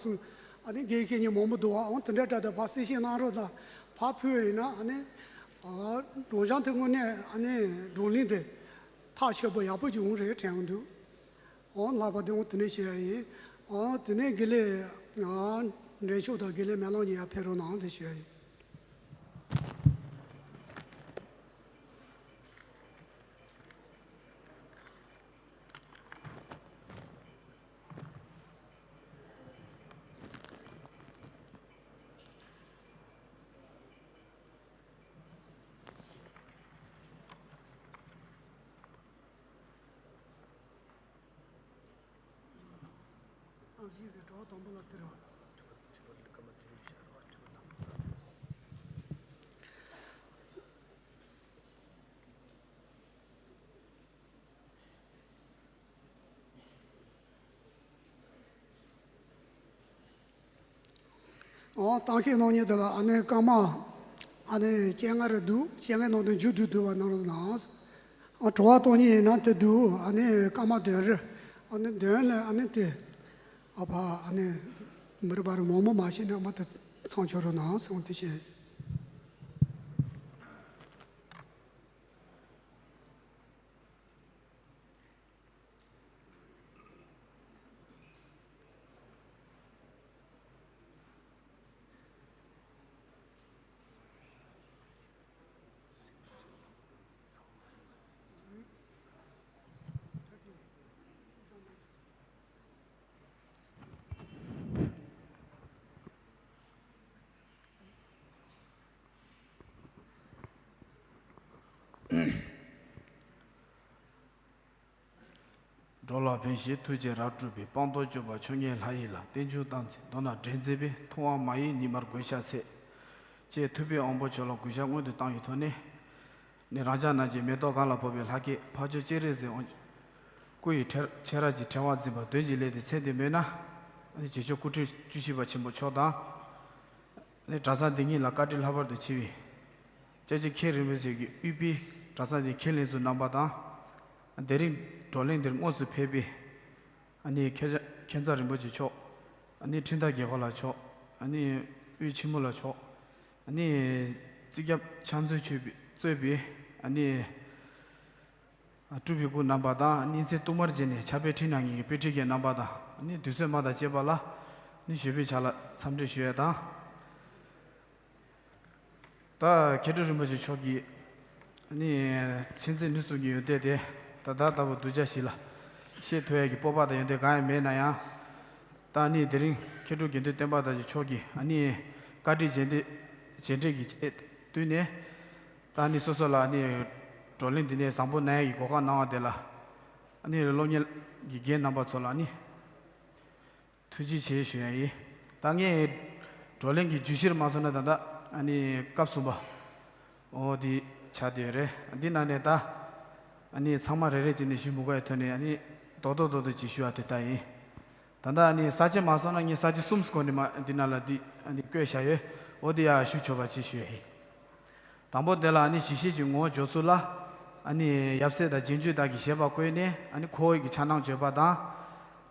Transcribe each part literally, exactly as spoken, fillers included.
སོང་། ཨ་ནི་དགེ་བཤེས་གཉེན་མང་པོ་འདུག་བ། འོང་དེ་འདྲ་འདྲ་དེ་ཕར་གསལ་བཤད་གནང་རོགས་དང་། ཕར་ཕུལ་བ་ཡིན་ན་ཨ་ནི་ཨ་སྒྲོམ་གཞུང་དེ་དངོས་གནས་ཨ་ནི་བགྲོ་གླེང་དེ་ཐག་ཆོད་པོ་ཡག་པོ་ཅིག་འོང་རེད་དྲན་གྱི་འདུག་འོང་ལྷག་པ་དེ་འོང་དེ་ནས་བཤད་ཡ་ཡིན། འོང་དེ་ནས་དགེ་ལས་ཨ་འདྲེན་ཤོག་དང་དགེ་ལས་མེ་ལོང་གཉིས་ཡར་ཕེབས་རོགས་གནང་དེ་བཤད་ཡ་ཡིན། ཨོ་གཏམ་བཤད་གནང་མཁན་དེ་ལ་ཨ་ནི་སྐར་མ་ཨ་ནི་བཅོ་ལྔ་རེ་འདུག་བཅོ་ལྔའི་ནང་དུ་མཇུག་བསྡུ་བསྡུ་བ་གནང་རོགས་གནང་། ཨ་དྲི་བ་གཏོང་མཁན་ཡིན་ན་དེ་འདུག་ཨ་ནི་སྐར་མ་བདུན་རེ། ཨ་ནི་བདུན་ལ་ཨ་ནི་དེ་ཨ་ཕ་ཨ་ནི་མི་རུ་བ་རུ་མང་མོ་མ་བྱས་ནས་ཨ་མ་དེ་མཚམས་འཇོག་རོགས་གནང་སོང་དེ་བྱས། འགྲོ་ལ་ཕན་ཞིང་ཐུགས་རྗེས་རབ་སྒྲུབ་པའི། སྤངས་རྟོགས་སྤྱོད་པ་མཆོག་བརྙེས་ལྷ་ཡི་ལྷ། རྟེན་འབྱུང་དམ་ཚིག་མདོར་ན་འདྲེན་མཛད་པའི། ཐུབ་དབང་མ་ཡིན་ཉི་མར་གུས་ཕྱག་འཚལ། ཅེས་ཐུབ་པའི་དབང་པོ་མཆོག་ལ་གུས་ཕྱག་སྔོན་དུ་བཏང་བའི་ཐོག་ནས། ནི་རང་ཅག་རྣམས་ཀྱི་མེ་ཏོག་གང་ལ་ཕོག་པའི་ལྷ་སྐལ་འཕགས་མཆོག་སྤྱན་རས་གཟིགས་དབང་སྐུ་ཡི་ཕྲེང་ཕྱེད་རབ་ཀྱི་ཕྲེང་བ་འཛིན་པ་བདུན་གྱི་ལས་དེ་མཚན་དུ་སྨོས་ན། ནི་རྗེ་མཆོག་སྐུ་ཕྲེང་བཅུ་བཞི་པ་ཆེན་པོ་མཆོག་དང་། ནི་གྲྭ་ཚང་འདི་ཉིད་ལ་བཀའ་དྲིན་ལྷག་པར་དུ་ཆེ་བའི་སྐྱབས་རྗེ་མཁན་རིན་པོ་ཆེ་གིས་དབུས་པའི་གྲྭ་ཚང་འདིའི་ཁས་ལེན་ཚུལ་གནང་པ་དང་། དེ་རིང་བགྲོ་གླེང་འདིར་དངོས་སུ་ཕེབས་པའི་ཨ་ནི་མཁན་མཁན་ཚབ་རིན་པོ་ཆེ་མཆོག་ཨ་ནི་ཁྲིམས་བདག་དགེ་ཁོ་ལགས་མཆོག་ཨ་ནི་དབུས་ཆེན་མོ་ལགས་མཆོག་ཨ་ནི་རྩིས་རྒྱབ་ཕྱག་མཛོད་མཆོག་གིས་གཙོས་པའི་ཨ་ནི་སྤྲུལ་པའི་སྐུ་རྣམ་པ་དང་། ཨ་ནི་མཚན་ཐོག་མར་བརྗོད་ནས་ཕྱག་དཔེ་ཁྲིད་གནང་མཁན་གྱི་དཔེ་ཁྲིད་མཁན་རྣམ་པ་དང་། ཨ་ནི་དུས་ཚོད་མང་དང་བཅས་པ་ལ་ཨ་ནི་ཞུ་བའི་ཕྱག་ལ་འཚམས་འདྲི་ཞུ་ཡས་དང་། ད་མཁས་གྲུབ་རིན་པོ་ཆེ་མཆོག་གིས་ཨ་ནི་མཁྱེན་བརྩེ་ནུས་གསུམ་གྱི་ཡོན་ཏན་དེ་ད་ལྟ་ལྟ་བུ་གདུལ་བྱ་ཞིག་ལ་བཤད་ཐུབ་ཡས་ཀྱི་སྤོབས་པ་དང་ཡོན་ཏན་གང་ཡང་མེད་ན་ཡང་། ད་ཨ་ནི་དེ་རིང་མཁས་གྲུབ་དགེ་འདུན་བསྟན་པ་དར་རྒྱས་མཆོག་གིས་ཨ་ནི་བཀའ་དྲིན་རྗེས་འདེད་རྗེས་འདྲེན་གྱི་ཆེད་བསྟུན་ནས། ད་ཨ་ནི་སོ་སོ་ལ་ཨ་ནི་བགྲོ་གླེང་འདི་ནས་བཟང་པོ་གནང་ཡས་ཀྱི་གོ་སྐབས་གནང་བ་དེ་ལ་ཨ་ནི་སློབ་གཉེར་གྱི་རྒན་རྣམ་པ་ཚོ་ལ་ཨ་ནི་ཐུགས་རྗེ་ཆེ་ཞུ་ཡ་ཡིན། ད་ངས་བགྲོ་གླེང་གི་བརྗོད་གཞིར་མ་སོང་ན་ད་ལྟ་ཨ་ནི་སྐབས་གསུམ་པ་འོ་དེ་ཆགས་བསྡད་ཡོད་རེད། འདི་ནང་ནས་ད་ཨ་ནི་ཚང་མ་རེ་རེ་བྱས་ནས་ཞུ་མི་དགོས་ཡ་ཐོག་ནས་ཨ་ནི་རྡོག་རྡོག་རྡོག་རྡོག་ཅིག་ཞུ་བ་དེ་ལྟ་ཡིན། ད་ལྟ་ཨ་ནི་ས་བཅད་མ་སོང་ན་ངས་ས་བཅད་གསུམ་སྒོ་ནས་མ་འདི་ནང་ལ་འདི་ཨ་ནི་བཀོད་བཞག་ཡོད། འོ་དེ་ཡ་ཞུ་ཆོག་པ་ཅིག་ཞུ་ཡ་ཡིན། དང་པོ་དེ་ལ་ཨ་ནི་གཞི་ཤེས་ཀྱི་ངོ་བོ་སྦྱོར་ཚུལ་ལ། ཨ་ནི་ཡབ་སྲས་དང་རྗེས་འཇུག་དག་གིས་བཞེད་པ་བཀོད་ནས་ཨ་ནི་ཁོ་བོ་ཡི་གི་འཆར་སྣང་བརྗོད་པ་དང་།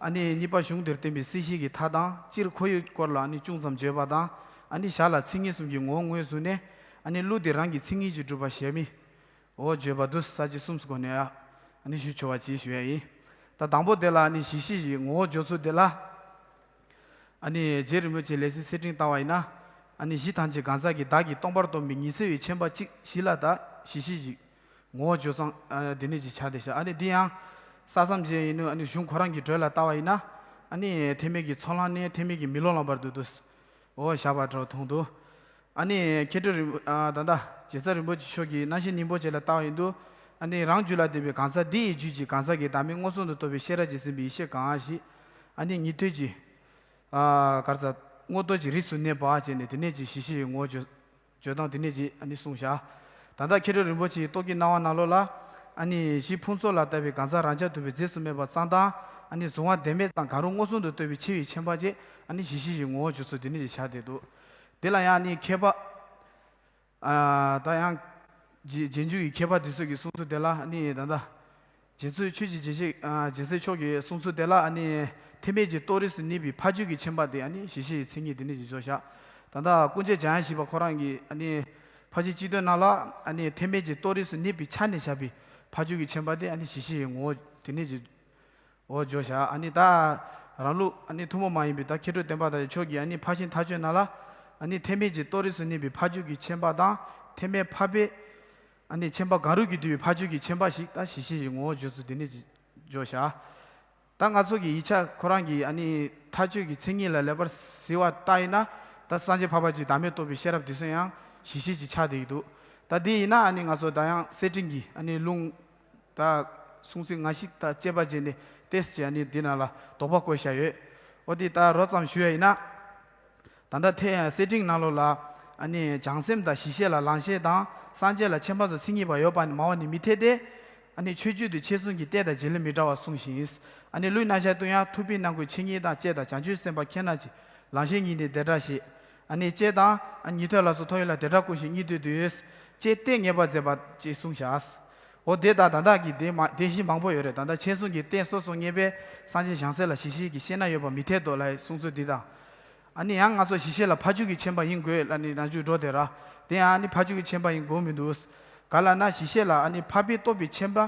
ཨ་ནི་གཉིས་པ་གཞུང་འདིར་བསྟན་པའི་སྲིད་ཞི་གི་མཐའ་དང་སྤྱིར་ཁོ་བོའི་སྐོར་ལ་ཨ་ནི་ཅུང་ཙམ་བརྗོད་པ་དང་། ཨ་ནི་ཞར་ལ་མཚན་ཉིད་གསུམ་གྱི་ངོ་བོ་ངོས་བཟུང་ནས་ཨ་ནི་གླུ་འདི་རང་གི་མཚན་ཉིད་ཀྱིས་གྲུབ་པ་ཞེས་མི། འོ་བརྗོད་པ་འདུག་ས་བཅད་གསུམ་སྒོ་ནས་ཨ་ནི་ཞུ་ཆོག་པ་ཅིག་ཞུ་ཡ་ཡིན། ད་དང་པོ་དེ་ལ་ཨ་ནི་གཞི་ཤེས་ཀྱི་ངོ་བོ་སྦྱོར་ཚུལ་དེ་ལ། ཨ་ནི་རྗེ་རིན་པོ་ཆེའི་ལས་ཚིག་གསེར་ཕྲེང་ལྟ་བ་ཡིན་ན། ཨ་ནི་གཞི་ཐམས་ཅད་གང་ཟག་གི་བདག་གིས་སྟོང་པར་རྟོགས་པའི་ཉི་ཚེ་བའི་མཆེད་པ་གཅིག་བཞི་ལ་ད་གཞི་ཤེས་ཀྱི་ངོ་བོ་སྦྱོར་སྟངས་ཨ་དེ་ནས་ཅིག་ཆགས་བསྡད་ཤག་ཨ་ནི་འདི་ཡང་ས་མཚམས་ཅན་ཡིན་ནོ། ཨ་ནི་གཞུང་ཁོ་རང་གི་འགྲོས་ལ་ལྟ་བ་ཡིན་ན། ཨ་ནི་ཐེག་དམན་གྱི་ཚོགས་ལམ་ནས་ཐེག་དམན་གྱི་མི་སློབ་ལམ་བར་དུ་འདུག་འོ་བཞག་པ་འདྲ་བོ་མཐོང་འདུག་ཨ་ནི་མཁས་གྲུབ་རིན་པོ་ཨ་ད་ལྟ་རྗེ་བཙུན་རིན་པོ་ཆེ་མཆོག་གིས་རྣམ་བཤད་སྙིང་པོ་ཅན་ལ་ལྟ་བ་ཡིན་དུས། ཨ་ནི་རང་རྒྱུད་ལ་ལྡན་པའི་གང་ཟག་འདི་ཡི་རྒྱུད་ཀྱི་གང་ཟག་གི་བདག་མེད་མངོན་སུམ་དུ་རྟོགས་པའི་ཤེས་རབ་ཀྱི་སེམས་དཔའི་ཡེ་ཤེས་གང་ཞིག་ཨ་ནི་ཉན་ཐོས་ཀྱི་ཨ་གར་ཟ་མངོན་རྟོགས་ཀྱི་རིགས་སུ་གནས་པ་བྱས་ནས་དེ་ནས་ཀྱི་གཞི་ཤེས་ཀྱི་ངོ་བོ་བརྗོད་སྟངས་དེ་ནས་ཀྱི་ཨ་ནི་གསུངས་བཞག་ད་ལྟ་མཁས་གྲུབ་རིན་པོ་ཆེའི་རྟོགས་བརྗོད་གནང་བ་ནང་ལོགས་ལ། ཨ་ནི་གཞི་ཕུན་ཚོགས་ལ་ལྟ་བའི་གང་ཟག་རང་རྐྱ་ཐུབ་པའི་རྫས་སུ་སྨྲས་པ་ཙམ་དང་། ཨ་ནི་གཟུང་བ་བདེན་མེད་ཙམ་གང་རུང་མངོན་སུམ་དུ་རྟོགས་པའི་ཆེ་བའི་མཆེད་པ་བཅས་ཨ་ནི་གཞི་ཤེས་ཀྱི་ངོ་བོ་བརྗོད་ཚུལ་དེ་ནས་ཀྱི་ཆགས་བསྡད་འདུག་དེ་ལ་ཡང་ནི་མཁས་པ། ཨ་ད་ཡང་རྗེ་རྗེས་འཇུག་གི་མཁས་པ་དེ་ཚོ་གིས་གསུངས་ཚུལ་དེ་ལ་ནི་ད་ལྟ་ རྗེ་བཙུན་ཆོས་ཀྱི་རྗེ་ཤེས་ཨ་རྗེ་བཙུན་མཆོག་གི་གསུང་ཚུལ་དེ་ལ་ཨ་ནི་ཐེག་དམན་གྱི་རྟོགས་རིགས་སུ་གནས་པའི་ཕ་རྒྱུད་ཀྱི་ཆེན་པ་དེ་ཨ་ནི་གཞི་ཤེས་ཀྱི་མཚན་ཉིད་དེ་ནས་ཀྱི་བརྗོད་བཞག་ད་ལྟ་ཀུན་མཁྱེན་འཇམ་དབྱངས་བཞི་པ་ཁོ་རང་གིས་ཨ་ནི་ཕར་ཕྱིན་སྤྱི་དོན་ནང་ལ་ཨ་ནི་ཐེག་དམན་གྱི་རྟོགས་རིགས་སུ་གནས་པའི་ཆ་ནས་བཞག་པའི་ཕ་རྒྱུད་ཀྱི་ཆེན་པ་དེ་ཨ་ནི་གཞི་ཤེས་ཀྱི་ངོ་བོ་དེ་ནས་ཀྱི་འོ་བརྗོད་བཞག་ཨ་ནི་ད་རང་ལུགས་ཨ་ནི་ཐུན་མོང་མ་ཡིན་པའི་ད་མཁས་གྲུབ་བསྟན་པ་དང་ཆོས་ཀྱི་ཨ་ནི་ཕར་ཕྱིན་མཐའ་དཔྱོད་ནང་ལ་ཨ་ནི་ཐེག་དམན་གྱི་རྟོགས་རིགས་སུ་གནས་པའི་ཕ་རྒྱུད་ཀྱི་ཆེན་པ་དང་ཐེག་དམན་འཕགས་པའི་ཨ་ནི་ཆེན་པོ་གང་རུང་གིས་བསྡུས་པའི་ཕ་རྒྱུད་ཀྱི་ཆེན་པོ་ཞིག་ད་གཞི་ཤེས་ཀྱི་ངོ་བོ་བརྗོད་ཚུལ་འདི་ནས་བརྗོད་བྱ། ད་ང་ཚོ་གི་ཡིག་ཆ་ཁོ་རང་གི་ཨ་ནི་མཐའ་དཔྱོད་ཀྱི་མཚན་ཉིད་ལ་ལེགས་པར་གཟིགས་པ་ལྟ་ཡིན་ན། ད་སངས་རྒྱས་འཕགས་པ་སྤྱོད་བདག་མེད་རྟོགས་པའི་ཤེས་རབ་འདི་ཚོ་ཡང་གཞི་ཤེས་ཀྱི་ཆ་དེ་ཡིན་འདུག་ད་འདི་ཡིན་ན་ཨ་ནི་ང་ཚོ་ད་ཡང་གསེར་ཕྲེང་གི་ཨ་ནི་ལུང་ད་གསུང་ཚིག་ང་ཞིག་ད་དཔྱད་པ་བྱས་ནས་ཏེས་ཀྱི་ཨ་ནི་འདི་ནང་ལ་དོགས་པ་བཀོད་བཞག་ཡོད། འོ་འདི་ད་རོབ་ཙམ་ཞུ་ཡ་ཡིན་ན། ད་ལྟ་ཐེ་གསེར་ཕྲེང་ནང་ལོགས་ལ་ཨ་ནི་བྱང་སེམས་དང་གཞི་ཤེས་ལ་ལང་གཤེགས་དང་སངས་རྒྱས་ལ་མཁྱེན་པ་སོགས་མཚན་ཉིད་པ་ཡོད་པ་ནི་མ་འོངས་ནས་མི་འཐད་དེ། ཨ་ནི་ཆོས་བརྒྱུད་དུ་ཆོས་གསུམ་གྱི་ལྟས་དང་བྱེད་ལས་མི་འདྲ་བ་གསུངས་ཤིང་། ཨ་ནི་ལུས་རྣམ་གཞག་ཏུ་ཡང་ཐུབ་པའི་རྣམ་ཀུན་ཆོས་ཉིད་དང་བཅས་དང་བྱང་ཆུབ་སེམས་དཔའ་ཁྱེད་རྣམས་ཀྱི་ལང་གཤེགས་ཉིད་ནི་བདེ་དྲག་ཞེས། ཨ་ནི་བཅས་དང་ཉན་ཐོས་ལ་སོགས་ཐོབ་ཡུལ་ལ་བདེ་དྲག་ཀུན་ཞིག་གཉིས་བསྡུས་ཏེ། ཅེས་ལྟས་ངེས་པར་མཛད་པ་ཅེས་གསུངས་བཞག་འོ་དེ་དང་ད་ལྟ་གི་དེ་མ་དེ་བཞིན་མང་པོ་ཡོད་རེད། ད་ལྟ་མཁྱེན་གསུམ་གྱི་རྟེན་སོ་སོ་ངེས་པས་སངས་རྒྱས་བྱང་སེམས་ལ་གཞི་ཤེས་ཀྱིས་ཤེས་ན་ཡོད་པ་མི་འཐད་དོ་ལབ་གསུང་ཚུལ་འདི་དང་། ཨ་ནི་ཡང་ང་ཚོ་གཞི་ཤེས་ལ་ཕ་རྒྱུད་ཀྱི་མཁྱེན་པ་ཡིན་དགོས་ལབ་ནི་རང་རྒྱུད་འགྲོ་དེ་ར། དེ་ཡང་ཨ་ནི་ཕ་རྒྱུད་ཀྱི་མཁྱེན་པ་ཡིན་དགོས་མི་འདུག་ག་ལབ་ན་གཞི་ཤེས་ལ་ཨ་ནི་འཕགས་པས་རྟོགས་པའི་མཁྱེན་པ་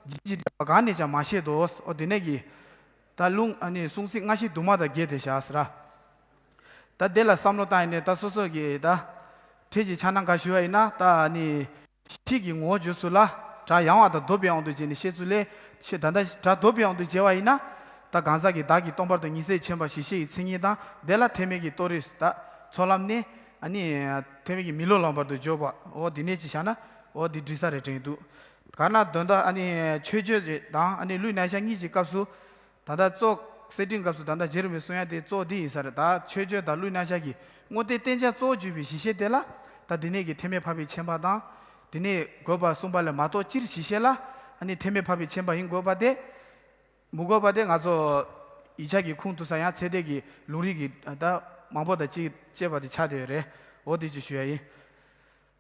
ཇི་བཞིན་འབྲེལ་བ་གང་ནས་ཀྱང་མ་བཤད་དོ། འོ་དེ་ནས་ཀྱི་ད་ལུང་ཨ་ནི་གསུང་ཚིག་སྔ་ཕྱི་དུ་མ་དང་འགལ་ཏེ་བཞག་ཟེར་ར། ད་དེ་ལ་བསམ་བློ་བཏང་ཡིན་ནས་ད་སོ་སོ་གི་ད་ཁྲེལ་གྱི་ཆ་ན་འགའ་ཞུ་བ་ཡིན་ན་ད་ཨ་ནི། ཁྲིད་ཀྱི་ངོ་བོ་བརྗོད་ཚུལ་ལ་སྒྲ་ཡང་བ་དང་ལྡོག་པའི་དབང་དུ་བྱས་ནས་བཤད་ཚུལ་ལས་ཆེ། ད་ལྟ་སྒྲ་ལྡོག་པའི་དབང་དུ་བྱས་པ་ཡིན་ན། ད་གང་ཟག་གི་བདག་གི་སྟོང་པར་དང་ཉིད་སེལ་མཁྱེན་པ་གཞི་ཤེས་ཀྱི་མཚན་ཉིད་དང་དེ་ལ་ཐེག་དམན་གྱི་རྟོགས་རིགས་ད་ཚོགས་ལམ་ནས་ཨ་ནི་ཐེག་དམན་གྱི་མི་སློབ་ལམ་བར་དུ་འཇོག་པ་འོ་འདི་ནས་ཅི་བྱ་ན་འོ་འདི་འགྲིག་ས་རེད་དྲན་གྱི་འདུག་ག་ན་དོན་དག་ཨ་ནི་མཆོད་བརྗོད་དང་ཨ་ནི་ལུས་རྣམ་གཞག་གཉིས་ཀྱི་སྐབས་སུ། ད་ལྟ་གཙོ་གསེར་ཕྲེང་སྐབས་སུ་ད་ལྟ་རྗེ་རིན་པོ་ཆེས་གསུང་ཡ་དེ་གཙོ་འདི་ཡིན་ས་རེད། ད་མཆོད་བརྗོད་དང་ལུས་རྣམ་གཞག་གི་དངོས་བསྟན་བསྟན་བྱ་གཙོ་བོ་བརྗོད་པའི་གཞི་ཤེས་དེ་ལ་ད་འདི་ནས་ཀྱི་ཐེག་དམན་འཕགས་པའི་མཁྱེན་པ་དང་། དེ་ནས་དགོས་པ་གསུངས་པ་ལས་མ་གཏོགས་སྤྱིར་གཞི་ཤེས་ལ་ཨ་ནི་ཐེག་དམན་འཕགས་པའི་མཁྱེན་པ་ཡིན་དགོས་པ་དེ། མི་དགོས་པ་དེ་ང་ཚོ་ཡིག་ཆ་གི་ཁུངས་གཏུགས་ས་ཡང་ཚད་ལྡན་གྱི་ལུང་རིགས་ཀྱི་ད་མང་པོ་དང་གཅིག་བཅས་པ་དེ་ཆགས་བསྡད་ཡོད་རེད། འོ་དེ་ཅིག་ཞུ་ཡ་ཡིན།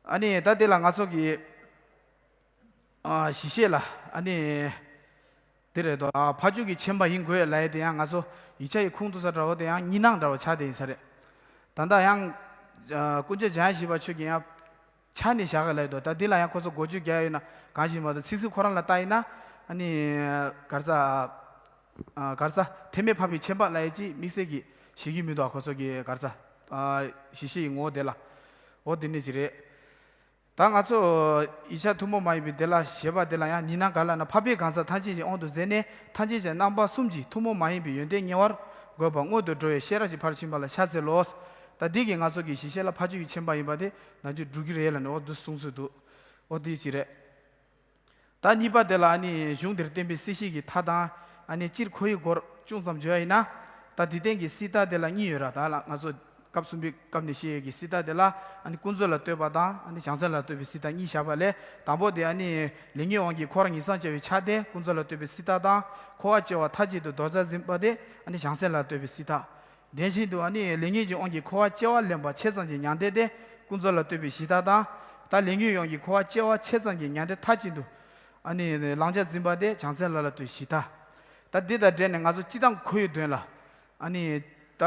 ཨ་ནི་ད་དེ་ལ་ང་ཚོ་གི་ཨ་གཞི་ཤེས་ལ་ཨ་ནི་དེ་རེད་དོ། ཨ་ཕ་རྒྱུད་ཀྱི་མཁྱེན་པ་ཡིན་དགོས་ལབ་ཡ་དེ་ཡང་ང་ཚོ་ཡིག་ཆ་ཡི་ཁུངས་གཏུགས་ས་འདྲ་བོ་དེ་ཡང་གཉིས་སྣང་འདྲ་བོ་ཆགས་བསྡད་ཡིན་ས་རེད། ད་ལྟ་ཡང་ཨ་ཀུན་མཁྱེན་འཇམ་དབྱངས་བཞི་པ་ཆོས་ཀྱི་ཡང་ཆ་ནས་བཞག་གི་ལབ་དོ། ད་འདི་ལ་ཡང་ཁོ་ཚོ་འགོ་བརྗོད་རྒྱག་ཡོད་ན་གང་ཞིག་མ་གཏོགས་ཚིག་ཟིན་ཁོ་རང་ལ་ལྟ་ཡིན་ན་ཨ་ནི་ག་རེ་ཟ། ཨ་ག་རེ་ཟ་ཐེག་དམན་འཕགས་པའི་མཁྱེན་པ་ལབ་ཡ་ཅིག་དམིགས་བསལ་གྱི་ཞིག་གི་མི་འདུག་ཁོ་ཚོ་གི་ག་རེ་ཟ། ཨ་གཞི་ཤེས་ཡི་ངོ་བོ་དེ་ལ། འོ་དེ་ནས་ཅི་རེད། ད་ང་ཚོ་ཡིག་ཆ་ཐུན་མོང་མ་ཡིན་པའི་དེ་ལ་ཞེས་པ་དེ་ལ་ཡང་གཉིས་སྣང་ག་ལབ་ན། འཕགས་པའི་གང་ཟག་ཐམས་ཅད་ཀྱི་དབང་དུ་མཛད་ནས་ཐམས་ཅད་ཀྱི་རྣམ་པ་གསུམ་གྱི་ཐུན་མོང་མ་ཡིན་པའི་ཡོན་ཏན་ཉེ་བར་བགོས་པ་སྔོན་དུ་འགྲོ་བའི་ཤེས་རབ་ཀྱི་ཕར་ཕྱིན་པ་ལ་ཕྱག་འཚལ་ལོ། ད་འདི་གིས་ང་ཚོ་གི་གཞི་ཤེས་ལ་ཕ་རྒྱུད་ཀྱི་མཁྱེན་པ་ཡིན་པ་དེ་ནང་རྒྱུད་འགྲུབ་ཀྱི་རེད་ལབ་ནས་འོ་འདུག་གསུང་སྲོལ་འདུག་འོ་དེ་ཅི་རེད། ད་གཉིས་པ་དེ་ལ་ཨ་ནི་གཞུང་འདིར་བསྟན་པའི་སྲིད་ཞིའི་མཐའ་དང་ཨ་ནི་སྤྱིར་འཁོར་བའི་སྐོར་ཅུང་ཙམ་བརྗོད་ཡ་ཡིན་ན། ད་འདི་སྟེང་གི་སྲིད་མཐའ་དེ་ལ་གཉིས་ཡོད་ར། ད་ལ་ང་ཚོ་སྐབས་གསུམ་པའི་སྐབས་ནས་བཤད་ཡོད་ཀྱི་སྲིད་མཐའ་དེ་ལ་ཨ་ནི་ཀུན་རྫོབ་ལ་ལྟོས་པ་དང་ཨ་ནི་བྱང་སེམས་ལ་ལྟོས་པའི་སྲིད་མཐའ་གཉིས་བཞག་པ་ལས། དང་པོ་དེ་ཨ་ནི་ལས་ཉོན་དབང་གིས་འཁོར་བར་ངེས་སམ་བྱ་བའི་ཆ་དེ་ཀུན་རྫོབ་ལ་ལྟོས་པའི་སྲིད་མཐའ་དང་། འཁོར་བ་སྐྱེ་བ་མཐའ་གཅིག་ཏུ་ལྡོག་ཕྱིར་འཛིན་པ་དེ་ཨ་ནི་བྱང་སེམས་ལ་ལྟོས་པའི་སྲིད་མཐའ། དེ་བཞིན་དུ་ཨ་ནི་ལས་ཉོན་གྱི་དབང་གིས་འཁོར་བ་སྐྱེ་བ་ལེན་པ་ཆེ་ཙམ་གྱི་མྱང་འདས་དེ་ཀུན་རྫོབ་ལ་ལྟོས་པའི་གཞི་མཐའ་དང་། ད་ལས་ཉོན་དབང་གིས་འཁོར་བ་སྐྱེ་བ་ཆེ་ཙམ་གྱི་མྱང་འདས་མཐའ་གཅིག་ཏུ་ཨ་ནི་བླང་བྱར་འཛིན་པ་དེ་བྱང་སེམས་ལ་ལ་ལྟོས་གཞི་མཐའ། ད་འདི་དང་འབྲེལ་ནས་ང་ཚོ་སྤྱིར་བཏང་འཁོར་བའི་དོན་ལ་ཨ་ནི་ད་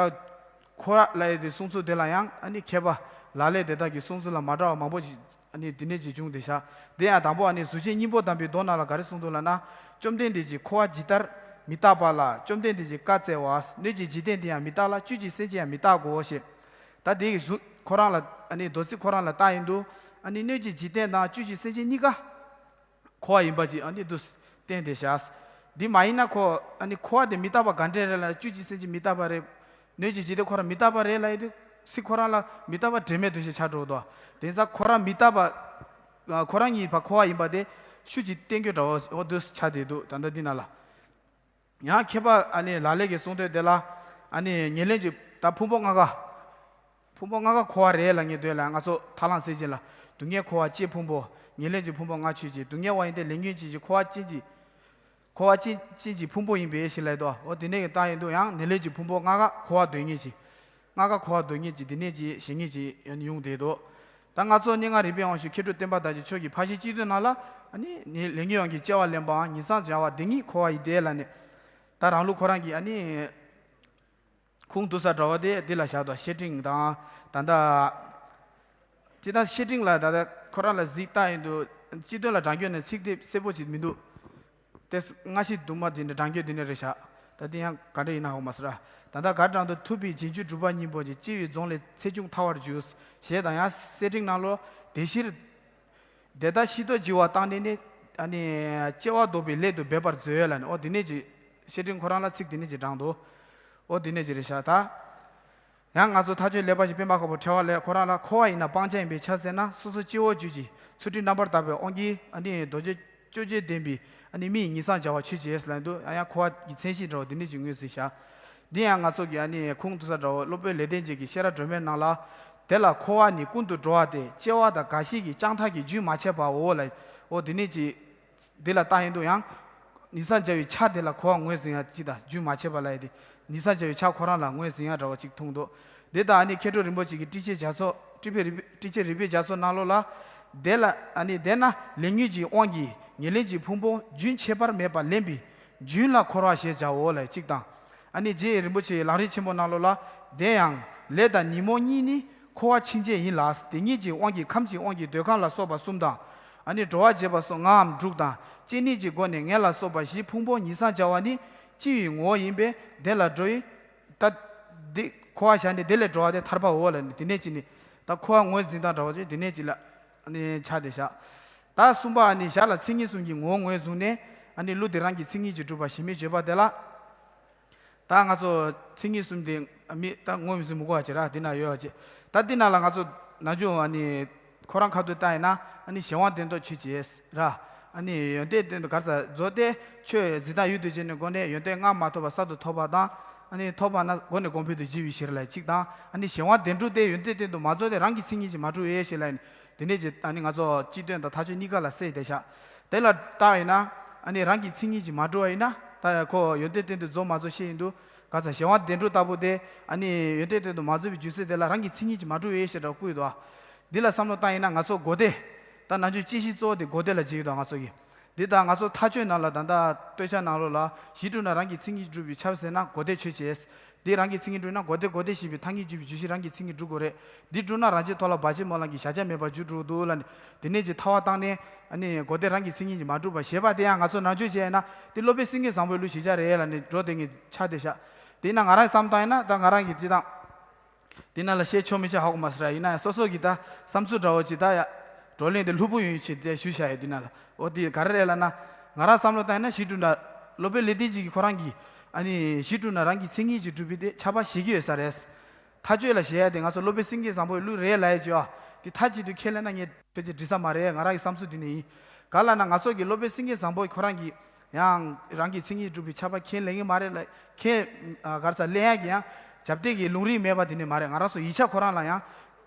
འཁོར་བ་ལ་ཡོད་དེ་གསུང་ཚུལ་དེ་ལ་ཡང་ཨ་ནི་མཁས་པ་ལག་ལེན་དེ་དག་གི་གསུང་ཚུལ་ལ་མ་འདྲ་བ་མང་པོ་ཞིག་ཨ་ནི་འདི་ནས་ཅིག་བྱུང་སྟེ་བཞག་དེ་ཡང་དང་པོ་ཨ་ནི་གཟུགས་ཅན་སྙིང་པོ་གདམས་པའི་མདོ་ནང་ལ་ག་རེ་གསུངས་འདུག་ལབ་ན། བཅོམ་ལྡན་འདས་ཀྱིས་འཁོར་བ་ཇི་ལྟར་མི་རྟག་པ་ལ་བཅོམ་ལྡན་འདས་ཀྱིས་བཀའ་སྩལ་བ། སྣོད་ཀྱི་འཇིག་རྟེན་འདི་ཡང་མི་རྟག་ལ་བཅུད་ཀྱི་སེམས་ཅན་ཡང་མི་རྟག་གོ་ཞེས། ད་དེ་གི་གཟུགས་ཁོ་རང་ལ་ཨ་ནི་མདོ་ཚིག་ཁོ་རང་ལ་བལྟ་ཡིན་དུས་ཨ་ནི་སྣོད་ཀྱི་འཇིག་རྟེན་དང་བཅུད་ཀྱི་སེམས་ཅན་གཉིས་ཀ་འཁོར་བ་ཡིན་པ་ཅིག་ཨ་ནི་འདུག་བསྟན་ཏེ་བཞག་འདི་མ་ཡིན་ན་ཁོ་ཨ་ནི་འཁོར་བ་དེ་མི་རྟག་པ་ག་འདྲས་རེད་ལབ་ན། བཅུད་ཀྱི་སེམས་ཅན་མི་རྟག་པ་རེད། སྣོད་ཀྱི་འཇིག་རྟེན་ཁོ་རང་མི་རྟག་པ་རེད་ལབ་ཡོད་དུས་ཚིག་ཁོ་རང་ལ་མི་རྟག་པ་འབྲེལ་མེད་དུ་ཞིག་ཆགས་འགྲོ་འདུག་དེ་ཙང་ཁོ་རང་མི་རྟག་པ། ཁོ་རང་ཉིད་ཕར་འཁོར་བ་ཡིན་པ་དེ་ཤུགས་ཀྱིས་བསྟན་རྒྱུ་འདྲ་བོ་འོ་འདུག་ཆགས་བསྡད་འདུག་ད་ལྟ་འདི་ན་ལ། ཡང་མཁས་པ་ཨ་ནི་ལག་ལེན་གྱི་གསུང་དོན་དེ་ལ་ཨ་ནི་ཉེར་ལེན་གྱི་ད་ཕུང་པོ་ལྔ་ཀ་ཕུང་པོ་ལྔ་ཀ་འཁོར་བ་རེད་ལབ་མཁན་དེ་ལ་ང་ཚོ་ཐར་ལམ་གསལ་བྱེད་ལ། སྡུག་བསྔལ་འཁོར་བ་སྐྱེ་ཕུང་པོ། ཉེར་ལེན་གྱི་ཕུང་པོ་ལྔ་ཆོས་ཅན། སྡུག་བསྔལ་བ་ཡིན་ཏེ་ལས་ཉོན་ཅན་གྱི་འཁོར་བ་ཅན་གྱི་འཁོར་བ་ཅན་ཅན་གྱི་ཕུང་པོ་ཡིན་པའི་ཕྱིར་ལབ་དོ། འོ་དེ་ནས་ཀྱི་རྟགས་ཡིན་དུས་ཡང་ཉེར་ལེན་གྱི་ཕུང་པོ་ལྔ་ཀ་འཁོར་བ་སྡུག་བསྔལ་གྱི། ལྔ་ཀ་འཁོར་བ་སྡུག་བསྔལ་གྱི་འདི་ནས་ཀྱི་གཞན་ཉིད་ཀྱི་ཡོང་དེ་དོ། ད་ང་ཚོ་སྙན་ངག་རིག་པའི་དབང་ཕྱུག་མཁས་གྲུབ་བསྟན་པ་དར་རྒྱས་མཆོག་གིས་ཕར་ཕྱིན་སྤྱི་དོན་ནང་ལ་ཨ་ནི་ནི་ལས་ཉོན་དབང་གིས་སྐྱེ་བ་ལེན་པའམ་ཉིང་མཚམས་སྦྱར་བ་འདི་ཉིད་འཁོར་བ་ཡིན་ཏེ་ལབ་ནས། ད་རང་ལུགས་ཁོ་རང་གིས་ཨ་ནི་ཁུངས་གཏུགས་ས་འདྲ་བོ་དེ་འདི་ལ་བཞག་འདུག་བཤེས་སྤྲིང་དང་ད་ལྟ་སྤྱི་བཏང་བཤེས་སྤྲིང་ལ་ད་ལྟ་ཁོ་རང་ལ་གཟིགས་ལྟ་ཡིན་འདུག་སྤྱི་དོན་ལ་དྲང་སྐྱོན་ནས་ཚིག་དེ་གསལ་པོ་ཅིག་མི་འདུག་དེ་སྔ་ཕྱི་དུ་མ་དེ་འདྲ་དྲང་སྐྱོན་དེ་འདྲ་རེད་ཤག་ད་དེ་ཡང་ག་འདྲ་ཡིན་ན་ཧ་གོ་མ་སོང་ར། ད་ལྟ་གར་དྲང་དུ་ཐུབ་པའི་རྗེས་འཇུག་གྲུབ་པ་སྙིང་པོ་ཅིག་སྤྱི་བོའི་རྫོང་ལས་ཚེ་ཆུང་ཐར་བར་འགྱུར། ཞེས་དང་ཡང་བཤེས་སྤྲིང་ནང་ལོ། དེ་ཕྱིར། དེ་ལྟར་ཤི་དོར་བགྱི་བ་བཏང་ནས་ནི། ཨ་ནི། སྐྱེ་བ་ལྡོག་པའི་སླད་དུ་འབད་པར་མཛོད་ལ་ནི། ཨོ་དེ་ནས་ཀྱི། བཤེས་སྤྲིང་ཁོ་རང་ལ་ཚིག་དེ་ནས་ཀྱི་དྲངས་འདུག་ཨོ་དེ་ནས་ཀྱི་རེད་ཤག་ད། ཡང་ང་ཚོ་ཐག་ཆོད་ལེགས་པ་ཞིག་སྤེལ་མ་ཁོ་བོ་ཕྲེང་བ་ལས་ཁོ་རང་ལ་འཁོར་བ་ཡིན་ན་སྤང་བྱ་ཡིན་པས་ཆགས་ཟེར་ན་སོ་སོ་སྐྱེ་བོ་རྒྱུད་ཀྱི་ཚུལ་ཁྲིམས་རྣམ་པར་དག་པའི་དབང་གིས་ཨ་ནི་རྡོ་རྗེ་བཅོ་བརྒྱད་ལྡན་པའི་ཨ་ནི་མི་ཡི་ཉིང་མཚམས་སྦྱར་བ་ཆོས་ཅེས་ལ་འདུག་ཨ་ཡང་འཁོར་བ་གི་མཚན་གཞི་འདྲ་བོ་དེ་ནས་ཀྱི་ངོས་ཟིན་ཤག་འདི་ཡང་ང་ཚོ་གི་ཨ་ནི་ཁུངས་གཏུགས་ས་འདྲ་བོ་སློབ་དཔོན་ལེགས་ལྡན་འབྱེད་ཀྱི་ཤེས་རབ་སྒྲོན་མེའི་ནང་ལ། དེ་ལ་འཁོར་བ་ནི་ཀུན་ཏུ་འགྲོ་བ་སྟེ་སྐྱེ་བ་དང་རྒ་ཤི་ཡི་བྱང་ཐང་གི་རྒྱུན་མ་ཆད་པའོ་ལ། ཨོ་དེ་ནས་ཀྱི། འདི་ལ་བལྟ་ཡིན་དུ་ཡང་། ཉིང་མཚམས་སྦྱར་བའི་ཆ་དེ་ལ་འཁོར་བ་ངོས་ཟིན་ཡ་ཅི་དང་རྒྱུན་མ་ཆད་པ་ལ་ཡ་དེ། ཉིང་མཚམས་སྦྱར་བའི་ཆ་ཁོ་རང་ལ་ངོས་ཟིན་ཡ་འདྲ་བ་ཅིག་མཐོང་འདུག་འདི་དང་ཨ་ནི་མཁས་གྲུབ་རིན་པོ་ཆེ་གི་ཏྲཊ་ཆེན་རྒྱ་མཚོ་ཏྲཊ་ཆེན་རིག་པའི་ཏྲཊ་ཆེན་རིག་པའི་རྒྱ་མཚོ་ནང་ལོགས་ལ། དེ་ལ་ཨ་ནི་དེས་ན་ལས་ཉོན་གྱི་དབང་གིས་ཉེར་ལེན་གྱི་ཕུང་པོ་རྒྱུན་ཆད་པར་མེད་པར་ལེན་པའི་རྒྱུན་ལ་འཁོར་བ་ཞེས་བྱའོ་ལ་གཅིག་དང་། ཨ་ནི་རྗེ་རིན་པོ་ཆེའི་ལམ་རིམ་ཆེན་མོ་ནང་ལོགས་ལ། དེ་ཡང་ལས་དང་ཉོན་མོངས་གཉིས་ནི་འཁོར་བ་ཕྱིན་ཆད་ཡིན་ལ། དེ་ཉིད་ཀྱི་དབང་གིས་ཁམས་ཀྱི་དབང་གིས་འདོད་ཁམས་ལ་སོགས་པ་གསུམ་དང་། ཨ་ནི་འགྲོ་བ་བརྗེ་བ་སོགས་ལྔའམ་དྲུག་དང་སྐྱེ་གནས་ཀྱི་སྒོ་ནས་ངན་ལ་སོགས་པ་བཞིའི་ཕུང་པོ་ཉིང་མཚམས་སྦྱར་བ་ནི་སྤྱི་ཡི་ངོ་བོ་ཡིན་པས་དེ་ལ་འགྲོ་བའི་ད་འདི་འཁོར་བ་བཞག་ནས་དེ་ལས་འགྲོ་བ་དེ་ཐར་པའོ་ལ་ནི་དེ་ནས་ཅི་ནི་ད་འཁོར་བ་ངོས་འཛིན་སྟངས་འདྲ་བ་ཅིག་དེ་ནས་ཅི་ལ་ཨ་ནི་ཆགས་ཏེ་བཞག་ད་གསུམ་པ་ཨ་ནི་ཞར་ལ་མཚན་ཉིད་གསུམ་གྱི་ངོ་བོ་ངོས་བཟུང་ནས་ཨ་ནི་གླུ་དེ་རང་གི་མཚན་ཉིད་ཀྱིས་གྲུབ་པ་ཞེས་མི་བརྗོད་པ་དེ་ལ། ད་ང་ཚོ་མཚན་ཉིད་གསུམ་དེ་མི་ད་ངོས་མི་ཟིན་མི་གོ་བ་ཅིག་ར་འདི་ན་ཡོད་བ་ཅིག་ད་འདི་ན་ལ་ང་ཚོ་ན་ཆུང་ཨ་ནི་ཁོ་རང་ཁ་ཐུག་ལྟ་ཡིན་ན་ཨ་ནི་གཞན་དབང་ལྡན་འདོགས་ཆོས་ཅེས་ར། ཨ་ནི་ཡོན་ཏན་ལྡན་འདོགས་གར་ས་རྫོགས་ཏེ་ཆོས་འཛིན་སྟངས་ཡུལ་དུ་བྱས་ནས་སྒོ་ནས་ཡོན་ཏན་ལྔ་མ་ཐོབ་པ་གསར་དུ་ཐོབ་པ་དང་། ཨ་ནི་ཐོབ་པ་ན་སྒོ་ནས་གོང་འཕེལ་དུ་འགྱུར་བའི་ཕྱིར་ལ་གཅིག་དང་། ཨ་ནི་གཞན་དབང་ལྡན་འདོགས་ཏེ་ཡོན་ཏན་ལྡན་འདོགས་མ་རྫོགས་ཏེ་རང་གི་མཚན་ཉིད་ཀྱིས་མ་གྲུབ་པའི་ཕྱིར་ལ་ཡིན། དེ་ནས་ཀྱི་ཨ་ནི་ང་ཚོ་སྤྱི་དོན་དང་ཐག་ཆོད་གཉིས་ཀ་ལ་སྲེད་བསྡད་ཤག་དེ་ལ་བལྟ་ཡིན་ན། ཨ་ནི་རང་གི་མཚན་ཉིད་ཀྱིས་མ་གྲུབ་པ་ཡིན་ན་ད་ཁོ་ཡོན་ཏན་ལྡན་འདོགས་རྫོགས་མ་རྫོགས་ཤེས་ཡིན་འདུག་ག་ཚ་གཞན་དབང་ལྡན་འདོགས་ལྟ་བུ་དེ་ཨ་ནི་ཡོན་ཏན་ལྡན་འདོགས་མ་རྫོགས་པའི་རྒྱུ་མཚན་དེ་ལ་རང་གི་མཚན་ཉིད་ཀྱིས་མ་གྲུབ་པའི་ཕྱིར་འདྲ་བསྐུལ་འདུག་འདི་ལ་བསམ་བློ་བཏང་ཡིན་ན་ང་ཚོ་གོ་བདེ། ད་ནང་ཆོས་སྤྱི་བཤད་གཙོ་བོ་དེ་གོ་བདེ་ལ་བྱེད་ཀྱི་འདུག་ང་ཚོ་གི། འདི་དང་ང་ཚོ་ཐག་གཅོད་ནང་ལ་ད་ལྟ་སྟོད་ཆ་ནང་ལོགས་ལ་གཞི་གྲུབ་ན་རང་གི་མཚན་ཉིད་གྲུབ་པའི་ཆ་ཟེར་ན་གོ་བདེ་ཆོས་ཅེས། འདི་རང་གི་མཚན་ཉིད་གྲུབ་ན་གོ་བདེ་གོ་བདེ་ཞེས་པའི་ཐ་སྙད་བརྗོད་པའི་བརྗོད་གཞི་རང་གི་མཚན་ཉིད་གྲུབ་དགོས་རེད། འདི་གྲུབ་ན་རང་ཆས་ཐོག་ལ་བར་ཆད་སྨོན་ལམ་གྱི་གཞལ་བྱ་མེད་པར་འགྱུར་འགྲོ་འདུག་ལ་ནི། དེ་ནས་ཀྱི་ཐལ་བ་བཏང་ནས་ཨ་ནི་གོ་བདེ་རང་གི་མཚན་ཉིད་ཀྱིས་མ་གྲུབ་པ་ཞེས་པ་དེ་ཡང་ང་ཚོ་ནང་ཆོས་བྱས་ན་དེ་སློབ་དཔོན་སེང་གེ་བཟང་པོའི་གླུ་གཞི་བཞག་རེད་ལ་ནི་འགྲོ་དེ་ངས་ཆ་དེ་བཞག་དེ་ན་ང་རང་བསམ་བཏང་ཡིན་ན་ད་ང་རང་གི་ཅི་དང་། དེ་ན་ལ་བཤད་ཆོག་མི་ཆོག་ཧ་གོ་མ་སོང་ར། ཡིན་ན་ཡང་སོ་སོ་གི་ད་བསམ་ཚུལ་འདྲ་བོ་ཅི་ད་ཡ། བགྲོ་གླེང་དེ་ལྷུག་པོ་ཡོང་ཡོད་ཆེད་དེ་ཞུ་བྱ་ཡོད་དེ་ན་ལ། འོ་དེ་ག་རེ་རེད་ལ་ན། ང་རང་བསམ་བློ་བཏང་ཡིན་ན་གཞི་གྲུབ་ན། སློབ་དཔོན་ལེགས་ལྡན་འབྱེད་ཀྱི་ཁོ་རང་གིས། ཨ་ནི་གཞི་གྲུབ་ན་རང་གི་མཚན་ཉིད་ཀྱིས་གྲུབ་པའི་དེ་ཆ་པ་ཞིག་གི་ཡོད་ས་རེད། ཐག་གཅོད་ལ་བྱེད་ཡ་དེ་ང་ཚོ་སློབ་དཔོན་སེང་གེ་བཟང་པོའི་གླུ་རེད་ལབ་ཡ་ཅིག་ཡོད། དེ་མཐའ་གཅིག་ཏུ་ཁས་ལེན་ན་ངས་ཕལ་ཆེར་འགྲིག་ས་མ་རེད། ང་རང་གི་བསམ་ཚུལ་དེ་ནས་ཡིན། ག་ལ་ན་ང་ཚོ་གི་སློབ་དཔོན་སེང་གེ་བཟང་པོ་ཁོ་རང་གིས་ཡང་རང་གི་མཚན་ཉིད་གྲུབ་པའི་ཆ་པ་ཁས་ལེན་གི་མ་རེད་ལ། ཁས་ཨ་ག་རེ་ཟ་ལེན་ཡ་གི་ཡང་རྒྱབ་གཏད་ཀྱི་ལུང་རིགས་མེད་པ་དེ་ནས་མ་རེད། ང་རང་ཚོ་ཡིག་ཆ་ཁོ་རང་ལ་ཡང་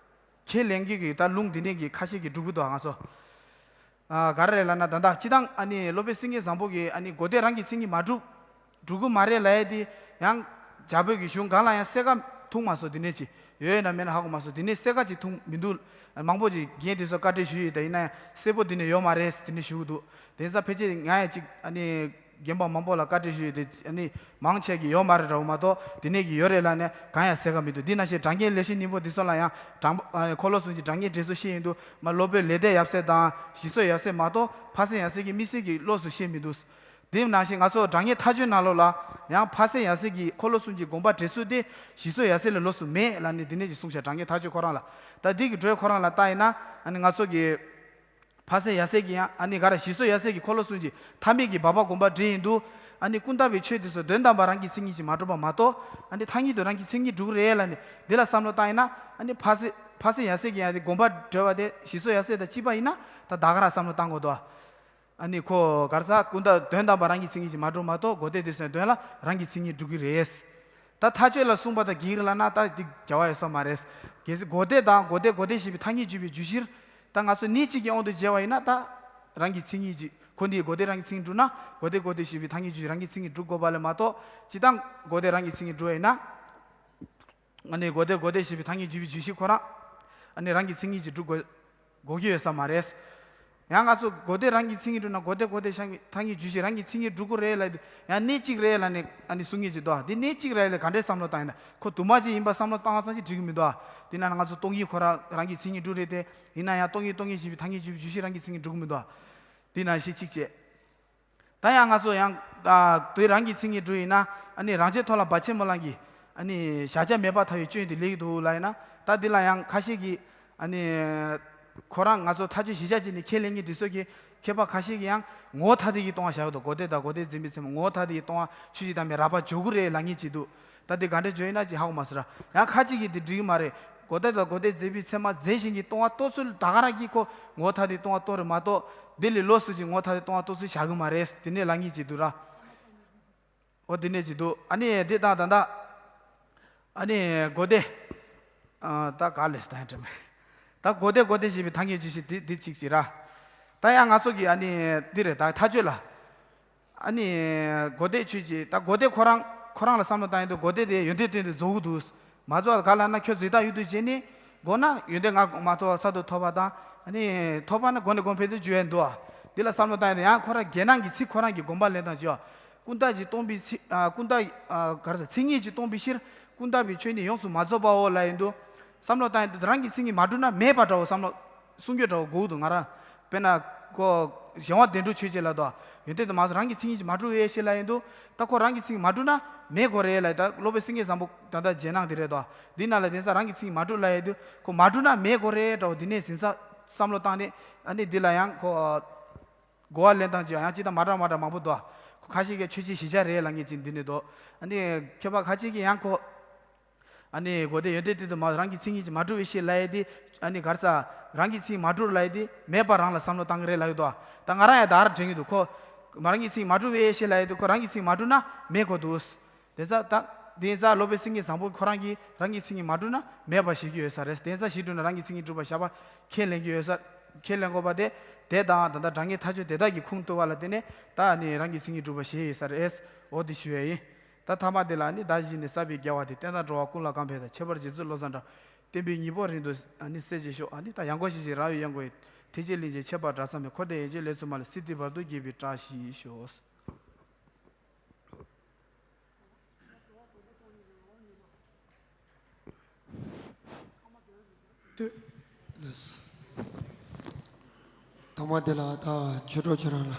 ཁས་ལེན་གི་གི་ད་ལུང་དེ་ནས་གི་ཁ་ཤས་ཀྱིས་སྒྲུབ་གི་འདུག་ང་ཚོ། ཨ་ག་རེ་རེད་ལབ་ན་ད་ལྟ་སྤྱི་བཏང་ཨ་ནི་སློབ་དཔོན་སེང་གེ་བཟང་པོ་གིས་ཨ་ནི་གོ་བདེ་རང་གི་མཚན་ཉིད་མ་གྲུབ། འགྲོ་གི་མ་རེད་ལབ་ཡ་དེ་ཡང་རྒྱ་བོད་ཀྱི་གཞུང་གང་ལ་ཡང་གསལ་ཁ་མཐོང་མ་སོང་། དེ་ནས་ཅི་ཡོད་ཡོད་ན་མེད་ན་ཧ་གོ་མ་སོང་། དེ་ནས་གསལ་ཁ་ཅིག་མཐོང་མི་འདུག་མང་པོ་ཅིག་རྒན་དེ་ཚོ་བཀའ་འདྲི་ཞུས་ཡོད། ད་ཡིན་ན་ཡང་གསལ་པོ་དེ་ནས་ཡོད་མ་རེད་དེ་ནས་ཞུ་གི་འདུག་དེ་ཚ་ཕལ་ཆེར་ང་ཡང་ཅིག་ཨ་ནི་རྒན་པ་མང་པོ་ལ་བཀའ་འདྲི་ཞུས་ཡོད་དེ་ཨ་ནི་མང་ཆེ་གི་ཡོད་མ་རེད་འདྲ་བོ་མ་གཏོགས་དེ་ནས་ཀྱི་ཡོད་རེད་ལབ་ནས་གང་ཡང་གསལ་ཁ་མི་འདུག་འདི་ནང་བཞིན་དྲང་རྒན་ལེགས་བཤད་སྙིང་པོ་འདི་ཚོ་ལ་ཡང་དྲང་པོ་ཨ་འཁོར་ལོ་གསུམ་གྱི་དྲང་རྒན་འགྲེལ་ཚུལ་བཤད་ཡོད་འདུག་མ་སློབ་དཔོན་ལེགས་ལྡན་ཡབ་སྲས་དང་ཞི་སོགས་ཡབ་སྲས་མ་གཏོགས་ཕ་སེང་ཡབ་སྲས་ཀྱི་དམིགས་བསལ་གྱི་ཀློགས་སུ་བཤད་མི་འདུག་དེ་ནང་བཞིན་ང་ཚོ་དྲང་ངེས་ཐག་གཅོད་ནང་ལོགས་ལ་ཡང་ཕ་སེང་ཡབ་སྲས་ཀྱི་འཁོར་ལོ་གསུམ་གྱི་དགོངས་པ་འགྲེལ་ཚུལ་དེ་ཞི་སོགས་ཡབ་སྲས་ལས་ལོགས་སུ་མེད་ལབ་ནས་དེ་ནས་ཀྱི་གསུངས་བྱ། དྲང་ངེས་ཐག་གཅོད་ཁོ་རང་ལ། ད་འདི་གི་འགྲོས་ཁོ་རང་ལ་ལྟ་ཡིན་ན་ཨ་ནི་ང་ཚོ་གི་ཕ་སེང་ཡབ་སྲས་ཀྱི་ཡང་ཨ་ནི་ག་རེ་ཞི་སོགས་ཡབ་སྲས་ཀྱི་འཁོར་ལོ་གསུམ་གྱི་ཐ་མལ་གྱི་སྦགས་པ་དགོངས་པ་འགྲེལ་ཡིན་འདུག་ཨ་ནི་ཀུན་བརྟགས་པའི་ཆོས་དེ་ཚོ་དོན་དམ་པར་རང་གི་མཚན་ཉིད་ཀྱིས་མ་གྲུབ་པ་མ་གཏོགས་ཨ་ནི་ཐ་སྙད་དུ་རང་གི་མཚན་ཉིད་གྲུབ་རེད་ལབ་ནས་འདི་ལ་བསམ་བློ་བཏང་ཡིན་ན་ཨ་ནི་ཕ་སེང་ཕ་སེང་ཡབ་སྲས་ཀྱི་ཡང་དེ་དགོངས་པ་འགྲེལ་བ་དེ་ཞི་སོགས་ཡབ་སྲས་དང་གཅིག་པ་ཡིན་ན་ད་ད་ག་རང་བསམ་བློ་བཏང་དགོས་འདུག་ཨ་ནི་ཁོ་གར་ས་ཀུན་བརྟགས་དོན་དམ་པར་རང་གི་མཚན་ཉིད་ཀྱིས་མ་གྲུབ་མ་གཏོགས་གོ་བདེ་དེ་ཚོའི་དོན་ལ་རང་གི་མཚན་ཉིད་གྲུབ་ཀྱི་རེད། ད་ཐག་གཅོད་ལ་གསུངས་པ་དང་འགལ་ལབ་ན་ད་འདི་བྱ་བ་ཡོད་ས་མ་རེད། གལ་སྲིད་གོ་བདེ་དང་གོ་བདེ་གོ་བདེ་ཞེས་པའི་ཐ་སྙད་བརྗོད་པའི་བརྗོད་གཞིར་ད་ང་ཚོ་གནས་གཅིག་གི་དབང་དུ་བྱས་པ་ཡིན་ན་ད་རང་གི་མཚན་ཉིད་ཀྱིས་ཁོ་འདིའི་གོ་བདེ་རང་གི་མཚན་ཉིད་གྲུབ་ན་གོ་བདེ་གོ་བདེ་ཞེས་པའི་ཐ་སྙད་བརྗོད་གཞི་རང་གི་མཚན་ཉིད་གྲུབ་དགོས་པ་ལས་མ་གཏོགས་སྤྱི་བཏང་གོ་བདེ་རང་གི་མཚན་ཉིད་གྲུབ་པ་ཡིན་ན། ཨ་ནི་གོ་བདེ་གོ་བདེ་ཞེས་པའི་ཐ་སྙད་བརྗོད་པའི་བརྗོད་གཞི་ཁོ་རང་ཨ་ནི་རང་གི་མཚན་ཉིད་ཀྱིས་གྲུབ་དགོས། དགོས་ཀྱི་ཡོད་ས་མ་རེད། ཡང་ང་ཚོ་གོ་བདེ་རང་གི་མཚན་ཉིད་སྒྲུབ་ན་གོ་བདེ་གོ་བདེ་ཤང་གི་ཐང་གི་ཇུས་ཤིག་རང་གི་མཚན་ཉིད་སྒྲུབ་དགོས་རེད་ལབ་དུས་ཡང་གནད་གཅིག་རེད་ལབ་ནས་ཨ་ནི་གསུང་གི་ཅིག་འདུག་འདི་གནད་གཅིག་རེད་ལ་ག་འདྲས་བསམ་བློ་བཏང་ཡིན་ན་ཁོ་དུ་མ་ཅིག་ཡིན་པ་བསམ་བློ་བཏང་བ་ཙམ་ཞིག་འགྲིག་གི་མི་འདུག་དེ་ན་ང་ཚོ་སྟོང་ཉིད་ཁོ་རང་རང་གི་མཚན་ཉིད་སྒྲུབ་རེད་དེ། ཡིན་ན་ཡང་སྟོང་ཉིད་སྟོང་ཉིད་ཞེས་པའི་ཐང་གི་ཇུས་ཇུས་ཤིག་རང་གི་མཚན་ཉིད་སྒྲུབ་གི་མི་འདུག་འདི་ན་ཤི་གཅིག་བྱས། ད་ཡང་ང་ཚོ་ཡང་ཨ་དུས་རང་གི་མཚན་ཉིད་འགྲོ་ཡིན་ན་ཨ་ནི་རང་ཆས་ཐོག་ལ་བར་ཆད་མ་ལང་གི་ཨ་ནི་བཞག་བྱ་མེད་པར་ཐལ་བའི་སྐྱོན་དེ་ལེགས་འདུག་ལ་ཡིན་ན། ད་འདི་ལ་ཡང་ཁ་ཤས་ཀྱིས་ཨ་ནི་ཁོ་རང་ང་ཚོ་ཐག་གཅོད་གཞི་བཞག་བྱས་ནས་ཁས་ལེན་མཁན་དེ་ཚོ་གི་མཁས་པ་ཁ་ཤས་ཀྱིས་ཡང་ངོ་བོ་ཐ་དད་ཀྱི་སྟོང་བ་བཞག་གི་འདུག་གོ་བདེ་དང་གོ་བདེ་འཛིན་པའི་ཚད་མ་ངོ་བོ་ཐ་དད་ཀྱི་སྟོང་བ་ཆོས་ཅན་དང་མི་རགས་པ་འཇོག་གི་རེད་ལབ་མཁན་ཅིག་འདུག་ད་འདི་ག་འདྲ་བརྗོད་ཡིན་ན་ཅིག་ཧ་གོ་མ་སོང་ར། ཡང་ཁ་ཅིག་གིས་འདི་འགྲིག་གི་མ་རེད། གོ་བདེ་དང་གོ་བདེ་འཛིན་པའི་ཚད་མ་འཛིན་བཞིན་གྱི་སྟོང་བ་རྟོགས་ཚུལ་ད་ག་རང་གིས་ཁོ་ངོ་བོ་ཐ་དད་སྟོང་བ་རྟོགས་རེད་མ་གཏོགས་འདི་ལས་ལོགས་སུ་ཅིག་ངོ་བོ་ཐ་དད་སྟོང་བ་རྟོགས་ཚུལ་བཞག་གི་མ་རེད། དེ་ནས་ལབ་མཁན་ཅིག་འདུག་ར། འོ་དེ་ནས་ཅིག་འདུག་ཨ་ནི་འདི་དང་ད་ལྟ་ཨ་ནི་གོ་བདེ་ཨ་ད་ག་ལས་ད་དྲན་མེད། ད་གོ་བདེ་གོ་བདེ་ཞེས་པའི་ཐང་གི་ཇུས་ཤིག་འདི་འདི་གཅིག་ཅིག་ར། ད་ཡང་ང་ཚོ་གི་ཨ་ནི་འདི་རེད། ད་ཐག་གཅོད་ལ། ཨ་ནི་གོ་བདེ་ཆོས་ཅན། ད་གོ་བདེ་ཁོ་རང་ཁོ་རང་ལ་བསམ་བློ་བཏང་ཡིན་དུས་གོ་བདེ་དེ་ཡོན་ཏན་སྟོན་དུ་རྫོགས་ཀྱི་འདུག་མ་རྫོགས་ག་ལ་ན་ཁྱོད་རྫོགས་ཐག་ཡོད་དུས་བྱས་ནས་དགོས་ན་ཡོན་ཏན་ང་མ་ཐོབ་པ་གསར་དུ་ཐོབ་པ་དང་། ཨ་ནི་ཐོབ་པ་ན་གོང་ནས་གོང་འཕེལ་དུ་འགྱུར་ཡ་འདུག་འདི་ལ་བསམ་བློ་བཏང་ཡིན་དུས་ཡང་ཁོ་རང་རྒྱལ་ནང་གི་ཚིག་ཁོ་རང་གི་དགོངས་པ་ལེན་སྟངས་ཀྱི་ཀུན་བརྟགས་ཀྱིས་སྟོང་པའི་ཚིག་ཨ་ཀུན་བརྟགས་ཨ་ག་རེ་ཟེར། མཚན་ཉིད་ཀྱིས་སྟོང་པའི་ཕྱིར་ཀུན་བརྟགས་པའི་ཆོས་ནི་ཡོངས་སུ་མ་རྫོགས་པའོ་ལབ་ཡིན་དུས། བསམ་བློ་བཏང་ཡིན་དུས་རང་གི་མཚན་ཉིད་མ་གྲུབ་ན་མེད་པ་འདྲ་བོ་བསམ་བློ། གསུང་རྒྱུ་འདྲ་བོ་དགོས་འདུག་ང་རང་། དཔེར་ན་ཁོ་གཞན་དབང་བདེན་གྲུབ་ཆོས་ཅན་ལ་དོ། ཡོན་ཏན་དུ་མ་སོང་རང་གི་མཚན་ཉིད་ཀྱིས་མ་གྲུབ་པའི་ཕྱིར་ལབ་ཡིན་དུས། ད་ཁོ་རང་གི་མཚན་ཉིད་མ་གྲུབ་ན་མེད་དགོས་རེད་ལབ། ད་སློབ་དཔོན་སེང་གེ་བཟང་པོ་ད་ལྟ་རྗེས་གནང་དེ་རེད་དོ། འདི་ནང་ལ་དེང་སང་རང་གི་མཚན་ཉིད་མ་གྲུབ་ལབ་ཡིན་དུས་ཁོ་མ་གྲུབ་ན་མེད་དགོས་རེད་འདྲ་བོ་འདི་ནས་ཟིན་ས་བསམ་བློ་བཏང་ནས་ཨ་ནི་འདི་ལ་ཡང་ཁོ་གོ་བ་ལེན་སྟངས་ཀྱི་ཡང་ཅི་ལྟར་མ་འདྲ་མ་འདྲ་མང་པོ་འདུག་ཁོ་ཁ་ཤས་ཀྱིས་ཆོས་ཅན་གཞི་བཞག་རེད་ལབ་མཁན་ཅིག་འདི་ནས་འདུག་ཨ་ནི་མཁས་པ་ཁ་ཅིག་གིས་ཡང་ཁོ། ཨ་ནི་གོ་བདེ་ཡོན་ཏན་སྟོན་དུ་མ་རང་གི་མཚན་ཉིད་ཀྱིས་མ་གྲུབ་པའི་ཕྱིར་ལབ་ཡས་དེ། ཨ་ནི་ག་རེ་ཟེར། རང་གི་མཚན་ཉིད་མ་གྲུབ་ལབ་ཡས་དེ་མེད་པ་རང་ལ་བསམ་བློ་བཏང་གི་རེད་ལབ་ཡོད་དོ། ད་ང་རང་ཡང་ད་ར་དྲན་གྱི་འདུག་ཁོ་མ་རང་གི་མཚན་ཉིད་མ་གྲུབ་པའི་ཕྱིར་ལབ་ཡས་དེ་ཁོ་རང་གི་མཚན་ཉིད་མ་གྲུབ་ན་མེད་དགོས་འདུག་དེ་ཚ་ད་དེ་ཚ་སློབ་དཔོན་སེང་གེ་བཟང་པོ་ཁོ་རང་གིས་རང་གི་མཚན་ཉིད་མ་གྲུབ་ན་མེད་པ་བཞེད་ཀྱི་ཡོད་ས་རེད། དེ་ཚ་གཞི་གྲུབ་ན་རང་གི་མཚན་ཉིད་གྲུབ་པ་བཞག་པ་ཁས་ལེན་གྱི་ཡོད་ས། ཁས་ལེན་དགོས་པ་དེ་དེ་དང་ད་ལྟ་དྲང་ངེས་ཐག་ཆོད་དེ་དག་གི་ཁུངས་གཏུགས་པ་ལ་བརྟེན་ནས་ད་ཨ་ནི་རང་གི་མཚན་ཉིད་གྲུབ་པ་བཞེད་ཡོད་ས་རེད། འོ་དེ་ཞུ་ཡས་ཡིན། ད་ཐ་མ་དེ་ལ་ནི་བདག་གཞན་ནི་བསགས་པའི་དགེ་བ་དེ། བསྟན་དང་འགྲོ་བ་ཀུན་ལ་གང་ཕན་ཐོགས། ཁྱད་པར་རྗེ་བཙུན་བློ་བཟང་འདྲ། བསྟན་པའི་སྙིང་པོ་རིང་དུ་ཨ་ནི་གསལ་བྱེད་ཤོག་ཨ་ནི་ད་ཡང་སྒོ་ཞིག་ཅིག་རང་བའི་གཡང་འགུགས་ཡིན། ཐེག་ཆེན་གླིང་རྗེ་ཁྱད་པར་གྲགས་བསམ་མེད། འཁོར་འདས་ཡན་ཆད་ལས་སུ་མ་ལུས། སྲིད་མཐའི་བར་དུ་དགེ་བའི་བཀྲ་ཤིས་ཤོག་ཐོག་མ་དེ་ལ་ད་ཆོས་གྲོགས་ཁྱོད་རང་ལ་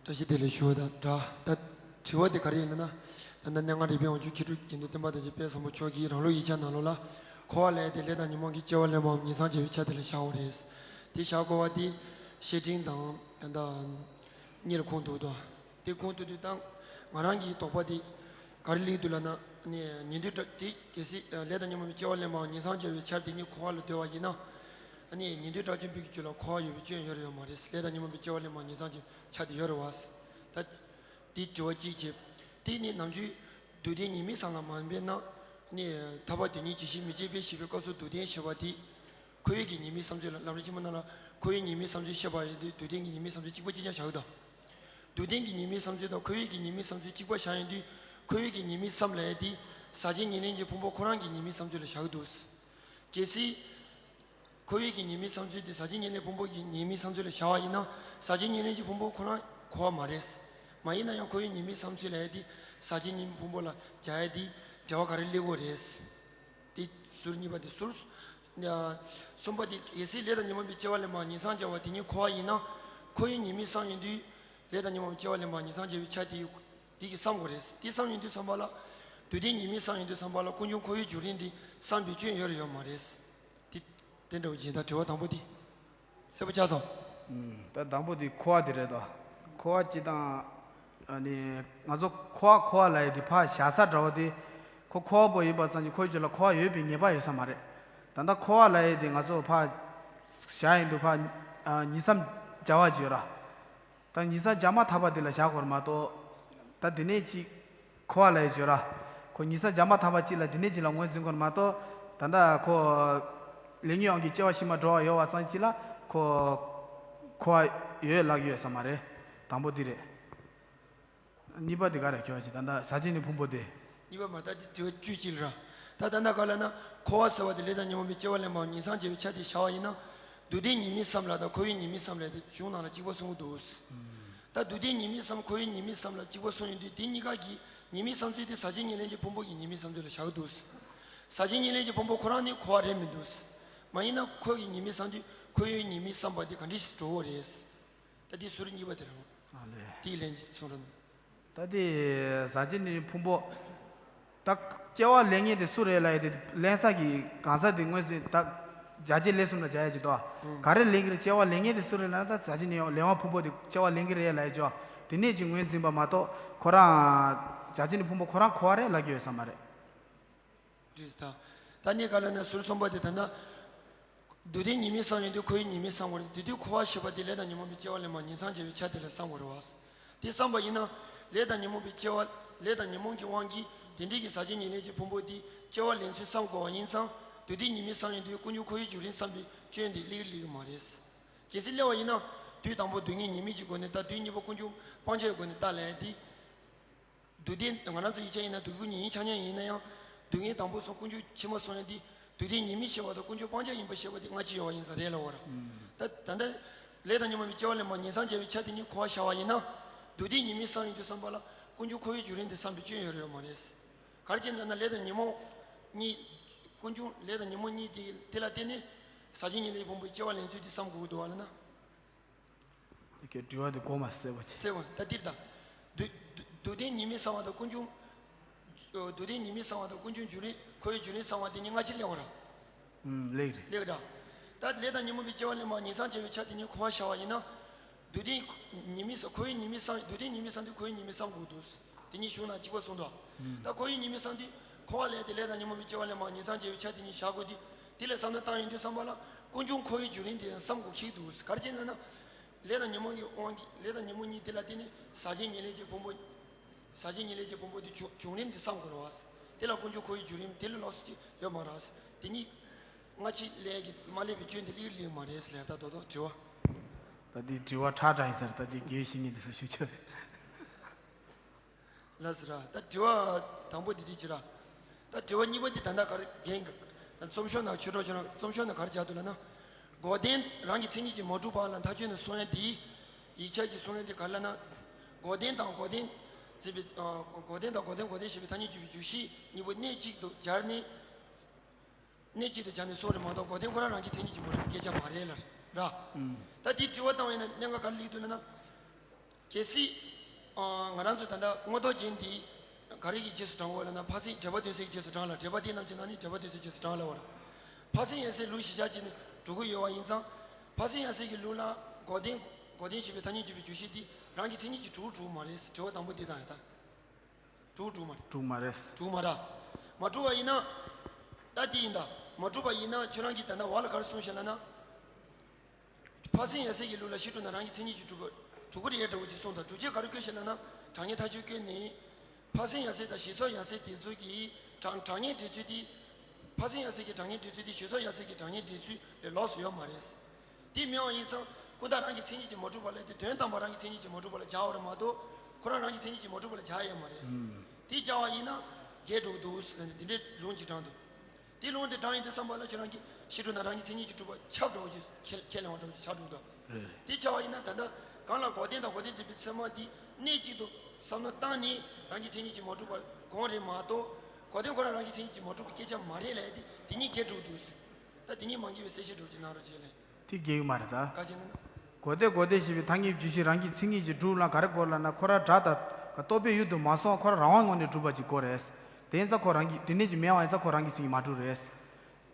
བཀྲ་ཤིས་བདེ་ལེགས་ཞུ་བ་དང་སྦྲགས། ད་དྲི་བ་དེ་ག་རེ་ཡིན་ལབ་ན། ད་ལྟ་གནས་ལྔ་རིག་པའི་དབང་ཕྱུག་མཁས་གྲུབ་དགེ་འདུན་བསྟན་པ་དང་རྗེ་དཔལ་བཟང་པོ་མཆོག་གིས་རང་ལུགས་ཡིག་ཆ་ནང་ལོགས་ལ། འཁོར་བ་ལས་དེ་ལས་དང་ཉོན་མོངས་ཀྱི་སྐྱེ་བ་ལེན་པའམ་ཉིང་མཚམས་སྦྱར་བའི་ཆ་དེ་ལ་བཞག་པ་རེད། དེ་བཞག་དགོས་པ་དེ་བཤེས་སྤྲིང་དང་ད་ལྟ་གཉིས་ལ་ཁུངས་གཏུགས་འདུག་དེ་ཁུངས་གཏུགས་དུས་ད་ང་རང་གི་དོགས་པ་དེ་ག་རེ་སླེབས་འདུག་ལབ་ན། ནི་ཉན་ཐོས་གྲགས་དེ་གལ་སྲིད་ལས་དང་ཉོན་མོངས་པའི་སྐྱེ་བ་ལེན་པའམ་ཉིང་མཚམས་སྦྱར་བའི་ཆ་དེ་གཉིས་འཁོར་བ་ལ་འདོད་པ་ཡིན་ན། ཨ་ནི་ཉན་ཐོས་གྲགས་ཆེན་པོའི་རྒྱུད་ལ་འཁོར་བ་ཡོད་པའི་སྐྱོན་ཡོད་རེད་ཡོད་མ་རེད། ལས་དང་ཉོན་མོངས་པའི་སྐྱེ་བ་ལེན་པའམ་ཉིང་མཚམས་སྦྱར་བའི་ཆ་དེ་ཡོད་རེད་བ། ད་དེ་དྲི་བ་གཅིག་བྱས། དེ་ནི་ནམ་རྒྱུན་སྡུག་བདེན་ཉེས་དམིགས་བསམ་ལ་མ་འབད་ན། ནི་ཐར་པ་དོན་གཉིས་ཇི་ཞིག་མི་བྱེད་པའི་ཞེས་པའི་སྐབས་སུ་སྡུག་བདེན་ཞེས་པ་དེ། འཁོར་བའི་གི་ཉེས་དམིགས་བསམ་ཚུལ་ལ་ལམ་རིམ་ཆེན་མོ་ནང་ལ་འཁོར་བའི་ཉེས་དམིགས་བསམ་ཚུལ་བཤད་པ་ཡིན་དུས་སྡུག་བདེན་གྱི་ཉེས་དམིགས་བསམ་ཚུལ་གཅིག་པ་གཅིག་རྐྱང་བཞག་གི་འདུག་སྡུག་བདེན་གྱི་ཉེས་དམིགས་བསམ་ཚུལ་དང་འཁོར་བའི་གི་ཉེས་དམིགས་བསམ་ཚུལ་གཅིག་པ་བཞག་ཡོང་དུས། འཁོར་བའི་གི་ཉེས་དམིགས་བསམ་ལབ་ཡ་དེ་ཟག་བཅས་ཉེར་ལེན་གྱི་ཕུང་པོ་ཁོ་རང་གི་ཉེས་དམིགས་བསམ་ཚུལ་ལ་བཞག་གི་འདུག་གལ་སྲིད་འཁོར་བའི་གི་ཉེས་དམིགས་བསམ་ཚུལ་དེ་ཟག་བཅས་ཉེར་ལེན་ཕུང་པོ་གི་ཉེས་དམིགས་བསམ་ཚུལ་ལ་བཞག་པ་ཡིན་ན། ཟག་བཅས་ཉེར་ལེན་གྱི་ཕུང་པོ་ཁོ་རང་འཁོར་བ་མ་རེད། མ་ཡིན་ན་ཡང་འཁོར་བའི་ཉེས་དམིགས་བསམ་ཚུལ་ལབ་ཡ་དེ་ཟག་བཅས་ཉེར་ལེན་ཕུང་པོ་ལ་སྦྱར་ཡ་དེ་འབྲེལ་བ་ག་རེ་སླེབས་ཡོད་རེད། དེ་ཟུར་གཉིས་པ་དེ་ཟུར། གསུམ་པ་དེ་གལ་སྲིད་ལས་དང་ཉོན་མོངས་པའི་སྐྱེ་བ་ལེན་པའམ་ཉིང་མཚམས་སྦྱར་བ་དེ་གཉིས་འཁོར་བ་ཡིན་ན། འཁོར་བའི་ཉེས་དམིགས་བསམ་ཡོང་དུས། ལས་དང་ཉོན་མོངས་པའི་སྐྱེ་བ་ལེན་པའམ་ཉིང་མཚམས་སྦྱར་བའི་ཆ་དེ་དེ་གི་བསམ་དགོས་རེད། དེ་བསམ་ཡོང་དུས་བསམ་པ་ལ། སྡུག་བདེན་ཉེས་དམིགས་བསམ་ཡོང་དུས་བསམ་པ་ལ་ཀུན་འབྱུང་འཁོར་བའི་རྒྱུན་རིང་དེ་བསམ་པའི་སྐྱོན་ཡོད་རེད་ཡོད་མ་རེད། དེ་དེ་འདྲ་བོ་ཅིག་ད་དྲི་བ་དང་པོ་དེ། གསལ་པོ་ཆགས་སོང་། ཨུམ། ད་དང་པོ་དེ་འཁོར་བ་དེ་རེད་དོ། འཁོར་བ་སྤྱི་དང་། ཨ་ནི་ང་ཚོ་འཁོར་བ་འཁོར་བ་ལབ་ཡས་དེ་ཕར་བཞག་ས་འདྲ་བོ་དེ། ཁོ་འཁོར་བ་པོ་ཡིན་པ་ཙམ་གྱིས་ཁོའི་རྒྱུད་ལ་འཁོར་བ་ཡོད་པའི་ངེས་པ་ཡོད་ས་མ་རེད། ད་ལྟ་འཁོར་བ་ལབ་ཡས་དེ་ང་ཚོ་ཕར་བཞག་ཡིན་དུས་ཕར་ཨ་ཉིང་མཚམས་སྦྱར་བ་ཅིག་ཡོད་ར། ད་ཉིང་མཚམས་སྦྱར་མ་ཐག་པ་དེ་ལ་བཞག་དགོས་རེད་མ་གཏོགས། ད་དེ་ནས་ཅིག་འཁོར་བ་ལབ་ཡས་ཅིག་ཡོད་ར། ཁོ་ཉིང་མཚམས་སྦྱར་མ་ཐག་པ་ཅིག་ལ་དེ་ནས་ཅིག་ལ་ངོས་འཛིན་དགོས་རེད་མ་གཏོགས། ད་ལྟ་ཁོ་ལས་ཉོན་དབང་གིས་སྐྱེ་བ་ཕྱི་མ་འགྲོ་བ་ཡོད་པ་ཙམ་ཅིག་ལ་ཁོ་འཁོར་བ་ཡོད་ལབ་ཀྱི་ཡོད་ས་མ་རེད། དང་པོ་དེ་རེད། གཉིས་པ་དེ་ག་རེ་ཁྱོད་ཀྱིས་ད་ལྟ་ཟག་བཅས་ཉེར་ལེན་ཕུང་པོ་དེ། གཉིས་པ་མ་ད་དེ་དྲི་བ་བཅུ་གཅིག་ལ་ར། ད་ད་ལྟ་ག་ལ་ན། འཁོར་བ་ཟེར་བ་དེ་ལས་དང་ཉོན་མོངས་པའི་སྐྱེ་བ་ལེན་པའམ་ཉིང་མཚམས་སྦྱར་བའི་ཆ་དེ་བཞག་པ་ཡིན་ན། སྡུག་ སྡུག་བདེན་ཉེས་དམིགས་སམ་ལ་དང་འཁོར་བའི་ཉེས་དམིགས་སམ་ལ་དེ་གཞུང་ནང་ལ་གཅིག་པ་གསུང་གི་འདུག། ད་སྡུག་བདེན་ཉེས་དམིགས་སམ་འཁོར་བའི་ཉེས་དམིགས་སམ་ལ་གཅིག་པ་གསུང་ཡོང་དུས་དེ་གཉིས་ཀ་གི་ཉེས་དམིགས་སམ་ཚུལ་དེ་ཟག་བཅས་ཉེར་ལེན་གྱི་ཕུང་པོ་གི་ཉེས་དམིགས་སམ་ཚུལ་ལ་བཞག་གི་འདུག། ཟག་བཅས་ཉེར་ལེན་གྱི་ཕུང་པོ་ཁོ་རང་ནི་འཁོར་བ་རེད་མི་འདུག། མ་ཡིན་ན་འཁོར་གྱི་ཉེས་དམིགས་སམ་དུས་འཁོར་བའི་ཉེས་དམིགས་སམ་པ་དེ་ག་འདྲ་ཞིག་འགྲོ་བོ་རེད། ད་འདི་ཟུར་གཉིས་པ་དེ་རང་། ཨ་ལས། དེའི་ལན་གྱིས་གསུང་རོགས་གནང་། ད་དེ་ཟག་བཅས་ནི་ཕུང་པོ། ད་སྐྱེ་བ་ལེན་མཁན་དེ་སུ་རེད་ལབ་ཡ་དེ་ལེན་ས་གི་གང་ཟག་དེ་ངོས་འཛིན་ད་བརྒྱ་ཆ་ལེན་གསུམ་ལ་བྱ་ཡ་ཅིག་ཏོ། ཨང་། ག་རེ་ལེན་གི་རེད། སྐྱེ་བ་ལེན་མཁན་དེ་སུ་རེད་ལབ་ན་ད་ཟག་བཅས་ནི་ལེན་པ་ཕུང་པོ་དེ་སྐྱེ་བ་ལེན་གི་རེད་ལབ་ཡ་ཅོ། དེ་ནས་ཅིག་ངོས་འཛིན་པ་མ་གཏོགས་ཁོ་རང་ཟག་བཅས་ནི་ཕུང་པོ་ཁོ་རང་འཁོར་བ་རེད་ལབ་ཀྱི་ཡོད་ས་མ་རེད། འགྲིག་ད། ད་ནི་ག་ལ་ན་ཟུར་གསུམ་པ་དེ་ད་ན། སྡུག་བདེན་ཉེས་དམིགས་སམ་ཡོང་དུས་འཁོར་བའི་ཉེས་དམིགས་སམ་དགོས་རེད། དེ་དུས་འཁོར་བ་ཞེས་པ་དེ་ལས་དང་ཉོན་མོངས་པའི་སྐྱེ་བ་ལེན་པ་ཉིང་མཚམས་བཅད་པའི་ཆ་དེ་ལ་བསམ་དགོས་རེད་བ། དེ་བསམ་པ་ཡིན་ན། ལས་དང་ཉོན་མོངས་པའི་སྐྱེ་བ། ལས་དང་ཉོན་མོངས་ཀྱི་དབང་གིས་དེ་འདྲའི་གི་ཟག་བཅས་ཉེར་ལེན་གྱི་ཕུང་པོ་དེ་སྐྱེ་བ་ལེན་ཚུལ་བསམ་དགོས་པ་ཡིན་ཙང་། སྡུག་བདེན་ཉེས་དམིགས་སམ་ཡོང་དུས་ཀུན་འབྱུང་འཁོར་བའི་རྒྱུན་རིང་བསམ་པའི་སྐྱོན་དེ་སླེབས་སླེབས་ཀྱི་མ་རེད། གལ་སྲིད་སླེབས་པ་ཡིན་ན། དུས་དང་པོ་སྡུག་བསྔལ་ཉེས་དམིགས་ཀྱི་སྒོ་ནས་བལྟ། དུས་གཉིས་པ་ཀུན་འབྱུང་སྤང་བྱའི་སྒོ་ནས་བལྟ་ལབ་ཡ་དེ། སྡུག་བདེན་ང་རང་ཚོ་ཡིད་ཆེས་ཡིན་ན་སྡུག་ཀུན་ཉེ་ཡིན་ཆ་མཉམ་ཡིན་ན་ཡང་སྡུག་བསྔལ་དང་པོ་སོང་ཀུན་འབྱུང་ཕྱི་མ་སོང་ཡང་དེ་སྡུག་བདེན་ཉེས་དམིགས་ཞེས་པ་དང་ཀུན་འབྱུང་སྤང་བྱ་ཡིན་པ་ཞེས་པ་དེ་སྔ་ཕྱི་ཡོད་པ་ཡིན་ས་རེད་ལབ་པ་ར། ད་ད་ལྟ་ལས་དང་ཉོན་མོངས་པའི་སྐྱེ་བ་ལེན་པ་ཉིང་མཚམས་བཅད་པའི་ཆ་དེ་གཉིས་འཁོར་བ་བཞག་པ་ཡིན་ན་སྡུག་བདེན་ཉེས་དམིགས་སམ་ཡོང་དུས་བསམ་པ་ལ་ཀུན་འབྱུང་འཁོར་བའི་རྒྱུན་རིང་དེ་བསམ་པའི་སྐྱོན་ཡོད་རེད་ཡོད་མ་རེད། ག་རེ་བྱས་ན་ན་ལས་དང་ཉོན་མོངས་གཉིས། ཀུན་འབྱུང་ལས་དང་ཉོན་མོངས་གཉིས་དེ་དེ་ལ་བརྟེན་ནས་ཟག་བཅས་ཉེར་ལེན་ཕུང་པོའི་སྐྱེ་བ་ལེན་ཚུལ་དེ་བསམ་དགོས་ཀྱི་འདུག་བ་ལ་ན། ཁྱོད་དྲི་བ་དེ་གོ་མ་གསལ་པོ་བྱས། གསལ་པོ་ད་འདིར་ད། སྡུག་སྡུག་སྡུག་བདེན་ཉེས་དམིགས་སམ་པ་དང་ཀུན་འབྱུང་། སྡུག་བདེན་ཉེས་དམིགས་སམ་པ་དང་ཀུན་འབྱུང་རྒྱུན་རིང་འཁོར་བའི་རྒྱུན་རིང་བསམ་པ་དེ་གཉིས་སྔ་ཕྱི་སླེབས་པ་ར། ཨུམ་ལེགས་རེད། ལེགས་ར། ད་ལས་དང་ཉོན་མོངས་པའི་སྐྱེ་བ་ལེན་པ་ཉིང་མཚམས་བཅད་པའི་ཆ་དེ་གཉིས་འཁོར་བ་བཞག་པ་ཡིན་ན། སྡུག་བདེན་ཉེས་དམིགས་སམ་འཁོར་བའི་ཉེས་དམིགས་སམ་སྡུག་བདེན་ཉེས་དམིགས་སམ་དུས་འཁོར་བའི་ཉེས་དམིགས་སམ་དགོས་འདུག། དེ་གཉིས་གཞུང་ནང་གཅིག་པ་གསུངས་འདུག། ད་འཁོར་བའི་ཉེས་དམིགས་སམ་དུས་འཁོར་བ་ལས་དེ་ལས་དང་ཉོན་མོངས་པའི་སྐྱེ་བ་ལེན་པ་ཉིང་མཚམས་བཅད་པའི་ཆ་དེ་གཉིས་བཞག་དགོས་དུས་དེ་ལ་བསམ་བློ་བཏང་ཡོང་དུས་བསམ་པ་ལ་ཀུན་འབྱུང་འཁོར་བའི་རྒྱུན་རིང་དེ་ཡང་བསམ་དགོས་ཀྱི་འདུག། ག་རེ་བྱས་ན་ན། ལས་དང་ཉོན་མོངས་ཀྱི་དབང་གིས་ལས་དང་ཉོན་མོངས་གཉིས་དེ་ལ་བརྟེན་ནས་ཟག་བཅས་ཉེར་ལེན་གྱི་ཕུང་པོ། ཟག་བཅས་ཉེར་ལེན་གྱི་ཕུང་པོ་དེ་བྱུང་བྱུང་རིམ་དེ་བསམ་དགོས་རེད་བ། དེ་ལ་ཀུན་འབྱུང་འཁོར་བའི་རྒྱུན་རིང་དེ་ལས་ལོགས་སུ་ཅིག་ཡོད་མ་རེད། དེ་གཉིས་སྔ་ཕྱི་ལས་ཀྱི་མ་སླེབས་པའི་སྐྱོན་དེ་སླེབས་སླེབས་མ་རེད་ལབ། ད་དོ་དོ་དྲི་བ། ད་འདི་དྲི་བ་ཁྲ་ཁྲ་ཡིན་ས་རེད། ད་འདི་དགེ་བའི་བཤེས་གཉེན་འདི་ཚོ་ཞུ་ཆོག་རེད། ལགས་སོ་ར། ད་དྲི་བ་དང་པོ་འདི་འདི་ཅི་ར། ད་དྲི་བ་གཉིས་པ་འདི་ད་ལྟ་ག་རེ་རྒན་ག་ད་རྩོམ་ཤོག་ནང་ཆོས་གྲོགས་ཆོས་གྲོགས་རྩོམ་ཤོག་ནང་ག་རེ་བྱ་འདུག་ལབ་ན། འགོག་བདེན་རང་གི་མཚན་ཉིད་ཀྱིས་མ་གྲུབ་པ་ལ་མཐའ་དཔྱོད་ནས་གསུང་ཡ་འདི། ཡིག་ཆ་གིས་གསུང་ཡ་འདི་ག་རེ་ལབ་ན། འགོག་བདེན་དང་འགོག་བདེན་འཛིན་པའི་ཨ་འགོག་བདེན་དང་འགོག་བདེན་འགོག་བདེན་ཞེས་པའི་ཐ་སྙད་བརྗོད་པའི་འཇུག་གཞི་གཉིས་པོ་གནད་གཅིག་ཏུ་སྦྱར་ནས། གནད་གཅིག་ཏུ་སྦྱར་ནས་སོང་རེད་མ་གཏོགས་འགོག་བདེན་ཁོ་རང་རང་གི་མཚན་ཉིད་ཀྱིས་མ་གྲུབ་པའི་སྐད་ཆ་མ་རེད་ལ། ར། ཨང་། ད་དེའི་དྲི་བ་བཏང་བ་ཡིན་ན་གནད་འགག་ག་རེ་སླེབས་འདུག་ལབ་ན། གལ་སྲིད། ཨ། ང་རང་ཚོ་ད་ལྟ་མངོན་རྟོགས་རྒྱན་འདི་ག་རེ་གི་རྗེས་སུ་འབྲང་དགོས་ལབ་ན། འཕགས་སེང་འགྲེལ་པ་སྟོན་ས་གི་རྗེས་སུ་འབྲང་ལ། འགྲེལ་པ་འདི་རྣམས་ཀྱི་ནང་ནས་འགྲེལ་པ་སྟོན་ས་རྗེས་སུ་འབྲང་ལབ་པ་ར། འཕགས་སེང་ཡབ་སྲས་ལུགས་གཞིར་བཞག་བྱས་ནས་འགྲོ་གི་ཡོད་པ་ཡིན་ཙང་། འཕགས་སེང་ཡབ་སྲས་ཀྱི་ལུགས་ལ་འགོག་བདེན། འགོག་བདེན་ཞེས་པའི་ཐ་སྙད་བརྗོད་པའི་འཇུག་གཞི་འདི་རང་གི་མཚན་ཉིད་ཀྱིས་གྲུབ་གྲུབ་མ་རེད། དྲི་བ་དང་པོ་འདི་དང་ཡང་དག་གྲུབ་གྲུབ་མ་རེད། གྲུབ་མ་རེད། གྲུབ་མ་ར། མ་གྲུབ་པ་ཡིན་ན། ད་འདི་ཡིན་ད། མ་གྲུབ་པ་ཡིན་ན་ཁྱོད་རང་གིས་ད་ལྟ་བ་ལ་ག་རེ་གསུངས་ཤག་ལབ་ན། འཕགས་སེང་ཡབ་སྲས་ཀྱི་ལུགས་ལ་གཞི་གྲུབ་ན་རང་གི་མཚན་ཉིད་ཀྱིས་གྲུབ་པ་གྲུབ་ཀྱི་རེད་འདྲ་བོ་ཅིག་གསུངས་དང་། སྒྲུབ་བྱེད་ག་རེ་བཀོད་ཤག་ལབ་ན། གྲངས་ངེས་མཐའ་དཔྱོད་བཀོད་ནས། འཕགས་སེང་ཡབ་སྲས་དང་ཞེས་སོགས་ཡབ་སྲས་དེ་ཚོ་གི་གྲངས་གྲངས་ངེས་འགྲེལ་ཚུལ་དེ། འཕགས་སེང་ཡབ་སྲས་ཀྱི་གྲངས་ངེས་འགྲེལ་ཚུལ་དེ་ཞེས་སོགས་ཡབ་སྲས་ཀྱི་གྲངས་ངེས་འགྲེལ་ཚུལ་ལས་ལོགས་སུ་ཡོད་མ་རེད། དེ་མེད་པ་ཡིན་ཙང་ཀུན་བརྟགས་རང་གི་མཚན་ཉིད་ཀྱིས་མ་གྲུབ་པ་ལབ་དུས་དོན་དམ་པར་རང་གི་མཚན་ཉིད་ཀྱིས་མ་གྲུབ་པ་ལ་སྦྱར་བ་རེད་མ་གཏོགས་ཁོ་རང་རང་གི་མཚན་ཉིད་ཀྱིས་མ་གྲུབ་པ་ལ་སྦྱར་ཡོད་མ་རེད། ཨུམ། དེ་སྦྱར་བ་ཡིན་ན་འགལ་འགྲོ་གི་འདུག་ཟེར་ནས་འདི་འདྲའི་ལུང་ཅིག་དྲངས་འདུག། དེ་ལུང་དེ་དྲངས་ཡིན་དུས་བསམ་པ་ལ་ཁྱོད་རང་གིས་གཞི་གྲུབ་ན་རང་གི་མཚན་ཉིད་ཀྱིས་གྲུབ་པ་ཁྱབ་འགྲོ་གི་ཁས་ཁས་ལེན་པ་འདྲ་བོ་ཅིག་ཆགས་འགྲོ་གི་འདུག། རེད། དེ་ཆགས་པ་ཡིན་ན་ད་ལྟ་གང་ལ་འགོག་བདེན་དང་འགོག་བདེན་འཛིན་པའི་ཚད་མ་དེ་གནད་གཅིག་ཏུ་བསམ་བློ་བཏང་ནས་རང་གི་མཚན་ཉིད་ཀྱིས་མ་གྲུབ་པ་དགོངས་རེད་མ་གཏོགས་འགོག་བདེན་ཁོ་རང་རང་གི་མཚན་ཉིད་ཀྱིས་མ་གྲུབ་པའི་སྐད་ཆ་མ་རེད་ལབ་ཡ་དེ་དེ་གཉིས་འགལ་འགྲོ་གི་འདུག། ད་དེ་གཉིས་མང་ཆེ་བའི་གསལ་བཤད་འདྲ་བོ་ཅིག་གནང་རོགས་བྱེད་ལེ། དེ་འགལ་གྱི་མ་རེད་ད། ག་ཅི་ལབ་ན། འགོག་བདེན་འགོག་བདེན་ཞེས་པའི་ཐ་སྙད་བརྗོད་གཞི་རང་གི་མཚན་ཉིད་ཀྱིས་གྲུབ་ལ་ག་རེ་དགོས་ལབ་ན། ཁོ་རང་སྒྲ་དང་རྟོག་པའི་ཡུལ་དུ་མ་སོང་བ་ཁོ་རང་རང་དབང་ངོས་ནས་གྲུབ་པ་ཅིག་དགོས་རེད། དེ་ཡིན་ཙང་ཁོ་རང་གི་དེ་ནས་ཀྱི་མེད་པ་ཡིན་ཙང་ཁོ་རང་གི་མཚན་ཉིད་མ་གྲུབ་རེད།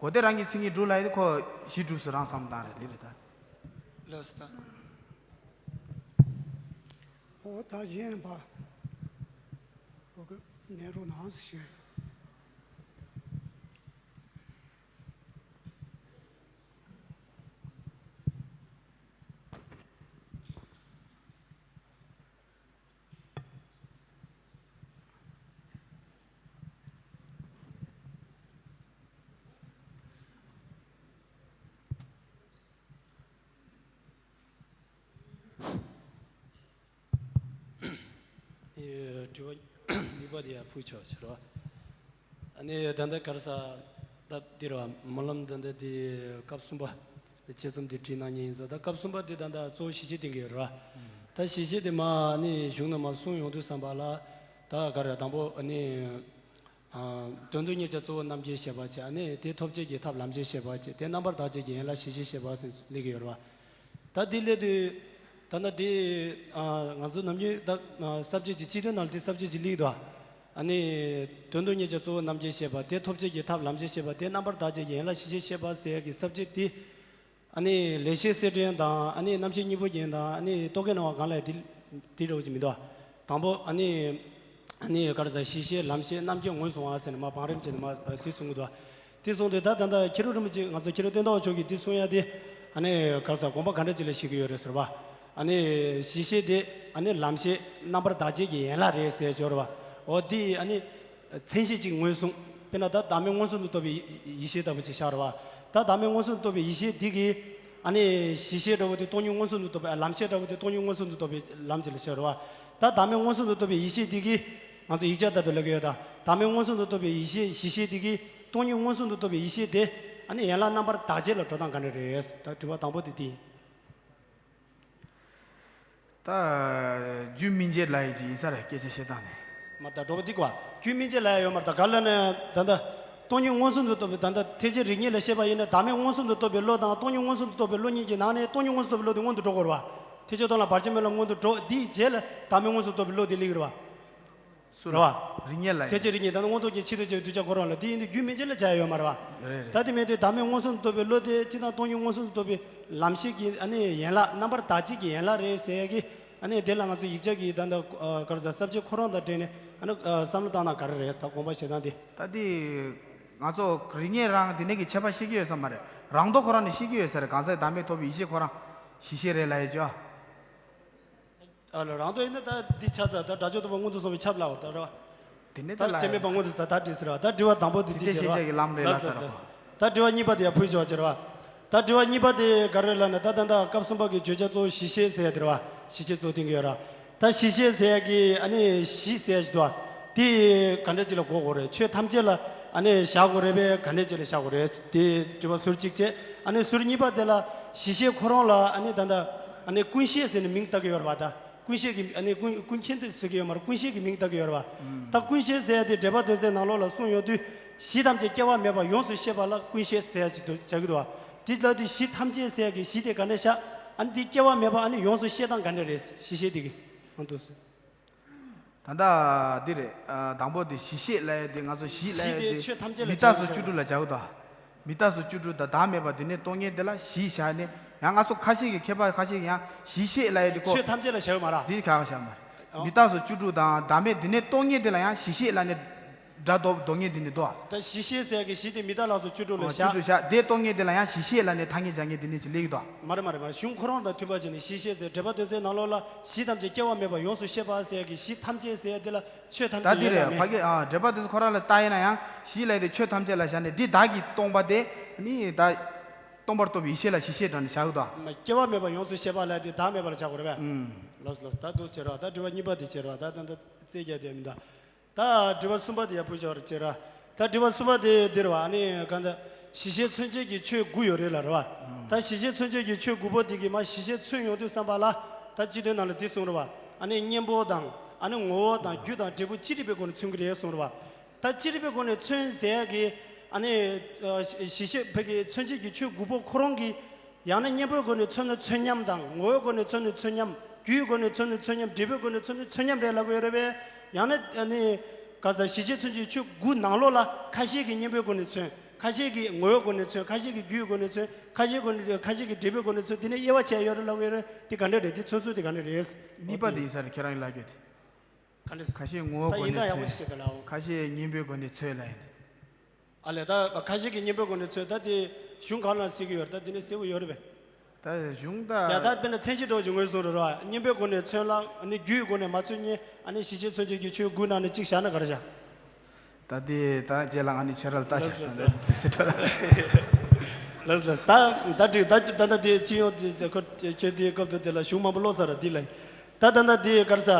འགོག་བདེན་རང་གི་མཚན་ཉིད་གྲུབ་ལབ་ཡ་དེ་ཁོ་གཞི་གྲུབ་ཟེར་རང་བསམ་བཏང་རེད། ལེ་རེད་ད། ལགས་སོ་ད། ཨོ་ད་གཞན་པ། ཨོ་གི་ནས་རོ་ནང་ཞེས། དྲི་བ་གཉིས་པ་དེ་ཡང་ཕུལ་ཆོག་ཕྱིར་རོ། ཨ་ནི་ད་ལྟ་ག་རེ་ཟ། ད་འདི་རོ་སྨོན་ལམ་ད་ལྟ་དེ་སྐབས་གསུམ་པ། དཔྱད་རྩོམ་དེ་བྲིས་གནང་མཁན་ཡིན་ཙང་། ད་སྐབས་གསུམ་པ་དེ་ད་ད་གཙོ་བོ་གཞི་ཤེས་བསྟན་གྱི་ཡོད་རེད་བ། ད་གཞི་ཤེས་དེ་མ་ནི་གཞུང་ནང་མ་གསུངས་ཡོང་དུས་ཙམ་པ་ལ། ད་ག་རེ་དང་པོ་ནི། ཨ། དོན་དུ་གཉེར་བྱ་གཙོ་བོ་རྣམ་མཁྱེན་ཞེས་པ་བྱས། ཨ་ནི་དེ་ཐོབ་བྱེད་ཀྱི་ཐབས་ལམ་ཤེས་ཞེས་པ་བྱས། དེ་རྣམ་པར་དག་བྱེད་ཀྱི་ཡན་ལག་གཞི་ཤེས་ཞེས་པ་ཟེར་སླེབས་ཀྱི་ཡོད་རེད་བ། ད་འདི་སླེབས་དུས། ད་ལྟ་འདི། ཨ། ང་ཚོ་ནམ་རྒྱུན་ད། ཨ། ས་བཅད་ཀྱི་སྤྱི་དོན་ནང་ལ་དེ་ས་བཅད་ཅིག་སླེབས་འདུག་ཨ་ནི། དོན་དུ་གཉེར་བྱ་གཙོ་བོ་རྣམ་མཁྱེན་ཞེས་པ། དེ་ཐོབ་བྱེད་ཀྱི་ཐབས་ལམ་ཤེས་ཞེས་པ། དེ་རྣམ་པར་དག་བྱེད་ཀྱི་ཡན་ལག་གཞི་ཤེས་ཞེས་པ་ཟེར་ཡག་གི་ས་བཅད་དེ། ཨ་ནི་ལེགས་བཤད་གསེར་ཕྲེང་དང་། ཨ་ནི་རྣམ་བཤད་སྙིང་པོ་རྒྱན་དང་། ཨ་ནི་རྟོག་གེའི་སྣང་བ་སྒང་ལ་དེ་དེ་འདྲ་བོ་ཅིག་མི་འདུག་དང་པོ་ཨ་ནི། ཨ་ནི་ག་རེ་ཟེར། གཞི་ཤེས་ལམ་ཤེས་རྣམ་མཁྱེན་ངོས་བཟུང་བ་ཟེར་ནས་མ་བང་རིམ་བྱས་ནས་མ་དེ་གསུང་གི་འདུག་དེ་གསུངས་དུས་ད་ད་ལྟ་ཁྱི་རོ་རིན་པོ་ཆེ། ང་ཚོ་ཁྱི་རོ་བསྟན་དར་མཆོག་གིས་དེ་གསུང་ཡ་དེ། ཨ་ནི་ག་རེ་ཟེར། དགོངས་པ་ག་འདྲ་ཅིག་ལ་བཞེས་ཀྱི་ཡོད་རེད་ཟེར་བ། ཨ་ནི་གཞི་ཤེས་དེ། ཨ་ནི་ལམ་ཤེས་རྣམ་པར་དག་བྱེད་ཀྱི་ཡན་ལག་རེད་ཟེར་ཡ་ཅིག་ཡོད་རེད་བ། འོ་དེ་ཨ་ནི། མཚན་གཞི་གཅིག་ངོས་བཟུང་། དཔེར་ན་ད་བདག་མེད་མངོན་སུམ་དུ་རྟོགས་པའི་ཡེ་ཡེ་ཤེས་ལྟ་བུ་ཅིག་ཤར་བ། ད་བདག་མེད་མངོན་སུམ་དུ་རྟོགས་པའི་ཡེ་ཤེས་འདི་གིས། ཨ་ནི་གཞི་ཤེས་འདྲ་བོ་དེ་སྟོང་ཉིད་མངོན་སུམ་དུ་རྟོགས་པའི། ཨ། ལམ་ཤེས་འདྲ་བོ་དེ་སྟོང་ཉིད་མངོན་སུམ་དུ་རྟོགས་པའི་ལམ་ཅིག་ལ་ཤར་བ། ད་བདག་མེད་མངོན་སུམ་དུ་རྟོགས་པའི་ཡེ་ཤེས་འདི་གིས། ང་ཚོ་ཡིག་ཆ་ལྟར་དུ་ལབ་ཀྱི་ཡོད། ད་བདག་མེད་མངོན་སུམ་དུ་རྟོགས་པའི་ཡེ་ཤེས། གཞི་ཤེས་འདི་གིས་སྟོང་ཉིད་མངོན་སུམ་དུ་རྟོགས་པའི་ཡེ་ཤེས་དེ། ཨ་ནི་ཡན་ལག་རྣམ་པར་དག་བྱེད་ལ་འགྲོ་སྟངས་ག་འདྲ་རེད། ད་དྲི་བ་དང་པོ་དེ་འདི་ཡིན། ད་རྒྱུད་སྨིན་བྱེད་ལབ་ཡ་ཅིག་ཡིན་ས་རེད། སྐད་ཆ་བཤད་སྟངས་ནས། མ་ད་འགྲོ་བ་འདི་གོ། རྒྱུད་སྨིན་བྱེད་ལབ་ཡ་ཡོད་མ་རེད། ད་ག་ལ་ནས་ད་ལྟ་སྟོང་ཉིད་མངོན་སུམ་དུ་རྟོགས་པའི། ད་ལྟ་ཐེག་ཆེན་རིགས་ངེས་ལ་བཤད་པ་ཡིན་ན། བདག་མེད་མངོན་སུམ་དུ་རྟོགས་པའི་བློ་དང་སྟོང་ཉིད་མངོན་སུམ་དུ་རྟོགས་པའི་བློ་གཉིས་ཀྱི་ནང་ནས་སྟོང་ཉིད་མངོན་སུམ་རྟོགས་པའི་བློ་དེ་སྔོན་དུ་འགྲོ་དགོས་རེད་བ། ཐེག་ཆེན་སྟོང་ལ་བར་ཆད་མེད་ལ་སྔོན་དུ་འགྲོ། དེའི་རྗེས་ལ་བདག་མེད་མངོན་སུམ་རྟོགས་པའི་བློ་དེ་སླེབས་ཀྱི་རེད་བ། སུ་རེད་བ། རིགས་ངེས་ལ་ཡིན། ཐེག་ཆེན་རིགས་ངེས། ད་ནི་མངོན་རྟོགས་རྒྱན་ཕྱི་དོན་ཅན་གདུལ་བྱ་ཁོ་རང་ལ་དེ་ཡིན་དུས་རྒྱུད་སྨིན་བྱེད་ལ་བྱ་ཡ་ཡོད་མ་རེད་བ། རེད་རེད། ད་དེ་མེད་དུས་བདག་མེད་མངོན་སུམ་དུ་རྟོགས་པའི་བློ་དེ་སྤྱིར་བཏང་སྟོང་ཉིད་མངོན་སུམ་དུ་རྟོགས་པའི་ལམ་ཤེས་ཀྱི། ཨ་ནི་ཡན་ལག་རྣམ་པར་དག་བྱེད་ཀྱི་ཡན་ལག་རེད་ཟེར་ཡ་གི། ཨ་ནི་དེ་ལ་ང་ཚོ་ཡིག་ཆ་གི་ད་ལྟ་ག་རེ་ཟེར། ས་བཅད་ཁོ་རང་དང་འབྲེལ་ནས། ཨ་ནི་བསམ་བློ་བཏང་ན་ག་རེ་རེད། ད་དགོངས་པ་བཞེས་སྟངས་དེ། ད་དེ་ང་ཚོ་རིགས་ངེས་རང་དེ་ནས་ཀྱི་ཁྱད་པར་ཤེས་ཀྱི་ཡོད་ས་མ་རེད། རང་མདོག་ཁོ་རང་ནས་ཤེས་ཀྱི་ཡོད་ས་རེད། གང་ཟག་བདག་མེད་རྟོགས་པའི་ཡེ་ཤེས་ཁོ་རང་གཞི་ཤེས་རེད་ལབ་ཡ་ཅོ། ཨ་ལ། རང་དོན་ཡིན་ན་ད་འདི་ཆ་ཚང་། ད་དགྲ་བཅོམ་རྟོགས་པ་མངོན་དུ་སོང་བའི་ཁྱབ་ལ་འོ་ད་ར། དེ་ནས་ད་ད་ལ་དེ་མེད་པ་མངོན་དུ། ད་ད་འདི་ཟེར་བ། ད་དྲི་བ་དང་པོ་དེ་དེ་འདི་ཤེས་ཟེར་བ། བྱ་གི་ལམ་རེད་ལ་ལགས་ཟེར་ལགས་བ། ལགས། ད་དྲི་བ་གཉིས་པ་དེ་ཡང་ཕུལ་ཆོག་ཟེར་བ། ད་དྲི་བ་གཉིས་པ་དེ་ག་རེ་ལབ་ན། ད་ད་ད་སྐབས་གསུམ་པ་གི་བརྗོད་བྱ་གཙོ་བོ་གཞི་ཤེས་ཟེར་ཡ་དེ་རེད་བ། གཞི་ཤེས་གཙོ་བོ་བསྟན་གྱི་ཡོད་ར། ད་གཞི་ཤེས་ཟེར་ཡ་གི། ཨ་ནི་གཞི་ཟེར་ཡ་ཞིག་འདུག་བ། དེ་ག་འདྲ་ཅིག་ལ་གོ་དགོས་རེད། ཆོས་ཐམས་ཅད་ལ་ཨ་ནི་བཞག་དགོས་རེད་པས། ག་འདྲ་ཅིག་ལ་བཞག་དགོས་རེད། དེ་དྲི་བ་ཟུར་གཅིག་བྱས། ཨ་ནི་ཟུར་གཉིས་པ་དེ་ལ་གཞི་ཤེས་ཁོ་རང་ལ་ཨ་ནི་ད་ལྟ་ཨ་ནི་ཀུན་ཤེས་ཟེར་ནས་མིང་བཏགས་ཀྱི་ཡོད་རེད་བ། ད་ཀུན་ཤེས་ཀྱི། ཨ་ནི་ཀུན་ཀུན་མཁྱེན་དེ་ཟེར་གྱི་ཡོད་མ་རེད། ཀུན་ཤེས་ཀྱི་མིང་བཏགས་ཀྱི་ཡོད་རེད་བ། ད་ཀུན་ཤེས་ཟེར་ཡ་དེ་འགྲེལ་པ་དོན་གསལ་ནང་ལོགས་ལ་གསུངས་ཡོང་དུས། གཞི་ཐམས་ཅད་སྐྱེ་བ་མེད་པར་ཡོངས་སུ་ཤེས་པ་ལ་ཀུན་ཤེས་ཟེར་ཡ་ཅིག་ཏུ་བྱ་གི་འདུག་བ། དེ་ལྟ་དུས་གཞི་ཐམས་ཅད་ཟེར་ཡ་གི་གཞི་དེ་ག་འདྲ་བཞག་ཨ་ནི་དེ་སྐྱེ་བ་མེད་པ། ཨ་ནི་ཡོངས་སུ་ཤེས་སྟངས་ག་འདྲ་རེད། གཞི་ཤེས་དེ་གི་ཨང་དུ་སུ། ད་ལྟ་འདི་རེད། ཨ། དང་པོ་དེ་གཞི་ཤེས་ལབ་ཡ་དེ། ང་ཚོ་གཞི་ལབ་ཡ་གཞི་དེ་དེ་ཆོས་ཐམས་ཅད་ལ་མི་རྟག་སོགས་བྱ་བ་བཅུ་དྲུག་ལ་བྱ་གི་འདུག་མི་རྟག་སོགས་བཅུ་དྲུག་དང་བདག་མེད་པ་འདི་ནས་སྟོང་ཉིད་དེ་ལ་གཞི་བཞག་ནས། ཡང་ང་ཚོ་ཁ་ཤས་ཀྱིས། མཁས་པ་ཁ་ཤས་ཀྱིས་ཡང་གཞི་ཤེས་ལབ་ཡ་དེ་ཁོ། ཆོས་ཐམས་ཅད་ལ་བྱ་བ་མ་རེད། འདི་ག་བ་བཞག་མ་རེད། ཨོ། མི་རྟག་སོགས་བཅུ་དྲུག་དང་བདག་མེད་འདི་ནས་སྟོང་ཉིད་དེ་ལ་ཡང་གཞི་ཤེས་ལབ་ནས། སྒྲ་འདོགས་འདོགས་མཁན་འདི་ནས་འདོགས། ད་གཞི་ཤེས་ཟེར་གི་གཞི་དེ་མི་རྟག་ལ་སོགས་བཅུ་དྲུག་ལ། ཨོ། བཞག་བཅུ་དྲུག་བཞག་དེ་སྟོང་ཉིད་དེ་ལ་ཡང་གཞི་ཤེས་ལབ་ནས་ཐ་སྙད་སྦྱར་མཁན་འདི་ནས་ཅིག་སླེབས་ཀྱི་འདུག་མ་རེད། མ་རེད། མ་རེད། གཞུང་ཁོ་རང་དང་མཐུན་པ་བྱས་ནས་གཞི་ཤེས་ཟེར། འགྲེལ་པ་དོན་གསལ་ནང་ལོགས་ལ་གཞི་ཐམས་ཅད་སྐྱེ་བ་མེད་པར་ཡོངས་སུ་ཤེས་པ་ཟེར་གི་གཞི་ཐམས་ཅད་ཟེར་དེ་ལ་ཆོས་ཐམས་ད་ཅད་འདི་ཡོད་རེད། ལ་མེད། ཕ་གི། ཨ། འགྲེལ་པ་དེ་ཚོ་ཁོ་རང་ལ་ལྟ་ཡིན་ན་ཡང་གཞི་ལབ་དེ་ཆོས་ཐམས་ཅད་ལ་བཞག་ནས། འདི་བདག་གིས་སྟོང་པ་དེ་ནི་ད་སྟོང་པར་རྟོགས་པའི་ཡེ་ཤེས་ལ་གཞི་ཤེས་དྲངས་ནས་བཞག་གི་འདུག་མ། སྐྱེ་བ་མེད་པར་ཡོངས་སུ་ཤེས་པ་ལབ་དེ་བདག་མེད་པ་ལ་བཞག་དགོས་རེད་པས། ཨུམ། ལགས་སོ། ལགས་སོ། ད་འདུག་བྱེད་རོགས། ད་དྲི་བ་གཉིས་པ་དེ་བྱེད་རོགས། ད་ད་ད་རྩད་རྒྱག་དེ་མི་འདུག་ད་དྲི་བ་གསུམ་པ་དེ་ཡར་ཕུལ་ཆོག་རེ་བྱེད་ར། ད་དྲི་བ་གསུམ་པ་དེ་འདི་རེད་བ། ཨ་ནི་གང་ལྟར་གཞི་ཤེས་མཚོན་བྱེད་ཀྱི་ཆོས་དགུ་ཡོད་རེད་ལ་རེད་བ། ད་གཞི་ཤེས་མཚོན་བྱེད་ཀྱི་ཆོས་དགུ་པོ་དེ་གི་མ་གཞི་ཤེས་མཚོན་ཡོང་དུས་ཙམ་པ་ལ། ད་སྤྱི་དོན་ནང་ལ་འདི་གསུངས་རེད་བ། ཨ་ནི་གཉེན་པོ་དང་། ཨ་ནི་ངོ་བོ་དང་། རྒྱུ་དང་འབྲས་བུ་ཅི་རིགས་པའི་སྒོ་ནས་མཚོན་གྱི་རེད་གསུངས་རེད་བ། ད་ཅི་རིགས་པའི་སྒོ་ནས་མཚོན་ཟེར་ཡ་གི། ཨ་ནི་གཞི་ཤེས་ཕ་གི་མཚོན་བྱེད་ཀྱི་ཆོས་དགུ་པོ་ཁོ་རང་གི། ཡང་ན་གཉེན་པོའི་སྒོ་ནས་མཚོན་ན་མཚོན་མཉམ་དང་། ངོ་བོའི་སྒོ་ནས་མཚོན་ན་མཚོན་མཉམ། རྒྱུའི་སྒོ་ནས་མཚོན་ན་མཚོན་མཉམ། འབྲས་བུའི་སྒོ་ནས་མཚོན་ན་མཚོན་མཉམ་རེད་ལབ་ཀྱི་ཡོད་རེད་པས། ཡང་ན་ཨ་ནི་ག་ས་གཞི་ཤེས་མཚོན་བྱེད་ཆོས་དགུ་ནང་ལོགས་ལ་ཁ་ཤས་ཀྱིས་གཉེན་པོའི་སྒོ་ནས་མཚོན། ཁ་ཤས་ཀྱིས་ངོ་བོའི་སྒོ་ནས་མཚོན། ཁ་ཤས་ཀྱིས་རྒྱུའི་སྒོ་ནས་མཚོན། ཁ་ཤས་སྒོ་ནས། ཁ་ཤས་ཀྱིས་འབྲས་བུའི་སྒོ་ནས་མཚོན། དེ་ནས་དབྱེ་བ་ཕྱེ་ཡོད་རེད་ལབ་ཀྱི་ཡོད་རེད། དེ་ག་འདྲ་རེད། དེ་མཚོན་ཚུལ་དེ་ག་འདྲ་རེད། གཉིས་པ་དེ་ཡིན་ས་རེད། ཁྱེད་རང་གིས་ལབ་ཀྱི་ཡོད་དེ། ག་འདྲ། ཁ་ཤས་ངོ་བོའི་ད་སྒོ་ཡིན་ནས་ད་ཡག་པོ་མཚོན། ཞིག་བྱེད་དང་ལབ་འོང་། ཁ་ཤས་གཉེན་པོའི་སྒོ་ནས་མཚོན་ལབ་ཡིན། ཨ་ལས། ད་ཁ་ཤས་ཀྱིས་གཉེན་པོའི་སྒོ་ནས་མཚོན། ད་དེ་གཞུང་གང་ལ་གཟིགས་ཀྱི་ཡོད་རེད། ད་དེ་ནས་གསལ་པོ་ཡོད་རེད་པས། ད་གཞུང་ད། ཡ། ད་དཔེར་ན་མཚན་གཞི་འདྲ་བོ་ཅིག་ངོས་བཟུང་རེད་ར། གཉེན་པོའི་སྒོ་ནས་མཚོན་ལ། ཨ་ནི་རྒྱུའི་སྒོ་ནས་མ་མཚོན་མཁན། ཨ་ནི་གཞི་ཤེས་མཚོན་བྱེད་ཀྱི་ཆོས་དགུ་ནང་ནས་གཅིག་བཞག་ན་ག་རེ་བཞག་ད་དེ་ད་རྗེས་ལ་ང་ནི་ཁྱེད་རང་ལ་ལྟ་ཞིག་ལགས་ལགས། ལགས་ལགས། ད་ད་དེ་ད་ད་ད་དེ་སྤྱི་ཡོངས་དེ་ཁོ་ཁྱེད་དེའི་སྐབས་དུ་དེ་ལ་གཞུང་མང་པོ་ཀློག་ས་ར་འདི་ལ། ད་ད་ད་དེ་ག་རེ་ཟ།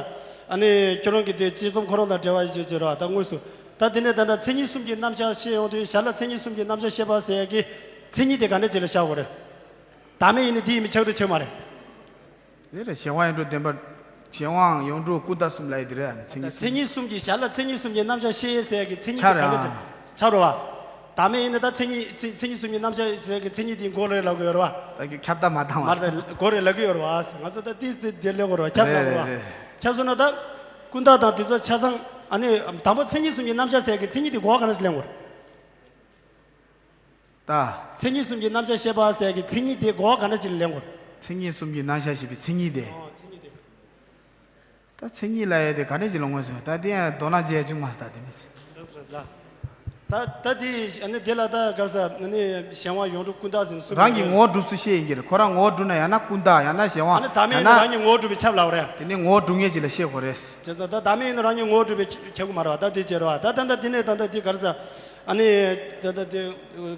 ཨ་ནི་ཁྱོད་རང་གི་དེ་དཔྱད་རྩོམ་ཁོ་རང་དང་འབྲེལ་བ་ཡོད་ཅེས་ར། ད་དངོས་སུ་ད་དེ་ནས་ད་ད་མཚན་ཉིད་གསུམ་གྱི་རྣམ་གཞག་བཤད་ཡོང་དུས། ཞར་ལ་མཚན་ཉིད་གསུམ་གྱི་རྣམ་གཞག་བཤད་པ་ཟེར་ཡ་གི་མཚན་ཉིད་དེ་ག་འདྲ་ཅིག་ལ་བཞག་དགོས་རེད། བདག་མེད་ཡིན་ན་འདི་ཡིན་མིན་ཁྱབ་བསྒྲགས་བྱེད་མ་རེད། དེ་རེད། གཞན་དབང་ཡོངས་གྲུབ་བདེན་པ། གཞན་དབང་ཡོངས་གྲུབ་ཀུན་བཏགས་གསུམ་ལབ་ཡས་དེ་རེད། མཚན་ཉིད་མཚན་ཉིད་གསུམ་གྱི་ཞར་ལ་མཚན་ཉིད་གསུམ་གྱི་རྣམ་གཞག་བཤད་ཡས་ཟེར་ཡས་ཀྱི་མཚན་ཉིད་ཆ་དེ་ག་འདྲ་རེད། ཆགས་རེད་བ། བདག་མེད་ཡིན་ན་ད་མཚན་ཉིད་མཚན་མཚན་ཉིད་གསུམ་གྱི་རྣམ་གཞག་ཟེར་ཡས་ཀྱི་མཚན་ཉིད་དེ་མགོ་རེད་ལབ་དགོས་ཡོད་རེད་བ། ད་ཁྱབ་བརྡལ་མ་བཏང་བ། མ་རེད། མགོ་རེད་ལབ་ཀྱི་ཡོད་རེད་བ། ང་ཚོ་ད་ཏིས་ཏི་དེ་ལས་གོ་རེད་བ། ཁྱབ་ལབ་དགོས་རེད་བ། རེད་རེད། ཁྱབ་སོང་ན་ད་ཀུན་བཏགས་དང་དེ་ཚོ་ཆ་ཚང་། ཨ་ནི་དང་པོ་མཚན་ཉིད་གསུམ་གྱི་རྣམ་གཞག་ཟེར་ཡས་ཀྱི་མཚན་ཉིད་དེ་གོ་བ་ག་འདྲ་ཞིག་ལེན་དགོས་རེད། ད། མཚན་ཉིད་གསུམ་གྱི་རྣམ་གཞག་བཤད་པ་ཟེར་ཡས་ཀྱི་མཚན་ཉིད་དེ་གོ་བ་ག་འདྲ་ཅིག་ལེན་དགོས། མཚན་ཉིད་གསུམ་གྱི་རྣམ་གཞག་ཞེས་པའི་མཚན་ཉིད་དེ། ཨོ། མཚན་ཉིད་དེ། ད་མཚན་ཉིད་ལབ་ཡས་དེ་ག་འདྲ་ཅིག་ལ་ངོས་བཟུང་། ད་དེ་ཡང་མདོར་ན་བྱས་བྱུང་མ་ཟད་དེ་ནི། ལགས་སོ་ལགས་སོ། ད་ད་དེ་ཨ་ནི་དེ་ལ་ད་ག་རེ་ཟེར། ཨ་ནི་གཞན་དབང་ཡོངས་གྲུབ་ཀུན་བཏགས་ཟེར་ནས་གསུམ་རང་གི་ཡོད། ངོ་བོ་གྲུབ་ཚུལ་བཤད་ཡིན་གྱི་རེད། ཁོ་རང་ངོ་བོ་གྲུབ་ན་ཡང་ན་ཀུན་བཏགས། ཡང་ན་གཞན་དབང་། ཨ་ནི་བདག་མེད་ཡིན་ན་ཡང་ན་རང་ཉིད་ངོ་བོ་གྲུབ་པའི་ཆ་ལབ་རེད། དེ་ནི་ངོ་བོ་གྲུབ་མཁན་ཅིག་ལ་བཤད་དགོས་རེད། བྱས་ཙང་ད་བདག་མེད་ཡིན་ན་རང་ཉིད་ངོ་བོ་གྲུབ་པའི་ཁྱབ་ཀྱི་མ་རེད་བ། ད་དེ་བྱས་རེད་བ། ད་ད་ད་དེ་ནས་ད་ད་དེ་ག་རེ་ཟེར། ཨ་ནི་ད་ལྟ་དེ་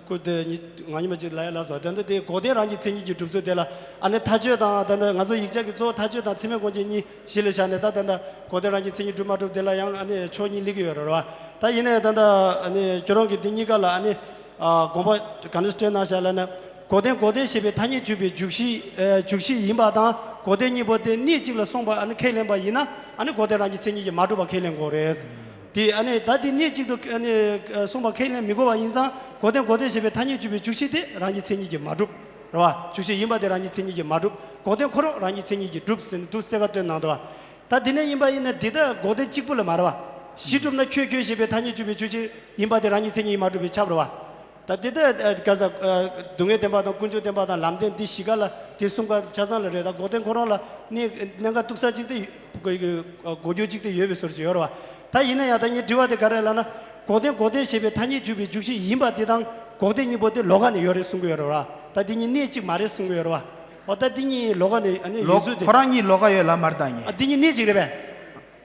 སྐུ་དེ་ཉིད་ང་ཉི་མ་གཅིག་ལ་ཡ་ལ་སོགས། ད་ལྟ་དེ་འགོག་བདེན་རང་བཞིན་མཚན་ཉིད་ཀྱིས་གྲུབ་ཚུལ་དེ་ལ། ཨ་ནི་མཐའ་དཔྱོད་དང་ད་ལྟ་ང་ཚོ་ཡིག་ཆ་གི་གཙོ་བོ་མཐའ་དཔྱོད་དང་ཚད་མའི་དབང་ཤེས་གཉིས་གཞི་ལ་བཞག་ནས། ད་ད་ལྟ་འགོག་བདེན་རང་བཞིན་མཚན་ཉིད་གྲུབ་མ་གྲུབ་དེ་ལ་ཡང་ཨ་ནི་ཕྱོགས་གཉིས་སླེབས་ཀྱི་ཡོད་རེད་བ། ད་ཡིན་ནའི་ད་ལྟ་ཨ་ནི་ཁྱོད་རང་གིས་འདི་གཉིས་ཀ་ལ་ཨ་ནི་ཨ་དགོངས་པ་ག་འདྲ་སྤྲད་གནང་བཞག་ལབ་ན། འགོག་བདེན་འགོག་བདེན་ཞེས་པའི་ཐ་སྙད་འཇུག་པའི་འཇུག་གཞི། ཨ་འཇུག་གཞི་ཡིན་པ་དང་། འགོག་བདེན་གཉིས་པོ་དེ་གནས་གཅིག་ལ་སོང་བ་ཨ་ནི་ཁས་ལེན་པ་ཡིན་ན། ཨ་ནི་འགོག་བདེན་རང་བཞིན་མཚན་ཉིད་ཀྱིས་མ་གྲུབ་པ་ཁས་ལེན་དགོས་རེད། དེ་ཨ་ནི་ད་དེ་གནས་གཅིག་ཏུ་ཨ་ནི་ཨ་སོང་བ་ཁས་ལེན་མི་དགོས་པ་ཡིན་ཙང་། འགོག་བདེན་འགོག་བདེན་ཞེས་པའི་ཐ་སྙད་འཇུག་པའི་འཇུག་གཞི་དེ་རང་བཞིན་མཚན་ཉིད་ཀྱིས་མ་གྲུབ་རེད་བ། འཇུག་གཞི་ཡིན་པ་དེ་རང་བཞིན་མཚན་ཉིད་ཀྱིས་མ་གྲུབ། འགོག་བདེན་ཁོ་རང་རང་བཞིན་མཚན་ཉིད་ཀྱིས་གྲུབ་ཟེར་ནས་འདུག་གསལ་ཁ་བཏོན་གནང་འདུག་བ། ད་དེ་ནས་ཡིན་པ་ཡིན་ན་འདི་ད་འགོག་བདེན་གཅིག་པུ་ལ་མ་རེད་བ། གཞི་གྲུབ་ན་ཁྱོད་ཁྱོད་ཞེས་པའི་ཐ་སྙད་འཇུག་པའི་འཇུག་གཞི་ཡིན་པ་དེ་རང་བཞིན་མཚན་ཉིད་ཀྱིས་མ་གྲུབ་པས་ཁྱབ་རེད་བ། ད་དེ་ལྟར་ཨ་ག་ས་ཨ་སྡུག་བསྔལ་བདེན་པ་དང་ཀུན་འབྱུང་བདེན་པ་དང་ལམ་བདེན་འདི་བཞི་ཀ་ལ་དེ་གསུམ་ཀ་ཆ་ཚང་ལ་རེད། ད་འགོག་བདེན་ཁོ་རང་ལ་གནས་གནད་འགག་སྟུག་ས་གཅིག་དེ་གོ་རྒྱུ་གཅིག་དེ་ཡོད་པའི་བཟོ་འདྲ་ཅིག་ཡོད་རེད་བ། ད་ཡིན་ན་ཡང་ད་ངའི་དྲི་བ་དེ་ག་རེ་ལབ་ན། འགོག་བདེན་འགོག་བདེན་ཞེས་པའི་ཐ་སྙད་འཇུག་པའི་འཇུག་གཞི་ཡིན་པ་དེ་དང་འགོག་བདེན་གཉིས་པོ་དེ་ལོགས་ཀ་ནས་ཡོད་རེད་གསུང་གི་ཡོད་རེད་བ། ད་དེ་གཉིས་གནས་གཅིག་མ་རེད་གསུང་གི་ཡོད་རེད་བ། འོ་ད་དེ་གཉིས་ལོགས་ཀ་ནས་ཨ་ནི་ཡོད་ལོགས་ཚུལ་དེ། ཁོ་རང་གཉིས་ལོགས་ཀ་ཡོད་ལབ་མ་རེད་ད་ངས། ཨ་དེ་གཉིས་གནས་གཅིག་རེད་པས།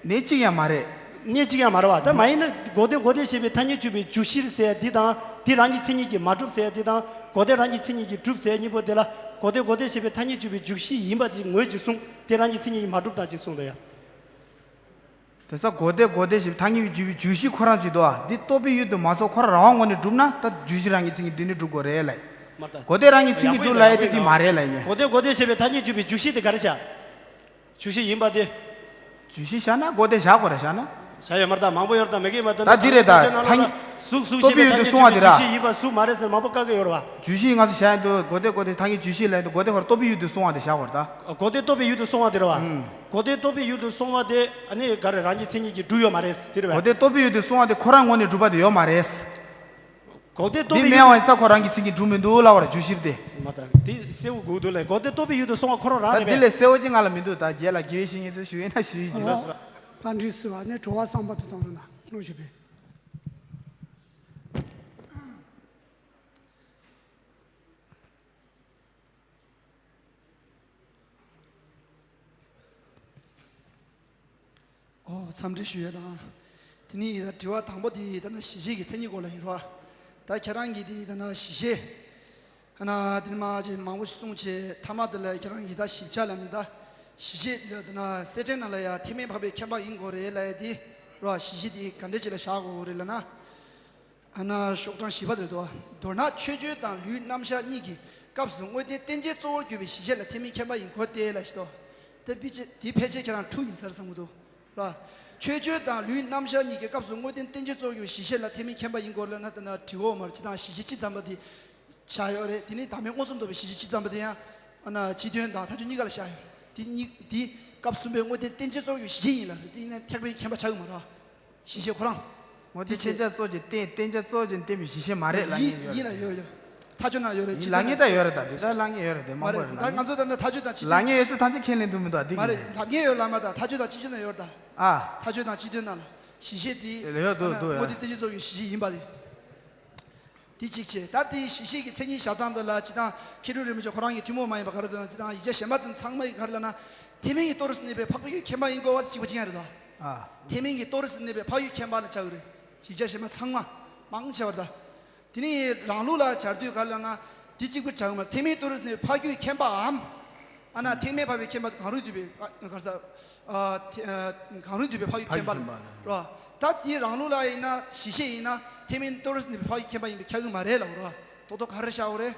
གནས་གཅིག་ཡང་མ་རེད། གནས་གཅིག་ཡང་མ་རེད་བ། ད་མ་ཡིན་ན་འགོག་བདེན་འགོག་བདེན་ཞེས་པའི་ཐ་སྙད་འཇུག་པའི་འཇུག་གཞི་ཟེར་ཡ་འདི་དང་། འདི་རང་གི་མཚན་ཉིད་ཀྱིས་མ་གྲུབ་ཟེར་ཡ་འདི་དང་། འགོག་བདེན་རང་གི་མཚན་ཉིད་ཀྱིས་གྲུབ་ཟེར་ཡ་གཉིས་པོ་དེ་ལ། འགོག་བདེན་འགོག་བདེན་ཞེས་པའི་ཐ་སྙད་འཇུག་པའི་འཇུག་གཞི་ཡིན་པ་དེ་ངོས་ཀྱིས་གསུངས། དེ་རང་གི་མཚན་ཉིད་ཀྱིས་མ་གྲུབ་སྟངས་ཅིག་གསུངས་འདུག་ཡ། དེ་ས་འགོག་བདེན་འགོག་བདེན་ཞེས་པའི་ཐ་སྙད་འཇུག་པའི་འཇུག་གཞི་ཁོ་རང་ཅིག་འདུག་ཨ། འདི་རྟོག་པའི་ཡུལ་དུ་མ་སོང་། ཁོ་རང་རང་དབང་ངོས་ནས་གྲུབ་ན་ད་འཇུག་གཞི་རང་གི་མཚན་ཉིད་འདི་ནས་གྲུབ་དགོས་རེད་ལབ། མ་རེད་ད། འགོག་བདེན་རང་གི་མཚན་ཉིད་གྲུབ་ལབ་ཡ་དེ་འདི་མ་རེད་ལབ་ཡིན། འགོག་བདེན་འགོག་བདེན་ཞེས་པའི་ཐ་སྙད་འཇུག་པའི་འཇུག་གཞི་དེ་ག་རེ་བྱ། འཇུག་གཞི་ཡིན་པ་དེ། འཇུག་གཞི་བཞག་ན་འགོག་བདེན་བཞག་དགོས་རེད་བཞག་ན། བཞག་ཡོད་མ་རེད་ད། མང་པོ་ཡོད་རེད་ད། མེད་ཀྱི་མ་རེད་ད། ད་འདི་རེད་ད། ཐ་སྙད་གཟུགས་གཟུགས་ཞེས་པའི་ཐ་སྙད་འཇུག་པའི་འཇུག་གཞི་ཡིན་པ་གཟུགས་མ་རེད་ཟེར་མང་པོ་བཀག་གི་ཡོད་རེད་བ། འཇུག་གཞི་ང་ཚོ་བཞག་ཡོད་འདུག་འགོག་བདེན་འགོག་བདེན་ཐ་སྙད་འཇུག་གཞི་ལབ་ཡོད་འདུག་འགོག་བདེན་ཁོ་རང་རྟོག་པའི་ཡུལ་དུ་སོང་བ་དེ་བཞག་དགོས་རེད་ད། འགོག་བདེན་རྟོག་པའི་ཡུལ་དུ་སོང་བ་དེ་རེད་བ། ཨུམ། འགོག་བདེན་རྟོག་པའི་ཡུལ་དུ་སོང་བ་དེ་ཨ་ནི་ག་རེ་རང་གི་མཚན་ཉིད་ཀྱིས་གྲུབ་ཡོད་མ་རེད་དེ་རེད་བ། འགོག་བདེན་རྟོག་པའི་ཡུལ་དུ་སོང་བ་དེ་ཁོ་རང་ངོས་ནས་གྲུབ་པ་དེ་ཡོད་མ་རེད། འགོག་བདེན་རྟོག་པའི་ཡུལ་དུ། འདི་སྨྲས་པ་ཡིན་ཙང་ཁོ་རང་གི་མཚན་ཉིད་གྲུབ་མི་འདུག་ལབ་པ་རེད་འཇུག་གཞིར་དེ། མ་རེད་ད། འདི་གསལ་པོ་དགོས་འདུག་ལས། འགོག་བདེན་རྟོག་པའི་ཡུལ་དུ་སོང་བ་ཁོ་རང་རང་ད་རེད་འདི་པས། ལས་གསལ་པོ་ཅིག་ང་ལ་མི་འདུག་ད་རྗེས་ལ་དགེ་བའི་བཤེས་གཉེན་ཚོས་ཞུ་ཡིན་ན་ཞུ་ཡིན་གྱི། ཨོ། བཀའ་འདྲི་ཞུ་བ་ནི་དྲི་བ་གསར་པ་དེ་གཏོང་རོགས་གནང་། གནང་ཞུ་བས། ཨོ། འཚམས་འདྲི་ཞུ་ཡས་དང་། དེ་ནས་ད་དྲི་བ་དང་པོ་དེ་ད་ནི་གཞི་ཤེས་ཀྱི་མཚན་ཉིད་སྐོར་ལ་ཡིན་རོ། ད་ཁྱེད་རང་གིས་དེ་ད་ནི་གཞི་ཤེས། ཨ་ན་དེ་ནི་མ་ཅིག་མང་པོ་ཞིག་གསུངས་བྱས་མཐའ་མ་དེ་ལ་ཁྱེད་རང་གིས་ད་ཞིབ་ཆ་ལ་ནི་ད་གཞི་ཤེས་དེ་ལ་ད་ནི་གསེར་ཕྲེང་ནང་ལ་ཡ་ཐེག་དམན་འཕགས་པའི་མཁྱེན་པ་ཡིན་དགོས་རེད་ལབ་ཡས་དེ་རོ། གཞི་ཤེས་དེ་ག་འདྲ་ཅིག་ལ་བཞག་དགོས་རེད་ལབ་ན། ཨ་ན་ཤོག་གྲངས་བཞི་པ་དེར་འདུག་མདོར་ན་མཆོད་བརྗོད་དང་ལུས་རྣམ་གཞག་གཉིས་ཀྱི་སྐབས་སུ་དངོས་བསྟན་རྟེན་ཅན་གཙོ་བོར་གྱུར་པའི་གཞི་ཤེས་ལ་ཐེག་དམན་མཁྱེན་པ་ཡིན་དགོས་ཏེ་ལབ་ཞིག་འདུག་དེ་ཕལ་ཆེར་དེ་ཕལ་ཆེར་ཁྱེད་རང་འཁྲུག་ཡིན་ས་རེད་བསམ་གྱི་འདུག་ར། མཆོད་བརྗོད་དང་ལུས་རྣམ་གཞག་གཉིས་ཀྱི་སྐབས་སུ་དངོས་བསྟན་རྟེན་ཅན་གཙོ་བོར་གྱུར་པའི་གཞི་ཤེས་ལ་ཐེག་དམན་མཁྱེན་པ་ཡིན་དགོས་ལབ་ན། ད་ན་དྲི་བ་མར་སྤྱི་དང་གཞི་ཤེས་སྤྱི་ཙམ་པ་དེ་ཆགས་ཡོད་རེད། དེ་ནས་བདག་མེད་མངོན་སུམ་རྟོགས་པའི་གཞི་ཤེས་སྤྱི་ཙམ་པ་དེ་ཡང་ཨ་ན་སྤྱི་དོན་དང་མཐའ་དོན་གཉིས་ཀ་ལ་བཞག་ཡོད། དེ་གཉིས་དེ་སྐབས་གསུམ་པའི་དངོས་བསྟན་རྟེན་ཅན་གཙོ་བོར་གྱུར་པའི་གཞི་ཤེས་ཡིན་ལབ་རེད། དེ་ཡིན་ན་ཐེག་དམན་མཁྱེན་པ་ཆགས་ཀྱི་མ་རེད། གཞི་ཤེས་ཁོ་རང་། དངོས་བསྟན་རྟེན་ཅན་གཙོ་བོར་གྱུར་པའི་རྟེན་ཅན་གཙོ་བོར་གྱུར་པའི་བསྟན་པའི་གཞི་ཤེས་མ་རེད་ལབ་ཡིན་མཁན་ཡོད་ཡིན་ལ་རེད། ཡོད་ཡོད། མཐའ་དོན་ན་ཡོད་རེད། ཡིན་ལབ་མཁན་ད་ཡོད་རེད། ད་འདི་ལྟར་ལབ་མཁན་ཡོད་རེད། དེ་མང་པོ་རེད་ལབ་མཁན། ད་ང་ཚོ་ད་ལྟ་མཐའ་དོན་དང་སྤྱི་དོན་ལབ་མཁན་ཡོད་རེད། ད་ལབ་མཁན་ཡོད་ལབ་མ་ད་མཐའ་དོན་དང་སྤྱི་དོན་ན་ཡོད་རེད་ད། ཨ། མཐའ་དོན་དང་སྤྱི་དོན་ནང་ལ་གཞི་ཤེས་དེ་ཡོད་འདུག་འདུག་ཡོད། དངོས་བསྟན་རྟེན་ཅན་གཙོ་བོར་གྱུར་པའི་གཞི་ཤེས་ཡིན་པ་རེད། དེ་གཅིག་བྱས། ད་དེའི་གཞི་ཤེས་ཀྱི་མཚན་ཉིད་བཞག་སྟངས་དེ་ལ་སྤྱིར་བཏང་མཁས་གྲུབ་རིན་པོ་ཆེ་ཁོ་རང་གི་ཐུན་མོང་མ་ཡིན་པ་ག་རེ་འདུག་ན། སྤྱིར་བཏང་ཡིག་ཆ་གཞན་པ་ཚོ་ཚང་མ་ཡི་ག་རེ་ལབ་ན། ཐེག་དམན་གྱི་ཏོ་རིས་སུ་གནས་པའི་འཕགས་ཡུལ་མཁྱེན་པ་ཡིན་དགོས་པ་གཅིག་པ་གཅིག་རྐྱང་རེད་དོ། ཨ། ཐེག་དམན་གྱི་ཏོ་རིས་སུ་གནས་པའི་འཕགས་ཡུལ་མཁྱེན་པ་ལ་བྱ་དགོས་རེད། ཡིག་ཆ་གཞན་པ་ཚང་མ་མང་ཆེ་བ་རེད་ད། དེ་ནས་རང་ལུགས་ལ་སྦྱར་དུས་ག་རེ་ལབ་ན། འདི་གཅིག་པུ་སྦྱར་གི་མ་རེད། ཐེག་དམན་ཏོ་རིས་སུ་གནས་པའི་འཕགས་ཡུལ་མཁྱེན་པའམ། ཨ་ན་ཐེག་དམན་འཕགས་པའི་མཁྱེན་པ་གང་རུང་འདུས་པའི་ཨ་ག་རེ་ཟེར། ཨ་ཐེ་ཨ་གང་རུང་འདུས་པའི་འཕགས་ཡུལ་མཁྱེན་པ་ལ། འཕགས་ཡུལ་མཁྱེན་པ་ལ། རོ། ད་འདི་རང་ལུགས་ལ་ཡིན་ན་གཞི་ཤེས་ཡིན་ན་ཐེག་དམན་ཏོ་རིས་སུ་གནས་པའི་འཕགས་ཡུལ་མཁྱེན་པ་ཡིན་པས་ཁྱབ་ཀྱི་མ་རེད་ལབ་རོ། རྡོག་རྡོག་ག་རེ་བཞག་དགོས་རེད།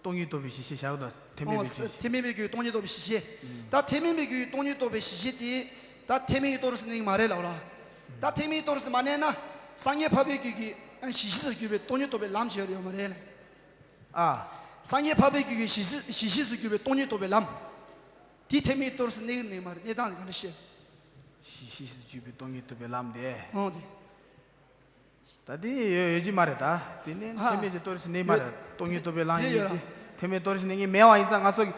སྟོང་ཉིད་རྟོགས་པའི་གཞི་ཤེས་བཞག་དང་ཐེག་དམན་པའི་རྒྱུད། ཐེག་དམན་པའི་རྒྱུད་སྟོང་ཉིད་རྟོགས་པའི་གཞི་ཤེས། ད་ཐེག་དམན་པའི་རྒྱུད་སྟོང་ཉིད་རྟོགས་པའི་གཞི་ཤེས་དེ་ད་ཐེག་དམན་གྱི་རྟོགས་རིགས་སུ་གནས་ཀྱི་མ་རེད་ལབ་ར། ད་ཐེག་དམན་གྱི་རྟོགས་རིགས་སུ་མ་གནས་ན་སངས་རྒྱས་འཕགས་པའི་རྒྱུད་ཀྱི་གཞི་ཤེས་སུ་གྱུར་པའི་སྟོང་ཉིད་རྟོགས་པའི་ལམ་ཞིག་ཡོད་རེད་ཡོད་མ་རེད་ལ། ཨ། སངས་རྒྱས་འཕགས་པའི་རྒྱུད་ཀྱི་གཞི་གཞི་ཤེས་སུ་གྱུར་པའི་སྟོང་ཉིད་རྟོགས་པའི་ལམ། དེ་ཐེག་དམན་གྱི་རྟོགས་རིགས་སུ་གནས་ཀྱི་གནས་མ་རེད། གནས་སྟངས་དེ་ག་འདྲ་ཤེས། གཞི་ཤེས་སུ་གྱུར་པའི་སྟོང་ཉིད་རྟོགས་པའི་ལམ་དེ། ཨོ་དེ། ད་དེ་ཡོད་ཡོད་ཀྱི་མ་རེད་ད། དེ་ནས་ཧ། ཐེག་དམན་གྱི་རྟོགས་རིགས་སུ་གནས་མ་རེད། ཡོད། སྟོང་ཉིད་རྟོགས་པའི་ལམ་དེ་ཡོད་ཡོད་ར། ཀྱི། ཐེག་དམན་རྟོགས་རིགས་སུ་གནས་ཀྱི་མེད་པ་ཡིན་ཙང་ང་ཚོ་གི་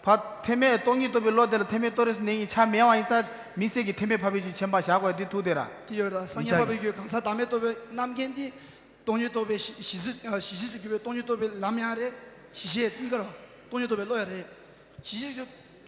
ཕ་ཐེག་དམན་སྟོང་ཉིད་རྟོགས་པའི་བློ་དེ་ལ་ཐེག་དམན་རྟོགས་རིགས་སུ་གནས་ཀྱི་ཆ་མེད་པ་ཡིན་ཙང་དམིགས་བསལ་གྱི་ཐེག་དམན་འཕགས་པའི་རྒྱུད་ཆེན་པོ་བཞག་དགོས་དེ་ཐུག་དེ་ར། དེ་ཡོད་ར། སངས་རྒྱས་འཕགས་པའི་རྒྱུད་གང་ཟག་བདག་མེད་རྟོགས་པའི་རྣམ་མཁྱེན་དེ། སྟོང་ཉིད་རྟོགས་པའི་གཞི་གཞི་གཞི་ཤེས་སུ་གྱུར་པའི་སྟོང་ཉིད་རྟོགས་པའི་ལམ་ཡང་རེད། གཞི་ཤེས་གཉིས་ཀ་ར། སྟོང་ཉིད་རྟོགས་པའི་བློ་ཡང་རེད། གཞི་ཤེས་སུ་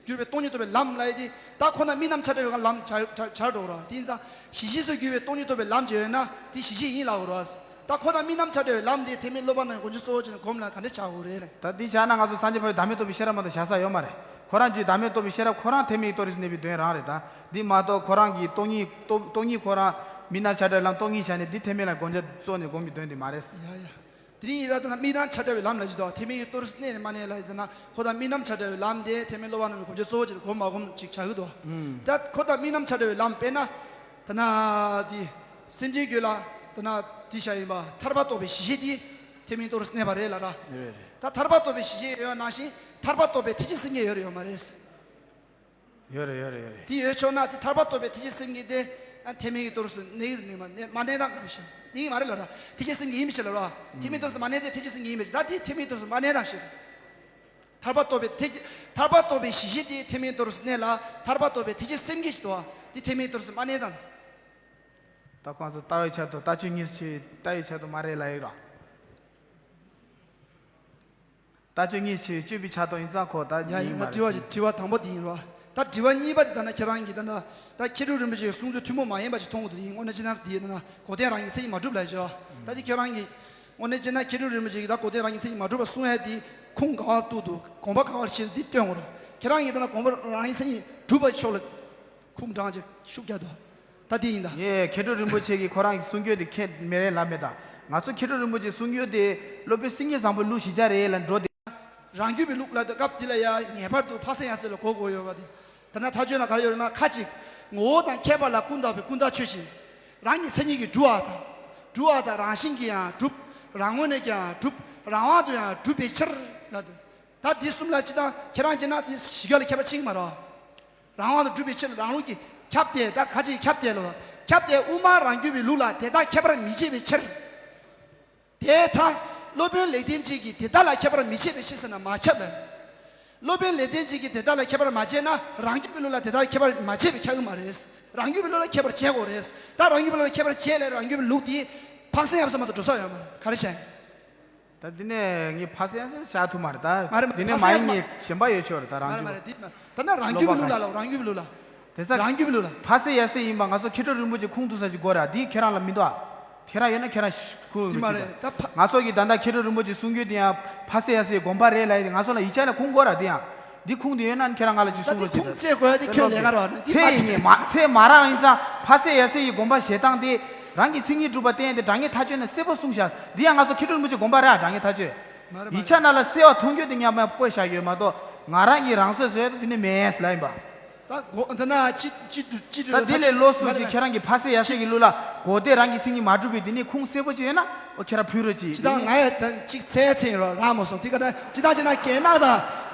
གྱུར་པའི་སྟོང་ཉིད་རྟོགས་པའི་ལམ་ལབ་ཡ་དེ་ད་ཁོ་དང་དམིགས་རྣམ་ཆ་བྲལ་བའི་ལམ་ཆ་ཆ་ཆ་འགྲོ་ར། དེ་ཡིན་ཙང་གཞི་ཤེས་སུ་གྱུར་པའི་སྟོང་ཉིད་རྟོགས་པའི་ལམ་ཅིག་ཡོད་ན་དེ་གཞི་ཤེས་ཡིན་ལབ་དགོས་ར། ད་ཁོ་དང་དམིགས་རྣམ་ཆ་བྲལ་བའི་ལམ་དེ་ཐེག་དམན་སློབ་པ་རྣམས་ཀྱིས་སྒོམ་ལ་ག་འདྲ་བྱ་དགོས་རེད་ལ། ད་འདི་བྱས་ན་ང་ཚོ་སངས་རྒྱས་འཕགས་པའི་བདག་མེད་རྟོགས་པའི་ཤེས་རབ་མ་གཏོགས་བཞག་ས་ཡོད་མ་རེད། ཁོ་རང་ཚོའི་བདག་མེད་རྟོགས་པའི་ཤེས་རབ་ཁོ་རང་ཐེག་དམན་གྱི་རྟོགས་རིགས་སུ་གནས་པའི་དོན་རང་རེད་ད། འདི་མ་གཏོགས་ཁོ་རང་གིས་སྟོང་ཉིད་རྟོགས་སྟོང་ཉིད་ཁོ་རང་དམིགས་རྣམ་ཆ་བྲལ་ལམ་སྟོང་ཉིད་བཞག་ནས་འདི་ཐེག་དམན་ལ་གོ་ཆ་བཙུགས་ནས་སྒོམ་གྱི་དོན་དེ་མ་རེད། ཡ་ཡ། དེ་རིང་ཡིན་ད་ལྟ་ན་དམིགས་རྣམ་ཆ་བྲལ་བའི་ལམ་ལ་ཅི་ཏོ་ཐེག་དམན་གྱི་རྟོགས་རིགས་སུ་གནས་ནས་མ་གནས་ལ་ཡིན་ད་ན་ཁོ་དང་དམིགས་རྣམ་ཆ་བྲལ་བའི་ལམ་དེ་ཐེག་དམན་སློབ་པ་རྣམས་ཀྱི་གོ་ཆ་གཙོ་བོ་ཅིག་གོམས་མ་གོམས་ཅིག་བྱ་གི་འདུག་ད་ཁོ་དང་དམིགས་རྣམ་ཆ་བྲལ་བའི་ལམ་དཔེར་ན། ད་ན་དེ། སེམས་ཅན་རྒྱུད་ལ་ད་ན་དེ་བྱ་ཡིན་པ་ཐར་པ་རྟོགས་པའི་གཞི་ཤེས་དེ་ཐེག་དམན་རྟོགས་རིགས་སུ་གནས་པ་རེད་ལ་ད། རེད་རེད། ད་ཐར་པ་རྟོགས་པའི་གཞི་ཤེས་ཡོད་ནང་བཞིན་ཐར་པ་རྟོགས་པའི་ཐེག་ཆེན་སེམས་བསྐྱེད་ཡོད་རེད་ཡོད་མ་རེད། ཡོད་རེད་ཡོད་རེད་ཡོད་རེད། དེ་ཡོད་ཆོག་ན་དེ་ཐར་པ་རྟོགས་པའི་ཐེག་ཆེན་སེམས་བསྐྱེད་དེ་ཨ་ཐེག་དམན་གྱི་རྟོགས་རིགས་སུ་གནས་ཀྱི་རེད་གནས་མ་གནས་མ་གནས་སྟངས་ག་རེ་བྱ་གནས་ཀྱི་མ་རེད་ལ་ད་ཐེག་ཆེན་སེམས་བསྐྱེད་ཡིན་པའི་ཕྱིར་ལ་རོ། ཐེག་དམན་རྟོགས་རིགས་སུ་མ་གནས་ཏེ་ཐེག་ཆེན་སེམས་བསྐྱེད་ཡིན་པའི་ཕྱིར་ད་དེ་ཐེག་དམན་རྟོགས་རིགས་སུ་མ་གནས་སྟངས་ཤིག་ཐར་པ་རྟོགས་པའི་ཐེག་ཆེན་ཐར་པ་རྟོགས་པའི་གཞི་ཤེས་དེ་ཐེག་དམན་རྟོགས་རིགས་སུ་གནས་ལ་ཐར་པ་རྟོགས་པའི་ཐེག་ཆེན་སེམས་བསྐྱེད་ཅིག་ཏུ་བ་དེ་ཐེག་དམན་རྟོགས་རིགས་སུ་མ་གནས་སྟངས། ད་ཁོང་ཚོ་ལྟ་བའི་ཆེད་དུ་ལྟ་སྤྱོད་གཉིས་སུ་ཕྱེ་བའི་ལྟ་བའི་ཆེད་དུ་མ་རེད་ལབ་ཡོད་ར། ལྟ་སྤྱོད་གཉིས་སུ་ཕྱེ་བའི་སྤྱོད་པའི་ཆེད་དུ་ཡིན་ཙང་ཁོ་ད་ཡ་ཡིན་ཡིན་ན་མ་རེད། དྲི་བ་ཞིག་དྲི་བ་དང་པོ་དེ་ཡིན་ར། ད་དྲི་བ་གཉིས་པ་དེ་ད་ན་ཁྱེད་རང་གིས་ད་ན་ད་མཁས་གྲུབ་རིན་པོ་ཆེའི་གསུང་ཚུལ་ཐུན་མོང་མ་ཡིན་པ་ཞིག་མཐོང་གི་འདུག་ཡིན་དངོས་གནས་ཅི་ན་དེ་ཡིན་ན་གོ་དོན་རང་གི་མཚན་ཉིད་མ་གྲུབ་ལབ་ཤོག་ད་དེ་ཁྱེད་རང་གིས་དངོས་གནས་ཅི་ན་མཁས་གྲུབ་རིན་པོ་ཆེ་གིས་ད་གོ་དོན་རང་གི་མཚན་ཉིད་མ་གྲུབ་པ་གསུང་ཡ་དེ་ཁུངས་ག་བར་གཏུགས་འདུག་དགོངས་པ་ག་བར་བཞེས་འདུག་འདི་སྟོན་དགོས་རེད། ཁྱེད་རང་གིས་ད་ན་དགོངས་པ་རང་གི་མཚན་ཉིད་གྲུབ་པའི་ཕྱོགས་ལ་ཁུངས་དྲངས་བྱས་ཤུགས་རྒྱག་འདུག་ད་དེ་ཡིན་ད། ངས་མཁས་གྲུབ་རིན་པོ་ཆེ་གིས་ཁོ་རང་གི་གསུང་རྒྱུན་དེ་ཁས་མི་ལེན་ལབ་མེད་ད། ང་ཚོ་མཁས་གྲུབ་རིན་པོ་ཆེའི་གསུང་རྒྱུན་དེ་སློབ་དཔོན་སེང་གེ་བཟང་པོའི་ལུགས་གཞི་རྒྱ་རེད་ལ་འགྲོ་དེ། རང་རྒྱུད་པའི་ལུགས་ལ་དེ་སྐབས་དེ་ལ་ཡ་ངེས་པར་དུ་འཕགས་སེང་ཡབ་སྲས་ལ་གོ་དགོས་ཡོད་པ་དེ། ད་ན་མཐའ་དཔྱོད་ན་ག་རེ་ཡོད་རེད་ན་ཁ་ཅིག་ངོ་བོ་དང་ཁྱད་པར་ལ་ཀུན་བརྟགས་པའི་ཀུན་བརྟགས་ཆོས་ཅན། རང་གི་མཚན་ཉིད་ཀྱིས་གྲུབ་པ་དང་། གྲུབ་པ་དང་རང་བཞིན་གྱིས་ཡང་གྲུབ། རང་ངོས་ནས་ཀྱང་གྲུབ། རང་དབང་དུ་ཡང་གྲུབ་པའི་ཕྱིར་ལ་དེ། ད་འདི་གསུམ་ལ་སྤྱི་དང་ཁྱེད་རང་བྱས་ན་དེ་གཞི་རྒྱ་ལ་ཁྱད་པར་ཕྱིན་གྱི་མ་རེད། རང་དབང་དུ་གྲུབ་པའི་ཕྱིར་རང་ལུགས་ཀྱིས་ཁྱབ་སྟེ་ད་ག་ཅིག་ཁྱབ་སྟེ་ལོ། ཁྱབ་སྟེ་དབུ་མ་རང་རྒྱུད་པའི་ལུགས་ལ་དེ་དག་ཁྱད་པར་མི་ཕྱེད་པའི་ཕྱིར། དེ་ལྟ་སློབ་དཔོན་ལེགས་ལྡན་འབྱེད་ཀྱིས་དེ་དག་ལ་ཁྱད་པར་མི་ཕྱེད་པའི་ཕྱིར་ཟེར་ན་མ་ཁྱབ་པས། སློབ་དཔོན་ལེགས་ལྡན་འབྱེད་ཀྱིས་དེ་དག་ལ་ཁྱད་པར་མ་ཕྱེད་ན་རང་རྒྱུད་པའི་ལུགས་ལ་དེ་དག་ཁྱད་པར་མ་ཕྱེད་པས་ཁྱབ་ཀྱི་མ་རེད། རང་རྒྱུད་པའི་ལུགས་ལ་ཁྱད་པར་ཕྱེ་དགོས་རེད། ད་རང་རྒྱུད་པའི་ལུགས་ལ་ཁྱད་པར་ཕྱེ་ལས་རང་རྒྱུད་པའི་ལུགས་དེ་འཕགས་སེང་ཡབ་སྲས་མ་གཏོགས་འགྲོ་ས་ཡོད་མ་རེད། ག་རེ་བྱས། ད་འདི་ནས་ངས་འཕགས་སེང་ཡབ་སྲས་བཞག་ཐུབ་མ་རེད་ད། མ་རེད་མ་འདི་ནས་མ་ཡིན་ངས་གཞན་པ་ཡོད་ཆོག་རེད་ད་རང་རྒྱུད་པ། མ་རེད་མ་རེད་འདི་མ་ད་ནི་རང་རྒྱུད་པའི་ལུགས་ལ་ལ་རང་རྒྱུད་པའི་ལུགས་ལ། དེ་ས་རང་རྒྱུད་པའི་ལུགས་ལ། འཕགས་སེང་ཡབ་སྲས་ཡིན་པ་ང་ཚོ་མཁས་གྲུབ་རིན་པོ་ཆེ་ཁུངས་གཏུགས་ས་ཅིག་དགོས་ར་འདི་ཁྱེད་རང་ལ་མི་འདུག་ཨ། ཁྱེད་རང་ཡོད་ན་ཁྱེད་རང་ཁུངས་འདི་མ་རེད་ད་ཕ། ང་ཚོ་གི་ད་ལྟ་མཁས་གྲུབ་རིན་པོ་ཆེ་གསུང་རྒྱུན་དེ་ཡང་འཕགས་སེང་ཡབ་སྲས་དགོངས་པ་རེད་ལབ་ཡ་དེ་ང་ཚོ་ལ་ཡིག་ཆ་ལ་ཁུངས་དགོས་ར་འདི་ཡང་། འདི་ཁུངས་དེ་ཡོད་ན་ཁྱེད་རང་ང་ལ་ཅིག་ད་གསུང་འདི་རོགས་ཁུངས་བྱེད་ད། བཙལ་དགོས་ཡ་དེ་ཁྱོད་ལས་ཀ་རོགས་འདི་ཚེ་མ་ཡིན་ངས་མ་ཚེ་མ་རག་ཡིན་ཙང་འཕགས་སེང་ཡབ་སྲས་ཡི་དགོངས་པ་བཞེས་སྟངས་དེ་རང་གི་མཚན་ཉིད་གྲུབ་པ་བསྟན་ཏེ་དྲང་ངེས་ཐག་ཆོད་ན་གསལ་པོ་གསུངས་བཞག་འདི་ཡང་ང་ཚོ་མཁས་གྲུབ་རིན་པོ་ཆེ་དགོངས་པ་རེད་ཨ་དྲང་ངེས་ཐག་ཆོད། མ་རེད་མ་ཡིག་ཆ་རེད། ནང་ལ་གསལ་བ་མཐོང་རྒྱུ་དེ་མཉམ་མེད་བཀོད་བཞག་ཡོད་མ་གཏོགས་ང་རང་གིས་རང་བཟོས་བཟོས་ཡ་དེ་དེ་ནི་མེད་ལབ་ཡིན་པ། ད་གོ་ད་ན་ཅི་ཅི་ཅི་ད་དེ་ལས་ལོགས་སུ་ཅིག་ཁྱེད་རང་གི་ཕ་སེ་ཡ་སེ་གི་ལུགས་ལ་གོ་དེ་རང་གི་སེང་གི་མ་གྲུབ་པའི་དེ་ནི་ཁུངས་གསལ་པོ་ཅིག་ཡོད་ན་ཨོ་ཁྱེད་རང་ཕུལ་རོགས་ཅིག་ཅི་ད་ང་ཡ་ད་ཅིག་ཚད་ཚད་ཡིན་རོགས་རག་མ་སོང་དེ་ག་ད་ཅི་ད་ཅི་ན་རྒན་ནག་ད་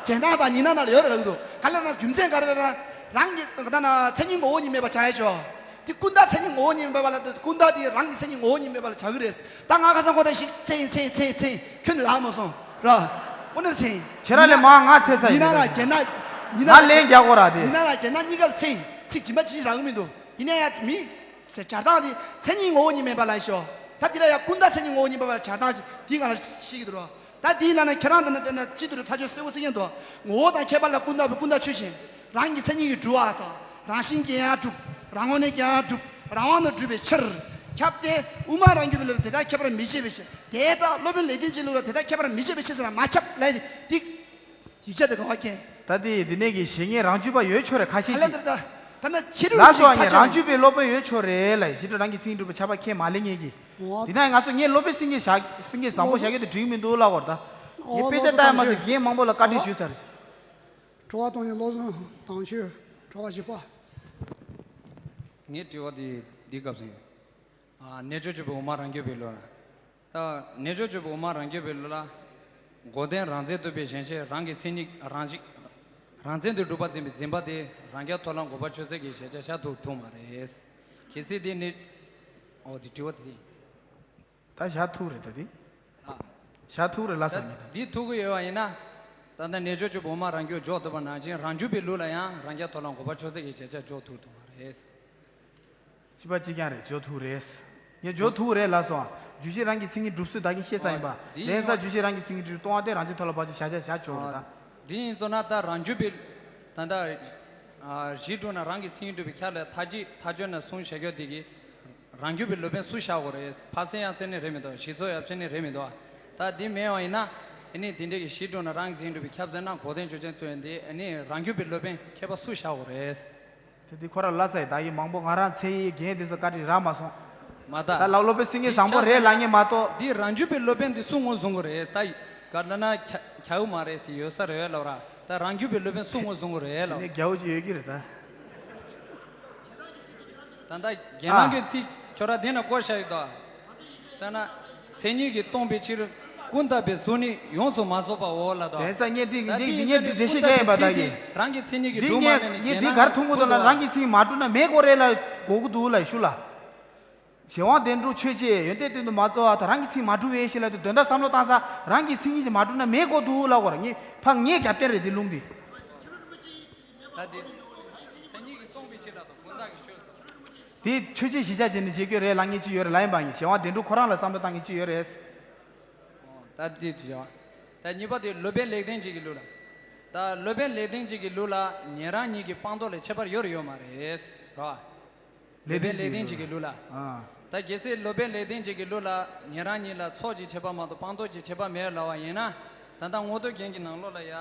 རྒན་ནག་ད་ཉི་ན་ན་ལ་ཡོད་རེད་ལགས་འདུག་ག་ལ་ན་རྒྱུ་མཚན་ག་རེ་ལ་ན་རང་གི་ག་ད་ན་མཚན་ཉིད་ངོ་བོ་ཉིད་མེད་པ་བྱ་ཡ་ཅོ། དེ་ཀུན་བརྟགས་མཚན་ཉིད་ངོ་བོ་ཉིད་མེད་པ་ལ་ཀུན་བརྟགས་དེ་རང་གི་མཚན་ཉིད་ངོ་བོ་ཉིད་མེད་པ་ལ་བྱ་གི་རེད། ད་ང་ཁ་སང་ཁོ་ད་ཞིག་ཚེ་ཡིན་ཚེ་ཡིན་ཚེ་ཡིན་ཚེ་ཡིན་ཁྱོད་ནི་རག་མ་སོང་ར། དངོས་གནས་ཚེ་ཡིན། ཁྱེད་རང་ལས་མང་ང་ཚེ་ས་ཡིན་ཉི་ན་ལ་རྒྱན་ན་ཉི་ན་ང་ལན་རྒྱག་དགོས་ར་དེ། ཉི་ན་ལ་རྒྱན་ན་གཉིས་ཀ་ལ་ཚེ་ཡིན་ཚིག་སྦྱིན་པ་ཅི་ཞིག་རག་གི་མི་འདུག་ཡིན་ན་ཡང་མི་ཚེ་སྦྱར་སྟངས་དེ་མཚན་ཉིད་ངོ་བོ་ཉིད་མེད་པ་ལ་ཤོག་ད་དེ་ལ་ཡང་ཀུན་བརྟགས་མཚན་ཉིད་ངོ་བོ་ཉིད་མེད་པ་ལ་སྦྱར་སྟངས་ཅིག་དེ་ང་ལ་ཤེས་ཀྱི་འདུག་ར། ད་དེའི་ནང་ན་ཁྱེད་རང་དང་ན་དེ་ན་སྤྱི་དུ་ཐག་ཆོད་གསལ་པོ་གསལ་ཡིན་འདུག་ངོ་བོ་དང་ཁྱད་པར་ལ་ཀུན་བརྟགས་པའི་ཀུན་བརྟགས་ཆོས་ཅན། རང་གི་མཚན་ཉིད་ཀྱིས་གྲུབ་པ་དང་རང་བཞིན་གྱིས་ཡང་གྲུབ། རང་ངོས་ནས་ཀྱང་གྲུབ། རང་དབང་དུ་གྲུབ་པའི་ཕྱིར། ཁྱབ་སྟེ་དབུ་མ་རང་རྒྱུད་པའི་ལུགས་ལ་དེ་དག་ཁྱད་པར་མི་ཕྱེད་པའི་ཕྱིར། དེ་ལྟར་སློབ་དཔོན་ལེགས་ལྡན་འབྱེད་ལུགས་ལ་དེ་དག་ཁྱད་པར་མི་ཕྱེད་པའི་ཕྱིར་ཟེར་ན་མ་ཁྱབ་ལབ་ཡ་དེ་ཡིག་ཆ་དེ་ག་བ་མཁྱེན། ད་དེ་དེ་ནས་ཀྱི་བཤེས་གཉེན་རང་རྒྱུད་པ་ཡོད་ཆོག་རེད་ཁ་ཤས་ཨ་ལ་ཤིག་ད་ད་ད་ན་ཁྱེད་རང་ལ་སོགས་ངས་རང་རྒྱུད་པའི་སློབ་དཔོན་ཡོད་ཆོག་རེད་ལ་ཡིན་ཕྱིར་རང་གི་ཚིག་འགྲུབ་པའི་ཆ་པ་ཁས་མ་ལེན་ངེས་ཀྱི། འོ། དེ་ན་ང་ཚོ་ངས་སློབ་དཔོན་སེང་གེ་བཞག་སེང་གེ་བཟང་པོ་བཞག་རྒྱུ་དེ་འགྲིག་མི་འདུག་ལབ་དགོས་རེད་ད། ངས་དཔེ་ཆ་ལྟ་ཡ་མ་ཟད་རྒན་མང་པོ་ལ་བཀའ་དྲིན་ཞུས་ཚར། དྲི་བ་བཏང་ནས་བློ་བཟང་དང་ཆོས། དྲི་བ་བཞི་པ། ངའི་དྲི་བ་དེ་འདི་སྐབས་སུ་ཡིན། ཨ། རྣལ་འབྱོར་སྤྱོད་པའི་འོག་མ་རང་རྒྱུད་པའི་ལུགས་ལ། ད་རྣལ་འབྱོར་སྤྱོད་པའི་འོག་མ་རང་རྒྱུད་པའི་ལུགས་ལ། མགོ་ལྡན་རང་མཚན་རྟོག་པའི་ཞེན་ཆེན་རང་གི་མཚན་ཉིད་རང་བཞིན། རང་མཚན་དུ་གྲུབ་པ་འཛིན་པའི་འཛིན་པ་དེ་རང་རྐྱ་ཐོག་ལ་འགོག་པ་ཆོས་མཚོན་གྱི་གཞལ་བྱ་བཞག་ཐུབ་ཐུབ་མ་རེད། གལ་སྲིད་དེ་ནི། ཨོ་དེ་དྲི་བ་དེ་ཡིན། ད་བཞག་ཐུབ་རེད་ད་དེ། ཨ། བཞག་ཐུབ་རེད་ལབ་ད་ཟེར་ངེས་ད། འདི་ཐུག་གི་ཡོད་པ་ཡིན་ན། ད་ལྟ་རྣལ་འབྱོར་སྤྱོད་པའི་འོག་མ་རང་རྒྱུད་འཇོག་ཐུབ་པ་ནང་བཞིན་རང་རྒྱུད་པའི་ལུགས་ལ་ཡང་རང་རྐྱ་ཐོག་ལ་འགོག་པ་ཆོས་མཚོན་གྱི་གཞལ་བྱ་འཇོག་ཐུབ་ཐུབ་མ་རེད། གཅིག་པ་གཅིག་རྐྱང་རེད། འཇོག་ཐུབ་རེད། ངས་འཇོག་ཐུབ་རེད་ལབ་སོང་། རྒྱུད་གཞི་རང་གི་མཚན་ཉིད་གྲུབ་ཚུལ་ད་གིན་བཤད་ཚར་ཡིན་པ། ཨ། འདི་ལན་ས་ཡིན་རྒྱུད་གཞི་རང་གི་མཚན་ཉིད་གྲུབ་སྟོང་པ་དེ་རང་རྐྱ་ཐོག་ལ་བབ་ཅིང་གཞལ་བྱ་བཞག་ཆོག་རེད་ད། ཨ། འདི་ཡིན་སོང་ན་ད་རང་རྒྱུད་པའི། ད་ལྟ་ཨ་གཞི་གྲུབ་ན་རང་གི་མཚན་ཉིད་གྲུབ་པའི་ཁྱབ་ལས་མཐའ་གཅིག་མཐའ་དཔྱོད་ནས་གསུངས་བཞག་རྒྱུ་དེ་གིས། རང་རྒྱུད་པའི་སློབ་དཔོན་སུ་བཞག་དགོས་རེད། ཕ་སེ་ཡང་སེ་ནི་རེད་མི་འདུག་གཞི་ཚོགས་ཡབ་སེ་ནི་རེད་མི་འདུག་ད་འདི་མེད་པ་ཡིན་ན། ཨ་ནི་དེ་འདྲའི་གི་གཞི་གྲུབ་ན་རང་གི་མཚན་ཉིད་གྲུབ་པའི་ཁྱབ་ཟེར་ན་གོ་དོན་ཆོས་ཅན་རྩོད་ཡོན་དེ་ཨ་ནི་རང་རྒྱུད་པའི་སློབ་དཔོན་མཁས་པ་སུ་བཞག་དགོས་རེད། དེ་དེ་ཁོ་རང་ལ་ཚ་ཡི་ད་ཡི་མང་པོ་ང་རང་ཚེ་ཡི་རྒན་དེ་ཚོ་བཀའ་དྲིན་རག་མ་སོང་། མ་ད་ད་ལགས་སློབ་དཔོན་སེང་གེ་བཟང་པོ་རེད་ལབ་ངེས་མ་གཏོགས། འདི་རང་རྒྱུད་པའི་སློབ་དཔོན་འདི་སུ་ངོས་བཟུང་གི་རེད་ད། ག་ལ་ན་ཁྱ་ཁྱའུ་མ་རེད་དེ་ཡོད་ས་རེད་ལབ་ར། ད་རང་རྒྱུད་པའི་སློབ་དཔོན་སུ་ངོས་བཟུང་གི་རེད་ལབ། དེ་ནས་རྒྱའུ་ཅིག་ཡོད་ཀྱི་རེད་ད། ད་ལྟ་རྒན་ལགས་ཀྱིས་ཚིག་ཁྱོད་རང་དེ་ན་བཀོད་བཞག་ཡོད་དོ། ད་ན། མཚན་ཉིད་ཀྱིས་སྟོང་པའི་ཕྱིར། ཀུན་བརྟགས་པའི་གཟུགས་ནི་ཡོངས་སུ་མ་རྫོགས་པའོ་ལབ་དོ། དེ་ཚ་ངས་འདི་འདི་འདི་ངས་འདི་འགྲེལ་བཤད་རྒྱག་ཡིན་པ་ད་གི། རང་གི་མཚན་ཉིད་ཀྱིས་འདི་གྲུབ་མ་ངས་མེད་ནས་ངས་འདི་རྒན་གར་མཐོང་གི་འདུག་ལ་རང་གི་མཚན་ཉིད་མ་གྲུབ་ན་མེད་དགོས་རེད་ལ་གོ་གི་འདུག་ལ་ཞུ་ལ། གཞན་དབང་བདེན་གྲུབ་ཆོས་ཅན། ཡོན་ཏན་གཏན་དུ་མ་རྫོགས་པ་དང་རང་གི་མཚན་ཉིད་མ་གྲུབ་པའི་ཕྱིར་ལ་དེ་དོན་དག་བསམ་བློ་བཏང་ས་རང་གི་མཚན་ཉིད་ཀྱིས་མ་གྲུབ་ན་མེད་དགོས་འདུག་ལབ་དགོས་རེད། ངས་ཕ་ངའི་རྒྱབ་རྟེན་རེད་དེ་ལུང་འདི། ད་དེ། མཚན་ཉིད་ཀྱིས་སྟོང་པའི་ཕྱིར་ལ་དང་ཀུན་བརྟགས་ཀྱི་ཆོས་སོ། དེ་ཆོས་ཅན་གཞི་བཞག་བྱས་ནས་བྱེད་རྒྱུ་རེད་ལབ་མཁན་ཅིག་ཡོད་རེད་ལབ་ཡིན་པ་ཡིན། གཞན་དབང་བདེན་གྲུབ་ཁོ་རང་ལ་བསམ་བློ་བཏང་མཁན་ཅིག་ཡོད་རེད། ཨོ་ད་དེ་དེ་བྱ་བ། ད་གཉིས་པ་དེ་སློབ་དཔོན་ལེགས་ལྡན་འབྱེད་ཀྱི་ལུགས་ལ། ད་སློབ་དཔོན་ལེགས་ལྡན་འབྱེད་ཀྱི་ལུགས་ལ་ཉན་རང་གཉིས་ཀྱི་སྤངས་རྟོགས་ལས་ཁྱད་པར་ཡོད་རེད་ཡོད་མ་རེད། རེད་བ། སློབ་དཔོན་ལེགས་ལྡན་འབྱེད་ཀྱི་ལུགས་ལ། ཨ། ད་གལ་སྲིད་སློབ་དཔོན་ལེགས་ལྡན་འབྱེད་ཀྱི་ལུགས་ལ་ཉན་རང་གཉིས་ལ་ཚོགས་ཀྱི་ཁྱད་པར་མ་གཏོགས་སྤངས་རྟོགས་ཀྱི་ཁྱད་པར་མེད་ལབ་པ་ཡིན་ན། ད་ལྟ་ངོ་ཐོག་རྒྱན་གྱི་ནང་ལོགས་ལ་ཡ།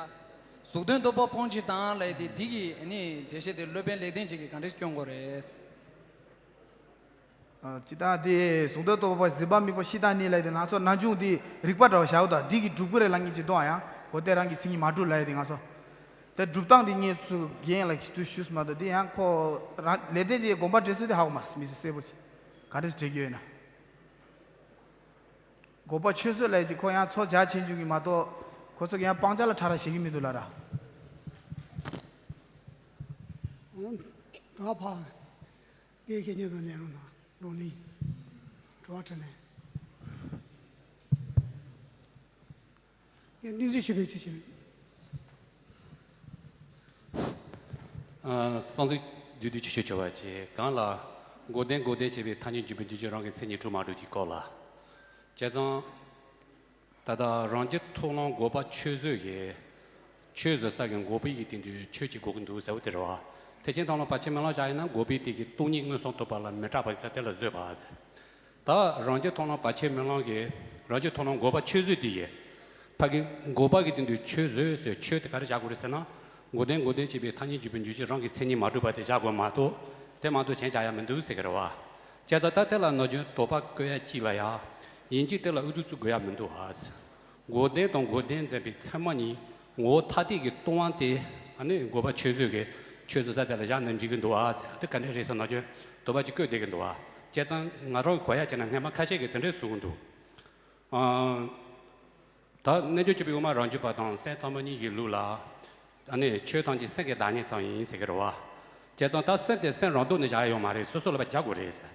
གཟུགས་དོན་རྟོག་པ་སྤོང་བྱེད་དང་ལབ་དེ་འདི་གི་ནི་འགྲེལ་བཤད་དེ་སློབ་དཔོན་ལེགས་ལྡན་འབྱེད་ཀྱིས་ག་འདྲས་སྐྱོན་དགོས་རེད། ཨ། སྤྱིར་བཏང་དེ་གཟུགས་དོན་རྟོག་པ་གཟིགས་པ་དམིགས་པ་ཤེས་དང་ནི་ལབ་དེ་ང་ཚོ་ནམ་རྒྱུན་དེ་རིགས་པ་འདྲ་བ་བཞག་དང་འདི་གི་སྒྲུབ་ཀྱི་རེད་ལབ་མཁན་ཅིག་འདུག་ཨ། ཡང་གོ་དེ་རང་གི་མཚན་ཉིད་མ་གྲུབ་ལབ་ཡ་དེ་ང་ཚོ། དེ་སྒྲུབ་སྟངས་དེ་ངས་སུ་རྒན་ལ་ཞུ་དུས་ཞུས་མ་གཏོགས་དེ་ཡང་ཁོ་རང་ལེགས་ལྡན་འབྱེད་དགོངས་པ་འགྲེལ་ཚུལ་དེ་ཧ་གོ་མ་སོང་། མི་སེ་གསལ་པོ་ཅིག་ག་འདྲས་འགྲེལ་གྱི་ཡོད་ན། དགོངས་པ་ཆོས་བཟོད་ལབ་ཅིག་ཁོ་ཡང་ཚོགས་རྒྱ་ཆེན་འབྱུང་གི་མ་གཏོགས་ཁོ་ཚོ་གི་ཡང་སྤང་བྱ་ལ་ཕྲ་རགས་བྱེད་ཀྱི་མི་འདུག་ལ་ར། ད་ཕ། ངས་ཁྱེད་ཉིད་དང་ལེན་རོགས་གནང་། རོགས་གླིང་། དྲི་བ་དྲིས་ལན། ངས་གནས་ཚུལ་ཞུས་པའི་ཚིག་བྱས། ཨ། གསང་ཚིག་བསྡུས་བསྡུས་ཆུ་ཆུ་བྱ་བ་བྱས་གང་ལ། མགོ་ལྡན་མགོ་ལྡན་བྱས་པའི་ཐ་སྙད་འཇུག་པའི་འཇུག་བྱེད་རང་གི་མཚན་ཉིད་གྲུབ་མ་གྲུབ་ཀྱི་སྐོར་ལ། བྱས་ཙང་། ད་ལྟ་རང་རྒྱུད་མཐོང་ལམ་འགོག་པ་ཆོས་བཟོད་ཀྱི། ཆོས་བཟོད་ས་གི་འགོག་པའི་གི་སྟེང་དུ་ཆོས་ཅིག་དགོས་ཀྱི་འདུག་ཟེར་བ་དེ་རེད་བ། ཐེག་ཆེན་མཐོང་ལམ་བར་ཆད་མེད་ལམ་བཞག་ཡིན་ན་འགོག་པའི་སྟེང་གི་སྟོང་ཉིད་མངོན་སུམ་རྟོགས་པ་ལ་མི་སྐྲག་པ་ཡིན་ཙང་དེ་ལ་བཟོད་པ་ཟེར། ད་རང་རྒྱུད་མཐོང་ལམ་བར་ཆད་མེད་ལམ་གྱི་རང་རྒྱུད་མཐོང་ལམ་འགོག་པ་ཆོས་བཟོད་དེ་ཡི། ཕ་གི་འགོག་པ་གི་སྟེང་དུ་ཆོས་བཟོད་ཟེར་ཆོས་དེ་ག་རེ་བཞག་དགོས་རེད་ཟེར་ན། མགོ་ལྡན་མགོ་ལྡན་བྱས་པའི་ཐ་སྙད་འཇུག་པའི་འཇུག་བྱེད་རང་གི་མཚན་ཉིད་མ་གྲུབ་པ་དེ་བཞག་དགོས་མ་གཏོགས། དེ་མ་གཏོགས་གཞན་བཞག་ཡ་མི་འདུག་ཟེར་གི་རེད་བ། བྱས་ཙང་ད་དེ་ལ་ནམ་རྒྱུན་དོགས་པ་བཀོད་ཡ་གཅིག་ལ་ཡ། ཡིན་གཅིག་དེ་ལ་ཨུ་ཚུགས་བརྩི་དགོས་ཡ་མི་འདུག་ཨ། མགོ་ལྡན་དང་མགོ་ལྡན་འཛིན་པའི་ཚད་མ་གཉིས་ངོ་བོ་ཐ་དད་ཀྱིས་སྟོང་བ་སྟེ། ཨ་ནི་འགོག་པ་ཆོས་བཟོད་ཀྱི་ཆོས་བཟོད་ས་དེ་ལ་བཞག་ན་འགྲིག་གི་འདུག་ཨ། དེ་ག་འདྲས་རེད་ཟེར་ན་ཅོ་དོགས་པ་ཅིག་བཀོད་བསྡད་ཀྱི་འདུག་ཨ། བྱས་ཙང་ང་རང་གིས་གོ་ཡ་བྱས་ན་སྔས་མ་ཁ་ཤས་ཀྱིས་དེ་འདྲས་གསུང་གི་འདུག་ཨ། ད་རྣལ་འབྱོར་སྤྱོད་པའི་དབུ་མ་རང་རྒྱུད་པ་དང་སེམས་ཙམ་པ་གཉིས་ཀྱི་ལུགས་ལ། ཨ་ནི་ཆོས་ཐམས་ཅད་སེམས་ཀྱི་བདག་ཉིད་ཙམ་ཡིན་ཟེར་གྱི་རེད་བ། བྱས་ཙང་ད་སེམས་དེ་སེམས་རང་ལྡོག་ནས་བཞག་ཡ་ཡོད་མ་རེད། སོ་སོ་ལ་ཕར་བཞག་དགོས་རེད་ཟེར།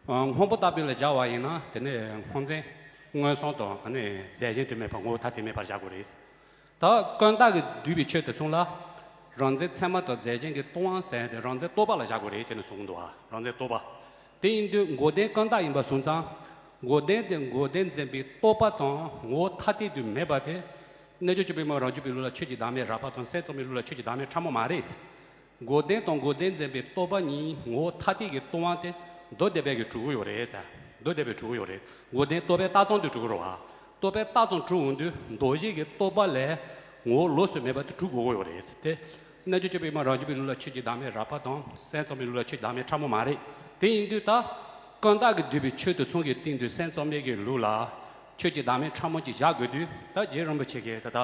སྔོན་པོ་ལྟ་བུ་ལ་བཞག་པ་ཡིན་ན་དེ་ནས་སྔོ་འཛིན་མངོན་སུམ་དང་ཨ་ནི་རྫས་གཞན་དུ་མེད་པར་ངོ་བོ་ཐ་དད་མེད་པར་བཞག་དགོས་རེད། ད་ཀུན་བརྟགས་ཀྱིས་བསྡུས་པའི་ཆོས་དེ་ཚོ་ལ། རང་འཛིན་ཚད་མ་དང་རྫས་གཞན་གྱིས་སྟོང་བ་ཟེར་ཏེ་རང་འཛིན་རྟོག་པ་ལ་བཞག་དགོས་རེད་ཅེས་ནས་གསུངས་འདུག་བ། རང་འཛིན་རྟོག་པ། དེ་ཡིན་དུས་མགོ་ལྡན་ཀུན་བརྟགས་ཡིན་པ་སོང་ཙང་། མགོ་ལྡན་དེ་མགོ་ལྡན་འཛིན་པའི་རྟོག་པ་དང་ངོ་བོ་ཐ་དད་དུ་མེད་པ་དེ། རྣལ་འབྱོར་སྤྱོད་པའི་དབུ་མ་རང་རྒྱུད་པའི་ལུགས་ལ་ཆོས་ཀྱི་བདག་མེད་རགས་པ་དང་སེམས་ཙམ་པའི་ལུགས་ལ་ཆོས་ཀྱི་བདག་མེད་ཕྲ་མོ་མ་རེད། མགོ་ལྡན་དང་མགོ་ལྡན་འཛིན་པའི་རྟོག་པ་གཉིས་ངོ་བོ་ཐ་དད་ཀྱིས་སྟོང་བ་དེ་མདོ་སྡེ་པ་གིས་གྲུབ་ཀྱི་ཡོད་རེད་ཟེར། མདོ་སྡེ་པས་གྲུབ་ཀྱི་ཡོད་རེད། མགོ་ལྡན་རྟོག་པའི་རྟགས་ཙམ་དུ་གྲུབ་ཀྱི་རེད་བ། རྟོག་པའི་རྟགས་ཙམ་གྲུབ་འོང་དུས་མདོ་བཞི་གི་རྟོག་པ་ལས་ངོ་བོ་ལོགས་སུ་མེད་པ་དེ་གྲུབ་དགོས་ཀྱི་ཡོད་རེད་ཟེར་ཏེ། རྣལ་འབྱོར་སྤྱོད་པའི་དབུ་མ་རང་རྒྱུད་པའི་ལུགས་ལ་ཆོས་ཀྱི་བདག་མེད་རགས་པ་དང་སེམས་ཙམ་པའི་ལུགས་ལ་ཆོས་ཀྱི་བདག་མེད་ཕྲ་མོ་མ་རེད། དེ་ཡིན་དུས་ད། ཀུན་བརྟགས་ཀྱིས་བསྡུས་པའི་ཆོས་དེ་ཚོ་གི་སྟེང་དུ་སེམས་ཙམ་པའི་གི་ལུགས་ལ། ཆོས་ཀྱི་བདག་མེད་ཕྲ་མོ་ཅིག་བཞག་དགོས་དུས། ད་རྗེ་རིན་པོ་ཆེ་གིས་ད་ལྟ་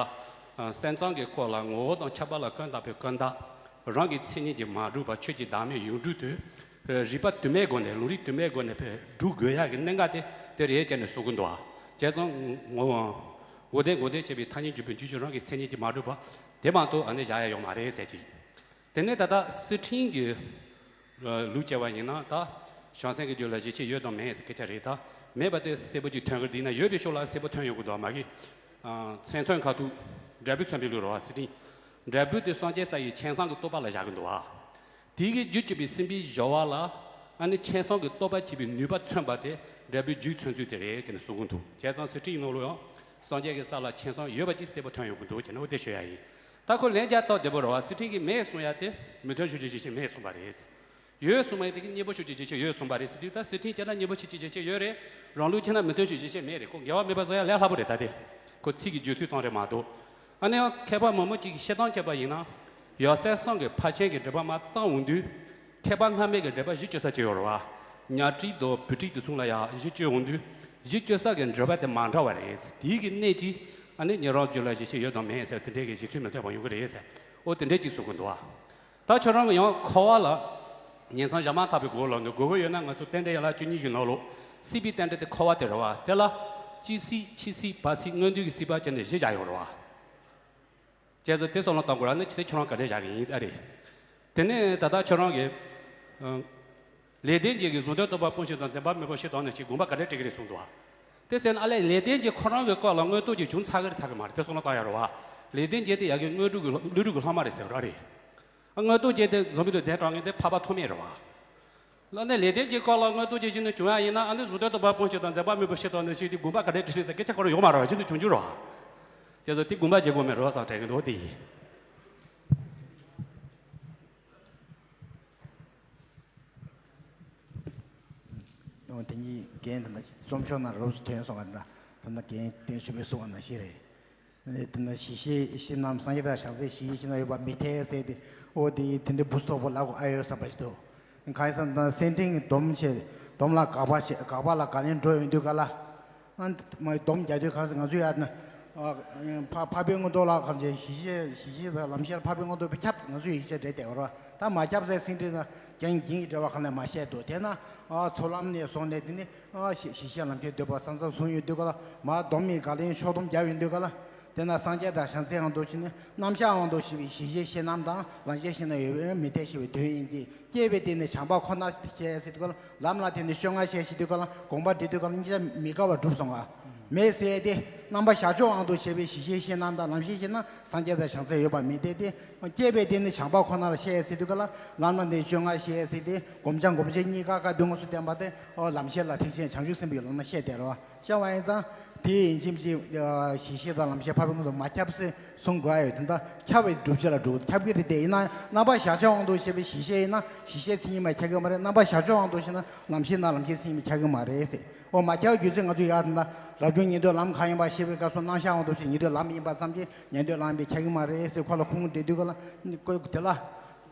སེམས་ཙམ་གྱི་སྐོར་ལ་ངོ་བོ་དང་ཁྱབ་པ་ལ་ཀུན་བརྟགས་པའི་ཀུན་བརྟགས། རང་གི་མཚན་ཉིད་ཀྱིས་མ་གྲུབ་པ་ཆོས་ཀྱི་བདག་མེད་ཡོངས་གྲུབ་ཏུ། རིགས་པ་དུ་མའི་སྒོ་ནས། ལུང་རིགས་དུ་མའི་སྒོ་ནས་སྒྲུབ་དགོས་ཡག་གི་གནད་འགག་དེ་དེ་རེད་ཅེས་ནས་གསུང་གི་འདུག་བ། བྱས་ཙང་ངོ་བོ་དོན་འགོག་བདེན་བྱས་པའི་ཐ་སྙད་འཇོག་པའི་འཇོག་བྱེད་རང་གི་མཚན་ཉིད་ཀྱིས་མ་གྲུབ་པ་དེ་མ་གཏོགས་ཨ་ནི་བཞག་ཡ་ཡོད་མ་རེད་ཟེར་གྱི། དེ་ནས་ད་ལྟ་སི་ཁྲོན་གྱི་ལུགས་བྱས་པ་ཡིན་ན། ད་བྱང་སེམས་ཀྱི་རྒྱུད་ལ་གཞི་ཤེས་ཡོད་དང་མེད་ཟེར་སྐད་ཆ་རེད། ད་མེད་པ་དེ་གསལ་པོ་ཅིག་ཐོན་གི་འདུག་ན། ཡོད་པའི་ཕྱོགས་ལ་གསལ་པོ་ཐོན་ཡོང་གི་འདུག་མ་གི། མཚན་མཚོན་ཁ་ཐུག་འབྲས་བུ་མཚོན་པའི་ལུགས་རེད་བ། སི་ཁྲོན་འབྲས་བུ་དེ་སངས་རྒྱས་ས་ཡི་མཁྱེན་བཟང་གི་རྟོགས་པ་ལ་བཞག་གི་འདུག་བ། དེ་གི་རྒྱུ་བཅུ་པའི་སྲིད་པའི་སྦྱོར་བ་ལ་ཨ་ནི་མཁྱེན་བཟང་གི་རྟོགས་པ་བྱེད་པའི་ནུས་པ་མཚོན་པ་དེ་འབྲས་བུའི་རྒྱུ་མཚོན་ཚུལ་དེ་རེད་ཅེས་ནས་གསུང་གི་འདུག་བྱས་ཙང་སི་ཁྲོན་ནང་ལོགས་ཡང་སངས་རྒྱས་ཀྱི་ས་ལ་མཁྱེན་བཟང་ཡོད་པ་ཅིག་གསལ་པོ་ཐོན་ཡོང་གི་འདུག་ཅེས་ནས་འོ་དེ་ཤོད་ཡ་ཡིན། ད་ཁོ་ལན་རྒྱག་སྟངས་བདེ་པོ་རེད་བ། སི་ཁྲོན་གྱིས་མེད་གསུང་ཡ་དེ་མི་མཐུན་ཕྱོགས་ཀྱི་རྒྱུ་རྐྱེན་མེད་གསུངས་པ་རེད། ཡོད་གསུངས་པ་ཡིན་དེ་གི་གཉེན་པོ་ཕྱོགས་ཀྱི་རྒྱུ་རྐྱེན་ཡོད་གསུངས་པ་རེད་ཟེར་དུས། ད་སི་ཁྲོན་བྱས་ན་གཉེན་པོ་ཕྱོགས་ཀྱི་རྒྱུ་རྐྱེན་ཡོད་རེད། རང་ལུགས་བྱས་ན་མི་མཐུན་ཕྱོགས་ཀྱི་རྒྱུ་རྐྱེན་མེད་རེད། ཁོ་འགལ་བ་མེད་པ་བཟོ་ཡ་ལས་སླ་པོ་རེད། ད་དེ་ཁོ་ཚིག་གི་བརྗོད་ཚུལ་ཙམ་རེད་མ་གཏོགས། ཨ་ནི་ཡང་མཁས་པ་མང་པོ་ཅིག་གིས་བཤད་སྟངས་བྱས་པ་ཡིན་ན། ཡབ་སྲས་གསུམ་གྱི་ཕར་ཕྱིན་གྱི་འགྲེལ་པ་མར་བརྩམས་འོང་དུས། མཁས་པ་སྔ་མའི་གི་འགྲེལ་པ་གཞི་བཅོལ་ས་ཅིག་ཡོད་རེད་བ། ཉ་ཊཱིཀ་དང་བུ་ཊཱིཀ་དེ་ཚོ་ལ་ཡང་གཞི་བཅོལ་འོང་དུས། གཞི་བཅོལ་ས་གི་འགྲེལ་པ་དེ་མ་འདྲ་བ་རེད། དེའི་གི་གནད་ཀྱིས་ཨ་ནི་ཉན་རང་རྒྱུད་ལ་གཞི་ཤེས་ཡོད་དང་མེད་ཟེར་དེ་འདྲའི་གི་གཞི་ཚུལ་མི་མཐུན་པ་ཡོང་གི་རེད་ཟེར། འོ་དེ་འདྲའི་ཅིག་གསུང་གི་འདུག་བ། ད་ཁྱོད་རང་གི་ཡང་འཁོར་བ་ལ་ཉིང་མཚམས་བཞག་མ་ཐག་པའི་སྒོ་ལ་འདུག་དགོས་ཀྱི་ཡོད་ན། ང་ཚོ་རྟེན་འབྲེལ་ཡན་ལག་བཅུ་གཉིས་ཀྱི་ནང་ལོགས་སྲིད་པའི་རྟེན་འབྲེལ་དེ་འཁོར་བ་དེ་རེད་བ། དེ་ལ་སྤྱི་སྲིད་ཕྱི་སྲིད་བར་སྲིད་སྔོན་དུས་ཀྱི་སྲིད་པ་བྱས་ནས་བཞི་བཞག་ཡོད་རེད་བ། བྱས་ཙང་དེ་བསམ་བློ་གཏོང་དགོས་ར་ནི་ཆེ་དེ་ཁྱོད་རང་ག་འདྲས་བཞག་གི་ཡིན་ཨ་རེད། དེ་ནས་ད་ལྟ་ཁྱོད་རང་གི་ཨ་ལེགས་ལྡན་འབྱེད་ཀྱི་གཟུང་དོན་རྟོགས་པ་སྤོང་བྱེད་དང་འཛིན་པ་མི་དགོས་ཤེས་དང་ནི་ཞེས་དགོངས་པ་ག་འདྲས་བྲལ་གི་རེད་གསུངས་འདུག་བ། དེ་ཟེར་ན་ཨ་ལས་ལེགས་ལྡན་འབྱེད་ཁོ་རང་གི་སྐོར་ལ་དངོས་རྟོགས་ཀྱི་བྱུང་ཚར་གི་རེད་ཚར་གི་མ་རེད། དེ་བསམ་བློ་བཏང་ཡ་རེད་བ། ལེགས་ལྡན་འབྱེད་དེ་ཡ་གི་དངོས་གྲུབ་ཀྱི་ལྷ་བློ་གྲུབ་ཀྱི་ལྷག་མ་རེད་ཟེར་གི་རེད། ཨ་དངོས་རྟོགས་ཀྱི་དེ་འཛམ་བུ་གླིང་དུ་གདན་དྲངས་མཁན་དེ་འཕགས་པ་ཐོགས་མེད་རེད་བ། ལ་ནས་ལེགས་ལྡན་འབྱེད་སྐོར་ལ་དངོས་རྟོགས་ཀྱི་གཞི་ནས་བྱུང་ཡ་ཡིན་ན། ཨ་ནི་གཟུང་དོན་རྟོགས་པ་སྤོང་བྱེད་དང་འཛིན་པ་མི་དགོས་ཤེས་དང་ནི་ཞེས་དེ་དགོངས་པ་ག་འདྲས་བྲལ་ཟེར་སྐད་ཆ་ཁོ་རང་ཡོད་མ་རེད་བ། རྒྱུན་དུ་བྱུང་རྒྱུ་རེད་བ། དེ་ཚོ་དེ་དགོངས་པ་བྱེད་དགོས་མེད་རེད་བ་བསམ་དྲན་གི་འདུག་དེ་ཡིན། ཨོ་དེ་གཉིས་རྒན་དེ་འདྲ་རྩོམ་ཤོག་ནང་རོབ་ཙམ་ཐོན་སོང་བ། ད་ད་ལྟ་རྒན་བསྟན་ཆོས་པས་གསུངས་པ་ནང་བཞིན་རེད། དེ་ནས་གཞི་ཤེས་ཤེས་རྣམ། སངས་རྒྱས་དང་བྱང་སེམས་གཞི་ཤེས་ཤེས་རྣམ་ཡོད་པ་མི་འཐད་ཟེར་ཏེ། ཨོ་དེ་དེ་འདྲའི་འབུ་སོག་པོ་ལབ་དགོས་ཨ་ཡོད་བསམ་པ་ཞིག་འདུག་གང་ཡིན་ཟེར་ན་སེམས་ཁྲིད་སྡོམ་བྱེད། སྡོམ་ལ་དགག་པ་བྱེད། དགག་པ་ལ་དགག་ལན་འགྲོ་ཡོང་དུས་ག་ལ། ཨ་མ་སྡོམ་རྒྱག་དུས་གང་ཟེར་ང་ཚོ་ཡ་ན། ཨ་འཕགས་འཕགས་པའི་མངོན་རྟོགས་ལ་གང་བྱེད། གཞི་ཤེས་གཞི་ཤེས་དང་ལམ་ཤེས་ལ་འཕགས་པའི་མངོན་རྟོགས་པས་ཁྱབ། ང་ཚོ་ཡིག་ཆ་འབྲི་བསྡད་པ་རེད། ད་མ་ཁྱབ་ཟེར་སེམས་ཁྲིད་ན་རྒྱན་རྒྱན་གྱི་འགྲེལ་པ་གང་ལས་མ་བཤད་འདུག་དེས་ན་ཨ་ཚོགས་ལམ་ནས་བཟུང་ནས་དེ་ནི། ཨ་གཞི་གཞི་ཤེས་ལམ་ཤེས་འདོད་པ་ས་མཚམས་བཟུང་ཡོང་དུས་ག་ལ། མ་སྡོམ་མི་དགག་ལན་ཕྱོགས་སྡོམ་རྒྱབ་ཡོང་དུས་ག་ལ། དེ་ན་སངས་རྒྱས་དང་བྱང་སེམས་དབང་དུ་བྱས་ནས་རྣམ་གཞག་དབང་དུ་བྱས་པའི་གཞི་ཤེས་ཤེས་རྣམ་དང་ལམ་ཤེས་ཤེས་རྣམ་ཡོད་པས་མི་འཐད་ཞེས་པའི་དོན་ཡིན་ཏེ། སྐྱེས་པའི་སྟེང་ནས་བྱམས་པ་ཁོ་ན་བཤད་ཟེར་དུས་ག་ལ། ལམ་ལ་བརྟེན་ནས་བཅོ་ལྔ་བཤད་ཟེར་དུས་ག་ལ། དགོངས་པ་འགྲེལ་དུས་ག་ལ་གཉིས་ཆ་མི་འགལ་བར་གྲུབ་སོང་ང་། མེད་ཟེར་ཏེ། རྣམ་པ་བཞག་ཕྱོགས་དབང་དུ་བྱས་པའི་གཞི་ཤེས་ཤེས་རྣམ་དང་ལམ་ཤེས་ཤེས་རྣམ་སངས་རྒྱས་དང་བྱང་སེམས་ཡོད་པ་མི་འཐད་དེ། སྐྱེས་པའི་སྟེང་ནས་བྱམས་པ་ཁོ་ན་ལ་བཤད་ཟེར་དུས་ག་ལ། ལམ་ལ་བརྟེན་བཅོ་ལྔ་བཤད་ཟེར་ཏེ། སྒོམ་བྱ་སྒོམ་བྱེད་གཉིས་ཀ་ཀ་དུས་མངོན་སུམ་བསྟན་པ་སྟེ། ཨོ་ལམ་ཤེས་ལ་ཐེག་ཆེན་བྱང་ཆུབ་སེམས་དཔའི་ལམ་སྣ་བཤད་དེ་རོ། བྱ་བ་ཡིན་ཙང་། དེ་ཡིན་ཕྱིན་ཅི། གཞི་ཤེས་དང་ལམ་ཤེས་འཕགས་པའི་མངོན་རྟོགས་མ་ཁྱབ་ཟེར་གསུང་དགོས་ཡ་ཡོད། དེ་འདྲ་ཁྱབ་པའི་སྒྲུབ་བྱེད་ལ་འགྲོ་ཁྱབ་ཀྱི་རེད། དེ་ཡིན་ན་རྣམ་པ་བཞག་ཕྱོགས་དབང་དུ་བྱས་པའི་གཞི་ཤེས་ཡིན་ན་གཞི་ཤེས་མཚན་ཉིད་མ་ཁྱབ་ཀྱི་མ་རེད། རྣམ་པ་བཞག་ཕྱོགས་དབང་དུ་བྱས་ན་ལམ་ཤེས་ན་ལམ་ཤེས་མཚན་ཉིད་མ་ཁྱབ་ཀྱི་མ་རེད་ཟེར། ཨོ་མ་ཁྱབ་རྒྱུ་མཚན་ང་ཚོ་ཡ་དེ་འདྲ་རབ་བྱུང་ཉན་ཐོས་ལམ་གང་ཡིན་པ་ཤེས་པའི་སྐབས་སུ་རྣམ་གཞག་དབང་དུ་བྱས་ཉན་ཐོས་ལམ་ཡིན་པ་ཙམ་གྱིས་ཉན་ཐོས་ལམ་ཡིན་པས་ཁྱབ་ཀྱི་མ་རེད་ཟེར་ཁོ་ལ་ཁུངས་འདྲི་དུས་ག་ལ། དེ་ལ།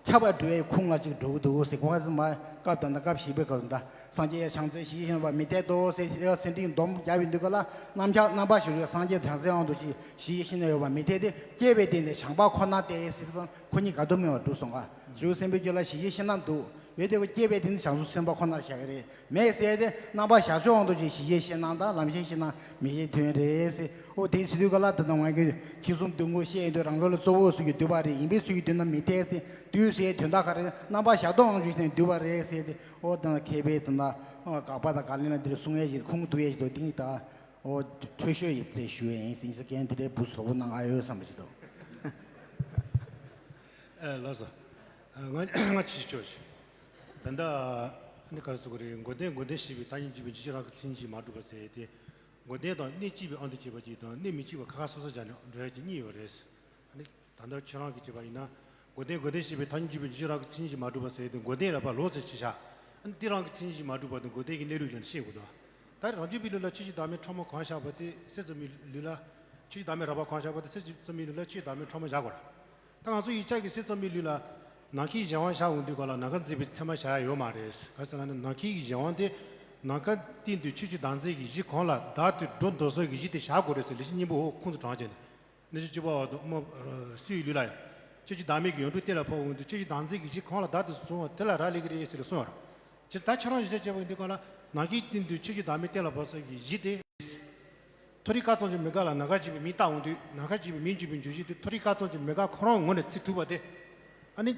ཁྱབ་པ་འགྲོ་བའི་ཁུངས་ལ་ཅིག་འགྲོ་གི་འདུག་ཟེར། ཁོ་ཚོ་མ་སྐབས་དང་སྐབས་ཤིག་པའི་སྐབས་དང་། སངས་རྒྱས་བྱང་སེམས་གཞི་ཤེས་ཡིན་པ་མི་འཐད་དོ་ཟེར། སེམས་ཁྲིད་སྡོམ་རྒྱབ་ཡོང་དུས་ག་ལ། རྣམ་གཞག་རྣམ་པ་བཞག་ཕྱོགས་སངས་རྒྱས་བྱང་སེམས་དབང་དུ་བྱས་གཞི་ཤེས་ཤེས་རྣམ་ཡོད་པ་མི་འཐད་དེ། སྐྱེས་པའི་སྟེང་ནས་བྱམས་པ་ཁོ་ན་སྟེ་ཟེར་དུས་ཁོ་གཉིས་ག་དུ་མེད་པར་གྲུབ་སོང་ག། བྱང་ཆུབ་སེམས་དཔའི་རྒྱུད་ལ་གཞི་ཤེས་ཤེས་རྣམ་འདུག་ཡོད་དེ་སྐྱེས་པའི་སྟེང་ནས་བྱང་ཆུབ་སེམས་དཔའ་ཁོ་ནར་བཞག་གི་རེད། མེད་ཟེར་ཏེ་རྣམ་པ་བཞག་ཕྱོགས་དབང་དུ་བྱས་གཞི་ཤེས་ཤེས་རྣམ་དང་ལམ་ཤེས་ཤེས་རྣམ་མི་ཤེས་དོན་རེད་ཟེར། ཨོ་དེ་ཟེར་དུས་ག་ལ། དེ་དང་ང་གི་ཁྱི་གསུམ་བདུན་སྐོར་བཤད་ཡོང་དུས་རང་འགུལ་ལ་གཙོ་བོ་ཚུལ་གྱིས་བསྡུས་པ་རེད། ཡིན་པའི་ཚུལ་གྱིས་བསྡུས་ན་མི་འཐད་ཟེར། བསྡུས་ཟེར་དོན་དག་ག་རེ། རྣམ་པ་བཞག་སྟངས་དབང་དུ་བྱས་ནས་བསྡུས་པ་རེད་ཟེར་ཏེ། ཨོ་དེ་ན་མཁས་པའི་དེ་ན་དགག་པ་དང་དགག་ལན་ལ་འདིར་གསུང་ཡས་ཞིག་ཁུངས་གཏུགས་ཡས་ཞིག་འདུག་དེ་ནི་ད་ཨོ་འཕྲོས་ཤོས་ཡིན་ཏེ་ཞུ་ཡས་ཡིན་ཟེར། རྒན་དེ་འདྲའི་བུ་ཟོག་པོ་གནང་ཨ་ཡོད་བསམ་པ་ཞིག་འདུག་ཨེ་ལགས་སོ། ང་ང་ཕྱིར་ཆོག་ཞིག་ད་ལྟ་ནི་ག་རེ་ཟེར་དགོས་རེད། འགོག་བདེན་འགོག་བདེན་ཞེས་པའི་ཐ་སྙད་འཇུག་པའི་འཇུག་བྱེད་རང་གི་མཚན་ཉིད་ཀྱིས་མ་གྲུབ་པ་ཟེར་ཏེ། འགོག་བདེན་དང་གནད་གཅིག་པའི་དབང་དུ་བྱས་པ་གཅིག་དང་གནད་མི་གཅིག་པ་ཁ་ཁ་སོ་སོ་སྦྱར་ནས་འགྲོ་ཡ་གཅིག་གཉིས་ཡོད་རེད། ཨ་ནི་ད་ལྟ་ཁྱེད་རང་གིས་བྱས་པ་ཡིན་ན། འགོག་བདེན་འགོག་བདེན་ཞེས་པའི་ཐ་སྙད་འཇུག་པའི་འཇུག་བྱེད་རང་གི་མཚན་ཉིད་ཀྱིས་མ་གྲུབ་པ་ཟེར་ཏེ། འགོག་བདེན་རེད་པ་ལོག་ཟེར་ཕྱིར་བཞག་ཨ་ནི་འདི་རང་གི་མཚན་ཉིད་ཀྱིས་མ་གྲུབ་པ་དང་འགོག་བདེན་གྱི་གནས་ལུགས་ལ་ཤེས་དགོས་འདུག་ད་རང་རྒྱུད་པའི་ལུགས་ལ་ཆོས་ཀྱི་བདག་མེད་ཕྲ་མོ་གང་བཞག་པ་དེ་སེམས་ཙམ་པའི་ལུགས་ལ། ཆོས་ཀྱི་བདག་མེད་རགས་པ་གང་བཞག་པ་དེ་སེམས་ཙམ་པའི་ལུགས་ལ་ཆོས་ཀྱི་བདག་མེད་ཕྲ་མོ་བཞག་དགོས་ར། ད་ང་ཚོ་ཡིག་ཆ་གི་སེམས་ཙམ་པའི་ལུགས་ལ། ནམ་མཁའི་གཞན་དབང་བཞག་འོང་དུས་ག་ལ་ནམ་མཁའ་འཛིན་པའི་ཚད་མ་བཞག་ཡ་ཡོད་མ་རེད། ག་རེ་ཟེར་ན་ནི་ནམ་མཁའི་གཞན་དབང་དེ་ ནམ་མཁའི་སྟེང་དུ་ཆོས་ཀྱི་བདག་འཛིན་གྱི་གཞི་གང་ལ་བདག་ཏུ་འགྲོ་འདོད་སོགས་ཀྱི་གཞི་དེ་བཞག་དགོས་རེད་ཟེར། ལེགས་བཤད་སྙིང་པོའི་འོག་ཁུངས་སུ་དྲངས་བྱས་ནས། གནས་ཆུང་བཅུ་པ་བ་དང་དབུ་མ་སུའི་ལུགས་ལ་ཡང་། ཆོས་ཀྱི་བདག་མེད་ཀྱི་ཡོངས་གྲུབ་གཏན་ལ་ཕབ་འོང་དུས་ཆོས་ཀྱི་བདག་འཛིན་གྱི་གཞི་གང་ལ་བདག་ཏུ་བཟུང་བ་དེ་ལ་རག་ལས་ཀྱི་རེད་ཟེར་ལ་གསུངས་པ་རེད། བྱས་ཙང་ད་ཁྱེད་རང་ཞིབ་དཔྱད་བྱས་པ་ཡིན་དུས་གང་ལ་ནམ་མཁའི་སྟེང་དུ་ཆོས་ཀྱི་བདག་མེད་གཏན་ལ་ཕབ་ས་གི་གཞི་དེ། མཐོ་རིས་སྐར་ཚོགས་ཀྱི་མུ་གེ་ལ་ནམ་མཁའ་འཇིག་པའི་མིང་བཏགས་འོང་དུས་ནམ་མཁའ་འཇིག་པའི་མིང་འཇིག་པའི་འཇུག་གཞི་དེ་མཐོ་རིས་སྐར་ཚོགས་ཀྱི་མུ་གེ་ཁོ་རང་ངོས་ནས་ཚིག་གྲུབ་པ་དེ། ཨ་ནི།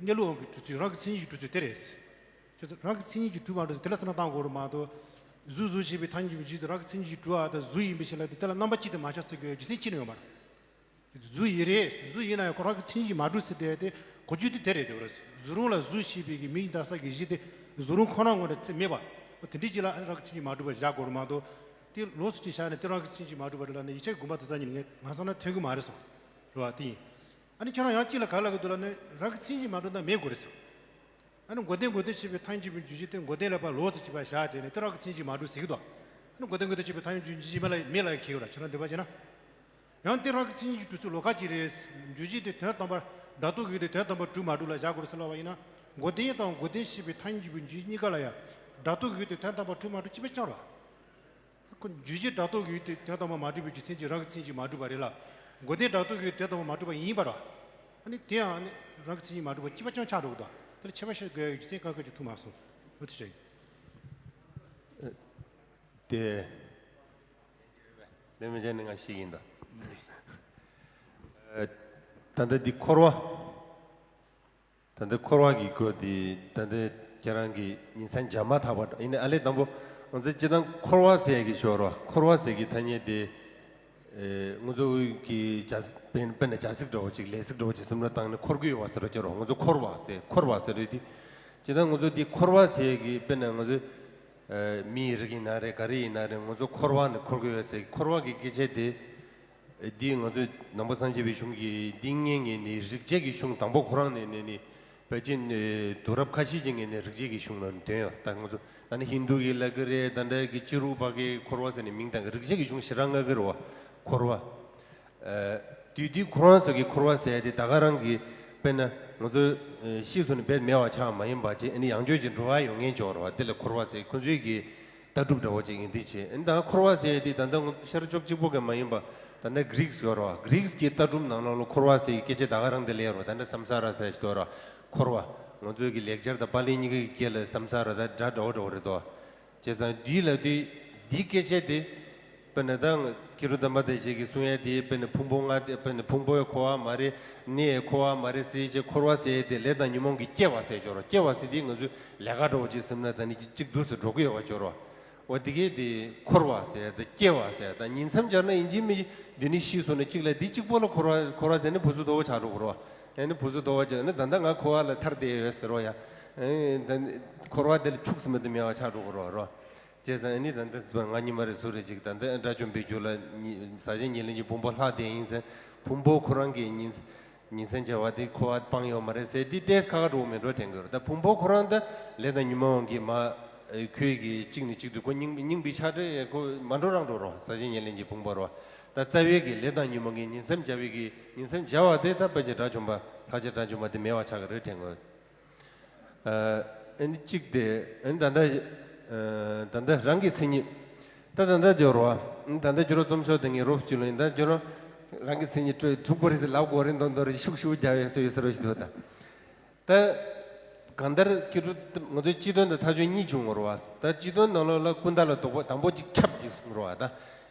གནས་ལུགས་དབང་གིས་གྲུབ་ཚུལ་རང་གི་མཚན་ཉིད་ཀྱིས་གྲུབ་ཚུལ་དེ་རེད། བྱས་ཙང་རང་གི་མཚན་ཉིད་ཀྱིས་གྲུབ་མ་གྲུབ་ཟེར་དེ་ལ་བསམ་བློ་བཏང་དགོས་རེད་མ་གཏོགས། གཟུགས་གཟུགས་ཞེས་པའི་ཐ་སྙད་འཇུག་གཞི་དེ་རང་གི་མཚན་ཉིད་ཀྱིས་གྲུབ་པ་དང་གཟུགས་ཡིན་པའི་ཕྱིར་ལ་དེ་དེ་ལ་རྣམ་པ་གཅིག་ཏུ་མ་ཆགས་ཟེར་དགོས་རྒྱུ་མཚན་ཅི་ནས་ཡོད་མ་རེད། གཟུགས་ཡིན་ན་ཡང་ཁོ་རང་གི་མཚན་ཉིད་ཀྱིས་མ་གྲུབ་ཟེར་དེ་དེ་གོ་རྒྱུ་དེ་དེ་རེད་འདོད་རེད། གཟུགས་རུང་ལ་གཟུགས་ཞེས་པའི་གི་མིང་བཏགས་ས་གི་གཞི་དེ་གཟུགས་རུང་ཁོ་རང་ངོས་ནས་ཚིག་མེད་པ། དེ་འདྲའི་གཅིག་ལ་ཨ་ནི་རང་གི་མཚན་ཉིད་མ་གྲུབ་པ་བཞག་དགོས་རེད་མ་གཏོགས། དེ་ལོགས་སུ་ཅིག་བཞག་ནས་དེ་རང་གི་མཚན་ཉིད་མ་གྲུབ་པ་རེད་ལབ་ན་ཡིག་ཆ་གི་དགོངས་པ་དེ་ཙམ་ཉིད་ངས་ང་བསམ་ན་ཐོན་གི་མ་རེད་བསམ། རེད་བ། དེ་ཡིན། ཨ་ནི་ཁྱེད་རང་ཡང་གཅིག་ལ་ག་རེ་ལབ་གི་འདུག་ལབ་ན་རང་གི་མཚན་ཉིད་མ་གྲུབ་ན་མེད་དགོས་རེད་བསམ། ཨ་ནི་མགོ་ལྡན་མགོ་ལྡན་ཞེས་པའི་ཐ་སྙད་འཇུག་པའི་འཇུག་གཞི་དེ་མགོ་ལྡན་ལ་ཕར་ལོགས་སུ་ཅིག་ཕར་བཞག་བྱས་ནས་དེ་རང་གི་མཚན་ཉིད་མ་གྲུབ་ཟེར་གི་འདུག་ཨ་ནི་མགོ་ལྡན་མགོ་ལྡན་ཞེས་པའི་ཐ་སྙད་འཇུག་འཇུག་གཞི་མེད་ལ་མེད་ལ་ཁེལ་ཡོད་ར། ཁྱེད་རང་འདོད་པ་བྱས་ན། ཡང་དེ་རང་གི་མཚན་ཉིད་ཀྱིས་གྲུབ་ཚུལ་ལོགས་ཀ་ཅིག་རེད། འཇུག་གཞི་དེ་དོན་དམ་པར་བདག་ལྟ་གི་ཡུལ་དེ་དོན་དམ་པར་གྲུབ་མ་གྲུབ་ལ་བཞག་དགོས་རེད་ཟེར་ལབ་པ་ཡིན་ན། མགོ་ལྡན་དང་མགོ་ལྡན་ཞེས་པའི་ཐ་སྙད་འཇུག་པའི་འཇུག་གཞི་གཉིས་ཀ་ལ་ཡང་བདག་ལྟ་གི་ཡུལ་དེ་དོན་དམ་པར་གྲུབ་མ་གྲུབ་གཅིག་པ་རྐྱང་རེད། ཁོ་འཇུག་གཞི་བདག་ལྟ་གི་ཡུལ་དེ་དོན་དམ་པར་མ་གྲུབ་པའི་རྒྱུ་མཚན་གྱིས་རང་གི་མཚན་ཉིད་མ་གྲུབ་པ་རེད་ལ། མགོ་ལྡན་བདག་ལྟ་གི་ཡུལ་དོན་དམ་པར་མ་གྲུབ་པ་ཡིན་པ་རེད། ཨ་ནི་དེ་ཡང་ཨ་ནི་རང་གི་མཚན་ཉིད་མ་གྲུབ་པ་གཅིག་པ་རྐྱང་ཆགས་འགྲོ་གི་འདུག་དེ་ལ་ཁྱད་པར་ཤེས་དགོས་ཡག་རྒྱུ་མཚན་གང་ག་ཅིག་ཐུག་མ་སོང་། འོ་དེ་ཤེས་ཡིན། དེ། ལན་མི་བྱས་ནས་ང་ཤེས་ཀྱི་ཡིན་ད། ཨ། ད་ལྟ་འདི་འཁོར་བ། ད་ལྟ་འཁོར་བ་གི་སྐོར་འདི་ད་ལྟ་ཁྱེད་རང་གིས་ཉིན་མཚན་སྦྱར་མ་ཐག་པ་ཡིན་ནའི་ཨ་ལས་དང་པོ་ང་ཚོ་སྤྱིར་བཏང་འཁོར་བ་ཟེར་ཡག་གི་ཞོར་བ་འཁོར་བ་ཟེར་གི་ཐ་སྙད་དེ། ཨེ། ང་ཚོ་གི་ཇ་དཔེར་དཔེར་ན་ཇ་ཚིག་འདྲ་བོ་ཅིག་ལས་ཚིག་འདྲ་བོ་ཅིག་སེམས་ལ་བཏང་ནས་འཁོར་གི་ཡོད་པ་ཟེར་རོ་ཅེ་རོ། ང་ཚོ་འཁོར་བ་ཟེར་འཁོར་བ་ཟེར་རེད་དེ། སྤྱིར་བཏང་ང་ཚོ་འདི་འཁོར་བ་ཟེར་གི་དཔེར་ན་ང་ཚོ་ཨེ། མི་ཡི་རིགས་ཡིན་ན་རེད། ག་རེ་ཡིན་ན་རེད། ང་ཚོ་འཁོར་བ་ནས་འཁོར་གི་ཡོད་ཟེར། འཁོར་བ་གི་སྐད་ཆ་དེ། འདི་ང་ཚོས་ནང་པ་སངས་རྒྱས་པའི་གཞུང་གི་འདི་སྔོན་ནས་ནི་རིགས་འགྲེ་གི་གཞུང་དང་པོ་ཁོ་རང་ནས་ནས་ནི་ཕལ་ཆེར་ནི་དུས་རབས་ཁ་ཤས་ཀྱི་སྔོན་ནས་རིགས་འགྲེ་གི་གཞུང་ལ་འདོན་ཡོད། ད་ང་ཚོ་ད་ནི་ཧིན་དུ་གི་ལབ་གི་རེད། ད་འདྲ་གི་ཅི་རུ་པ་གི་འཁོར་བ་ཟེར་ནས་མིང་བཏགས་གི་རིགས་འགྲེ་གི་གཞུང་ཞེ་དྲག་མངའ་གི་རེད་བ། འཁོར་བ། ཨ། དུས་དུས་ཁོ་རང་ཚོ་གི་འཁོར་བ་ཟེར་ཡ་དེ་ད་ག་རང་གི་དཔེར་ན་ང་ཚོ་ཤི་སོང་ནས་རྦད་མེད་པ་ཆགས་མ་ཡིན་པ་ཅིག་ཨ་ནི་ཡང་བསྐྱར་ཅིག་འགྲོ་བ་ཡོང་མཁན་ཅིག་ཡོད་རེད་བ། དེ་ལ་འཁོར་བ་ཟེར། ཁོ་ཚོའི་གི་ལྟ་གྲུབ་འདྲ་བོ་ཅིག་ཡིན་དུས་ཆེ། ཨ་ནི་ད་འཁོར་བ་ཟེར་ཡ་དེ་ད་ལྟ་ཤར་ཕྱོགས་གཅིག་པོ་གི་མ་ཡིན་པ་ད་ལྟ་གྷི་རིག་ཡོད་རེད་བ། གྷི་རིག་གི་ལྟ་གྲུབ་ནང་ལོགས་ལ་འཁོར་བ་ཟེར་གི་སྐད་ཆ་ད་ག་རང་དེ་སླེབས་ཡོད་རེད་བ། ད་ལྟ་སམ་ས་ར་ཟེར་ཞིག་འདུག་རེད་བ། འཁོར་བ། ང་ཚོའི་གི་ལེགས་སྦྱར་དང་པཱ་ལི་གཉིས་ཀའི་སྐད་ལ་སམ་ས་ར་ད་སྒྲ་འདྲ་བོ་འདྲ་བོ་རེད་དོ། བྱས་ཙང་འདི་ལབ་དུས་འདིའི་སྐད་ཆ་དེ། དཔེར་ན་ད་ཁེ་རུ་དམ་པ་དེ་ཅིག་གིས་གསུང་ཡ་དེ་དཔེར་ན་ཕུང་པོ་ལྔ་དེ་དཔེར་ན་ཕུང་པོའི་འཁོར་བ་མ་རེད། གནས་འཁོར་བ་མ་རེད་ཟེར་ཅིག་འཁོར་བ་ཟེར་ཡ་དེ་ལས་དང་ཉོན་མོངས་ཀྱི་སྐྱེ་བ་ཟེར་ཅོག་རོ། སྐྱེ་བ་ཟེར་དུས་ང་ཚོས་ལས་ཀ་འདྲ་བོ་ཅིག་སེམས་ན་ད་ནི་གཅིག་འདུག་སེ་འགྲོ་གི་ཡོད་བ་ཅོག་རོ། འོ་དེ་གས་དེ་འཁོར་བ་ཟེར་ཡ་དང་སྐྱེ་བ་ཟེར་ཡ་དང་ཉིང་མཚམས་སྦྱར་ན་ཡིན་གཅིག་མིན་གཅིག་འདི་ནི་ཤི་སོང་ནས་གཅིག་ལ་འདི་གཅིག་པོ་ལ་འཁོར་བ་འཁོར་བ་ཟེར་ནས་བུ་ཚོ་དོ་བོ་ཆགས་འགྲོ་གི་རོ། ཨ་ནི་བུ་ཚོ་དོ་བོ་ཆགས་ནས་ད་ལྟ་ང་འཁོར་བ་ལ་ཐར་བསྡད་ཡོད་ཟེར་རོ་ཡ། ཨེ། ད་འཁོར་བ་དེ་ལ་འཁྱུག་ཟིན་པ་དེ་མེད་པ་ཆགས་འགྲོ་གི་རོ་རོ། བྱས་ཙང་ཨ་ནི་ད་ལྟ་ང་ཉི་མ་རེ་སུ་རེ་ཅིག་ད་ལྟ་དགྲ་བཅོམ་པའི་རྒྱུད་ལ་ཉི་ཟག་བཅས་ཉེར་ལེན་གྱི་ཕུང་པོ་ལྷག་བསྡད་ཡིན་ཟེར། ཕུང་པོ་ཁོ་རང་གི་ཉིན་ཉིན་མཚན་བྱ་བ་དེ་འཁོར་བ་སྤངས་ཡོད་མ་རེད་ཟེར་འདི་ཏོག་ཙམ་ཁག་ཁག་འགྲོ་མེད་འགྲོ་དྲན་གྱི་ཡོད་རེད། ད་ཕུང་པོ་ཁོ་རང་ད་ལས་དང་ཉོན་མོངས་ཀྱིས་མ་ཁོལ་གྱིས་གཅིག་ནས་གཅིག་ཏུ་ཁོ་རྙིང་རྙིང་པའི་ཆགས་བྲལ་ཁོ་མ་འགྲོ་རང་འགྲོ་རོ། ཟག་བཅས་ཉེར་ལེན་གྱི་ཕུང་པོ་རོ། ད་རྩ་བའི་གི་ལས་དང་ཉོན་མོངས་ཀྱི་ཉིན་མཚན་བྱ་བའི་གི་ཉིན་མཚན་བྱ་བ་དེ་ད་ཕལ་ཆེར་དགྲ་བཅོམ་པ་ལྷག་བཅས་དགྲ་བཅོམ་པ་དེ་མེད་པ་ཆགས་ཀྱི་རེད་དྲན་གྱི་ཡོད། ཨ་ནི་གཅིག་དེ་ཨ་ནི་ད་ལྟ་ཨ་ད་ལྟ་རང་གི་མཚན་ཉིད། ད་ད་ལྟ་སྦྱོར་བ་ཨ་ནི་ད་ལྟ་སྦྱོར་བ་རྩོམ་ཤོག་དེ་ངས་རོབ་ཅིག་ལོ་ཡིན་ད་སྦྱོར་བ་རང་གི་མཚན་ཉིད་དྲུག་དྲུག་པོ་རེད་ཟེར་ལབ་དགོས་རེད་མདོག་མདོག་རེད། ཤུགས་ཤུགས་རྒྱག་ཡས་སོ་ཡོད་ཟེར་རོ་ཞིག་འདུག་ད་ད་གང་ལྟར་ཁྱེད་ཚོ་ང་ཚོའི་སྤྱི་དོན་དང་ཐག་གཅོད་གཉིས་བྱུང་བར་བ། ད་སྤྱི་དོན་ནང་ལོགས་ལ་ཀུན་བརྟགས་ལ་ལྡོག་པ་དང་པོ་གཅིག་ཁྱབ་ཀྱི་གསུང་རོ་བ། ད་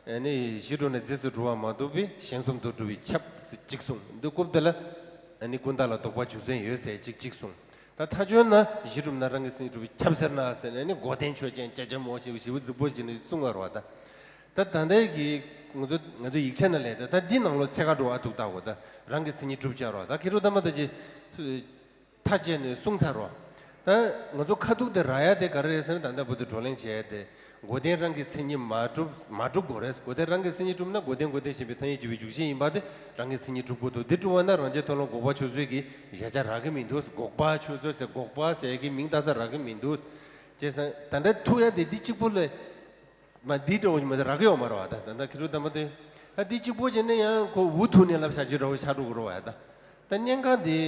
ཨ་ནི་གཞི་གྲུབ་ནས་རྫས་སུ་གྲུབ་པ་མ་གཏོགས་པའི་གཞན་གསུམ་དུ་གྲུབ་པའི་ཁྱབ་ཟེར་གཅིག་གསུངས་འདུག་སྐབས་དེ་ལ་ཨ་ནི་ཀུན་བརྟགས་ལ་ལྡོག་པ་རྒྱུ་མཚན་ཡོད་ཟེར་གཅིག་གཅིག་གསུངས། ད་མཐའ་འཁྱོལ་ན་གཞི་གྲུབ་ན་རང་གི་སེམས་གྲུབ་པའི་ཁྱབ་ཟེར་ན་ཟེར་ནས་ནི་མགོ་ལྡན་ཆོས་ཅན་ཅ་ཅ་མོ་ཞེས་པའི་ཞེ་པོ་རྫིག་པོ་ཞིག་ནས་གསུང་བར་བ། ད་ད་ད་ལྟའི་གི་ང་ཚོ་ང་ཚོ་ཡིག་ཆ་ནང་ལས་ད་ད་འདི་ནང་ལོ་ཚད་ཀ་འགྲོ་བ་འདུག་ད་འོ་ད་རང་གི་མཚན་ཉིད་གྲུབ་བྱ་རོགས་ད་ཁེ་རུ་ད་མ་ད་ཅི་མཐའ་བཅད་ནས་གསུངས་ཚར་རོགས། ད་ང་ཚོ་ཁ་ཐུག་དེ་རག་ཡ་དེ་ག་རེ་རེད་ཟེར་ན་ད་ལྟ་བུ་དུ་བགྲོ་གླེང་བྱས་ཏེ། མགོ་ལྡན་རང་གི་མཚན་ཉིད་མ་གྲུབ་མ་གྲུབ་དགོས་རེད། མགོ་ལྡན་རང་གི་མཚན་ཉིད་གྲུབ་ན་མགོ་ལྡན་མགོ་ལྡན་ཞེས་པའི་ཐ་སྙད་བརྗོད་པའི་འཇུག་ཤེས་ཡིན་པ་དེ་རང་གི་མཚན་ཉིད་གྲུབ་དགོས་འདུག་འདི་གྲུབ་པ་ན་རང་རྒྱལ་མཐོང་ལམ་འགོག་པ་ཆོས་ཚོད་ཀྱི་གཞལ་བྱ་རག་གི་མི་འདུག་འགོག་པ་ཆོས་ཚོད་ཟེར་འགོག་པ་ཟེར་གི་མིང་བཏགས་ས་རག་གི་མི་འདུག་བྱས་ཙང་ད་ལྟ་ཐུག་ཡ་དེ་འདི་གཅིག་པོ་ལས་མ་འདི་འདྲ་བོ་ཞིག་མ་གཏོགས་རག་གི་ཡོད་མ་རེད་བ། ད་ད་ལྟ་ཁེ་རུ་ད་མ་དེ་ད་འདི་གཅིག་པོ་བྱས་ན་ཡང་ཁོ་འུ་ཐུག་ནས་ལབ་བྱ་རྒྱུ་འདྲ་བོ་ཆགས་འགྲོ་གི་རེད་བ། ད་ད་གནད་འགག་འདི་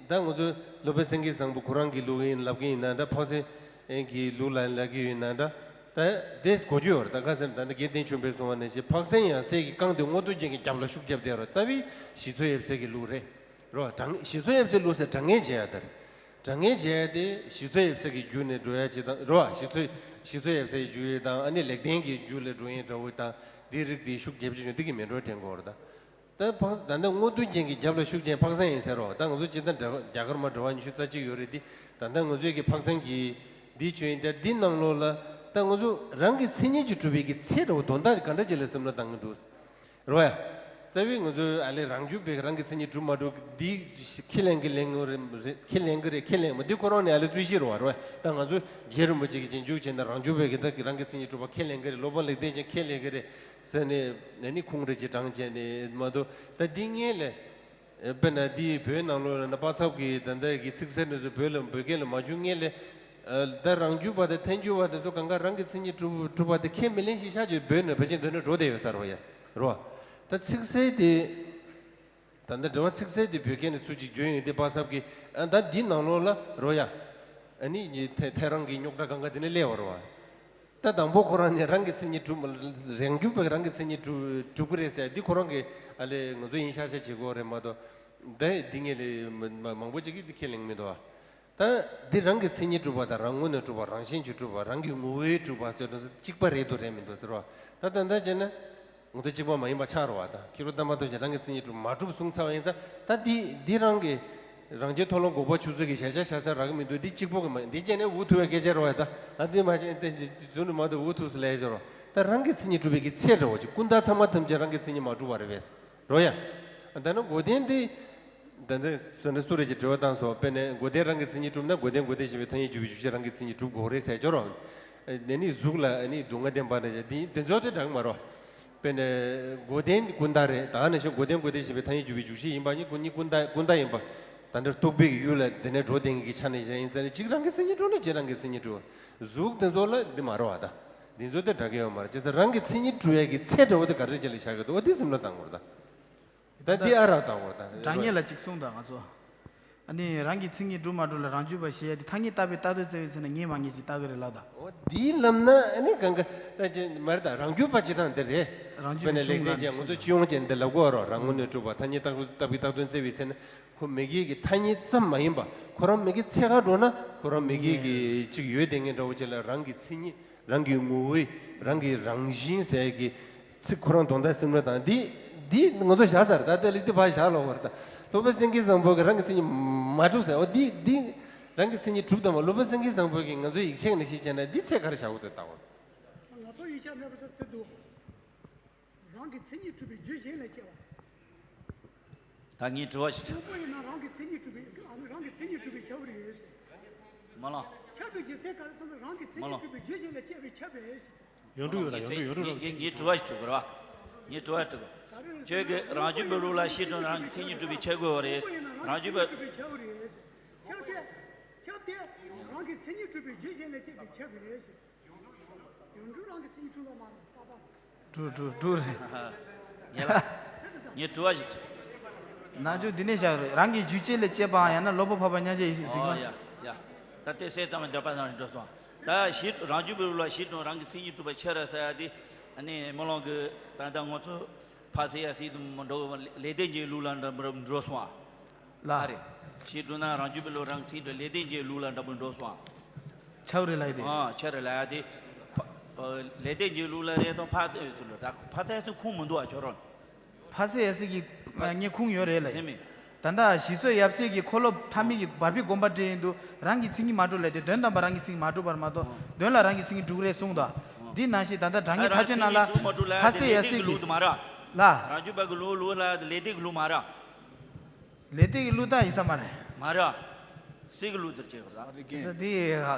ད་ང་ཚོ་སློབ་དཔོན་སེང་གེ་བཟང་པོ་ཁོ་རང་གི་ལུགས་ཡིན་ལབ་གི་ཡིན་ན་ད་ཕོ་སེ། ཨེ་གི་ལུགས་ལ་ལབ་ཀྱི་ཡོད་ན་འདྲ། ད་དེས་གོ་རྒྱུ་ཡོད་རེད། ད་ག་ཟེར་ན་ད་ནི་དགེ་ལྡན་ཆོས་འཕེལ་གསུང་བ་ནང་བཞིན་འཕགས་སེང་ཡང་སྲས་ཀྱི་རྐང་དེ་སྔོ་རྡུལ་ཅན་གྱི་རྒྱབ་ལ་ཤུགས་རྒྱབ་བསྡད་རོ། རྩ་བའི་ཞི་འཚོ་ཡབ་སྲས་ཀྱི་ལུགས་རེད། རོ། དྲང་ཞི་འཚོ་ཡབ་སྲས་ལུགས་ཟེར་དྲང་ངེས་བྱེད་ཡ་དེ་རེད། དྲང་ངེས་བྱེད་ཡ་དེ་ཞི་འཚོ་ཡབ་སྲས་ཀྱི་རྒྱུད་ནས་འགྲོ་ཡ་ཅིག་དང་རོ། ཞི་འཚོ་ཞི་འཚོ་ཡབ་སྲས་ཀྱི་རྒྱུད་དང་ཨ་ནི་ལེགས་ལྡན་གྱི་རྒྱུད་ལ་འགྲོ་ཡིན་འདྲ་བོ་དང་འདི་རིགས་དེ་ཤུགས་རྒྱབ་ཀྱི་བྱུང་འདི་གི་མེད་འགྲོ་དྲན་གོ་རེད་ད། ད་འཕགས་ད་ལྟ་སྔོ་རྡུལ་ཅན་གྱི་རྒྱབ་ལ་ཤུགས་ཅན་འཕགས་སེང་ཡིན་ཟེར་རོ། ད་ང་ཚོ་སྤྱིར་བཏང་འདྲ་རྒྱ་གར་མ་འགྲོ་བ་ཉི་ཤུ་རྩ་གཅིག་ཡོད་རེད་དེ། ད་ལྟ་ང་ཚོའི་གི་འཕགས་སེང་གི་འདི་བྱོན་ཡིན་ད། འདི་ནང་ལོགས་ལ་ད་ང་ཚོ་རང་གི་མཚན་ཉིད་ཀྱིས་གྲུབ་པའི་གི་ཚེ་འདྲ་བོ་དོན་དག་ག་འདྲ་ཅིག་ལ་སེམས་ལ་བཏང་གི་འདུག་རོ་ཡ། རྩ་བའི་ང་ཚོའི་ཨ་ལས་རང་རྒྱུད་པའི་རང་གི་མཚན་ཉིད་གྲུབ་མ་གྲུབ་འདི་ཁས་ལེན་གི་ལེན་གི་རེད། ཁས་ལེན་གི་རེད། ཁས་ལེན་མ་འདི་ཁོ་རང་ནས་ཨ་ལས་རྩོད་གཞི་རེད་བ། རོ་ཡ། ད་ང་ཚོ་རྗེ་རིན་པོ་ཆེ་གི་རྗེས་འཇུག་བྱས་ན་རང་རྒྱུད་པའི་གི་ད་གི་རང་གི་མཚན་ཉིད་གྲུབ་པ་ཁས་ལེན་གི་རེད། སློབ་དཔོན་ལེགས་ལྡན་ཅན་ཁས་ལེན་གི་རེད། ཟེར་ནས་ཨ་ནི་ཁུངས་རེ་ཅིག་དྲངས་བྱས་ནས་མ་གཏོགས་ད་འདི་སྔོན་ལ། དཔེར་ན་འདི་བོད་ནང་ལོགས་ལ་ན་པ་ཚབ་ཀྱི་ད་ལྟ་གི་ཚིག་གསལ་འདི་ཚོ་བོད་ལ་བོད་སྐད་ལ་མ་བསྒྱུར་སྔོན་ལ། ད་རང་རྒྱུད་པ་དང་ཐལ་འགྱུར་བ་དེ་ཚོ་གང་ག་རང་གི་མཚན་ཉིད་གྲུབ་གྲུབ་པ་དེ་ཁས་མི་ལེན་ཞིག་ཤག་ཅིག་བོད་ནས་ཕལ་ཆེར་འདི་ནས་འགྲོ་བསྡད་ཡོད་ས་རེད་བ་ཡ། རོ། ད་ཚིག་གསལ་དེ། ད་ལྟ་འགྲེལ་པ་ཚིག་གསལ་དེ་བོད་སྐད་ནས་ཚུར་ཅིག་བསྒྱུར་ཡོང་དེ་པ་ཚབ་ཀྱི་ཨ་ད་འདི་ནང་ལོགས་ལ་རོ་ཡ། ཨ་ནི་ཐལ་ཐལ་རང་གི་རྙོག་དྲ་གང་ག་དེ་ནས་སླེབས་པ་རེད་བ། ད་དང་པོ་ཁོ་རང་ནས་རང་གི་མཚན་ཉིད་གྲུབ་རང་རྒྱུད་པའི་རང་གི་མཚན་ཉིད་གྲུབ་གྲུབ་ཀྱི་རེད་ཟེར་འདི་ཁོ་རང་གི་ཨ་ལས་ང་ཚོ་ཡིན་ཤག་ཤག་བྱེད་དགོས་རེད་མ་གཏོགས། ད་འདི་ངས་ལས་མ་མ་མང་པོ་ཅིག་གིས་འདི་ཁས་ལེན་མི་འདུག་བ། ད་འདི་རང་གི་མཚན་ཉིད་གྲུབ་པ་དང་རང་ངོས་ནས་གྲུབ་པ་རང་བཞིན་གྱིས་གྲུབ་པ་རང་གི་ངོ་བོས་གྲུབ་པ་ཟེར་དུས་གཅིག་པ་རེད་འདུག་རེད་མི་འདུག་ཟེར་བ། ད་ད་ལྟ་བྱས་ན་ང་ཚོ་གཅིག་པ་མ་ཡིན་པ་ཆགས་རེད་བ། ད་ཁྱི་རོ་བསྟན་པ་རྡོ་རྗེ་རང་གི་མཚན་ཉིད་གྲུབ་མ་གྲུབ་གསུངས་ཚར་བ་ཡིན་ཙང་ད་འདི་འདི་རང་གི་རང་རྒྱལ་མཐོ་ལོང་འགོག་པ་ཆུད་ཟོས་ཀྱི་གཞལ་བྱ་བཞག་ས་རག་གི་མི་འདུག་འདི་གཅིག་པོ་གི་མ་འདི་བྱས་ནས་འུ་ཐུག་པའི་སྐད་ཆ་རེད་བ། ད་ད་འདི་མ་བྱས་ཏེ་རྫུན་རུ་མ་འདུག་འུ་ཐུག་སུ་ལས་ཤོར་རོ། ད་རང་གི་མཚན་ཉིད་གྲུབ་པའི་གི་ཚད་རེད་བ། ཅིག་ཀུན་བརྟགས་ཚང་མ་ཐམས་ཅད་རང་གི་མཚན་ཉིད་མ་གྲུབ་པ་རེད་པས། རོ་ཡ། ད་ནི་འགོག་བདེན་འདི། ད་ནི་སོ་ནི་སུ་རེད་ཀྱི་དྲི་བ་བཏང་སོང་། དཔེར་ན་འགོག་བདེན་རང་གི་མཚན་ཉིད་གྲུབ་ན་འགོག་བདེན་འགོག་བདེན་ཞེས་པའི་ཐ་སྙད་བརྗོད་པའི་འཇུག་བྱེད་རང་གི་མཚན་ཉིད་གྲུབ་དགོས་རེད་ཟེར་ཀྱོ་རོ། ནི་ནི་གཟུགས་ལ་ནི་སྡུག་བསྔལ་བདེན་པ་ནི་འདི་འདི་ཚོ་དེ་འདྲ་གི་མ་རོ། དཔེར་ན་འགོག་བདེན་ཀུན་བརྟགས་རེད། ད་ནི་ཞེས་འགོག་བདེན་འགོག་བདེན་ཞེས་པའི་ཐ་སྙད་བརྗོད་པའི་འཇུག་བྱེད་ཡིན་པ་ནི་ཀུན་ནི་ཀུན་བརྟགས་ཀུན་བརྟགས་ཡིན་པ། ད་འདིར་རྟོག་པའི་ཡུལ་ལ་འདི་ནས་འགྲོ་བསྡད་མཁན་གྱི་ཆ་ནས་གཞན་ཡིན་ཟེར་ནས་གཅིག་རང་གི་མཚན་ཉིད་གྲུབ་ན་གཅིག་རང་གི་མཚན་ཉིད་གྲུབ། གཟུགས་དེ་ཚོ་ལ་འདི་མ་རོ་བ་ད། འདི་ཚོ་དེ་འདྲ་གི་ཡོད་མ་རེད། བྱས་ཙང་རང་གི་མཚན་ཉིད་གྲུབ་ཡས་ཀྱི་ཚད་འདྲ་བོ་དེ་ག་རེ་བྱས་ལ་བཞག་གི་འདུག་འོ་དེ་སེམས་ལ་བཏང་དགོས་རེད་ད། ད་འདི་ཨ་རག་ལྟ་བུ་དང་། དྲང་ངེས་ལ་གཅིག་གསུངས་དང་ང་ཚོ། ཨ་ནི་རང་གི་མཚན་ཉིད་གྲུབ་མ་གྲུབ་ལ་རང་རྒྱུད་པ་ཞེས་ཡ་དེ་ཐ་སྙད་བཏགས་པའི་བཏགས་དོན་བཙལ་བའི་ཚེ་ན་ངེས་མ་ངེས་ཅིག་བཏགས་ཀྱི་རེད་ལབ་དང་། འོ་འདིའི་ལམ་ན་ཨ་ནི་གང་ག་ད་ཅི་མ་རེད་ད། རང་རྒྱུད་པ་ཅི་དང་འདི་རེད། རང་རྒྱུད་པའི་དཔེར་ན་ལེགས་ལྡན་ཅན་ང་ཚོ་སྤྱི་ཡོངས་ཅན་འདི་ལབ་དགོས་རོགས། རང་ངོས་ནས་གྲུབ་པ་ཐ་སྙད་བཏགས་པའི་བཏགས་དོན་བཙལ་བའི་ཚེ་ན་ཁོ་མི་དགེ་གི་ཐ་སྙད་ཙམ་མ་ཡིན་པ་ཁོ་རང་མི་དགེ་ཚད་ག་འགྲོ་ན་ཁོ་རང་མི་དགེ་གི་ཅིག་ཡོད་དེ་ངེས་འདྲ་བོ་ཅིག་ལ་རང་གི་མཚན་ཉིད། རང་གི་ངོ་བོའི་རང་གི་རང་བཞིན་ཟེར་གྱི་ཚིག་ཁོ་རང་དོན་དག་སེམས་ལ་དང་འདི་འདི་ང་ཚོ་བཞག་ཚར། ད་ལྟ་ལི་འདི་ཕར་བཞག་ལོག་བར་ད་སློབ་དཔོན་སེང་གེ་བཟང་པོ་གི་རང་གི་མཚན་ཉིད་མ་གྲུབ་ཟེར། འོ་འདི་འདི་རང་གི་མཚན་ཉིད་གྲུབ་དང་མ་སློབ་དཔོན་སེང་གེ་བཟང་པོ་གི་ང་ཚོའི་ཡིག་ཆ་ནས་ཤེས་བྱས་ན་འདི་ཚད་ག་རེ་བཞག་དགོས་འདུག་ལྟ་བ། ང་ཚོ་ཡིག་ཆ་མེད་པ་ཚོ་དེ་འདུག་རང་གི་མཚན་ཉིད་གྲུབ་པའི་རྒྱུ་གཞན་ལས་སྐྱེ་བ། ད་ངའི་དྲི་བ་ཞིག་དྲི། དངོས་པོ་ཡིན་ན་རང་གི་མཚན་ཉིད་གྲུབ་པའི་ཨ་ནི་རང་གི་མཚན་ཉིད་གྲུབ་པའི་ཁྱབ་པ་རེད་ཟེར། མ་ལོ། ཁྱབ་པའི་རྒྱུ་མཚན་ག་རེ་ཟེར་ན་རང་གི་མཚན་མ་ཉིད་ལོ། གྲུབ་པའི་རྒྱུ་གཞན་ལས་སྐྱེ་བའི་ཁྱབ་པ་རེད་ཟེར། ཡོང་འགྲོ་ཡོད་ལ་ཡོང་འགྲོ་ཡོང་འགྲོ་རོགས། ངའི་དྲི་བ་ཞིག་དྲི་གི་རོགས། ངའི་དྲི་བ་དྲི་གི། ཁྱོད་ཀྱིས་རང་རྒྱུད་པའི་ལུགས་ལ་ཤེས་སྒྲུབ་རང་གི་མཚན་ཉིད་གྲུབ་པའི་ཁྱབ་དགོས་པ་རེད། རང་རྒྱུད་པ། ཁྱབ་སྟེ། ཁྱབ་སྟེ། རང་གི་མཚན་ཉིད་གྲུབ་པའི་རྒྱུ་གཞན་ལས་སྐྱེ་བའི་ཁྱབ་པ་རེད་ཟེར། ཡོང་འགྲོ་རང་གི་མཚན་ཉིད་གྲུབ་ལ་མ་རེད་ད་ད། གྲུབ་གྲུབ་གྲུབ་རེད། ངས་ལ། ངས་དྲི་བ་ཞིག་དྲི། ནང་ཆོས་འདི་ནས་བཞག་རེད། རང་གི་རྒྱུད་བྱེད་ལས་སྐྱེས་པའང་ཡང་ན་སློབ་དཔོན་འཕགས་པ་མཉམ་གཞག་ཡིན་ཟེར་ཟིན་ཨོ་ཡ་ཡ། ད་ལྟའི་སྲས་ཙམ་ལ་འདོད་པ་ནང་འགྲོ་སོང་། ད་ཞིག་རང་རྒྱུད་པའི་ལུགས་ལ་ཤེས་སྒྲུབ་རང་གི་མཚན་ཉིད་གྲུབ་པ་ཁྱབ་རེད་ཟེར་ཡ་དེ། ཨ་ནི་སྨོན་ལམ་གི་ད་ལྟ་ང་ཚོ་ཕ་སེ་ཡ་སི་དུ་མ་འགྲོ་ལེགས་ལྡན་གྱི་ལུགས་ལ་འགྲོ་འགྲོ་སོང་ཨ། ལ། ཨ་རེ། ཞེས་བསྒྲུབས་ན་རང་རྒྱུད་པའི་ལུགས་རང་ཚིག་འགྲོ་ལེགས་ལྡན་གྱི་ལུགས་ལ་འདྲ་པོ་འགྲོ་སོང་ཨ། ཆགས་རེད་ལ་ཡི་དེ། ཨ་ཆགས་རེད་ལ་ཡ་དེ། ཕ་ལེགས་ལྡན་གྱི་ལུགས་ལ་རེད་དང་ཕ་ཚད་ཡོད་ཚུལ་ལ་ད་ཕ་ཚད་ཚུལ་ཁུངས་མི་འདུག་ཨ་ཁྱོད་རང་། ཕ་སེ་ཡ་སི་གི་ངས་ཁུངས་ཡོད་རེད་ལ་ཡི། དེ་མིན། ད་ལྟ་ཞི་འཚོ་ཡབ་སྲས་ཀྱི་འཁོར་ལོ་ཐ་མལ་གྱི་བར་པའི་དགོངས་པ་འགྲེལ་ཡིན་འདུག་རང་གི་མཚན་ཉིད་མ་གྲུབ་ལ་དེ་དོན་དམ་པ་རང་གི་མཚན་ཉིད་མ་གྲུབ་པར་མ་གཏོགས་དོན་ལ་རང་གི་མཚན་ཉིད་གྲུབ་རེད་གསུངས་དོ། འདི་ནང་བཞིན་ད་ལྟ་དྲང་ངེས་ཐག་ཆོད་ནང་ལ་ཕ་སེ་ཡ་སི་གི་ལུགས་དུ་མ་ར། ལ། རང་རྒྱུད་པ་གི་ལུགས་ལུགས་ལ་ལེགས་ལྡན་གི་ལུགས་མ་ར། ལེགས་ལྡན་གྱི་ལུགས་ད་ཡིན་ས་མ་རེད། མ་རེད། སྲས་ཀྱི་ལུགས་དེར་བྱེད་དགོས་རེད། ས་དེ་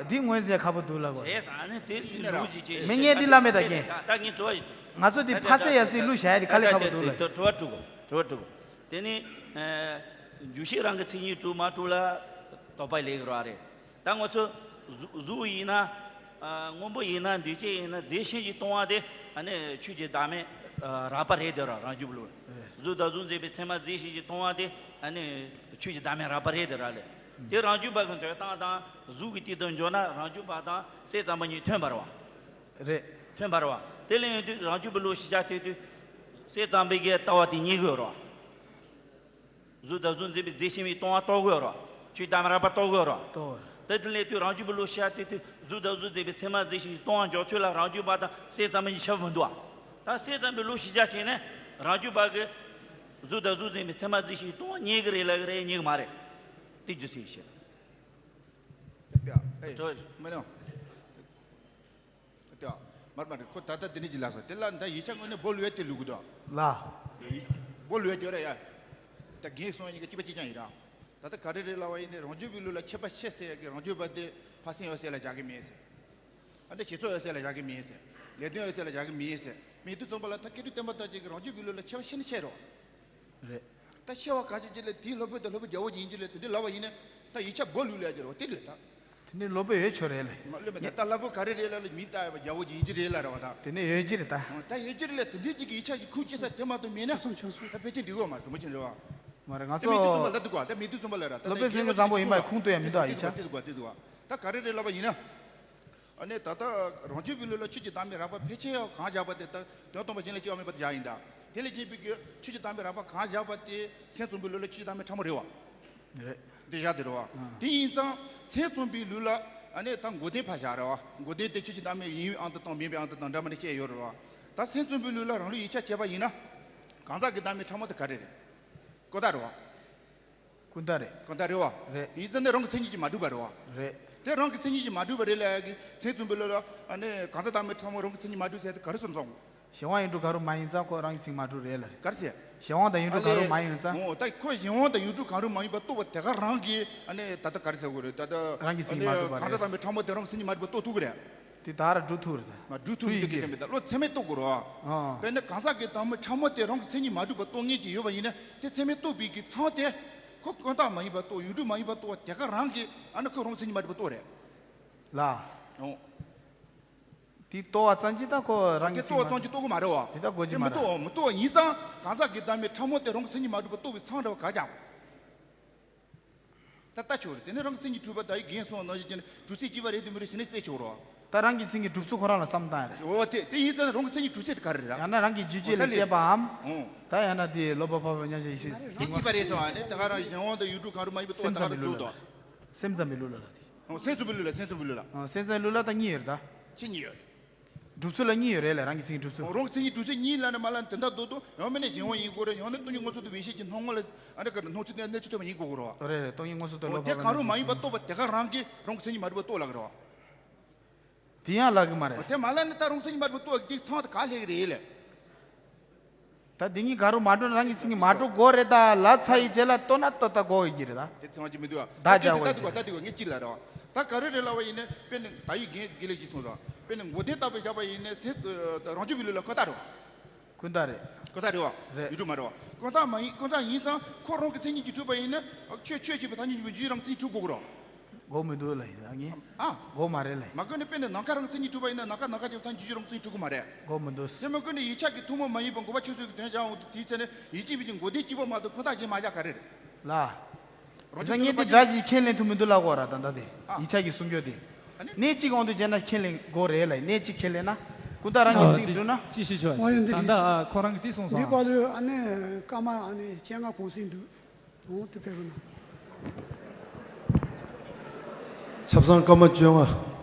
དེ་ངོས་འཛིན་ཁག་པོ་འདུག་ལབ་དགོས། དེ་ད་ནི་དེ་ལུགས་ཀྱི་ཅེས་མི་ངན་འདི་བླ་མེད་ད་རྒན། ད་ངས་དྲི་བ་ཞིག་དྲི། ང་ཚོ་དེ་ཕ་སེ་ཡ་སི་ལུགས་བྱ་ཡ་དེ་ག་ལེ་ཁག་པོ་འདུག་ལབ། དྲི་བ་དྲི་དགོས། དྲི་བ་དྲི་དགོས། དེ་ནི་རྒྱུ་ཤེས་རང་གི་མཚན་ཉིད་གྲུབ་མ་གྲུབ་ལ་དོགས་པ་ལས་ཀྱི་རོགས་རེད། ད་ང་ཚོ་གཟུགས་གཟུགས་ཡིན་ན། ཨ་སྔོན་པོ་ཡིན་ན་འདུས་བྱས་ཡིན་ན་རྫས་གཞན་གྱིས་སྟོང་བ་དེ་ཨ་ནི་ཆོས་ཀྱི་བདག་མེད་ཨ་རགས་པ་རེད་དེ་ར་རང་རྒྱུད་ལུགས། གཟུགས་དང་གཟུགས་འཛིན་པའི་མཚན་མ་རྫས་གཞན་གྱིས་སྟོང་བ་དེ་ཨ་ནི་ཆོས་ཀྱི་བདག་མེད་རགས་པ་རེད་དེ་ར་ལས། དེ་རང་རྒྱུད་པ་གི་འདོད་སྟངས་དང་གཟུགས་ཀྱི་དུས་དང་འཇོག་ན་རང་རྒྱུད་པ་དང་སེམས་ཙམ་པ་གཉིས་མཐུན་པ་རེད་བ། རེད། མཐུན་པ་རེད་བ། དེ་ལས་ཡོང་དུས་རང་རྒྱུད་པའི་བློ་ཤེས་བྱ་ཐོས་དུས་སེམས་ཙམ་པའི་གི་ལྟ་བ་དེ་རྙེད་དགོས་རེད་བ། གཟུགས་དང་གཟུགས་འཛིན་པའི་རྫས་གཞན་མའི་སྟོང་པ་རྟོགས་དགོས་རེད་བ། ཆོས་དང་རགས་པ་རྟོགས་དགོས་རེད་བ། རྟོགས། དེ་དེ་ལས་དུས་རང་རྒྱུད་པའི་བློ་ཤེས་བྱ་ཐོས་དུས་གཟུགས་དང་གཟུགས་འཛིན་པའི་ཚད་མ་རྫས་གཞན་སྟོང་པ་འཇོག་ཚུལ་ལ་རང་རྒྱུད་པ་དང་སེམས་ཙམ་པ་གཉིས་ཁྱད་པར་མི་འདུག་བ། ད་སེམས་ཙམ་པའི་བློ་ཤེས་བྱ་བྱས་ནས་རང་རྒྱུད་པ་གི་གཟུགས་དང་གཟུགས་འཛིན་པའི་ཚད་མ་རྫས་གཞན་སྟོང་པ་རྙེད་གི་རེད་ལབ་གི་རེད། རྙེད་གི་མ་རེད། དེ་རྒྱུ་མཚན་ཡིན་ཞེས། ཡ། ཨེ། ཅོ། མི་ནོ། ཡ། མར་མར་ཁོ་ད་ལྟ་འདི་ནས་ཀྱི་ལ་སོ་དེ་ལ་ད་ཡིག་ཆ་དངོས་གནས་སྦོ་ལུས་ཡ་དེ་ལུག་གི་འདུག་ལ། སྦོ་ལུས་ཡ་ཅོ་ར་ཡ། ད་རྒན་སོང་ཡ་གཉིས་ཀ་གཅིག་པ་གཅིག་རྐྱང་ཡིན་ར། ད་ལྟ་ག་རེ་རེད་ལབ་པ་ཡིན་ནའི་རང་རྒྱུད་པའི་ལུགས་ལ་ཁྱད་པར་ཕྱེ་ཟེར་ཡ་གི་རང་རྒྱུད་པ་དེ་ཕ་སེང་ཡོད་ཟེར་ལ་བཞག་གི་མེད་ཟེར། ཨ་ནི་བྱེད་ཚོགས་ཡོད་ཟེར་ལ་བཞག་གི་མེད་ཟེར། ལས་དོན་ཡོད་ཟེར་ལ་བཞག་གི་མེད་ཟེར། མེད་དུས་ཙམ་པ་ལ་ད་སྐད་དུ་བསྟན་པ་ལྟར་ཅིག་གི་རང་རྒྱུད་པའི་ལུགས་ལ་ཁྱད་པར་ཕྱེ་ནི་ཕྱེ་རོགས། རེད། ད་ཤེས་པ་ག་ཅིག་ཅིག་ལ་དེའི་སློབ་དཔོན་དང་སློབ་དཔོན་རྒྱལ་པོ་ཡིན་གྱི་ལ་དེ་འདྲའི་ལབ་པ་ཡིན་ན་ད་ཡིག་ཆ་སྦོ་ལུས་ལ་ཡ་ཅོ་རོགས་དེ་ལུས་ད། དེ་ནི་སློབ་དཔོན་ཡོད་ཆོག་རེད་ལ། མ་ལོས་མེད་ད་ལྟ་སློབ་དཔོན་ག་རེ་རེད་ལ་ལ་མིང་བཏགས་ཡོད་པ་རྒྱལ་པོ་ཡིན་གྱི་རེད་ལ་རེད་བ་ད། དེ་ནི་ཡོད་ཀྱི་རེད་ད། ད་ཡོད་ཀྱི་རེད་ལ་དེ་འདྲའི་ཅིག་གི་ཡིག་ཆ་ཞིག་ཁུག་ཅི་ས་དེ་མ་གཏོགས་མེད་ན། ཆུང་ཆུང་ཆུང་། ད་ཕལ་ཆེར་འགྲིག་གོ་མ་རེད། དུ་མ་ཆེན་རེད་བ། མ་རེད་ང་ད་མེད་དུས་ཙམ་པ་ཚོ། ལ་དུ་གོ་ད་མེད་དུས་ཙམ་པ་ལ་ར་ད་སློབ་དཔོན་ཚོས་ཀྱི་བཟང་པོ་ཡིན་པ་ཁུངས་གཏུགས་ཡ་མི་འདུག་ཨ་ཡིག་ཆ། དེ་གོ་དེ་གོ་ད་ག་རེ་རེད་ལབ་པ་ཡིན་ན། ཨ་ནི་ད་ལྟ་རང་རྒྱུད་པའི་ལུགས་ལ་ཆོས་ཀྱི་བདག་མེད་རགས་པ་ཕལ་ཆེར་གང་བཞག་པ་དེ་ད་དོན་སྟོང་པ་གཞན་ལ་སྐྱེ་བ་མེད་པ་དེ་བཞག་ཡིན་ད། དེ་ལས་གཅིག་པའི་གི་ཆོས་ཀྱི་བདག་མེད་རགས་པ་གང་བཞག་པ་དེ་སེམས་ཙམ་པའི་ལུགས་ལ་ཆོས་ཀྱི་བདག་མེད་ཕྲ་མོ་རེད་བ། རེད། དེ་བཞག་དེ་རེད་བ། ཨ། དེ་ཡིན་ཙང་སེམས་ཙམ་པའི་ལུགས་ལ་ཨ་ནི་ད་མགོ་ལྡན་ཕར་བཞག་རེད་བ། མགོ་ལྡན་དེ་ཆོས་ཀྱི་བདག་མེད་ཡིན་པའི་ཨང་དུ་བཏང་མིན་པའི་ཨང་དུ་བཏང་འདྲ་མི་འདྲ་བཤད་ཡོད་རེད་བ། ད་སེམས་ཙམ་པའི་ལུགས་ལ་རང་ལུགས་ཡིག་ཆ་བྱས་པ་ཡིན་ན། གང་ཟག་གི་བདག་མེད་ཕྲ་མོ་དེ་ག་རེ་རེད། ཀུན་བཏགས་རེད་བ། ཀུན་བཏགས་རེད། ཀུན་བཏགས་རེད་བ། རེད། ཡིན་ཙང་ནི་རང་གི་མཚན་ཉིད་ཀྱིས་མ་གྲུབ་པ་རེད་བ། རེད། དེ་རང་གི་མཚན་ཉིད་ཀྱིས་མ་གྲུབ་པ་རེད་ལབ་ཡ་གི་སེམས་ཙམ་པའི་ལུགས་ལ་ཨ་ནི་གང་ཟག་བདག་མེད་ཕྲ་མོ་རང་གི་མཚན་ཉིད་མ་གྲུབ་ཟེར་དེ་ག་རེ་ཟེར་འདུག་གཞན་དབང་ཡོངས་གྲུབ་གང་རུང་མ་ཡིན་ཙང་ཁོ་རང་གི་མཚན་ཉིད་མ་གྲུབ་རེད་ལ་རེད། ག་རེ་ཟེར། གཞན་དབང་དང་ཡོངས་གྲུབ་གང་རུང་མ་ཡིན་ཙང་། འོ་ད་ཁོ་གཞན་དབང་དང་ཡོངས་གྲུབ་གང་རུང་མ་ཡིན་པ་རྟོགས་པ་དེ་ག་རང་གི་ཨ་ནི་ད་ལྟ་ག་རེ་ཟེར་དགོས་རེད་ད་ལྟ། རང་གི་མཚན་ཉིད་མ་གྲུབ་པ་རེད། གང་ཟག་བདག་མེད་ཕྲ་མོ་དེ་རང་གི་མཚན་ཉིད་མ་གྲུབ་པ་རྟོགས་ཐུབ་ཀྱི་རེད། དེ་ད་ར་སྒྲུབ་ཐུབ་རེད་ད། མ་སྒྲུབ་ཐུབ་ཡིན་གྱི་རེད་མེད་ད་བློ་ཚད་མས་རྟོགས་དགོས་རེད་བ། ཨ། དཔེར་ན་གང་ཟག་གི་བདག་མེད་ཕྲ་མོ་དེ་རང་གི་མཚན་ཉིད་མ་གྲུབ་པ་རྟོགས་ངེས་ཀྱི་ཡོད་པ་ཡིན་ན་དེ་ཚད་མས་རྟོགས་པའི་གི་མཚང་དེ། ཁོ་ཀུན་བཏགས་མ་ཡིན་པ་རྟོགས་ཡོངས་གྲུབ་མ་ཡིན་པ་རྟོགས་པ་དེ་ག་རང་གི་ཨ་ནི་ཁོ་རང་མཚན་ཉིད་མ་གྲུབ་པ་རྟོགས་རེད། ལ། ཨོ། དེ་རྟོགས་པ་ཙམ་གྱིས་ད་ཁོ་རང་གི་མཚན་ཉིད་མ་གྲུབ། དེ་རྟོགས་པ་ཙམ་གྱིས་རྟོགས་གི་མ་རེད་བ། དེ་ད་གོ་གི་མ་རེད། དེ་མི་རྟོགས་མི་རྟོགས་ཡིན་ཙང་གང་ཟག་གི་བདག་མེད་ཕྲ་མོ་དེ་རང་གི་མཚན་ཉིད་མ་གྲུབ་པ་རྟོགས་པའི་མཚང་འདྲ་བ་ག་རྒྱག་ད་ལྟ་ཆོག་རེད། དེ་ནི་རང་གི་མཚན་ཉིད་གྲུབ་པ་ད་ཡི་རྒན་སོང་ནང་བཞིན་གྱི་གྲུབ་ཚུལ་གཅིག་པ་རེད་དེ་མི་རེད་ཟེར་ནས་རྩད་ཆོག་རོགས། ད་རང་གི་མཚན་ཉིད་གྲུབ་ཚུལ་ཁོ་རང་ལ་བསམ་བཏང་ཡ་རེད། འོ་དེ་དེ་ཡིན་ཙང་རང་གི་མཚན་ཉིད་གྲུབ་ཚུལ་དེ་ག་རེ་རེད། ཡང་ན་རང་གི་རྒྱུད་ཅེས་ལས་སྐྱེས་པའམ། འོ། ད་ཡང་ན་དེ་ལོག་པར་འཕགས་པའི་མཉམ་གཞག་ཡེ་ཤེས་ཟེར་གྱི་གཅིག་པ་རེད་སོང་བ་ནི་ད་ག་རང་གཞན་དབང་དང་ཡོངས་གྲུབ་གང་རུང་མ་ཡིན་པ་རྟོགས་པ་ད་ག་རང་རྫོགས་དོ། སེམས་ཙམ་པའི་ལུགས་ལ་རེད། འོ་སེམས་ཙམ་པའི་ལུགས་ལ་སེམས་ཙམ་པའི་ལུགས་ལ། འོ་སེམས་ཙམ་པའི་ལུགས་ལ་ད་གཉིས་ཡོད་རེད་ད། ཅི་གཉིས་ཡོད། སྒྲུབ་ཚུལ་ལ་གཉིས་ཡོད་རེད་ལ་རང་གི་མཚན་ཉིད་སྒྲུབ་ཚུལ། རང་གི་མཚན་ཉིད་སྒྲུབ་ཚུལ་གཉིས་ལ་ནི་མ་ལ་ནི་དེ་འདྲ་འདོད་དོ་ཡང་མིན་ན་གཞན་དབང་ཡིན་དགོས་རེད་ཡང་ན་སྟོང་ཉིད་མངོན་སུམ་དུ་བདེན་བཞི་གི་སྣང་ངོ་ལ་ཨ་འདྲ་ག་རེ་སྣང་ཚུལ་དེ་གནས་ཚུལ་ཐོན་པ་ཡིན་དགོས་དགོས་རེད་བ། རེད་རེད་སྟོང་ཉིད་མངོན་སུམ་དུ་ལོག་པ་དེ་ག་རུང་མ་ཡིན་པ་རྟོགས་པ་དེ་ག་རང་གིས་རང་གི་མཚན་ཉིད་མ་གྲུབ་པ་རྟོགས་ལ་གི་རེད་བ། དེ་ཡང་ལབ་གི་མ་རེད། དེ་མ་ལ་ནི་ད་རང་མཚན་ཉིད་མ་གྲུབ་པ་རྟོགས་ཀྱི་ཚང་དེ་ག་ལྷེ་གི་རེད་ལ། ད་འདི་གཉིས་ག་རུ་མ་འགྲོ་ན་རང་གི་མཚན་ཉིད་མ་གྲུབ་དགོས་རེད་ད་ལབ་ཚར་ཡི་རྗེས་ལ་ལྟོས་ན་ལྟོས་ད་དགོས་ཡོད་ཀྱི་རེད་ད། དེ་ཚང་གི་མི་འདུག་ཨ། ད་ད་ཅག་ད་དགོས་ད་ཀྱི་དགོས་ད་དགོས་ངས་གཅིག་ལ་རེད་བ། ད་ག་རེ་རེད་ལབ་པ་ཡིན་ན་དཔེར་ན་ད་ཡིག་རྒན་དགེ་ལེགས་ཀྱིས་གསུངས་སོང་། དཔེར་ན་མགོ་ལྡན་ལྟ་བུ་བཞག་པ་ཡིན་ན་སེམས་རང་རྒྱུད་པའི་ལུགས་ལ་ཀུན་བཏགས་རེད་བ། ཀུན་བཏགས་རེད། ཀུན་བཏགས་རེད་བ། རེད། ཡོངས་གྲུབ་མ་རེད་བ། ཀུན་བཏགས་མ་ཡིན་ཀུན་བཏགས་ཡིན་ཙང་ཁོ་རང་གི་མཚན་ཉིད་ཀྱིས་གྲུབ་པ་ཡིན་ན་ཁྱོད་ཆོས་ཅེས་པའི་ཐ་སྙད་གཉིས་པོ་རྒྱུད་རང་མཚན་ཉིད་གྲུབ་དགོས་རེད་བ། དགོས་མི་འདུག་ལ་ཡིན་ཨ་ངས། ཨ། དགོས་མ་རེད་ལ་ཡིན། མ་དགོས་ནས་དཔེར་ན་ནམ་མཁའ་རང་མཚན་ཉིད་གྲུབ་པ་ཡིན་ན་ནམ་མཁའ་ནམ་མཁའ་ཅན་ཐམས་ཅད་རང་མཚན་གྲུབ་ཀྱི་མ་རེད། དགོས་མི་འདུག་དེ་མ་དགོས་ནས་ཡིག་ཆ་གི་ཐུན་མོང་མ་ཡིན་པ་འགོག་པ་ཆོས་ཚུལ་གྱི་དོན་བཞག་འོང་དུས་དེའི་ཚེ་ནས་ཡིད་ཀྱི་མིག་གི་མགོ་ལྡན་གཅིག་པོ་མ་གཏོགས་ཁོ་ཐག་གཅིག་མ་བཞག་ག་རེ་རེད། ལ། རང་རྒྱུད་ད་ངས་འདི་སྒྲ་ཞིག་ཁས་ལེན་ཐུབ་མི་འདུག་ལ་གོ་ར་ད་ལྟ་དེ་ཨ། ཡིག་ཆ་གི་གསུང་རྒྱུ་དེ། ཨ་ནི། གནད་གཅིག་འོང་དུས་བྱས་ན་ཁས་ལེན་དགོས་རེད་ལ་གནད་གཅིག་ཁས་ལེན་ན། ཀུན་བཏགས་རང་གི་ཨ་ཚིག་འདི་འགྲུབ་ན། ཅི་ཞིག་ཆོག་ཨ་ཡོད་འདི་ད་ལྟ་ཁོ་རང་གིས་འདི་གསུངས་སོང་འདི་ཨ། བར་དུ་ཨ་ནི་སྐར་མ་ཨ་ནི་བཅོ་ལྔ་གུང་སེང་འདུག་འོང་དུ་ཕེབས་རུང་ན། ཆབ་གསང་སྐར་མ་བཅོ་ལྔ།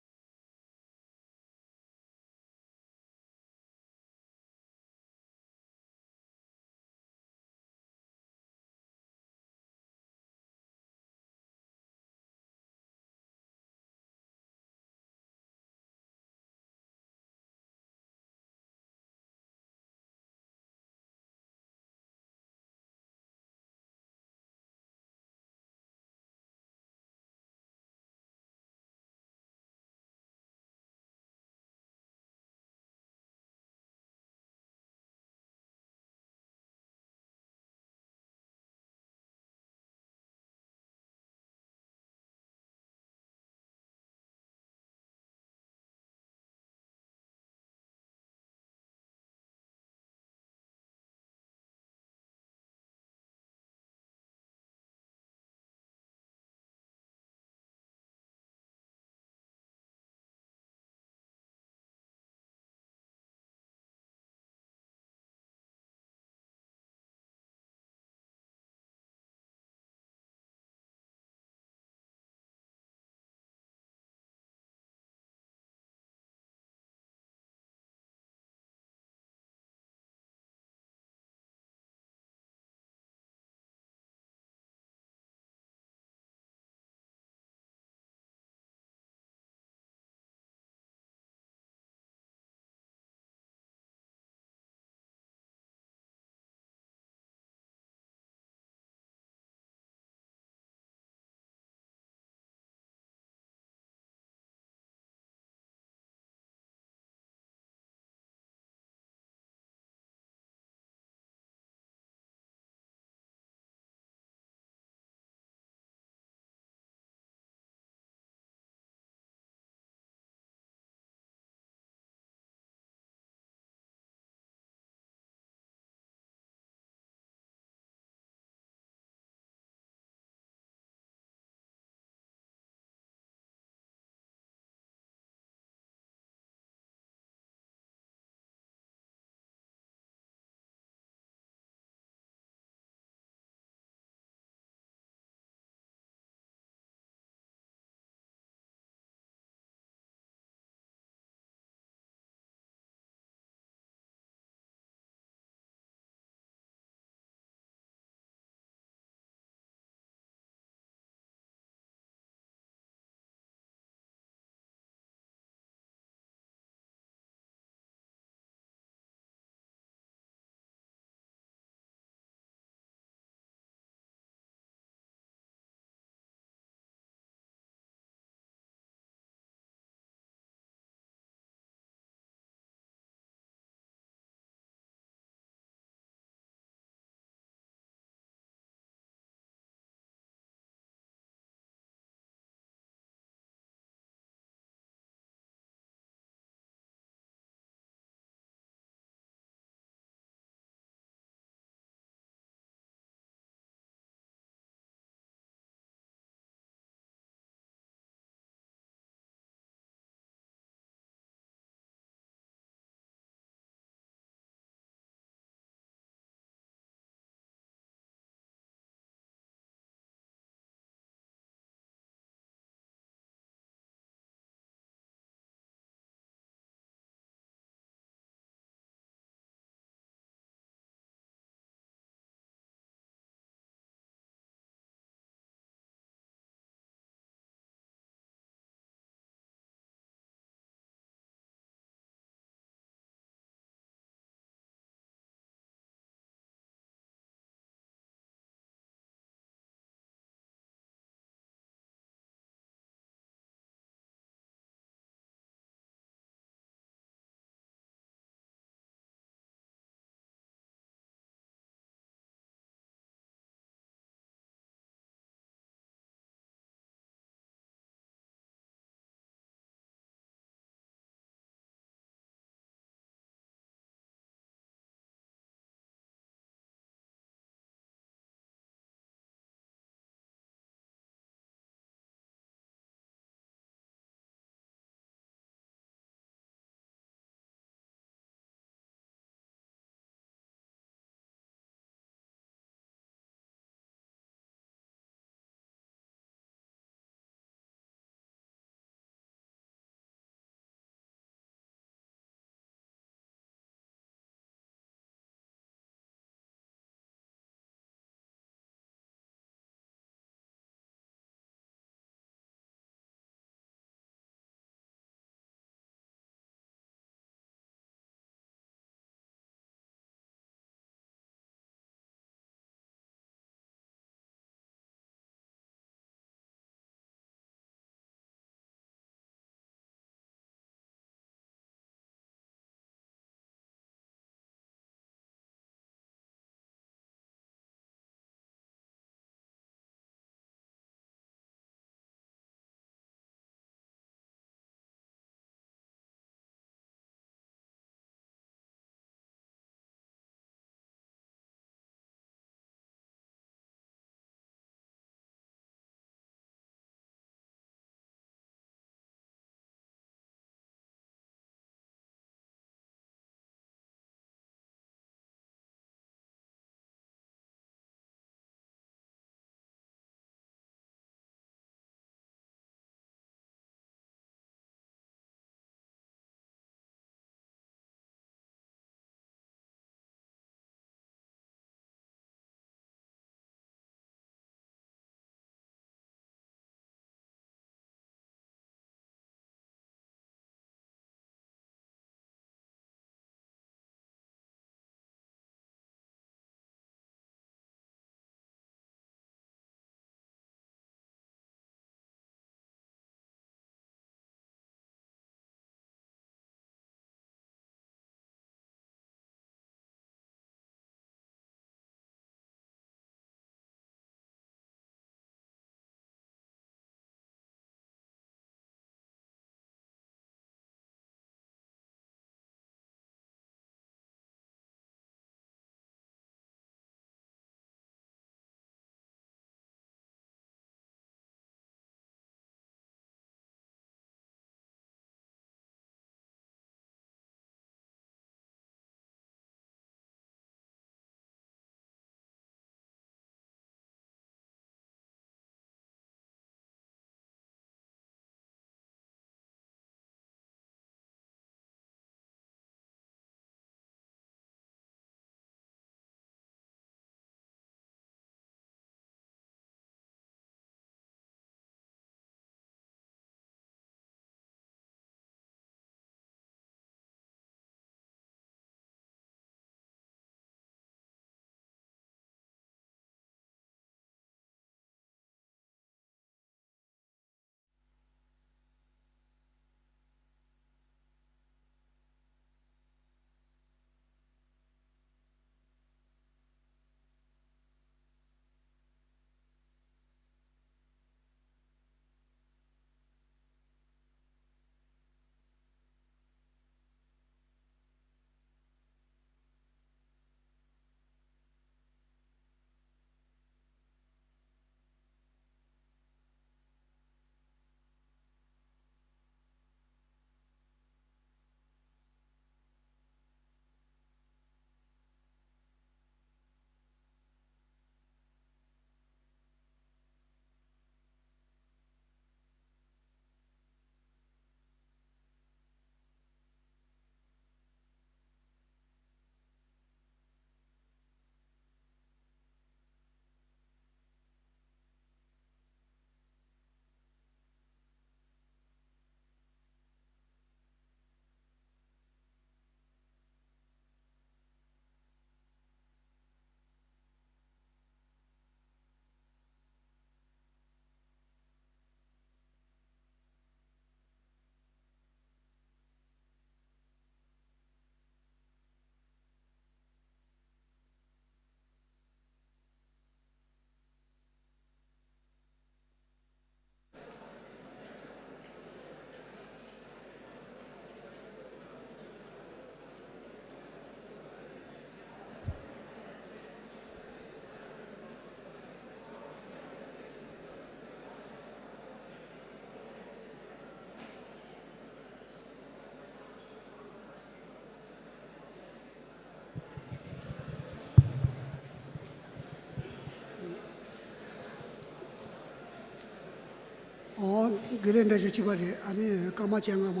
ཨོ། དགེ་ལས་འདྲ་ཞིག་གཅིག་པ་རེད། ཨ་ནི་སྐར་མ་བཅོ་ལྔ་མ་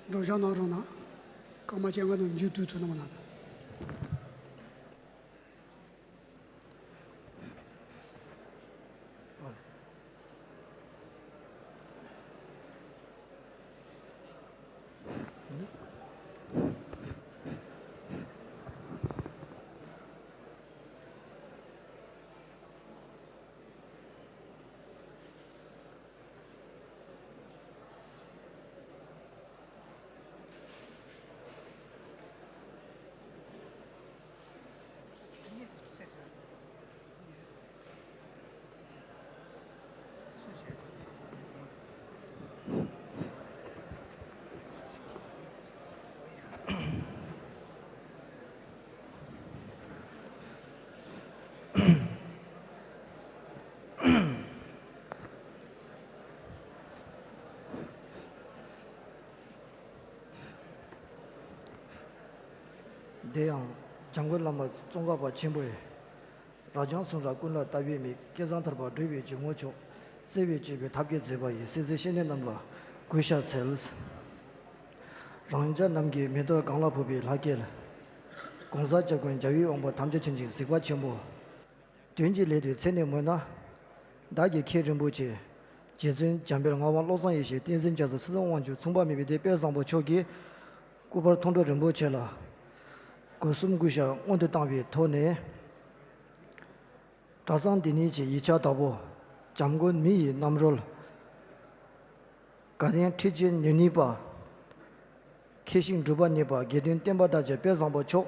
འགྲོ་བཞག་གནང་རོགས་གནང་། སྐར་མ་བཅོ་ལྔ་ནང་མཇུག་བསྡུ་ཐུབ་ན་མ་གནང་། དེ་ཡང་འཇམ་མགོན་བླ་མ་ཙོང་ཁ་པ་ཆེན་པོས། རབ་འབྱམས་གསུང་རབ་ཀུན་ལ་ལྟ་བའི་མིག། བསྐལ་བཟང་ཐར་པ་བགྲོད་པའི་ཇུས་ངོ་ཆོད། བརྩེ་བས་སྤྱོད་པའི་ཐབས་མཁས་མཛད་པ་ཡི། སྲིད་རྩེའི་བཤེས་གཉེན་རྣམས་ལ་གུས་ཕྱག་འཚལ། རང་ཅག་རྣམས་ཀྱི་མེ་ཏོག་གང་ལ་ཕོག་པའི་ལྷ་སྐལ། གོང་ས་སྐྱབས་མགོན་རྒྱལ་བའི་དབང་པོ་ཐམས་ཅད་མཁྱེན་ཅིང་གཟིགས་པ་ཆེན་པོ། དོན་གྱི་ལས་དེ་ཚེ་ནས་མོས་ན། བདག་གི་མཁྱེན་རིན་པོ་ཆེ། རྗེ་བཙུན་འཇམ་དཔལ་ངག་དབང་བློ་བཟང་ཡེ་ཤེས་བསྟན་འཛིན་རྒྱ་མཚོ་ཚུལ་ཁྲིམས་དབང་ཕྱུག་མཚུངས་པ་མེད་པའི་དེ་དཔལ་བཟང་པོ་མཆོག་གི་སྐུ་པར་མཐོང་གྲོལ་རིན་པོ་ཆེ་ལ་སྒོ་གསུམ་གུས་ཞབས་སྔོན་དུ་བཏང་བའི་ཐོག་ནས། གྲྭ་ཚང་འདི་ཉིད་ཀྱི་ཡིག་ཆ་བདག་པོ། འཇམ་མགོན་མི་ཡི་རྣམ་རོལ། དགའ་ལྡན་ཁྲི་ཆེན་ཉེར་གཉིས་པ། མཁས་ཤིང་གྲུབ་པ་བརྙེས་པ་དགེ་འདུན་བསྟན་པ་བདག་རྒྱལ་དཔལ་བཟང་པོ་མཆོག།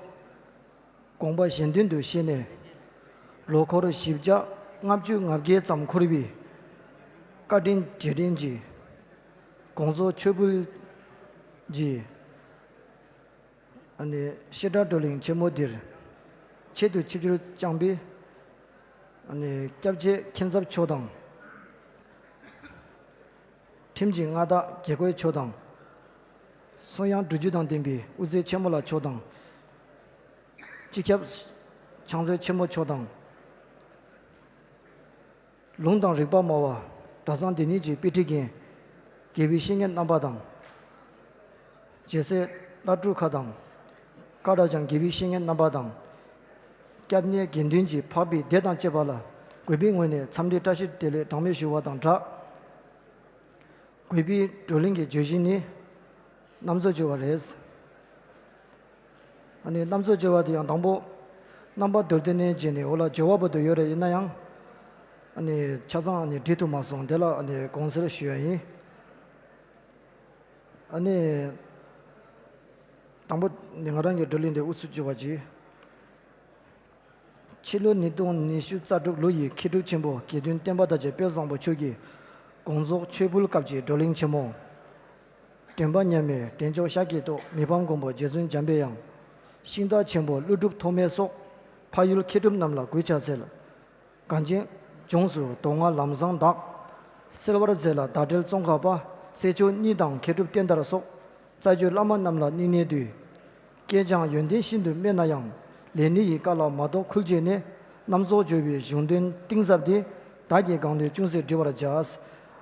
དགོངས་པ་གཞན་དོན་དུ་གཤེགས་ནས། ལོ་འཁོར་བཞི་བརྒྱ་ལྔ་བཅུ་ང་བརྒྱད་ཙམ་འཁོར་བའི་བཀའ་དྲིན་རྗེས་དྲན་གྱི་དགོངས་རྫོགས་མཆོད་འབུལ་གྱི། ཨ་ནི་བཤད་གྲྭ་བགྲོ་གླེང་ཆེན་མོ་འདིར་ཆེད་དུ་ཆིབས་བསྒྱུར་བསྐྱངས་པའི་ཨ་ནི་སྐྱབས་རྗེ་མཁན་ཚབ་མཆོག་དང་། ཁྲིམས་ཀྱི་མངའ་བདག་དགེ་བསྐོས་མཆོག་དང་། གསུང་དབྱངས་སྒྲུབ་བརྒྱུད་དང་ལྡན་པའི་དབུ་མཛད་ཆེན་མོ་ལགས་མཆོག་དང་། སྤྱི་ཁྱབ་ཕྱག་མཛོད་ཆེན་མོ་མཆོག་དང་། ལུང་དང་རིགས་པ་སྨྲ་བ་གྲྭ་ཚང་འདི་ཉིད་ཀྱི་དཔེ་ཁྲིད་མཁན་དགེ་བའི་བཤེས་གཉེན་རྣམ་པ་དང་། རྒྱལ་སྲས་བླ་སྤྲུལ་ཁག་དང་། བཀའ་གྲྭ་རྐྱང་དགེ་བའི་བཤེས་གཉེན་རྣམ་པ་དང་། སྐྱབས་གནས་དགེ་འདུན་གྱི་འཕགས་པའི་སྡེ་དང་བཅས་པ་ལ་གུས་པའི་ངོས་ནས་འཚམས་འདྲི་བཀྲ་ཤིས་བདེ་ལེགས་གྲངས་མེད་ཞུ་བ་དང་སྦྲགས། གུས་པའི་བགྲོ་གླེང་གི་བརྗོད་གཞི་ནི་རྣམ་རྫོགས་སྦྱོར་བ་རེད། ཨ་ནི་རྣམ་རྫོགས་སྦྱོར་བ་དེ་ཡང་དང་པོ་རྣམ་པ་མདོར་བསྟན་ནས་བྱས་ནས་འོག་ལ་སྦྱོར་བ་བར་དུ་ཡོད་རེད། ཡིན་ན་ཡང་ཨ་ནི་ཆ་ཚང་ཨ་ནི་འབྲི་ཐུབ་མ་སོང་། དེ་ལ་ཨ་ནི་དགོངས་སེལ་ཞུ་ཡ་ཡིན། ཨ་ནི་དང་པོ་ནི་ང་རང་གི་བགྲོ་གླེང་དེ་དབུ་ཚུགས་བཅུག་པ་གྱིས། ཕྱི་ལོ་ཉིས་སྟོང་ཉི་ཤུ་རྩ་དྲུག་ལོ་ཡི་མཁས་གྲུབ་ཆེན་པོ་དགེ་འདུན་བསྟན་པ་བདག་རྒྱལ་དཔལ་བཟང་པོ་མཆོག་གི་དགོངས་རྫོགས་མཆོད་འབུལ་སྐབས་ཀྱི་བགྲོ་གླེང་ཆེན་མོ། དྲན་པ་ཉམས་མེད་དྲན་ཆོག་ཤཱཀྱའི་ཏོག། མི་ཕམ་མགོན་པོ་རྗེ་བཙུན་འཇམ་པའི་དབྱངས། ཤིང་རྟ་ཆེན་པོ་ཀླུ་སྒྲུབ་ཐོགས་མེད་སོགས། འཕགས་ཡུལ་མཁས་གྲུབ་རྣམས་ལ་གུས་ཕྱག་འཚལ། གངས་ཅན་ལྗོངས་སུ་མདོ་སྔགས་ལམ་བཟང་བདག། གསལ་བར་མཛད་ལ་ཟླ་བྲལ་ཙོང་ཁ་པ། སྲས་མཆོག་གཉིས་དང་མཁས་གྲུབ་བསྟན་དར་སོགས། རྩ་བརྒྱུད་བླ་མ་རྣམས་ལ་སྙིང་ནས་འདུད། སྐྱེས་ཀྱང་ཡོན་ཏན་ཤིན་ཏུ་དམན་ན་ཡང་། ལས་ནི་ཡི་བཀའ་ལ་མ་རྟོགས་ཁུལ་བྱས་ནས། རྣམ་རྫོགས་སྦྱོར་བའི་གཞུང་དོན་གཏིང་ཟབ་འདི། བདག་གིས་གང་འདོད་ཅུང་ཟད་འབྲི་བར་བྱ།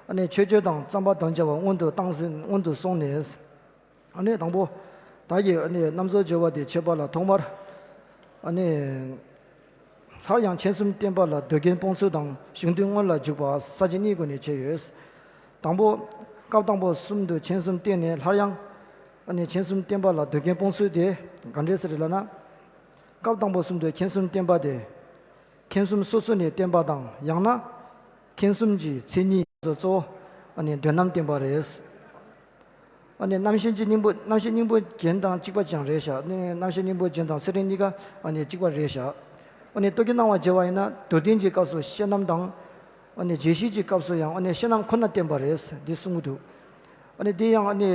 ཨ་ནི་མཆོད་བརྗོད་དང་རྩོམ་པ་དང་བཅས་པ་སྔོན་དུ་བཏང་ཟིན་སྔོན་དུ་སོང་ནས། ཨ་ནི་དང་པོ། བདག་གིས་ཨ་ནི་རྣམ་རྫོགས་སྦྱོར་བ་དེ་མཆོད་པ་ལ་ཐོག་མར། ཨ་ནི། སླར་ཡང་མཁྱེན་གསུམ་བསྟན་པ་ལ་འདོད་མཁན་སྤོང་ཚུལ་དང་གཞུང་དོན་སྔོན་ལ་འཇུག་པ་ས་བཅད་གཉིས་སྒོ་ནས་ཕྱེ་ཡོད། དང་པོ། སྐབས་དང་པོ་གསུམ་དུ་མཁྱེན་གསུམ་བསྟན་ནས་སླར་ཡང་། ཨ་ནི་མཁྱེན་གསུམ་བསྟན་པ་ལ་འདོད་མཁན་སྤོང་ཚུལ་དེ་ག་འདྲས་སེ་རེད་ལབ་ན། སྐབས་དང་པོ་གསུམ་དུ་མཁྱེན་གསུམ་བསྟན་པ་དེ། མཁྱེན་གསུམ་སོ་སོ་ནས་བསྟན་པ་དང་ཡང་ན། མཁྱེན་གསུམ་གྱི་མཚན་ཉིད་སོགས་གཙོ་བོ་ཨ་ནི་མདོ་རྣམས་བསྟན་པ་རེད། ཨ་ནི་རྣམ་ཤེས་ཀྱི་སྙིང་པོ་རྣམ་ཤེས་སྙིང་པོ་རྒྱན་དང་གཅིག་པ་ཀྱང་རེད་བཞག་ཨ་ནི་རྣམ་ཤེས་སྙིང་པོ་རྒྱན་དང་ཚེ་རིང་གཉིས་ཀ་ཨ་ནི་གཅིག་པ་རེད་བཞག་ཨ་ནི་རྟོག་གེ་སྣང་བ་བྱེད་པ་ཡིན་ན་མདོར་བསྟན་གྱི་སྐབས་སུ་ཤེས་རྣམ་དང་། ཨ་ནི་རྗེས་ཤེས་ཀྱི་སྐབས་སུ་ཡང་ཨ་ནི་ཤེས་རྣམ་ཁོ་ན་བསྟན་པ་རེད་འདི་གསུང་གི་འདུག་ཨ་ནི་དེ་ཡང་ཨ་ནི།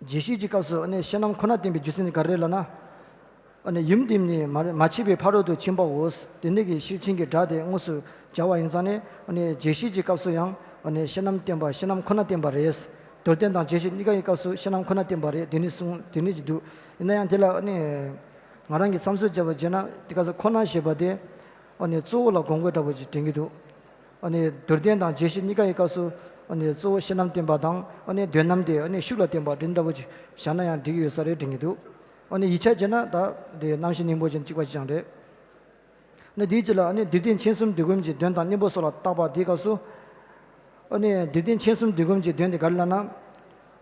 རྗེས་ཤེས་ཀྱི་སྐབས་སུ་ཨ་ནི་ཤེས་རྣམ་ཁོ་ན་བསྟན་པའི་རྒྱུ་མཚན་ནི་ག་རེ་རེད་ལབ་ན། ཨ་ནི་ཡུམ་བདེན་ནས་མ་མ་ཕྱེད་པའི་ཕ་རོལ་ཏུ་ཕྱིན་པའོ། དེ་ནས་ཀྱི་ཤེར་ཕྱིན་གྱི་སྒྲ་དེ་དངོས་སུ་སྦྱར་བ་ཡིན་ཙང་ནས་ཨ་ནི་རྗེས་ཤེས་ཀྱི་སྐབས་སུ་ཡང་ཨ་ནི་ཤེས་རྣམ་བསྟན་པ་ཤེས་རྣམ་ཁོ་ན་བསྟན་པ་རེད། མདོར་བསྟན་དང་རྗེས་ཤེས་གཉིས་ཀ་ཡི་སྐབས་སུ་ཤེས་རྣམ་ཁོ་ན་བསྟན་པ་རེད་དེ་ནི་གསུང་དེ་ནི་ཅིག་འདུག་ཡིན་ན་ཡང་དེ་ལ་ཨ་ནི་ང་རང་གིས་བསམ་ཚུལ་བརྗོད་པ་བྱས་ན་དེ་སྐབས་སུ་ཁོ་ན་ཞེས་པ་དེ་ཨ་ནི་གཙོ་བོ་ལ་དགོངས་དགོས་འདྲ་པོ་ཅིག་དྲན་གྱི་འདུག་ཨ་ནི་མདོར་བསྟན་དང་རྗེས་ཤེས་གཉིས་ཀ་ཡི་སྐབས་སུ་ ཨ་ནི་གཙོ་བོ་ཤེས་རྣམ་བསྟན་པ་དང་། ཨ་ནི་འདོད་རྣམ་དེ་ཨ་ནི་ཤུགས་ལ་བསྟན་པ་འདི་འདྲ་བོ་ཅིག་བཞག་ན་ཡང་འགྲིག་གི་ཡོད་ས་རེད་དྲན་གྱི་འདུག་ཨ་ནི་ཡིག་ཆ་བྱས་ན་ད་དེ་རྣམ་ཤེས་སྙིང་པོ་ཅན་གཅིག་པ་ཅིག་ཀྱང་རེད། ཨ་ནི་དེའི་རྗེས་ལ་ཨ་ནི་སྡིག་ལྡན་མཁྱེན་གསུམ་སྡིག་སྒོམ་གྱི་དོན་དང་གཉེན་པོ་སོགས་ལ་བརྟག་པ་དེའི་སྐབས་སུ། ཨ་ནི་སྡིག་ལྡན་མཁྱེན་གསུམ་སྡིག་སྒོམ་གྱི་དོན་དེ་ག་རེ་ལབ་ན།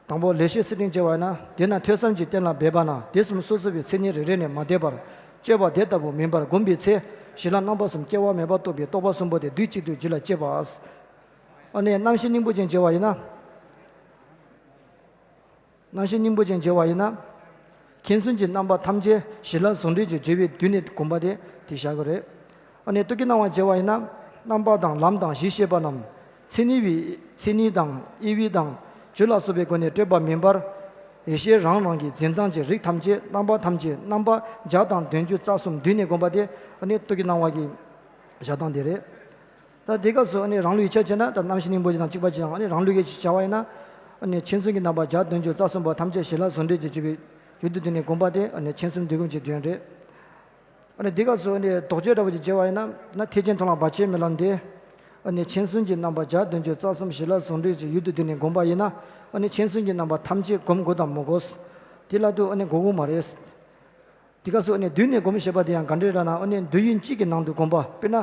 དང་པོ་ལེགས་བཤད་གསེར་ཕྲེང་བྱེ་བ་ཡིན་ན། དེས་ན་ཐོས་བསམ་གྱི་རྟེན་ལ་འབད་པ་ན། དེ་གསུམ་སོ་སོ་བའི་མཚན་ཉིད་རེ་རེ་ནས་མ་འདས་པར་སྤྱོད་པ་དེ་ལྟ་བུ་མིན་པར་བསྒོམ་པའི་ཚེ། ཞི་ལྷག་རྣམ་པ་གསུམ་སྐྱེ་བ་མེད་པར་རྟོགས་པའི་རྟོགས་པ་གསུམ་པོ་དེ་དུས་གཅིག་ཏུ་རྒྱུད་ལ་སྐྱེས་པ། ཨ་ནི་རྣམ་ཤེས་སྙིང་པོ་ཅན་བྱེ་བ་ཡིན་ན། རྣམ་ཤེས་སྙིང་པོ་ཅན་བྱེ་བ་ཡིན་ན། མཁྱེན་གསུམ་གྱི་རྣམ་པ་ཐམས་ཅད་ཞི་ལྷག་ཟུང་འབྲེལ་གྱི་བརྗོད་པའི་དུས་ནས་བསྒོམ་པ་དེ་དེ་བཞག་གི་རེད། ཨ་ནི་རྟོག་གེའི་སྣང་བ་བྱེ་བ་ཡིན་ན། རྣམ་པ་དང་ལམ་དང་གཞི་ཤེས་པ་རྣམས། མཚན་ཉིད་པའི་མཚན་ཉིད་དང་དབྱེ་བས་དང་བརྗོད་ལ་སོགས་པའི་སྒོ་ནས་སྤྲོས་པ་མིན་པར། ཡེ་ཤེས་རང་རང་གི་འཛིན་སྟངས་ཀྱི་རིགས་ཐམས་ཅད། རྣམ་པ་ཐམས་ཅད། རྣམ་པ་བརྒྱ་དང་བདུན་ཅུ་རྩ་གསུམ་དུས་ནས་བསྒོམ་པ་དེ་ཨ་ནི་རྟོག་གེའི་སྣང་བ་གི་བཞག་སྟངས་དེ་རེད། ད་དེ་སྐབས་སུ་ཨ་ནི་རང་ལུགས་ཡིག་ཆ་བྱས་ན། ད་རྣམ་ཤེས་སྙིང་པོ་ཅན་དང་གཅིག་པ་ཅིག་དང་། ཨ་ནི་རང་ལུགས་ཀྱི་བྱ་བ་ཡིན་ན། ཨ་ནི་མཁྱེན་གསུམ་གྱི་རྣམ་པ་བརྒྱ་བདུན་ཅུ་རྩ་གསུམ་པོ་ཐམས་ཅད་ཞི་ལྷག་ཟུང་འབྲེལ་གྱི་བརྗོད་པའི་ཡུལ་དུ་དེ་ནས་བསྒོམ་པ་དེ་ཨ་ནི་མཁྱེན་གསུམ་སྡིག་སྒོམ་གྱི་དོན་རེད། ཨ་ནི་དེ་སྐབས་སུ་ཨ་ནི་ལྡོག་ཕྱོགས་འདྲ་བོ་ཅིག་བྱས་པ་ཡིན་ན། ན་ཐེག་ཆེན་མཐོང་ལམ་བར་ཆད་མེད་ལམ་དེ། ཨ་ནི་མཁྱེན་གསུམ་གྱི་རྣམ་པ་བརྒྱ་བདུན་ཅུ་རྩ་གསུམ་ཞི་ལྷག་ཟུང་འབྲེལ་གྱི་ཡུལ་དུ་དེ་ནས་བསྒོམ་པ་ཡིན་ན། ཨ་ནི་མཁྱེན་གསུམ་གྱི་རྣམ་པ་ཐམས་ཅད་བསྒོམ་དགོས་དང་མི་དགོས། དེ་ལ་དུ་ཨ་ནི་དགོས་ཀྱི་མ་རེད། དེ་སྐབས་སུ་ཨ་ནི་དུས་ནས་བསྒོམ་ཞེས་པ་དེ་ཡང་ག་འདྲ་རེད་ལབ་ན། ཨ་ནི་དུས་ཡུན་གཅིག་གི་ནང་དུ་བསྒོམ་པ། དཔེར་ན་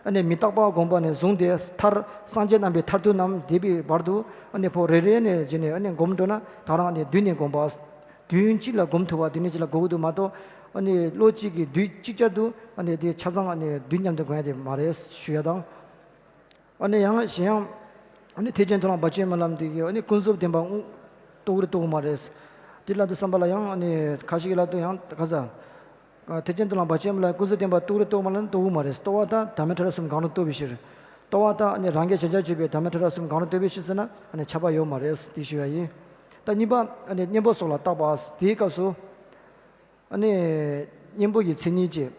ཨ་ནི་མི་རྟག་པ་བསྒོམ་པ་ནས་བཟུང་སྟེ། མཐར་སངས་རྒྱས་རྣམ་པའི་མཐར་ཐུག་རྣམས་འདས་པའི་བར་དུ། ཨ་ནི་ཕོ་རེ་རེ་ནས་བྱས་ནས་ཨ་ནི་བསྒོམ་འགྲོ་ན། ད་རང་ཨ་ནི་དུས་ནས་བསྒོམ་པ། དུས་ཡུན་གཅིག་ལ་བསྒོམ་ཐུབ་པ་དེ་ནི་གཅིག་ལ་དགོས་ཀྱི་འདུག་མ་གཏོགས། ཨ་ནི་བློ་གཅིག་གིས་དུས་གཅིག་ཅར་དུ་ཨ་ནི་དེ་ཆ་ཚང་ཨ་ནི་དུས་མཉམ་དུ་བསྒོམ་ཡ་དེ་མ་རེད་ཞུ་ཡ་དང་། ཨ་ནི་ཡང་གཞན་ཡང་། ཨ་ནི་ཐེག་ཆེན་མཐོང་ལམ་བར་ཆད་མེད་ལམ་དེ་གི་ཨ་ནི་ཀུན་རྫོབ་བདེན་པ་རྟོགས་རེ་རྟོགས་མ་རེད། དེ་ལ་དུ་བསམ་པ་ལ་ཡང་ཨ་ནི་ཁ་ཤས་ཀྱི་ལ་དུ་ཡང་ག་ས། ཐེག་ཆེན་མཐོང་ལམ་བར་ཆད་མེད་ལམ་ཀུན་རྫོབ་བདེན་པ་རྟོགས་རེ་རྟོགས་མ་ལ་ནི་རྟོགས་མ་རེད། རྟོགས་པ་དང་དམ་པའི་ཕྲ་རགས་གསུམ་གང་རུང་རྟོགས་པའི་ཕྱིར། རྟོགས་པ་དང་ཨ་ནི་རང་གི་གཞལ་བྱ་གཅིག་པའི་དམ་པའི་ཕྲ་རགས་གསུམ་གང་རུང་རྟོགས་པའི་ཕྱིར་ཟེར་ན་ཨ་ནི་ཁྱབ་པ་ཡོད་མ་རེད་དེ་ཞུ་ཡ་ཡིན། ད་གཉིས་པ་ཨ་ནི་གཉེན་པོ་སོགས་ལ་བརྟག་པ། དེའི་སྐབས་སུ། ཨ་ནི་གཉེན་པོ་གི་མཚན་ཉིད་ཀྱི།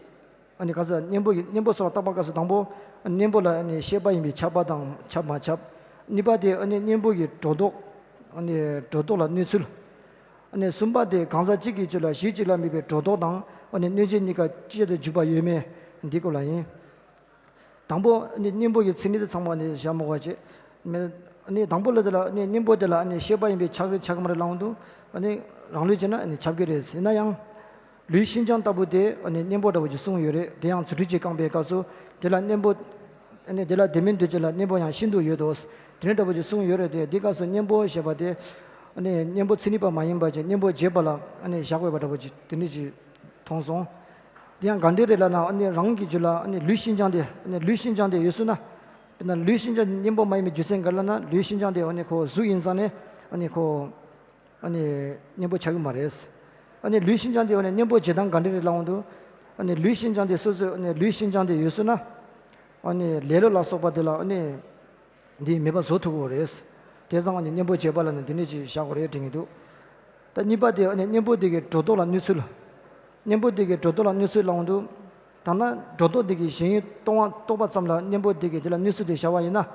ཨ་ནི་ག་ས་གཉེན་པོ་གི་གཉེན་པོ་སོགས་ལ་བརྟག་པ་སྐབས་སུ་དང་པོ། ཨ་ནི་གཉེན་པོ་ལ་ཨ་ནི་ཤེས་པ་ཡིན་པས་ཁྱབ་པ་དང་ཁྱབ་མ་ཁྱབ། གཉིས་པ་དེ་ཨ་ནི་གཉེན་པོ་གི་སྒྲོ་འདོགས། ཨ་ནི་སྒྲོ་འདོགས་ལ་གནོད་ཚུལ། ཨ་ནི་གསུམ་པ་དེ་གང་ཟག་གཅིག་གི་རྒྱུད་ལ་གཞི་གཅིག་ལ་དམིགས་པའི་སྒྲོ་འདོགས་དང་ཨ་ནི་གནོད་བྱེད་གཉིས་ཀ་ཅི་བྱ་དུ་འཇུག་པ་ཡོད་མེད་འདི་སྐོར་ལ་ཡིན། དང་པོ་ནི་གཉེན་པོ་གི་མཚན་ཉིད་དེ་ཚང་མ་ནི་བཞག་མ་དགོས་པ་བྱེད། མེད། ནི་དང་པོ་ལ་དེ་ལ་ནི་གཉེན་པོ་དེ་ལ་ནི་ཤེས་པ་ཡིན་པས་ཁྱབ་རེད་ཁྱབ་ཀྱི་མ་རེད་ལབ་འོང་དུས། ནི་རང་ལུགས་བྱས་ན་ནི་ཁྱབ་ཀྱི་རེད། ཡིན་ན་ཡང་། ལུས་ཤིན་སྦྱངས་ལྟ་བུ་དེ་ནི་གཉེན་པོ་འདྲ་བོ་ཅིག་གསུངས་ཡོད་རེད། དེ་ཡང་རྫུ་འཕྲུལ་གྱིས་བཀང་པའི་སྐབས་སུ། དེ་ལ་གཉེན་པོ། ནི་དེ་ལ་དེ་མིན་འདུ་བྱེད་ལ་གཉེན་པོ་ཡང་ཤིན་ཏུ་ཡོད་དོ། དེ་འདྲ་འདྲ་བོ་ཅིག་གསུངས་ཡོད་རེད་དེ། འདི་སྐབས་སུ་གཉེན་པོ་ཞེས་པ་དེ། ནི་གཉེན་པོ་མཚན་ཉིད་པ་མ་ཡིན་པ་ཅིག་གཉེན་པོ་བྱེད་པ་ལ་ནི་བཞག་དགོས་པ་འདྲ་བོ་ཅིག་དེ་འདྲ་ཅིག་མཐོང་སོང་། དེ་ཡང་ག་འདྲ་རེད་ལབ་ན། ཨ་ནི་རང་གི་རྒྱུད་ལ་ཨ་ནི་ལུས་ཤིན་སྦྱངས་དེ། ཨ་ནི་ལུས་ཤིན་སྦྱངས་དེ་ཡོད་སོང་ན། དཔེར་ན་ལུས་ཤིན་སྦྱངས་གཉེན་པོ་མ་ཡིན་པའི་རྒྱུ་མཚན་ག་རེ་ལབ་ན། ལུས་ཤིན་སྦྱངས་དེ་ཨ་ནི་ཁོ་གཟུགས་ཡིན་ཙང་ནས་ཨ་ནི་ཁོ་ཨ་ནི་གཉེན་པོ་ཆགས་ཀྱི་མ་རེད། ཨ་ནི་ལུས་ཤིན་སྦྱངས་དེ་ཨ་ནི་གཉེན་པོ་བྱེད་སྟངས་ག་འདྲ་རེད་ལབ་འོང་དུས། ཨ་ནི་ལུས་ཤིན་སྦྱངས་དེ་སོ་སོ་ཨ་ནི་ལུས་ཤིན་སྦྱངས་དེ་ཡོད་སོང་ན། ཨ་ནི་ལེ་ལོ་ལ་སོགས་པ་དེ་ལ་ཨ་ནི། འདི་མེད་པ་བཟོ་ཐུབ་ཀྱི་རེད། དེ་ཙང་ནི་གཉེན་པོ་བྱེད་པ་ལ་ནི་འདི་འདྲ་ཅིག་བཞག་དགོས་རེད་དྲན་གྱི་འདུག་ད་གཉིས་པ་དེ་ནི་གཉེན་པོ་དེ་གི་སྒྲོ་འདོགས་ལ་གནོད་ཚུལ། གཉེན་པོ་དེ་གི་སྒྲོ་འདོགས་ལ་གནོད་ཚུལ་ལབ་འོང་དུས། ད་ནི་སྒྲོ་འདོགས་དེ་གི་ཞེན་ཡུལ་སྟོང་པ་རྟོགས་པ་ཙམ་ལ་གཉེན་པོ་དེ་གི་དེ་ལ་གནོད་ཚུལ་དེ་བཞག་པ་ཡིན་ན།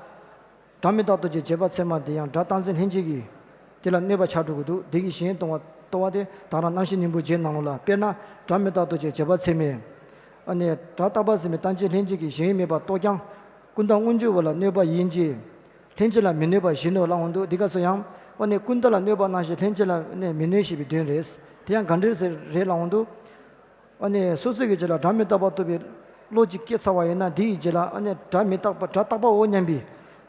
སྒྲ་མི་རྟག་ཏུ་གི་བྱས་པ་ཚད་མ་དེ་ཡང་སྒྲ་རྟག་འཛིན་ལྷན་སྐྱེས་ཀྱི་དེ་ལ་གནོད་པ་ཆགས་འགྲོ་གི་འདུག་དེ་གི་ཞེན་ཡུལ་སྟོང་པ་རྟོགས་པ་དེ་ད་རང་རྣམ་ཤེས་གཉེན་པོ་བྱེད་ནང་ལོགས་ལ། དཔེར་ན་སྒྲ་མི་རྟག་ཏུ་གི་བྱས་པ་ཚད་མས། ཨ་ནི་སྒྲ་རྟག་པ་ཟིན་པའི་རྟག་འཛིན་ལྷན་སྐྱེས་ཀྱི་ཞེན་ཡུལ་མེད་པར་རྟོགས་ཀྱང་། ཀུན་བཏགས་མངོན་གྱུར་བ་ལ་གནོད་པ་ཡིན་གྱི། ལྷན་སྐྱེས་ལ་མི་གནོད་པ་བཞིན་ནོ་ལབ་འོང་དུས། འདི་སྐབས་སུ་ཡང་། ཨ་ནི་ཀུན་བཏགས་ལ་གནོད་པ་ནང་བཞིན་ལྷན་སྐྱེས་ལ་ནི་མི་གནོད་ཞེས་པའི་དོན་རེད། དེ་ཡང་ག་འདྲ་ཟེར་རེད་ལབ་འོང་དུས། ཨ་ནི་སོ་སོ་གི་རྒྱུད་ལ་སྒྲ་མི་རྟག་པ་རྟོགས་པའི་བློ་གཅིག་སྐྱེས་ཚར་བ་ཡིན་ན། དེ་ཡི་རྗེས་ལ་ཨ་ནི་སྒྲ་མི་རྟག་པ་སྒྲ་རྟག་པའོ་སྙམ་པའི་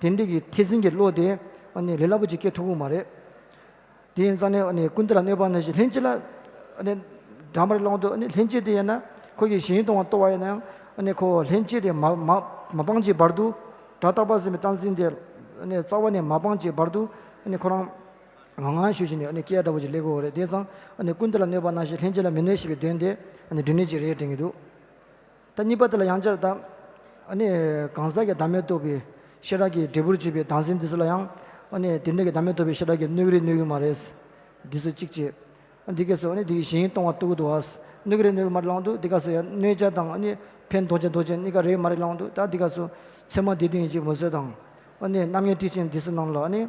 དེ་འདྲ་གི་ཐེ་ཚིམ་གྱི་བློ་དེ་ཨ་ནི་ལས་སླ་པོ་ཅིག་སྐྱེ་ཐུབ་ཀྱི་མ་རེད། དེ་ཡིན་ཙང་ནས་ཨ་ནི་ཀུན་བཏགས་ལ་གནོད་པ་ནང་བཞིན་ལྷན་སྐྱེས་ལ་ཨ་ནི་འདྲ་མ་རེད་ལབ་འོང་དུས། ཨ་ནི་ལྷན་སྐྱེས་དེ་ཡིན་ན་ཁོ་གི་ཞེན་ཡུལ་སྟོང་པ་རྟོགས་པ་ཡིན་ན་ཡང་། ཨ་ནི་ཁོ་ལྷན་སྐྱེས་དེ་མ་མ་མ་སྤངས་ཀྱི་བར་དུ། སྒྲ་རྟག་པ་ཟིན་པའི་རྟག་འཛིན་དེ་ཨ་ནི་རྩ་བ་ནས་མ་སྤངས་ཀྱི་བར་དུ། ཨ་ནི་ཁོ་རང་ངང་ངམ་ཞུ་བཞིན་ནས་ཨ་ནི་སྐྱེ་ཡ་འདྲ་བོ་ཅིག་སླེབས་ཀྱི་ཡོད་རེད། དེ་ཙང་ཨ་ནི་ཀུན་བཏགས་ལ་གནོད་པ་ནང་བཞིན་ལྷན་སྐྱེས་ལ་མི་གནོད་ཞེས་པའི་དོན་དེ་ཨ་ནི་སྒྲུབ་ནུས་ཅིག་རེད་དྲན་གྱི་འདུག་ད་གཉིས་པ་དེ་ལ་ཡང་བསྐྱར་ད། ཨ་ནི་གང་ཟག་གི་བདག་མེད་རྟོགས་པའི་ཤེས་རབ་ཀྱི་འབྲས་བུར་གྱུར་པའི་བདག་འཛིན་འདི་ཚོ་ལ་ཡང་། ཨ་ནི་དེ་འདྲ་གི་བདག་མེད་རྟོགས་པའི་ཤེས་རབ་ཀྱིས་གནོད་ཀྱི་རེད་གནོད་ཀྱི་མ་རེད། འདི་ཚོ་གཅིག་བྱས། འདི་གས་སུ་ཨ་ནི་འདི་གི་ཞེན་ཡུལ་སྟོང་པ་རྟོགས་ཀྱི་འདུག་བ། གནོད་ཀྱི་རེད་གནོད་ཀྱི་མ་རེད་ལབ་འོང་དུས། འདི་གས་སུ་ཡང་གནོད་བྱ་དང་ཨ་ནི་ཕན་འདོགས་བྱ་འདོགས་བྱེད་གཉིས་ཀ་རེད་མ་རེད་ལབ་འོང་དུས། ད་འདི་གས་སུ་ཚད་མ་སྡེ་བདུན་ཡིན་གཅིག་མུ་སྟེགས་དང་། ཨ་ནི་རྣམ་ངེས་ཊཱིཀ་ཆེན་འདི་ཚོ་ནང་ལ་ཨ་ནི།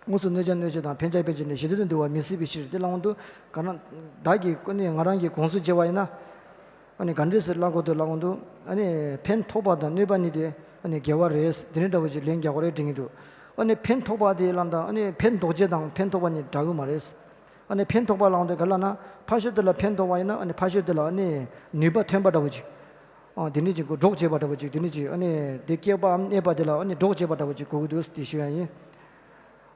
དངོས་སུ་གནོད་བྱ་གནོད་བྱེད་དང་ཕན་བྱ་ཕན་བྱེད་ནི་གཞི་དོན་དུ་འདུ་བ་མི་སྲིད་པའི་ཕྱིར་དེ་ལབ་འོང་དུས། ག་ན་བདག་གི་ཀུན་ནས་ང་རང་གི་དགོངས་སུ་བྱས་པ་ཡིན་ན། ཨ་ནི་ག་འདྲས་སེ་ལབ་དགོས་འདུག་ལབ་འོང་དུས། ཨ་ནི་ཕན་ཐོགས་པ་དང་གནོད་པ་གཉིས་དེ་ཨ་ནི་དགེ་བ་རེད། དེ་འདྲ་འདྲ་བོ་ཞིག་ལན་རྒྱག་དགོས་རེད་དྲན་གྱི་འདུག་ཨ་ནི་ཕན་ཐོགས་པ་དེ་ལ་ད་ཨ་ནི་ཕན་འདོགས་བྱེད་དང་ཕན་ཐོགས་པ་གཉིས་འདྲ་གི་མ་རེད། ཨ་ནི་ཕན་ཐོགས་པ་ལབ་དུས་ག་ལབ་ན་ཕ་ཤུལ་དེ་ལ་ཕན་ཐོགས་པ་ཡིན་ན་ཨ་ནི་ཕ་ཤུལ་དེ་ལ་ཨ་ནི་ནུས་པ་ཐོན་པ་འདྲ་བོ་ཅིག་ཨ་དེ་འདྲ་ཅིག་གོ་འགྲོགས་བྱེད་པ་འདྲ་བོ་ཅིག་དེ་འདྲ་ཅིག་ཨ་ནི་དེ་སྐྱེས་པའམ་གནས་པ་དེ་ལ་ཨ་ནི་འགྲོགས་བྱེད་པ་འདྲ་བོ་ཅིག་གོ་གི་འདུག་དེ་ཞུ་ཡ་ཡིན།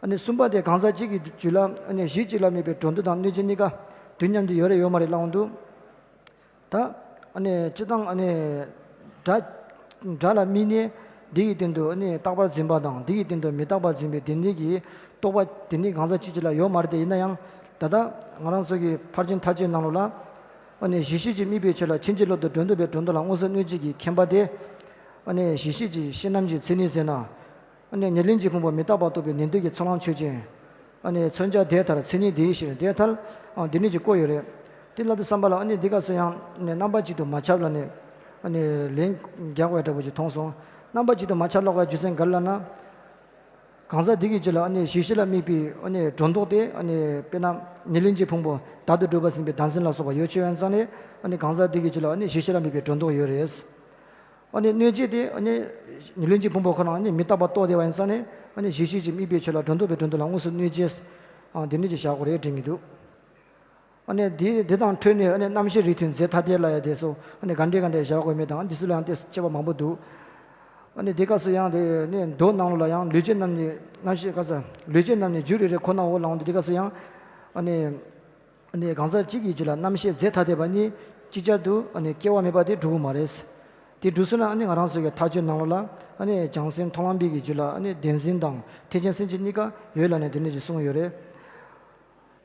ཨ་ནི་གསུམ་པ་དེ་གང་ཟག་གཅིག་གི་རྒྱུད་ལ་ཨ་ནི་གཞི་གཅིག་ལ་དམིགས་པའི་འགྲོ་འདུག་དང་གནོད་བྱེད་གཉིས་ཀ་དུས་མཉམ་དུ་ཡོད་རེད་ཡོད་མ་རེད་ལབ་འོང་དུས། ད་ཨ་ནི་སྤྱིར་བཏང་ཨ་ནི་དགྲ་དགྲ་ལ་དམིགས་ནས་འདི་ཡི་སྟེང་དུ་ཨ་ནི་རྟག་པར་འཛིན་པ་དང་འདི་ཡི་སྟེང་དུ་མི་རྟག་པར་འཛིན་པའི་དེ་འདྲའི་གི་རྟོག་པ་དེ་འདྲའི་གང་ཟག་གཅིག་གཅིག་ལ་ཡོད་མ་རེད་དེ། ཡིན་ན་ཡང་ད་ལྟ་ང་རང་ཚོ་གི་ཕར་ཕྱིན་མཐའ་དཔྱོད་ནང་ལོགས་ལ་ཨ་ནི་གཞི་ཤེས་ཀྱི་དམིགས་པའི་ཆོས་ལ་ཕྱིན་ཅི་ལོག་ཏུ་སྒྲོ་འདོགས་པའི་སྒྲོ་འདོགས་ལ་མངོན་སུམ་གནོད་བྱེད་ཀྱི་མཁྱེན་པ་དེ་ཨ་ནི་གཞི་ཤེས་ཀྱི་ཤེས་རྣམ་གྱི་མཚན་ཉིད་ཟེར་ན། ཨ་ནི་ཉེར་ལེན་གྱི་ཕུང་པོ་མི་རྟག་པ་རྟོགས་པའི་ནན་ཏན་གྱི་ཚོགས་ལམ་ཆོས་ཅན། ཨ་ནི་མཚོན་བྱ་དེ་ལྟར་མཚན་ཉིད་དེའི་ཕྱིར་དེ་ལྟར། ཨ་འདི་ནི་ཅིག་བཀོད་ཡོད་རེད། དེ་ལབ་དུས་ཙམ་པ་ལ་ཨ་ནི་འདི་སྐབས་སུ་ཡང་ཨ་ནི་རྣམ་པ་གཅིག་ཏུ་མ་ཁྱབ་ལ་ནི་ཨ་ནི་ལན་རྒྱག་པའི་འདྲ་པོ་ཅིག་མཐོང་སོང་། རྣམ་པ་གཅིག་ཏུ་མ་ཁྱབ་ལབ་པའི་རྒྱུ་མཚན་ག་རེ་ལབ་ན། གང་ཟག་འདི་གི་རྒྱུད་ལ་ཨ་ནི་གཞི་ཤེས་ལ་དམིགས་པའི་ཨ་ནི་སྒྲོ་འདོགས་དེ་ཨ་ནི་དཔེར་ན་ཉེར་ལེན་གྱི་ཕུང་པོ་བདག་ཏུ་གྲུབ་པ་ཟིན་པའི་བདག་འཛིན་ལ་སོགས་པ་ཡོད་ཕྱིར་ཡིན་ཙང་ནི་ཨ་ནི་གང་ཟག་འདི་གི་རྒྱུད་ལ་ཨ་ནི་གཞི་ཤེས་ལ་དམིགས་པའི་སྒྲོ་འདོགས་ཡོད་རེད། ཨ་ནི་གནོད་བྱེད་དེ་ཨ་ནི་ཉེར་ལེན་གྱི་ཕུང་པོ་ཁོ་རང་ཨ་ནི་མི་རྟག་པ་རྟོགས་བསྡད་པ་ཡིན་ཙང་ནི་ཨ་ནི་གཞི་ཤེས་ཀྱི་དམིགས་པའི་ཆོས་ལ་སྒྲོ་འདོགས་པའི་སྒྲོ་འདོགས་ལ་དངོས་སུ་གནོད་བྱེད། ཨ་འདི་འདྲ་ཅིག་བཞག་དགོས་རེད་དྲན་གྱི་འདུག་ཨ་ནི་འདི་འདི་དང་འཕྲོས་ནས་ཨ་ནི་རྣམ་ཤེས་རིགས་མཐུན་རྫས་ཐ་དད་ལབ་ཡ་དེ་ཚོ་ཨ་ནི་ག་འདྲས་ག་འདྲས་བཞག་དགོས་མེད་དང་འདི་ཚོ་ལ་ཡང་དེ་དཔྱད་པ་མང་པོ་འདུག་ཨ་ནི་འདི་སྐབས་སུ་ཡང་དེ་ནི་མདོ་ནང་ལོགས་ལ་ཡང་ལུས་ཅན་རྣམས་ནི་རྣམ་ཤེས་ག་ས་ལུས་ཅན་རྣམས་ནི་རྒྱུ་རེ་རེ་ཁོ་ནའོ་ལབ་འོང་དུས་འདི་སྐབས་སུ་ཡང་ཨ་ནི། ཨ་ནི་གང་ཟག་གཅིག་གི་རྒྱུད་ལ་རྣམ་ཤེས་རྫས་ཐ་དད་པ་གཉིས་ཅིག་ཅར་དུ་ཨ་ནི་སྐྱེ་བ་མེད་པ་དེ་འགྲོ་གི་མ་རེད། དེ་འགྲོ་སོང་ན་ཨ་ནི་ང་རང་ཚོ་གི་ཐག་གཅོད་ནང་ལོགས་ལ་ཨ་ནི་བྱང་སེམས་མཐོང་ལམ་པའི་གི་རྒྱུད་ལ་ཨ་ནི་བདེན་འཛིན་དང་ཐེག་ཆེན་སེམས་བསྐྱེད་གཉིས་ཀ་ཡོད་ལབ་ནས་དེ་འདྲ་ཞིག་གསུངས་ཡོད་རེད།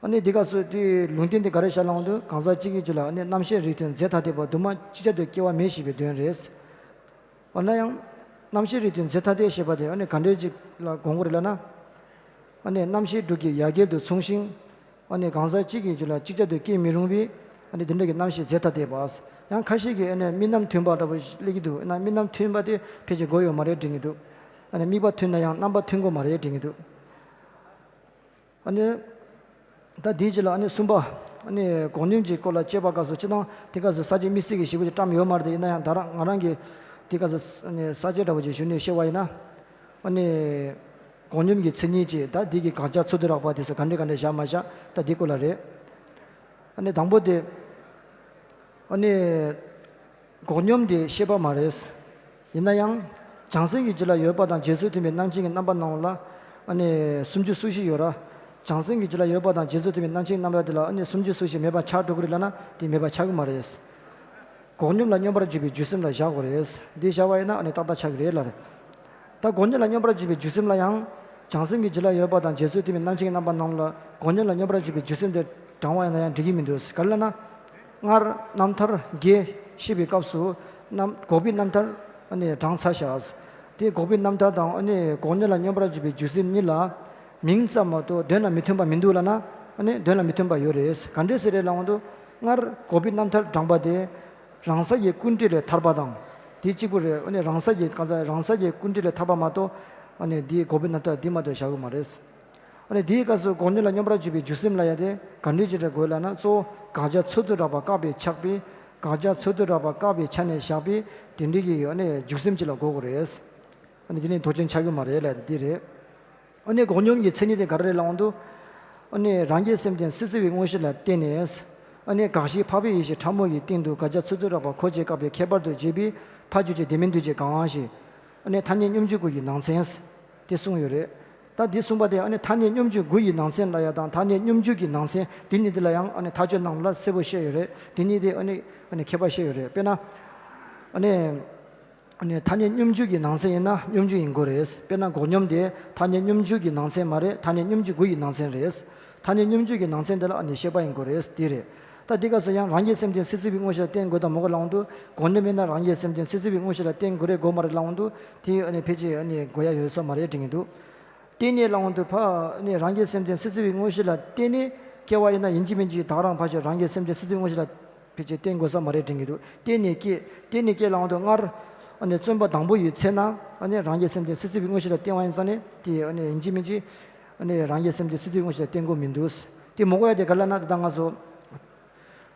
ཨ་ནི་འདི་སྐབས་སུ་དེའི་ལུང་བསྟན་དེ་ག་རེ་བྱ་ལབ་འོང་དུས་གང་ཟག་གཅིག་གི་རྒྱུད་ལ་ཨ་ནི་རྣམ་ཤེས་རིགས་མཐུན་རྫས་ཐ་དད་པ་དུ་མ་ཅིག་ཅར་དུ་སྐྱེ་བ་མེད་ཞེས་པའི་དོན་རེད། འོ་ན་ཡང་རྣམ་ཤེས་རིགས་མཐུན་རྫས་ཐ་དད་ཞེས་པ་དེ་ཨ་ནི་ག་འདྲས་ཅིག་ལ་དགོངས་དགོས་རེད་ལབ་ན། ཨ་ནི་རྣམ་ཤེས་དྲུག་གི་ཡ་གྱལ་དུ་མཚུངས་ཤིང་། ཨ་ནི་གང་ཟག་གཅིག་གི་རྒྱུད་ལ་ཅིག་ཅར་དུ་སྐྱེ་མི་རུང་བའི་ཨ་ནི་དེ་འདྲ་གི་རྣམ་ཤེས་རྫས་ཐ་དད་པ། ཡང་ཁ་ཤས་ཀྱིས་ཨ་ནི་དམིགས་རྣམ་མཐུན་པ་འདྲ་པོ་ཞིག་སླེབས་ཀྱི་འདུག་ཨ་ནི་དམིགས་རྣམ་མཐུན་པ་དེ་ཕལ་ཆེར་དགོས་ཡོད་མ་རེད་དྲན་གྱི་འདུག་ཨ་ནི་དམིགས་པ་མཐུན་ན་ཡང་རྣམ་པ་མཐུན་དགོས་མ་རེད་དྲན་གྱི་འདུག་ཨ་ནི། ད་དེའི་རྗེས་ལ་ཨ་ནི་གསུམ་པ། ཨ་ནི་འགོག་སྙོམས་ཀྱི་སྐོར་ལ་དཔྱད་པ་སྐབས་སུ་སྤྱིར་བཏང་དེ་སྐབས་སུ་ས་བཅད་དམིགས་བསལ་གྱི་ཞིབ་པོ་ཅིག་བཀྲམ་ཡོད་མ་རེད་དེ། ཡིན་ན་ཡང་ད་རང་ང་རང་གིས་དེ་སྐབས་སུ་ཨ་ནི་ས་བཅད་འདྲ་པོ་ཅིག་ཞུས་ནས་བཤད་པ་ཡིན་ན། ཨ་ནི་འགོག་སྙོམས་ཀྱི་མཚན་ཉིད་ཅེས་ད་འདི་གི་དགག་བྱ་ཚུལ་དུ་རགས་པ་དེ་ཚོ་ག་འདྲ་ག་འདྲ་བཞག་མ་བཞག་ད་འདི་སྐོར་ལ་རེད། ཨ་ནི་དང་པོ་དེ། ཨ་ནི། འགོག་སྙོམས་དེ་ཤེས་པ་མ་རེད། ཡིན་ན་ཡང་། བྱང་སེམས་ཀྱི་རྒྱུད་ལ་ཡོད་པ་དང་རྗེས་སུ་མཐུན་པའི་རྣམ་མཁྱེན་གྱི་རྣམ་པ་སྣང་བ་ལ། ཨ་ནི་སུམ་ཅུ་སོ་བཞི་ཡོད་ར། བྱང་སེམས་ཀྱི་རྒྱུད་ལ་ཡོད་པ་དང་རྗེས་སུ་མཐུན་པའི་རྣམ་མཁྱེན་རྣམ་པ་དེ་ལ་ཨ་ནི་སུམ་ཅུ་སོ་བཞི་མེད་པ་ཆགས་འགྲོ་གི་རེད་ལབ་ན་དེ་མེད་པ་ཆགས་ཀྱི་མ་རེད། འགོག་སྙོམས་ལ་སྙོམས་པར་འཇུག་པའི་རྒྱུ་སེམས་ལ་བཞག་དགོས་རེད། འདི་བཞག་པ་ཡིན་ན་ཨ་ནི་ཏག་ཏག་ཆགས་ཀྱི་རེད་ལབ་རེད། ད་འགོག་སྙོམས་ལ་སྙོམས་པར་འཇུག་པའི་རྒྱུ་སེམས་ལ་ཡང་། བྱང་སེམས་ཀྱི་རྒྱུད་ལ་ཡོད་པ་དང་རྗེས་སུ་མཐུན་པའི་རྣམ་མཁྱེན་གྱི་རྣམ་པ་སྣང་བ་ལ་འགོག་སྙོམས་ལ་སྙོམས་པར་འཇུག་པའི་རྒྱུ་སེམས་དེ་བགྲང་བ་ཡིན་ན་ཡང་འགྲིག་གི་མི་འདུག་ག་རེ་ལབ་ན། སྔར་རྣམ་ཐར་བརྒྱད་བཤད་པའི་སྐབས་སུ་རྣམ་འགོག་པའི་རྣམ་ཐར་ཨ་ནི་བགྲང་ཚར་བཞག་དེ་འགོག་པའི་རྣམ་ཐར་དང་ཨ་ནི་འགོག་སྙོམས་ལ་སྙོམས་པར་འཇུག་པའི་རྒྱུ་སེམས་གཉིས་ལ་མིང་ཙམ་མ་གཏོགས་དོན་ལ་མི་མཐུན་པ་མི་འདུག་ལབ་ན། ཨ་ནི་དོན་ལ་མི་མཐུན་པ་ཡོད་རེད། ག་འདྲས་ཟེར་རེད་ལབ་འོང་དུས། སྔར་འགོག་པའི་རྣམ་ཐར་བགྲངས་པ་དེ། རང་སའི་ཀུན་འབྲས་ལས་ཐར་པ་དང་། དེ་གཅིག་པུ་རེད། ཨ་ནི་རང་སའི་གང་ཟག་རང་སའི་ཀུན་འབྲས་ལས་ཐར་པ་མ་གཏོགས། ཨ་ནི་དེའི་འགོག་པའི་རྣམ་ཐར་དེ་མ་གཏོགས་བཞག་གི་མ་རེད། ཨ་ནི་དེའི་སྐབས་སུ་འགོག་སྙོམས་ལ་སྙོམས་པར་འཇུག་པའི་རྒྱུ་སེམས་ལབ་ཡ་དེ་ག་འདྲས་ཅིག་རེད་དགོས་ལབ་ན། གཙོ་བོ་དགག་བྱ་ཚུལ་དུ་རགས་པ་བཀག་པའི་ཆགས་པས། དགག་བྱ་ཚུལ་དུ་རགས་པ་བཀག་པའི་ཆ་ནས་བཞག་པའི་དེ་འདྲའི་གི་ཨ་ནི་རྒྱུ་སེམས་ཅིག་ལ་གོ་དགོས་རེད། ཨ་ནི་དེ་ནི་དོན་ཆེན་ཆགས་ཀྱི་མ་རེད་ལབ་ཡ་དེ་འདི་རེད། ཨ་ནི་འགོག་སྙོམས་ཀྱི་མཚན་ཉིད་དེ་ག་རེ་རེད་ལབ་འོང་དུས། ཨ་ནི་རང་རྒྱལ་སེམས་ལྡན་སྲིད་རྩེ་བའི་དངོས་གཞི་ལ་བརྟེན་ནས། ཨ་ནི་དགག་གཞི་འཕགས་པའི་ཡེ་ཤེས་ཕྲ་མོ་ཡི་སྟེང་དུ་དགག་བྱ་ཚུལ་དུ་རགས་པ་འཁོར་བཅས་བཀག་པའི་ཁྱད་པར་དུ་བྱས་པའི་ཕ་རྒྱུད་ཀྱི་བདེན་མིན་འདུས་བྱས་གང་ཞིག་ཨ་ནི་ཐ་སྙད་སྙོམས་འཇུག་དགུ་ཡི་ནང་ཚན། དེ་གསུངས་ཡོད་རེད། ད་འདི་གསུངས་པ་དེ་ཨ་ནི་ཐ་སྙད་སྙོམས་འཇུག་དགུ་ཡི་ནང་ཚན་ལབ་ཡ་དང་ཐ་སྙད་སྙོམས་འཇུག་གི་ནང་ཚན་འདི་གཉིས་དེ་ལ་ཡང་ཨ་ནི་ཐག་གཅོད་ནང་ལ་གསལ་པོ་བཤད་ཡོད་རེད། དེ་གཉིས་དེ་ཨ་ནི་ཨ་ནི་ཁྱད་པར་བཤད་ཡོད་རེད། དཔེར་ན། ཨ་ནི། ཨ་ནི་ཐ་སྙད་སྙོམས་འཇུག་གི་ནང་ཚན་ཡིན་ན་སྙོམས་འཇུག་ཡིན་དགོས་རེད། དཔེར་ན་འགོག་སྙོམས་དེ་ཐ་སྙད་སྙོམས་འཇུག་གི་ནང་ཚན་མ་རེད། ཐ་སྙད་སྙོམས་འཇུག་དགུ་ཡི་ནང་ཚན་རེད། ཐ་སྙད་སྙོམས་འཇུག་གི་ནང་ཚན་དེ་ལ་ཨ་ནི་ཤེས་པ་ཡིན་དགོས་རེད། དེ་རེད། ད་འདི་སྐབས་སུ་ཡང་རང་རྒྱལ་སེམས་ལྡན་སྲིད་རྩེ་བའི་དངོས་གཞི་ལ་བརྟེན་དགོས་དང་མི་དགོས་ལབ་འོང་དུས། འགོག་སྙོམས་ཡིན་ན་རང་རྒྱལ་སེམས་ལྡན་སྲིད་རྩེ་བའི་དངོས་གཞི་ལ་བརྟེན་དགོས་རེད་དགོས་མ་རེད་ལབ་འོང་དུས། དེ་ཨ་ནི་ཕལ་ཆེར་ཨ་ནི་དགོས་ཡ་ཡོད་ས་མ་རེད་དྲན་གྱི་འདུག་བརྟེན་ནས་ལབ་འོང་དུས་ཕ་ཨ་ནི་རང་རྒྱལ་སེམས་ལྡན་སྲིད་རྩེ་བའི་དངོས་གཞི་ལ་བརྟེན་ནས་སྐྱེ་བ་ཡིན་ན་ཡིན་གཅིག་མིན་གཅིག་ད་ག་རང་ཕལ་ཆེར་རང་རྒྱལ་སེམས་ལྡན་སྲིད་རྩེ་བའི་དངོས་གཞི་ལ་ཕལ་ཆེར་བརྟེན་དགོས་ས་མ་རེད་དྲན་གྱི་འདུག་བརྟེན་ནས་སྐྱེ། བརྟེན་ནས་སྐྱེ་ལབ་འོང་དུས་སྔར་ཨ་ནི་བརྩོན་པ་དང་པོ་ཡི་ཚེ་ན་ཨ་ནི་རང་རྒྱལ་སེམས་ལྡན་སྲིད་རྩེ་བའི་དངོས་གཞི་ལ་བརྟེན་པ་ཡིན་ཙང་ནི་དེ་ཨ་ནི་ཡིན་གཅིག་མིན་གཅིག་ཨ་ནི་རང་རྒྱལ་སེམས་ལྡན་སྲིད་རྩེ་བའི་དངོས་གཞི་ལ་བརྟེན་དགོས་མི་འདུག་དེ་མི་དགོས་ཡ་དེ་ག་རེ་ལབ་ན། ད་ལྟ་ང་ཚོ་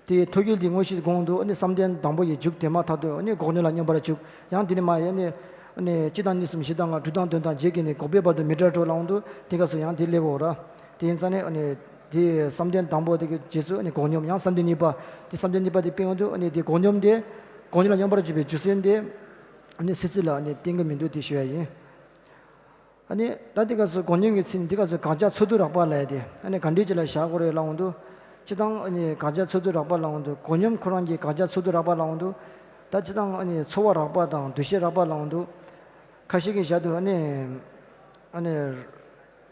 དེ་ཐོད་རྒལ་གྱི་དངོས་གཞི་གོང་དུ་ཨ་ནི་བསམ་གཏན་དང་པོ་ཡི་མཇུག་དེ་མ་ཐག་ཏུ་ཨ་ནི་འགོག་སྙོམས་ལ་སྙོམས་པར་འཇུག་ཡང་དེ་ནི་མ་ཡིན་ཨ་ནི་ ཨ་ནི་གཅིག་དང་གཉིས་གསུམ་བཞི་དང་ལྔ་དྲུག་དང་བདུན་དང་བརྒྱད་ཀྱིས་ནི་འགོག་པའི་བར་དུ་མི་འབྲལ་འགྲོ་ལབ་འོང་དུས་དེ་སྐབས་སུ་ཡང་དེ་སླེབས་ཡོད་ར། དེ་ཡིན་ཙང་ནི་ཨ་ནི་དེ་བསམ་གཏན་དང་པོ་དེ་གི་རྗེས་སུ་ཨ་ནི་འགོག་སྙོམས། ཡང་བསམ་གཏན་གཉིས་པ། དེ་བསམ་གཏན་གཉིས་པ་དེ་སྤེལ་འོང་དུས་ཨ་ནི་དེ་འགོག་སྙོམས་དེ་འགོག་སྙོམས་ལ་སྙོམས་པར་འཇུག་པའི་རྒྱུ་མཚན་དེ་ཨ་ནི་སྲིད་རྩེ་ལ་ཨ་ནི་བསྟན་གྱི་མི་འདུག་དེ་ཞུ་ཡ་ཡིན། ཨ་ནི་ད་དེ་སྐབས་སུ་འགོག་སྙོམས་ཀྱི་མཚན་ཉིད་དེ་སྐབས་སུ་དགག་བྱ་ཚོགས་སྡུད་རགས་པ་ལབ་ཡ་དེ་ཨ་ནི་ག་འདྲས་ཅིག་ལ་བཞག་དགོས་རེད་ལབ་འོང་དུས། སྤྱིར་བཏང་ཨ་ནི་དགག་བྱ་ཚོགས་སྡུད་རགས་པ་ལབ་འོང་དུས། འགོག་སྙོམས་ཁོ་རང་གི་དགག་བྱ་ཚོགས་སྡུད་རགས་པ་ལབ་འོང་དུས། ད་སྤྱིར་བཏང་ཨ་ནི་ཚོར་བ་རགས་པ་དང་འདུ་ཤེས་རགས་པ་ལབ་འོང་དུས། ཁ་ཤས་ཀྱིས་བཞག་དུས་ཨ་ནི་ཨ་ནི་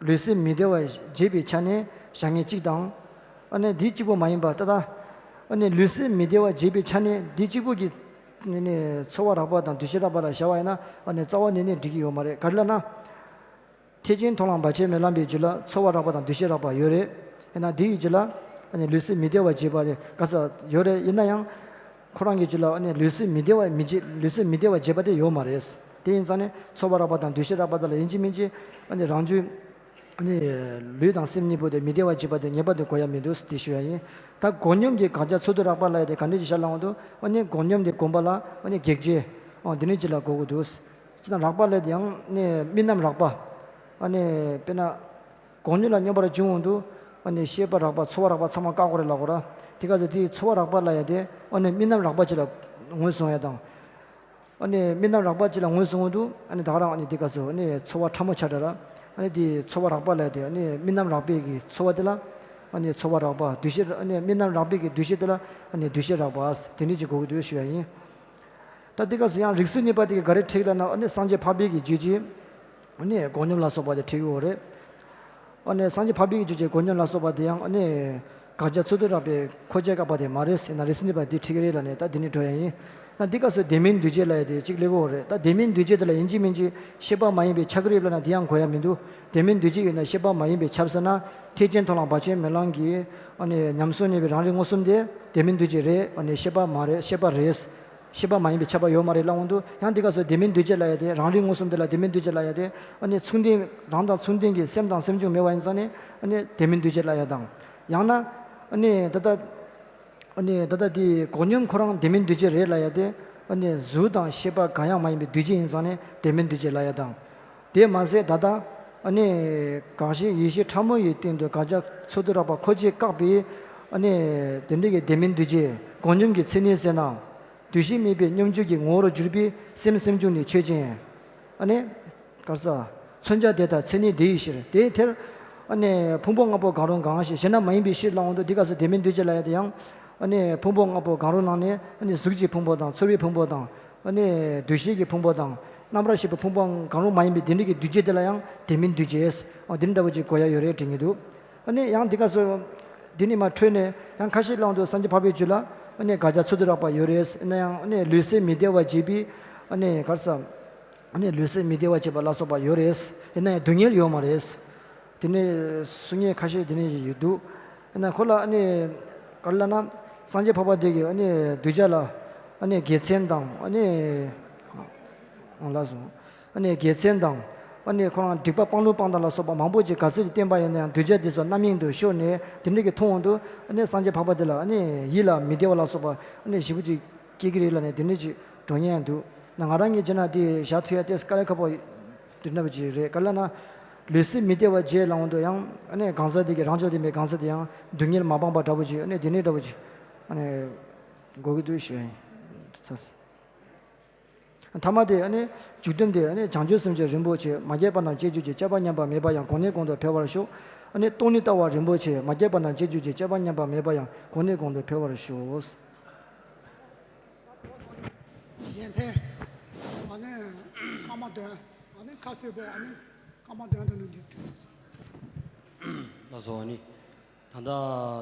ལུས་སེམས་མི་བདེ་བ་བྱེད་པའི་ཆ་ནས་བཞག་མཁན་གཅིག་དང་། ཨ་ནི་འདི་གཅིག་པོ་མ་ཡིན་པ་ད་ལྟ་ཨ་ནི་ལུས་སེམས་མི་བདེ་བ་བྱེད་པའི་ཆ་ནས་འདི་གཅིག་པོ་གི་ཨ་ནི་ཚོར་བ་རགས་པ་དང་འདུ་ཤེས་རགས་པ་ལ་བཞག་པ་ཡིན་ན་ཨ་ནི་རྩ་བ་ནས་ནས་འགྲིག་གི་ཡོད་མ་རེད། ག་རེ་ལབ་ན། ཐེག་ཆེན་མཐོང་ལམ་བར་ཆད་མེད་ལམ་པའི་རྒྱུད་ལ་ཚོར་བ་རགས་པ་དང་འདུ་ཤེས་རགས་པ་ཡོད་རེད། ཡིན་ན་དེ་ཡི་རྒྱུད་ལ་ཨ་ནི་ལུས་སེམས་མི་བདེ་བ་བྱེད་པ་དེ་ག་ས་ཡོད་རེད། ཡིན་ན་ཡང་ཁོ་རང་གི་རྒྱུད་ལ་ཨ་ནི་ལུས་སེམས་མི་བདེ་བ་མི་བྱེད། ལུས་སེམས་མི་བདེ་བ་བྱེད་པ་དེ་ཡོད་མ་རེད། དེ་ཡིན་ཙང་ནི་ཚོར་བ་རགས་པ་དང་འདུ་ཤེས་རགས་པ་དེ་ལ་ཡིན་གཅིག་མིན་གཅིག་ཨ་ནི་རང་རྒྱུད་ཨ་ནི་ལུས་དང་སེམས་གཉིས་པོ་དེ་མི་བདེ་བ་བྱེད་པ་དེ་ངེས་པར་དུ་དགོས་ཡ་མི་འདུག་དེ་ཞུ་ཡ་ཡིན། ད་འགོག་སྙོམས་ཀྱི་དགག་བྱ་ཚོགས་སྡུད་རགས་པ་ལབ་ཡ་དེ་ག་འདྲས་ཅིག་བཞག་ལབ་འོང་དུས་ཨ་ནི་འགོག་སྙོམས་དེ་བསྒོམ་པ་ལ་ཨ་ནི་གེགས་བྱེད་ཨ་འདི་འདྲས་ཅིག་ལ་གོ་དགོས་འདུག་སྤྱིར་བཏང་རགས་པ་ལབ་དེ་ཡང་ནི་རྨི་ལམ་རགས་པ། ཨ་ནི་དཔེར་ན་འགོག་སྙོམས་ལ་སྙོམས་པར་འཇུག་འོང་དུས་ཨ་ནི་ཤེས་པ་རགས་པ་ཚོར་བ་རགས་པ་ཚང་མ་བཀག་དགོས་རེད་ལབ་དགོས་ར། དེ་ག་ཚོད་དེའི་ཚོར་བ་རགས་པ་ལབ་ཡ་དེ་ཨ་ནི་རྨི་ལམ་རགས་པ་ཅིག་ལ་ངོས་བཟུང་ཡ་དང་། ཨ་ནི་རྨི་ལམ་རགས་པ་ཅིག་ལ་ངོས་བཟུང་འོང་དུས་ཨ་ནི་ད་ག་རང་ཨ་ནི་དེ་ག་ཚོད་ཨ་ནི་ཚོར་བ་ཕྲ་མོ་ཆགས་འདྲ་ར། ཨ་ནི་དེ་ཚོར་བ་རགས་པ་ལབ་ཡ་དེ་ཨ་ནི་རྨི་ལམ་རགས་པའི་གི་ཚོར་བ་དེ་ལ་ཨ་ནི་ཚོར་བ་རགས་པ། འདུ་ཤེས་ཨ་ནི་རྨི་ལམ་རགས་པའི་གི་འདུ་ཤེས་དེ་ལ་ཨ་ནི་འདུ་ཤེས་རགས་པ། དེ་འདྲས་ཅིག་གོ་གི་འདུག་ཞུ་ཡ་ཡིན། ད་འདི་སྐབས་སུ་ཡང་རིགས་ཚུལ་གཉིས་པ་དེ་གིས་ག་རེ་ཁྲིད་ལབ་ན། ཨ་ནི་སངས་རྒྱས་འཕགས་པའི་གི་རྒྱུད་ཀྱི་ཨ་ནི་འགོག་སྙོམས་ལ་སོགས་པ་དེ་ཁྲིད་ཡོད་རེད། ཨ་ནི་སངས་རྒྱས་འཕགས་པའི་གི་རྒྱུད་ཀྱི་འགོག་སྙོམས་ལ་སོགས་པ་དེ་ཡང་ཨ་ནི་དགག་བྱ་ཚོགས་སྡུད་རགས་པའི་འཁོར་བཅས་བཀག་པ་དེ་མ་རེད་ཟེར་ན། རིགས་ཚུལ་གཉིས་པ་དེ་ཁྲིད་ཀྱི་རེད་ལབ་ནས་ད་འདི་ནས་འགྲོ་ཡ་ཡིན། ད་འདི་སྐབས་སུ་དེ་མིན་འདུས་བྱས་ལབ་ཡ་དེ་གཅིག་སླེབས་ཀྱི་ཡོད་རེད། ད་དེ་མིན་འདུས་བྱས་དེ་ལ་ཡིན་གཅིག་མིན་གཅིག་ཤེས་པ་མ་ཡིན་པས་ཁྱབ་ཀྱི་རེད་ལབ་ན་དེ་ཡང་གོ་ཡ་མི་འདུག་དེ་མིན་འདུས་བྱས་ཡོད་ན་ཤེས་པ་མ་ཡིན་པས་ཁྱབ་ཟེར་ན། ཐེག་ཆེན་མཐོང་ལམ་བར་ཆད་མེད་ལམ་གྱི་ཨ་ནི་ཉམས་སུ་མྱོང་བའི་རང་རིག་མངོན་སུམ་དེ་དེ་མིན་འདུས་བྱས་རེད། ཨ་ནི་ཤེས་པ་མ་རེད། ཤེས་པ་རེད། ཤེས་པ་མ་ཡིན་པས་ཁྱབ་པ་ཡོད་མ་རེད་ལབ་འོང་དུས་ཡང་འདི་སྐབས་སུ་དེ་མིན་འདུས་བྱས་ལབ་ཡ་དེ། རང་རིག་མངོན་སུམ་དེ་ལ་དེ་མིན་འདུས་བྱས་ལབ་ཡ་དེ་ཨ་ནི་མཚུངས་ལྡན་རང་དང་མཚུངས་ལྡན་གྱི་སེམས་དང་སེམས་བྱུང་མེད་པ་ཡིན་ཙང་ནི་ཨ་ནི་དེ་མིན་འདུས་བྱས་ལབ་ཡ་དང་། ཡང་ན་ཨ་ནི་ད་ལྟ་ཨ་ནི་ད་ལྟ་དེ་འགོག་སྙོམས་ཁོ་རང་དེ་མིན་འདུས་བྱས་རེད་ལབ་ཡ་དེ། ཨ་ནི་གཟུགས་དང་ཤེས་པ་གང་ཡང་མ་ཡིན་པའི་འདུས་བྱས་ཡིན་ཙང་ནི་དེ་མིན་འདུས་བྱས་ལབ་ཡ་དང་། དེ་མ་ཟད་ད་ལྟ་ཨ་ནི་དགག་བྱའི་ཡེ་ཤེས་ཕྲ་མོ་ཡི་སྟེང་དུ་དགག་བྱ་ཚོགས་སྡུད་རགས་པ་འཁོར་བཅས་བཀག་པའི་ཨ་ནི་དེ་འདྲ་གི་དེ་མིན་འདུས་བྱས་འགོག་སྙོམས་ཀྱི་མཚན་ཉིད་ཟེར་ན། འདུ་ཤེས་དམིགས་པའི་སྙོམས་འཇུག་གི་ངོ་བོར་གྱུར་པའི་སེམས་སེམས་བྱུང་ནི་ཆོས་ཅན། ཨ་ནི་ག་རེ་ཟ། མཚོན་བྱ་དེ་ལྟར་མཚན་ཉིད་དེ་ཡི་ཕྱིར། དེའི་མཐར་ཨ་ནི་ཕུང་པོ་ལྔ་པོ་གང་རུང་གང་ཞིག་གཞན་ན་མ་ཡིན་པའི་ཕྱིར་ལབ་འོང་དུས་འདི་སྐབས་སུ་དེ་མིན་འདུས་བྱས་ལབ་ཡ་དེ་ཡང་། ཨ་ནི་ཕུང་པོ་ལྔ་པོ་གང་རུང་ནང་ནས་ཨ་ནི་གཟུགས་ཀྱི་ཕུང་པོ་དང་ཚོར་བའི་ཕུང་པོ་དང་། ཨ་ནི་འདུ་ཤེས་ཀྱི་ཕུང་པོ་དང་རྣམ་པར་ཤེས་པའི་ཕུང་པོ་གང་རུང་མ་ཡིན་པའི་དེ་འདྲ་གི་འདུས་བྱས་དེ་ལ་ཡང་དེ་མིན་འདུས་བྱས། ཨ་འདི་འདྲ་བོ་ཅིག་གོ་ཡ་ཡོད་རེད་དྲན་གྱི་འདུག་ཨ་ནི་ཡང་འདི་སྐབས་སུ་འདི་ནས་མར་འཕྲོས་ནས་ཡང་ཁ་ཤས་ལབ་འོང་དུས་སངས་རྒྱས་འཕགས་པའི་རྒྱུད་ལ་ཨ་ནི་དགག་བྱ་ཚོགས་སྡུད་རགས་པ་ཡོད་རེད། ཡིན་ན་ཡང་ཨ་ནི་ལུས་སེམས་མི་བདེ་བ་བྱེད་པའི་ཨ་ནི་ག་རེ་ཟ། ཨ་ནི་ལུས་སེམས་མི་བདེ་བ་བྱེད་པ་ལ་སོགས་པ་ཡོད་རེད། ཡིན་ན་ཡང་སྡུག་བསྔལ་ཡོད་མ་རེད། དེ་ནས་གསུང་མཁན་ཁ་ཤས་དེ་ནས་ཡོད་འདུག་ཡིན་ན་ཁོ་ལ་ཨ་ནི་ག་རེ་ལབ་ན། སངས་རྒྱས་འཕགས་པ་དེ་གིས་ཨ་ནི་གདུལ་བྱ་ལ་ཨ་ནི་དགེ་མཚན་དང་ཨ་ནི་ལ་སོགས། ཨ་ནི་དགེ་མཚན་དང་། ཨ་ནི་ཁོ་རང་སྡིག་པ་སྤང་ལུང་སྤང་དང་ལ་སོགས་པ་མང་པོ་ཅིག་ག་ཚོད་ཅིག་བསྟན་པ་ཡིན་ན་ཡང་གདུལ་བྱ་དེ་ཚོ་རྣམ་གཡེང་དུ་ཤོར་ནས་དེ་འདྲ་གི་མཐོང་འོང་དུས་ཨ་ནི་སངས་རྒྱས་འཕགས་པ་དེ་ལ་ཨ་ནི་ཡིད་ལ་མི་བདེ་བ་ལ་སོགས་པ་ཨ་ནི་ཞེ་པོ་ཅིག་སྐྱེ་གི་རེད་ལབ་ནས་དེ་འདྲ་ཅིག་འགྲོ་མཁན་ཡང་འདུག་ན་ང་རང་གིས་བྱས་ན་དེ་བཞག་ཐུབ་ཡ་དེ་དཀའ་ལས་ཁག་པོ་དེ་འདྲ་བ་ཅིག་རེད། ག་རེ་ལབ་ན། ལུས་སེམས་མི་བདེ་བ་བྱེད་ལབ་འོང་དུས་ཡང་ཨ་ནི་གང་ཟག་དེ་གི་རང་ཕྱོགས་དེ་མེད། གང་ཟག་དེ་ཡང་སྡུག་བསྔལ་མ་སྤངས་པ་འདྲ་བོ་ཅིག་ཨ་ནི་དེ་འདྲ་འདྲ་བོ་ཅིག་ཨ་ནི་གོ་གི་འདུག་ཞུ་ཡ་ཡིན། ཚ། ཐ་མ་དེ་ཨ་ནི་འཇུག་དོན་དེ་ཨ་ནི་བྱང་ཆུབ་སེམས་མཆོག་རིན་པོ་ཆེ། མ་སྐྱེས་པ་རྣམས་སྐྱེ་གྱུར་ཅིག་སྐྱེས་པ་ཉམས་པ་མེད་པ་ཡང་། གོང་ནས་གོང་དུ་འཕེལ་བར་ཤོག་ཨ་ནི་སྟོང་ཉིད་ལྟ་བ་རིན་པོ་ཆེ། མ་སྐྱེས་པ་རྣམས་སྐྱེ་གྱུར་ཅིག་སྐྱེས་པ་ཉམས་པ་མེད་པ་ཡང་། གོང་ནས་གོང་དུ་འཕེལ་བར་ཤོག་གཞན་ཕན། ཨ་ནི་བཀའ་མ་འདོན། ཨ་ནི་ཁ་གསལ་པོ། ཨ་ནི་བཀའ་མ་འདོན་དུ་ནི་འདི། ལགས་སོ། ཨ་ནི། ད་ལྟ་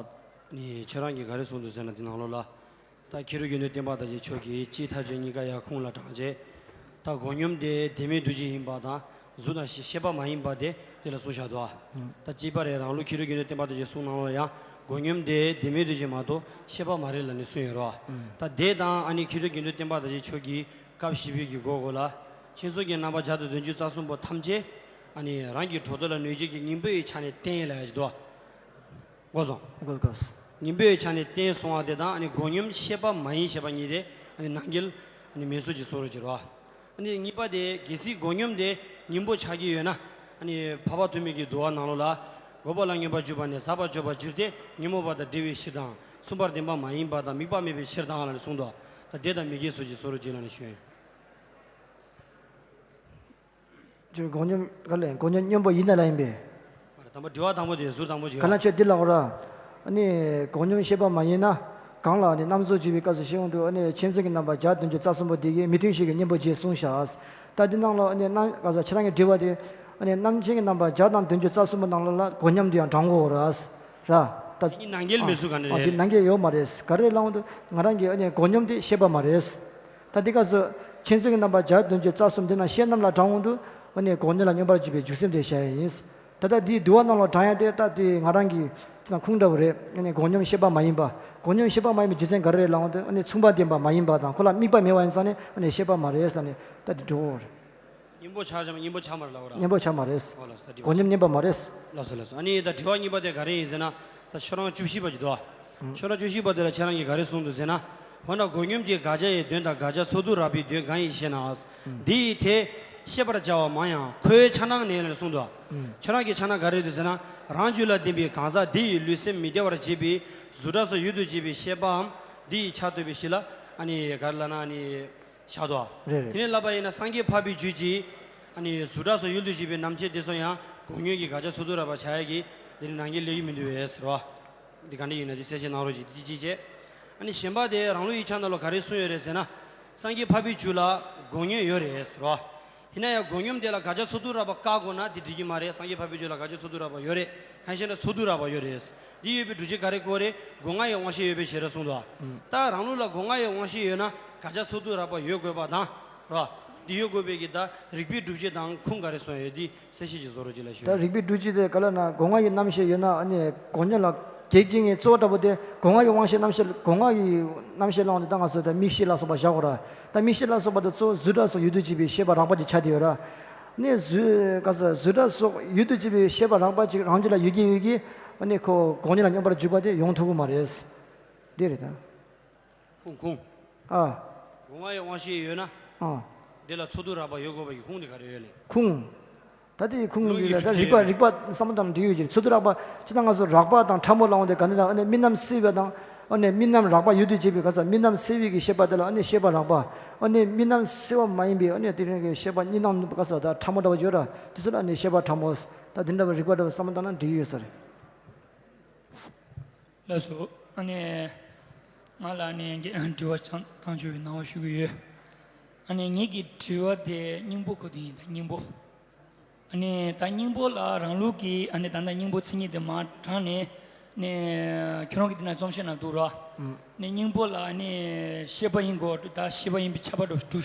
ནི་ཁྱེད་རང་གིས་ག་རེ་གསུངས་འདུག་ཟེར་ན། འདི་ནང་ལོགས་ལ་ད་མཁས་གྲུབ་དགེ་འདུན་བསྟན་པ་དར་རྒྱས་མཆོག་གིས་སྤྱིའི་ཐབས་བྱས་གཉིས་ཀ་ཡར་ཁུངས་ལ་དྲངས་རྗེས། ད་འགོག་སྙོམས་དེ་བདེན་མེད་འདུ་བྱེད་ཡིན་པ་དང་། གཟུགས་དང་ཤེས་པ་མ་ཡིན་པ་དེ་དེ་ལ་གསུངས་བཞག་འདུག་ཨ། ད་གཅིག་པ་རེད། རང་ལུགས་མཁས་གྲུབ་དགེ་འདུན་བསྟན་པ་དར་རྒྱས་གསུང་ནང་ལ་ཡང་འགོག་སྙོམས་དེ་བདེན་མེད་འདུ་བྱེད་མ་གཏོགས་ཤེས་པ་མ་རེད་ལབ་ནས་གསུངས་ཡོད་རེད་བ། ད་དེ་དང་ཨ་ནི་མཁས་གྲུབ་དགེ་འདུན་བསྟན་པ་དར་རྒྱས་མཆོག་གིས་སྐབས་བཞི་པའི་གི་འགོག་སྔོན་ལ། མཁྱེན་སོང་གི་རྣམ་པ་བརྒྱ་དང་བདུན་ཅུ་རྩ་གསུམ་པོ་ཐམས་ཅད་ཨ་ནི་རང་གི་གྲོགས་དོན་ལ་གནོད་བྱེད་ཀྱི་གཉེན་པོ་ཡི་ཆ་ནས་བསྟན་ལབ་ཡ་ཅིག་འདུག་བ། གོ་སོང་། གོ་གོ། གཉེན་པོའི་ཆ་ནས་བསྟན་སོང་བ་དེ་དང་ཨ་ནི་འགོག་སྙོམས་ཤེས་པ་མ་ཡིན་ཞེས་པ་གཉིས་དེ་ཨ་ནི་ནང་འགལ་ཨ་ནི་མེད་སོགས་ཀྱི་བཟོ་འདྲ་ཅིག་རེད་བ། ཨ་ནི་གཉིས་པ་དེ་གལ་སྲིད་མགོ་སྙོམས་དེ་སྙིང་པོ་ཆགས་ཀྱི་ཡོད་ན། ཨ་ནི་འཕགས་པ་ཐོན་མི་གི་འདུལ་བ་ནང་ལོགས་ལ། འགོག་པ་ལ་སྙོམས་པར་འཇུག་པ་ནས་ཟག་པར་འཇོག་པར་འགྱུར་ཏེ། ཉོན་མོངས་པ་དང་བྲལ་བའི་ཕྱིར་དང་། མཚུངས་པར་ལྡན་པ་མ་ཡིན་པ་དང་དམིགས་པ་མེད་པའི་ཕྱིར་དང་ལ་ནི་གསུངས་འདུག་ད་དེ་དང་མི་འགལ་སོགས་ཀྱི་བཟོ་འདྲ་ཅིག་ལ་ནི་ཞུ་ཡིན། ཅིག་མགོ་སྙོམས་ག་ལས་མགོ་སྙོམས་སྙོམས་པོ་ཡིན་ན་ལ་ཡིན་པས། མ་རེད། དང་པོ་དྲི་བ་དང་པོ་དེ་ཟུར་དང་པོ་ཅིག་ཡོད། ག་ལ་ཆོས་འདི་ལ་འོ་ར། ཨ་ནི་མགོ་སྙོམས་ཤེས་པ་མ་ཡིན་ན། གང་ལ་ནི་རྣམ་རྫོགས་བྱེད་པའི་སྐབས་སུ་ཤེས་འོང་དུས། ཨ་ནི་མཁྱེན་བརྩེ་གི་རྣམ་པ་བརྒྱ་བདུན་ཅུ་རྩ་གསུམ་པོ་འདི་གིས་མི་མཐུན་ཕྱོགས་ཀྱི་གཉེན་པོ་ཅེས་གསུངས་བཞག་ད་འདི་ནང་ལ་ཨ་ནི་རྣམ་ག་ས་ཁྱེད་རང་གི་དྲི་བ་དེ། ཨ་ནི་རྣམ་མཁྱེན་གྱི་རྣམ་པ་བརྒྱ་དང་བདུན་ཅུ་རྩ་གསུམ་པོ་ནང་ལ་ལ་མགོ་སྙོམས་དེ་ཡང་དྲང་གོ་ར། ར། ད་ནི་ནང་འགལ་མེད་ཚུལ་ག་ནས་ཨ་རེད། འདི་ནང་འགལ་ཡོད་མ་རེད། ག་རེ་ལབ་འོང་དུས་ང་རང་གིས་ཨ་ནི་མགོ་སྙོམས་དེ་ཤེས་པ་མ་རེད། ད་འདི་སྐབས་སུ་མཁྱེན་བརྩེ་གི་རྣམ་པ་བརྒྱ་བདུན་ཅུ་རྩ་གསུམ་འདི་ན་བཤད་རྣམ་ལ་དྲང་འོང་དུས། ཨ་ནི་མགོ་སྙོམས་ལ་སྙོམས་པར་འཇུག་པའི་འཇུག་སེམས་དེ་བྱ་ཡ་ཡིན། ད་ལྟ་འདིའི་འདུལ་བ་ནང་ལ་དྲངས་ཡ་དེ་ད་དེ་ང་རང་གི་ཅི་ན་ཁུངས་འདྲ་བོ་རེད། ཨ་ནི་མགོ་སྙོམས་ཤེས་པ་མ་ཡིན་པ། མགོ་སྙོམས་ཤེས་པ་མ་ཡིན་པའི་རྒྱུ་མཚན་ག་རེ་རེད་ལབ་འོང་དུས། ཨ་ནི་མཚུངས་པ་ལྡན་པ་མ་ཡིན་པ་དང་ཁོ་ལ་དམིགས་པ་མེད་པ་ཡིན་ཙང་ནི་ཨ་ནི་ཤེས་པ་མ་རེད་ཟེར་ནས་ད་དེ་འགྲོ་གི་རེད། གཉེན་པོ་ཆགས་ཀྱང་གཉེན་པོ་ཆགས་མ་རེད་ལབ་ར། གཉེན་པོ་ཆགས་མ་རེད། ཨོ་ལགས་སོ། ད་དྲི་བ་མགོ་སྙོམས་གཉེན་པོ་མ་རེད། ལགས་སོ་ལགས་སོ། ཨ་ནི་ད་དྲི་བ་གཉིས་པ་དེ་ག་རེ་ཡིན་ཟེར་ན། ད་ཤོག་གྲངས་བཅུ་བཞི་པ་ཅིག་འདུག་ཨ། ཤོག་གྲངས་བཅུ་བཞི་པ་དེ་ལ་ཁྱེད་རང་གིས་ག་རེ་གསུངས་འདུག་ཟེར་ན། འོ་ན་མགོ་སྙོམས་ཀྱི་དགག་བྱ་ཡི་དོན་དང་དགག་བྱ་ཚོགས་བསྡུ་རགས་པའི་དོན་གང་ཡིན་ཞེ་ན། འདི་ཡི་དེ་ཤེས་པར་བྱ་བ་མང་ཡང་ཁོའི་ཆ་སྣང་ནས་ལ་གསུངས་འདུག་ཨ། ཁྱེད་རང་གི་ཆ་སྣང་ག་རེ་འདུག་ཟེར་ན། རང་རྒྱུད་ལ་ལྡན་པའི་གང་ཟག་འདི་ཡི་ལུས་སེམས་མི་བདེ་བར་བྱེད་པའི་གཟུགས་སྒྲ་སོགས་ཡུལ་དུ་བྱེད་པའི་ཤེས་པའམ། འདི་ཡི་ཆ་ཐོབ་པའི་གཞི་ལ་ཨ་ནི་ག་རེ་ལབ་ན་ཨ་ནི། བཞག་འདུག་ཨ། རེད་རེད། དེ་ནས་ལབ་པ་ཡིན་ན་སངས་རྒྱས་འཕགས་པའི་རྒྱུད་ཀྱི། ཨ་ནི་གཟུགས་སྒྲ་སོགས་ཡུལ་དུ་བྱེད་པའི་རྣམ་བཅད་དེ་ཚོ་ཡང་མགོ་སྙོམས་ཀྱི་དགག་བྱ་ཚོགས་བསྡུ་རགས་པ་བྱ་ཡ་གི། འདི་ནི་ནང་འགལ་སླེབས་ཀྱི་མི་འདུག་པས་ཟེར་བ། འདི་ག་འདྲ་ཡིན་ན་འདི་གསལ་བཤད་གནང་རོགས་གྱིས། འདི་གཅིག་བྱས། ཨ་ནི་གཞན་པ་དེ་རང་ལུགས་ཡིག་ཆ་ནང་ལ་ག་རེ་གསུངས་ཡོད་རེད་ཟེར་ན། སངས་རྒྱས་འཕགས་པའི་རྒྱུད་ལ་མགོ་སྙོམས་ཡོད་རེད་ཟེར་བ། ཡིན་ན་ཡང་མགོ་སྙོམས་དེ་ལ་དགག་བྱ་ཚོགས་བསྡུ་རགས་པ་བཀག་དགོས་ན་དེ་འགྲིག་གི་མ་རེད། སངས་རྒྱས་འཕགས་པའི་རྒྱུད་ལ་དགག་བྱ་ཚོགས་བསྡུ་རགས་པ་ཡོད་རེད། གང་ཞེ་ན་ཚོགས་བསྡུ་རགས་པ་ཡོད་རེད། འདི་ཡོད་པའི་སྒྲུབ་བྱེད་ག་རེ་དགོས་རེད། སྒོ་ལྔ་ཡི་དབང་ཤེས་ཡོད་པའི་ཕྱིར་གསུངས་འདུག་ཨ། ད་རང་ལུགས་ལ་སྒོ་ལྔ་ཡི་དབང་ཤེས་ཡོད་ན་དགག་བྱ་ཚོགས་བསྡུ་རགས་པ་ཡོད་དགོས་པ་དང་། ར། འདི་ཡོད་དགོས་པའི་གི་ད་རིགས་པའི་སྒྲུབ་བྱེད་དང་ཁུངས་ག་རེ་གསུངས་ཡོད་འདི་གསལ་བཤད་ཅིག་བཟོ་རོགས་གྱིས་ལ་ཞུ། ད་རིགས་པའི་སྒྲུབ་བྱེད་དེ་ག་ལ་ན་སྒོ་ལྔ་ཡི་རྣམ་ཤེས་ཡོད་ན་ཨ་ནི་མགོ་སྙོམས་ལ་གེགས་བྱེད་མཁན་གཙོ་བོ་འདྲ་པོ་དེ་སྒོ་ལྔ་ཡི་དབང་ཤེས་རྣམ་ཤེས་སྒོ་ལྔ་ཡི་རྣམ་ཤེས་ལ་འོང་དེ་ད་ང་ཚོ་ད་མིག་ཤེས་ལ་སོགས་པ་བཞག་གོ་ར། ད་མིག་ཤེས་ལ་སོགས་པ་དེ་གཙོ་བོ་གཟུགས་སྒྲ་སོགས་ཡུལ་དུ་བྱེད་པའི་ཤེས་པ་རགས་པ་ཅིག་ཆགས་བསྡད་ཡོད་ར། ནས་གཟུགས་ག་ས་གཟུགས་སྒྲ་སོགས་ཡུལ་དུ་བྱེད་པའི་ཤེས་པ་རགས་པ་ཅིག་རང་རྒྱུད་ལ་ཡོད་ཀྱི་ཡོད་ཀྱི། ཨ་ནི་ཁོ་སྒོ་ལྔ་ལ་སྙོམས་པར་འཇུག་པ་དེ་ཡོང་ཐུབ་ཀྱི་མ་རེད། འདི་རེད་ད། ཁུངས་ཁུངས། ཨ། སྒོ་ལྔ་ཡི་དབང་ཤེས་ཡོད་ན། ཨ། འདི་ལ་ཚོགས་བསྡུ་རགས་པ་ཡོད་དགོས་པ་ཡི་ཁུངས་དེ་ག་རེ་ཡོད་ལེ། ཁུངས། ད་དེ་ཁུངས་ལུགས་ཡིན་ལ་ད་ཡིག་རིགས་པ་རིགས་པ་བསམ་བློ་བཏང་འགྲིག་ཡོད་ཀྱི་ཚོགས་བསྡུ་རགས་པ་ཅི་ད་ང་ཚོ་རགས་པ་དང་ཕྲ་མོ་ལ་འོང་དེ་ག་ནི་ལ་ཨ་ནི་རྨི་ལམ་སེལ་བ་དང་། ཨ་ནི་རྨི་ལམ་རགས་པ་ཡུལ་དུ་བྱེད་པའི་ག་ས་རྨི་ལམ་སེལ་བའི་གི་ཤེས་པ་དེ་ལ་ཨ་ནི་ཤེས་པ་རགས་པ། ཨ་ནི་རྨི་ལམ་སེལ་བ་མ་ཡིན་པའི་ཨ་ནི་དེ་རིང་གི་ཤེས་པ་གཉིས་སྣང་ནུབ་པ་ག་ས་ད་ཕྲ་མོ་འདྲ་བ་ཡོད་ར། དེ་ཚོ་ལ་ཨ་ནི་ཤེས་པ་ཕྲ་མོ། ད་དེ་འདྲ་བ་རིགས་པ་འདྲ་བ་བསམ་བློ་བཏང་ན་འགྲིག་ཡོད་ས་རེད། ལགས་སོ། ཨ་ནི། ང་ལ་ཨ་ནི་དྲི་བ་བཏང་ཆོག་པའི་གནང་བ་ཞུ་གི་ཡོད། ཨ་ནི་ངེད་ཀྱི་དྲི་བ་དེ་སྙིང་པོ་སྐོར་དུ་ཡིན། ད་སྙིང་པོ། ཨ་ནི་ད་སྙིང་པོ་ལ་རང་ལུགས་ཀྱི་ཨ་ནི་ད་ལྟ་སྙིང་པོ་མཚན་ཉིད་དེ་མར་དྲངས་ནས། ནས་ཁྱོད་རང་གི་དེ་ན་རྩོམ་བཤད་ན་འདུག་ར། ནས་སྙིང་པོ་ལ་ཨ་ནི་ཤེས་པ་ཡིན་དགོས། ད་ཤེས་པ་ཡིན་པའི་ཁྱབ་པ་འགྲོ་འགྲོ།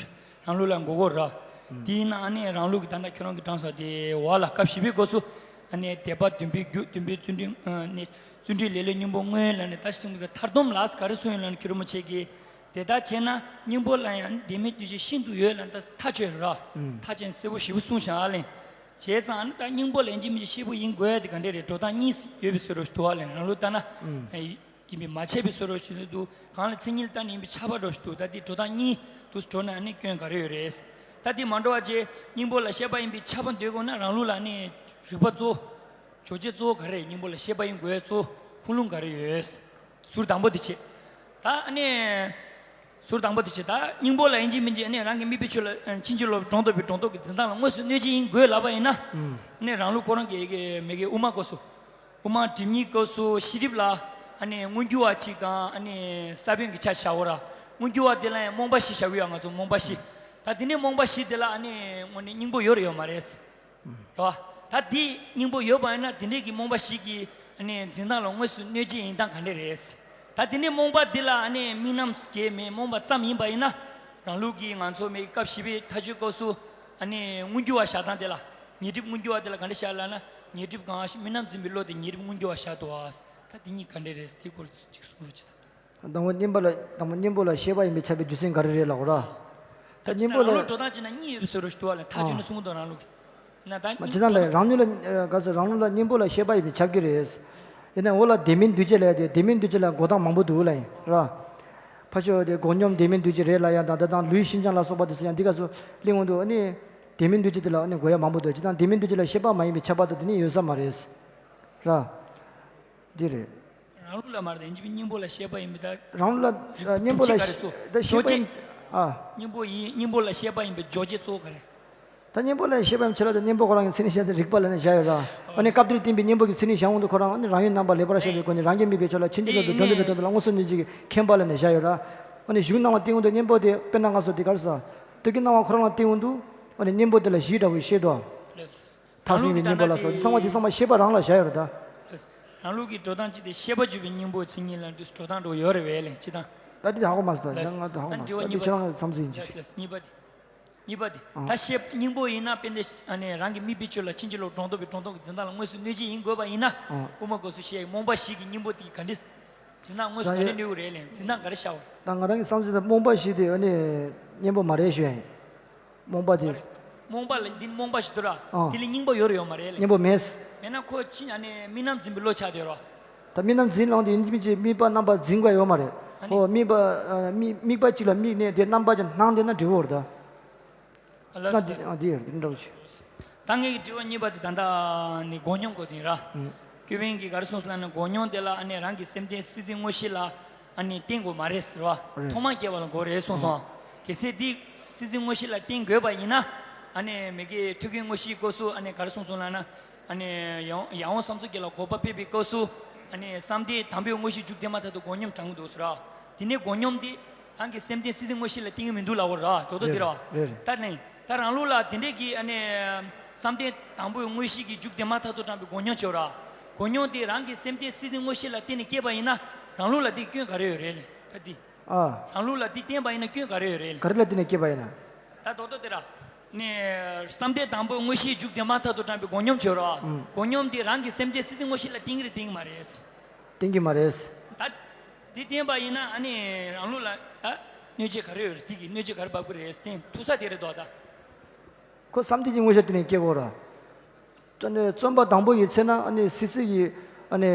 རང་ལུགས་ལ་མགོ་སྐོར་ར། དེས་ན་ཨ་ནི་རང་ལུགས་ཀྱི་ད་ལྟ་ཁྱོད་རང་གིས་དྲངས་ས་དེ་བ་ལ་སྐབས་བཞི་པའི་སྐབས་སུ། ཨ་ནི་སྡེ་པ་བདུན་པའི་རྒྱུད་བདུན་པའི་བརྩོན་འགྲུས། ཨ་ནི་བརྩོན་འགྲུས་ལེ་ལོའི་སྙིང་པོ་དངོས་ལ་ནི་ད་གསུངས་པའི་མཐར་སྡོམ་ལ་ག་རེ་གསུངས་ཡོད་ལ་ནི་ཁྱོད་རང་མོ་ཆེ་གིས། དེ་ལྟར་བྱས་ན་སྙིང་པོ་ལ་ཡང་དེ་མིན་འདུ་བྱེད་ཤིན་ཏུ་ཡོད་ལ་ད་མཐའ་ཆོད་ར། མཐའ་ཅན་གསལ་པོ་ཞིབ་པོ་གསུངས་ཤག་ཨ་ལེ། བྱས་ཙང་ཨ་ནི་ད་སྙིང་པོ་ལ་ཡིན་གཅིག་མིན་གཅིག་ཤེས་པོ་ཡིན་དགོས་ཡ་དེ་ག་འདྲས་རེད། འགྲོ་སྟངས་གཉིས་ཡོད་པའི་བཟོ་འདྲ་ཞིག་འདུག་ཨ་ལེ། རང་ལུགས་ལྟར་ན། ཡིན་པས་མ་བྱས་པའི་བཟོ་འདྲ་ཞིག་འདུག་གང་ལ་མཚན་ཉིད་ལ་ལྟ་ནས་ཡིན་པས་ཁྱབ་པ་འདྲ་ཞིག་འདུག་ད་དེ་འགྲོ་སྟངས་གཉིས་འདུག་འགྲོ་ན་ནི་སྐྱོན་ག་རེ་ཡོད་རེད། ད་དེ་མ་འགྲོ་བ་བྱས་སྙིང་པོ་ལ་ཤེས་པ་ཡིན་པས་ཁྱབ་པ་འདོད་དགོས་ན་རང་ལུགས་ལ་ནི་རིགས་པ་གཙོ། བརྗོད་བྱ་གཙོ་བོ་ག་རེ་རེད། སྙིང་པོ་ལ་ཤེས་པ་ཡིན་དགོས་གཙོ་ཁུངས་ལུང་ག་རེ་ཡོད། ཟུར་དང་པོ་དེ་བྱེད། ད་ཨ་ནི། ཟུར་དང་པོ་དེ་བྱེད། ད་སྙིང་པོ་ལ་ཡིན་གཅིག་མིན་གཅིག་ཨ་ནི་རང་གི་དམིགས་པའི་ཆོས་ལ་ཕྱིན་ཅི་ལོག་སྒྲོ་འདོགས་པའི་སྒྲོ་འདོགས་ཀྱི་འཛིན་སྟངས་ལ་དངོས་སུ་གནོད་བྱེད་ཡིན་དགོས་ལབ་པ་ཡིན་ན། ཨ་ནི་རང་ལུགས་ཁོ་རང་གི་གི་མི་གི་དབུ་མ་སྐབས་སུ། དབུ་མ་སྒྲིབ་གཉིས་སྐབས་སུ་ཤེས་སྒྲིབ་ལ་ཨ་ནི་མངོན་གྱུར་བ་གཅིག་དང་ཨ་ནི་ས་བོན་གྱི་ཆ་བཞག་གོ་ར། མངོན་གྱུར་བ་དེ་ལ་ཡང་རྨོངས་པ་བཞི་བཞག་གི་ཡོད། ང་ཚོ་རྨོངས་པ་བཞི། ད་དེ་ནས་རྨོངས་པ་བཞི་དེ་ལ་ཨ་ནི་དངོས་གནས་སྙིང་པོ་ཡོད་རེད་ཡོད་མ་རེད། རེད་བ། ད་འདི་སྙིང་པོ་ཡོད་པ་ཡིན་ན་དེ་འདྲའི་གི་རྨོངས་པ་ཞིག་གི་ཨ་ནི་འཛིན་སྟངས་ལ་དངོས་སུ་གནོད་བྱེད་ཡིན་སྟངས་ག་འདྲ་རེད། ད་དེ་ནས་རྨོངས་པ་འདི་ལ་ཨ་ནི་རྨི་ལམ་གྱི་མེད་རྨོངས་པ་ཙམ་ཡིན་པ་ཡིན་ན། རང་ལུགས་ཀྱི་ང་ཚོ་མི་སྐབས་བཞི་པའི་མཐའ་དཔྱོད་སྐབས་སུ་ཨ་ནི་མངོན་གྱུར་བ་བཞག་སྟངས་དེ་ལ་ཉེ་སྒྲིབ་མངོན་གྱུར་བ་དེ་ལ་ག་འདྲ་བཞག་ལབ་ན། ཉེ་སྒྲིབ་གང་རྨི་ལམ་འཛིན་པའི་བློ་དེ་ཉེ་སྒྲིབ་མངོན་གྱུར་བ་བཞག་འདུག་བ། ད་དེ་གཉིས་ག་འདྲ་རེད། དེ་སྐོར་ཅིག་གསུང་རོགས་བྱེད་དང་། དང་པོ་གཉེན་པོ་ལ་དང་པོ་གཉེན་པོ་ལ་ཤེས་པ་ཡིན་པས་ཁྱབ་པའི་རྒྱུ་མཚན་ག་རེ་རེད་ལབ་ར། ད་གཉེན་པོ་ལ་རང་ལུགས་འགྲོ་སྟངས་བྱས་ན་གཉིས་ཡོད་པའི་བཟོ་འདྲ་ཞིག་འདུག་བ་ལ། མཐའ་དཔྱོད་ནས་གསུང་གི་འདུག་རང་ལུགས་ཀྱི། ན་ད་མ་གཉིས་ཅི་ལྟར་ལས་རང་ལུགས་ལ་ག་ཚོད་རང་ལུགས་ལ་གཉེན་པོ་ལ་ཤེས་པ་ཡིན་པས་ཁྱབ་ཀྱི་རེད། ཡིན་ན་འོ་ལ་དེ་མིན་འདུ་བྱེད་ལས་དེ་དེ་མིན་འདུ་བྱེད་ལ་འགྲོ་སྟངས་མང་པོ་འདུག་ལ་ཡིན་ར། ཕར་ཕྱོགས་དེ་སྒོ་སྙོམས་བདེན་མེད་འདུ་བྱེད་རེད་ལབ་ཡ་དང་། ད་དང་ལུས་ཤིན་སྦྱངས་ལ་སོགས་པ་དེ་ཚོ་ཡང་འདི་ག་ཚོ་གླེང་འོང་དུས། ཨ་ནི་བདེན་མེད་འདུ་བྱེད་དེ་ལ་ཨ་ནི་དགོས་ཡ་མང་པོ་འདུག་ཅི་ལྟར་བདེན་མེད་འདུ་བྱེད་ལ་ཤེས་པ་མ་ཡིན་པའི་ཁྱབ་པ་དང་དེ་ནི་ཡོད་ས་མ་རེད་ར། འདི་རེད། རང་ལུགས་ལ་མ་རེད། ཡིན་གཅིག་མིན་གཉིས་པོ་ལ་ཤེས་པ་ཡིན་པའི་ད། རང་ལུགས་ལ་ཨ་སྒྲུབ་སྙིང་པོ་ལ་བྱེད་ག་རེ་གཙོ། ད་ཤེས་པ་ཡིན། ཨ། སྙིང་པོ་ཡིན། སྙིང་པོ་ལ་ཤེས་པ་ཡིན་པའི་སྦྱོར་བྱེད་གཙོ་བོ་ག་རེ། ད་གཉེན་པོ་ལ་ཤེས་པའམ་ཆེ་ལ་དང་གཉེན་པོ་ཁོ་རང་གི་མཚན་ཉིད་གཞལ་མཚམས་རིག་པ་ལ་ནི་བཞག་ཡོད་ར། ཨ་ནི་སྐབས་འདིར་བསྟན་པའི་གཉེན་པོ་གི་མཚན་ཉིད་གཞལ་འོང་དུས་ཁོ་རང་ཨ་ནི་རང་ཡུལ་རྣམ་པ་ལེགས་པར་ཤེས་པའི་སྒོ་ནས་རང་རྒྱལ་དམིགས་པའི་ཕྱོགས་ལ་ཕྱིན་ཅི་ལོག་ཏུ་དོན་མེད་པའི་དོན་དུ་ལ་མངོན་སུམ་ཉིད་ཀྱིས་མཁྱེན་པ་ལ་ནི་བཞག་ཡོད་ར། ཨ་ནི་གཞུང་སྣང་བ་བསྟན་འོང་དུས་གཉེན་པོ་དེ་དཔེར་ན་ང་ཚོ་འདི་གར་ས་དུས་ཀྱི་སྣང་བ་ཁོ་རང་ལ་བསྟན་འོང་དུས་ཨ་ནི་གཉེན་པོ་དེ་ལ་གཞི་འདྲ་བོ་ཤེས་དོ། མཐར་སོན་གྱི་གཉེན་པོ་ལ་སོགས་ཀྱི་ཚང་མ་འདི་ཚང་མ་ཤེས་པ་རང་ལ་བཞག་ཡོད་ར་ད། རང་ལུགས་ཀྱི་འགྲོ་སྟངས་གཅིག་དེ་ཤེས་པ་བརྗོད་པའི་གཉེན་པོའི་མཚན་ཉིད་ལ་འདུས་འགྲོ་སྟངས་འགྲོ་ཡོད་རེད་བས་ལས་ཅི་དང་། ད་འདི་ཧ་གོ་མ་སོང་། ད་ཡང་ང་ད་ཧ་གོ་མ་སོང་། ད་འདི་ཁྱེད་རང་ལ་མཚམས་ཚིག་ཡིན་ཅི། གཉིས་པ་དེ། གཉིས་པ་དེ། ཨང་། ད་ཤེས་སྙིང་པོ་ཡིན་ན་དཔེ་འདི་ཨ་ནི་རང་གི་དམིགས་པའི་ཆོས་ལ་ཕྱིན་ཅི་ལོག་སྒྲོ་འདོགས་པའི་སྒྲོ་འདོགས་ཀྱི་འཛིན་སྟངས་ལ་དངོས་སུ་གནོད་བྱེད་ཡིན་དགོས་པ་ཡིན་ན། ཨང་། དབུ་མ་སྐབས་སུ་བཤད་རྨོངས་པ་བཞི་གི་གཉེན་པོ་དེ་ག་འདྲ། འཛིན་སྟངས་དངོས་སུ་རང་ག་ཡ་འདྲ་གནོད་ཀྱི་རེད་ལས། འཛིན་སྟངས་ག་རེ་བྱ་བ། ད་ང་རང་གི་བསམ་ཚུལ་ད་རྨོངས་པ་བཞི་དེ་ཨ་ནི་གཉེན་པོ་མ་རེད་ཞུ་ཡ་ཡིན། རྨོངས་པ་དེ། རྨོངས་པ་ལ་འདི་རྨོངས་པ་ཞིག་འདུག་ར། ཨང་། དེ་ལ་སྙིང་པོ་ཡོད་རེད་ཡོད་མ་རེད་ལས། སྙིང་པོ་མེད། མེད་ན་ཁོ་ཅི་ཨ་ནི་དམིགས་རྣམ་འཛིན་པའི་བློ་ཆགས་བསྡད་རོ། ད་དམིགས་རྣམ་འཛིན་ལོང་དེ་ཡིན་གཅིག་མིན་གཅིག་དམིགས་པ་རྣམ་པ་འཛིན་དགོས་ཡོད་མ་རེད། ཨ་ནི། ཨོ་དམིགས་པ་ཨ་དམིགས་དམིགས་པ་གཅིག་ལ་དམིགས་ནས་དེ་རྣམ་པ་ཅིག་སྣང་བསྡད་ན་འགྲིག་གི་རེད་ད། ཨ་ལགས་སོ། ད་འདི་ཨ་འདི་ཡོད་འདི་འདྲ་བོ་ཞིག་ད་ངེད་ཀྱི་དྲི་བ་གཉིས་པ་དེ་ད་ལྟ་ནི་མགོ་སྙོམས་སྐོར་དེ་ཡིན་ར། ཨུམ། ཀུན་མཁྱེན་གྱིས་ག་རེ་གསུངས་སོང་ལབ་ན་མགོ་སྙོམས་དེ་ལ་ཨ་ནི་རང་གི་སེམས་རྟེན་སྲིད་རྩེ་དངོས་གཞི་ལ་ཨ་ནི་བརྟེན་དགོས་མ་རེད་ཟེར་བ། རེད། ཐོག་མར་སྐྱེ་བ་ལ་དགོས་རེད་གསུངས་སོང་། ཨོ། གལ་སྲིད་འདི་སྲིད་རྩེ་དངོས་གཞི་ལ་བརྟེན་དགོས་པ་ཡིན་ན། ཨ་ནི་མི་དགེ་ཐོད་རྒལ་དངོས་གཞིའི་སྐབས་སུ་ཨ་ནི་ག་རེ་གསུངས་སོང་ལབ་ན། ཨ་ནི་ཡང་ཡང་དབང་བསམ་གཟུགས་སྐྱེ་ལ་འགོག་པ་སྤེལ་བའི་སྐབས་སུ། ཨ་ནི་བསམ་གཏན་དང་པོའི་དངོས་གཞི་མཇུག་བསྡུས་མ་ཐག་ཏུ་མགོ་སྙོམས་དྲངས་ཀྱི་འདུག་ཟེར་བ། དེ་ནས་མགོ་སྙོམས་འདི་རང་གི་སེམས་རྟེན་སྲིད་རྩེ་དངོས་གཞི་ལ་བརྟེན་གྱི་མི་འདུག་ལབ་དགོས་ར། དོ་དོ་དེ་རེད། རེད་རེད། ད་ནི་ད་རང་ལུགས་ལ་དེ་འདྲས་ཀྱི་ཨ་ནི་བསམ་གཏན་དང་པོའི་དངོས་གཞི་གི་མཇུག་བསྡུས་མ་ཐག་ཏུ་དྲངས་པའི་མགོ་སྙོམས་བྱེད་ར། མགོ་སྙོམས་དེ་རང་གི་སེམས་རྟེན་སྲིད་རྩེ་དངོས་གཞི་ལ་བརྟེན་ནས་སྐྱེས་པ་ཡིན་ན་རང་ལུགས་ལ་དེ་སྐྱོན་ག་རེ་ཡོད་རེད་ལས་ད་དེ། ཨ། རང་ལུགས་ལ་དེ་བརྟེན་པ་ཡིན་ན་སྐྱོན་ག་རེ་ཡོད་རེད་ལས། ག་རེ་ལ་བརྟེན་ནས་སྐྱེས་པ་ཡིན་ན། ད་དོ་དོ་དེ་ར། ནས་བསམ་གཏན་དང་པོའི་དངོས་གཞིའི་མཇུག་བསྡུས་མ་ཐག་ཏུ་དྲངས་པའི་མགོ་སྙོམས་བྱེད་ར། ཨུམ། མགོ་སྙོམས་དེ་རང་གི་སེམས་རྟེན་སྲིད་རྩེ་དངོས་གཞི་ལ་བརྟེན་གྱི་རེད་བརྟེན་གྱི་མ་རེད། བརྟེན་གྱི་མ་རེད། ད། འདི་བརྟེན་པ་ཡིན་ན་ཨ་ནི་རང་ལུགས་ལ་ད་གནོད་བྱེད་ག་རེ་ཡོད་རེད། དེ་གི་གནོད་བྱེད་ག་རེ་འབབ་ཀྱི་རེད་བརྟེན་ཐུབ་ས་དེ་རེད་དོ་ད། ཁོ་བསམ་གཏན་གྱི་དངོས་གཞིར་བརྟེན་ནས་སྐྱེ་དགོས་ར། ཨ་ནི་བརྩོན་པ་དང་པོ་ཡི་ཚེ་ན་ཨ་ནི་སྲིད་རྩེ་ཡི་ཨ་ནི་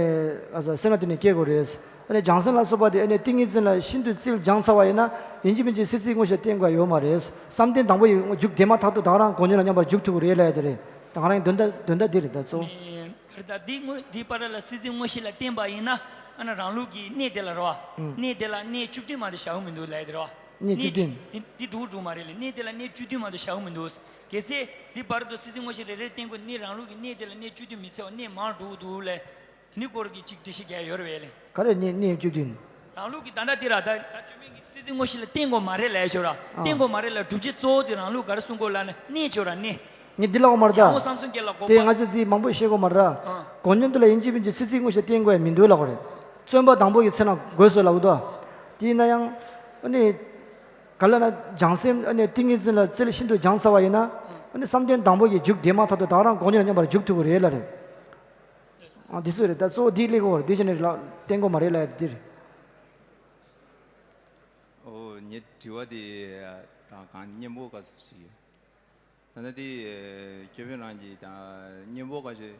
ཨ་ས་སེམས་ལ་བརྟེན་ནས་སྐྱེ་དགོས་རེད། ཨ་ནི་བྱང་སེམས་ལ་སོགས་པ་དེ་ཨ་ནི་ཏིང་ངེ་འཛིན་ལ་ཤིན་ཏུ་རྩལ་སྦྱངས་ཚར་བ་ཡིན་ན་ཡིན་གཅིག་མིན་གཅིག་སྲིད་རྩེའི་དངོས་གཞིར་བརྟེན་དགོས་ཡོད་མ་རེད། བསམ་གཏན་དང་པོ་ཡི་མཇུག་དེ་མ་ཐག་ཏུ་ད་ག་རང་མགོ་སྙོམས་ལ་མཉམ་པར་འཇུག་ཐུབ་ཀྱི་རེད་ལབ་ཡ་དེ་རེད། ད་ང་རང་གི་དོན་དག་དོན་དག་འདི་རེད་ད་གཙོ་བོ། ནི་ད་འདི་དངོས་འདི་བར་ལ་སྲིད་རྩེའི་དངོས་གཞི་ལ་བརྟེན་པ་ཡིན་ན་ཨ་ན་རང་ལུགས་ཀྱི་གནས་དེ་ལ་རེད་བ། ཨུམ། གནས་དེ་ལ་གནས་བཅུ་བདུན་མ་གཏོགས་བཞག་གི་མི་འདུག་ལབ་ཡ་དེ་རེད་བ། གནས་བཅུ་བདུན། དེ་འདི་འགྲོ་གི་འགྲོ་མ་རེད་ལ་གནས་དེ་ལ་གནས་བཅུ་བདུན་མ་གཏོགས་བཞག་གི་མི་འདུག་གལ་སྲིད་འདི་བར་དུ་སྲིད་རྩེ་དངོས་གཞི་རེ་རེར་བརྟེན་དགོས་ནི་རང་ལུགས་ཀྱི་གནས་དེ་ལ་གནས་བཅུ་བདུན་མི་ཚད་པ་གནས་མང་འགྲོ་གི་འདུག་ལས། དེ་ནི་སྐོར་གྱི་ཅིག་འགྲེལ་བཤད་རྒྱག་ཡོད་རེད་བས་ལས། ག་རེ་གནས་གནས་བཅུ་བདུན། རང་ལུགས་ཀྱི་ད་ལྟ་འདི་ར་ད་ད་བཅོས་མིན་གྱི་སྲིད་རྩེ་དངོས་གཞི་ལ་བརྟེན་དགོས་མ་རེད་ལས་ཞོར་ར། ཨ། བརྟེན་དགོས་མ་རེད་ལ་སྒྲུབ་བྱེད་གཙོ་བོ་དེ་རང་ལུགས་ག་རེ་གསུང་དགོས་ལ་ནི་གནས་ཞོར་ར་གནས། ངས་འདི་ལ་འོ་མ་རེད་ད། ཡང་བསམ་གསུམ་གྱི་ལ་འགོག་པ། དེ་ང་ཚོས་འདི་མང་པོ་ཤེས་དགོས་མ་རེད་ད། ཨ། མགོ་སྙོམས་འདི་ལ་ཡིན་གཅིག་མིན་གཅིག་སྲིད་རྩེ་དངོས་གཞི་བརྟེན་དགོས་ཡ་མི་འདུག་ལབ་དགོས་རེད། བརྩོན་པ་དང་པོ་ཡི་ཚེ་ན་དགོས་སོ་ལབ་གི་འདུག་དེ་ཡིན་ན་ཡང་ཨ་ནི་ག་ལ་ན་བྱང་སེམས་ཨ་ནི་ཏིང་ངེ་འཛིན་ལ་རྩལ་ཤིན་ཏུ་སྦྱངས་ཚར་བ་ཡིན་ན་ཨ་ནི་བསམ་གཏན་དང་པོ་ཡི་མཇུག་དེ་མ་ཐག་ཏུ་ད་ག་རང་མགོ་སྙོམས་ལ་མཉམ་པར་འཇུག་ཐུབ་ཀྱི་རེད་ལབ་རེད། ཨ་འདི་སུ་རེད་ད་གཙོ་བོ་འདི་ལས་གོ་བར་འདི་བྱས་ནས་ལ་བརྟེན་དགོས་མ་རེད་ལབ་ཡ་འདི་རེད། ཨོ་ངའི་དྲི་བ་དེ་དང་གང་གཉེན་པོ་ག་ཚོད་ཞིག་ཡོད། ད་ནི་དེ་སྐྱོ་བོའི་རང་གི་དང་གཉེན་པོ་ག་ཞིག་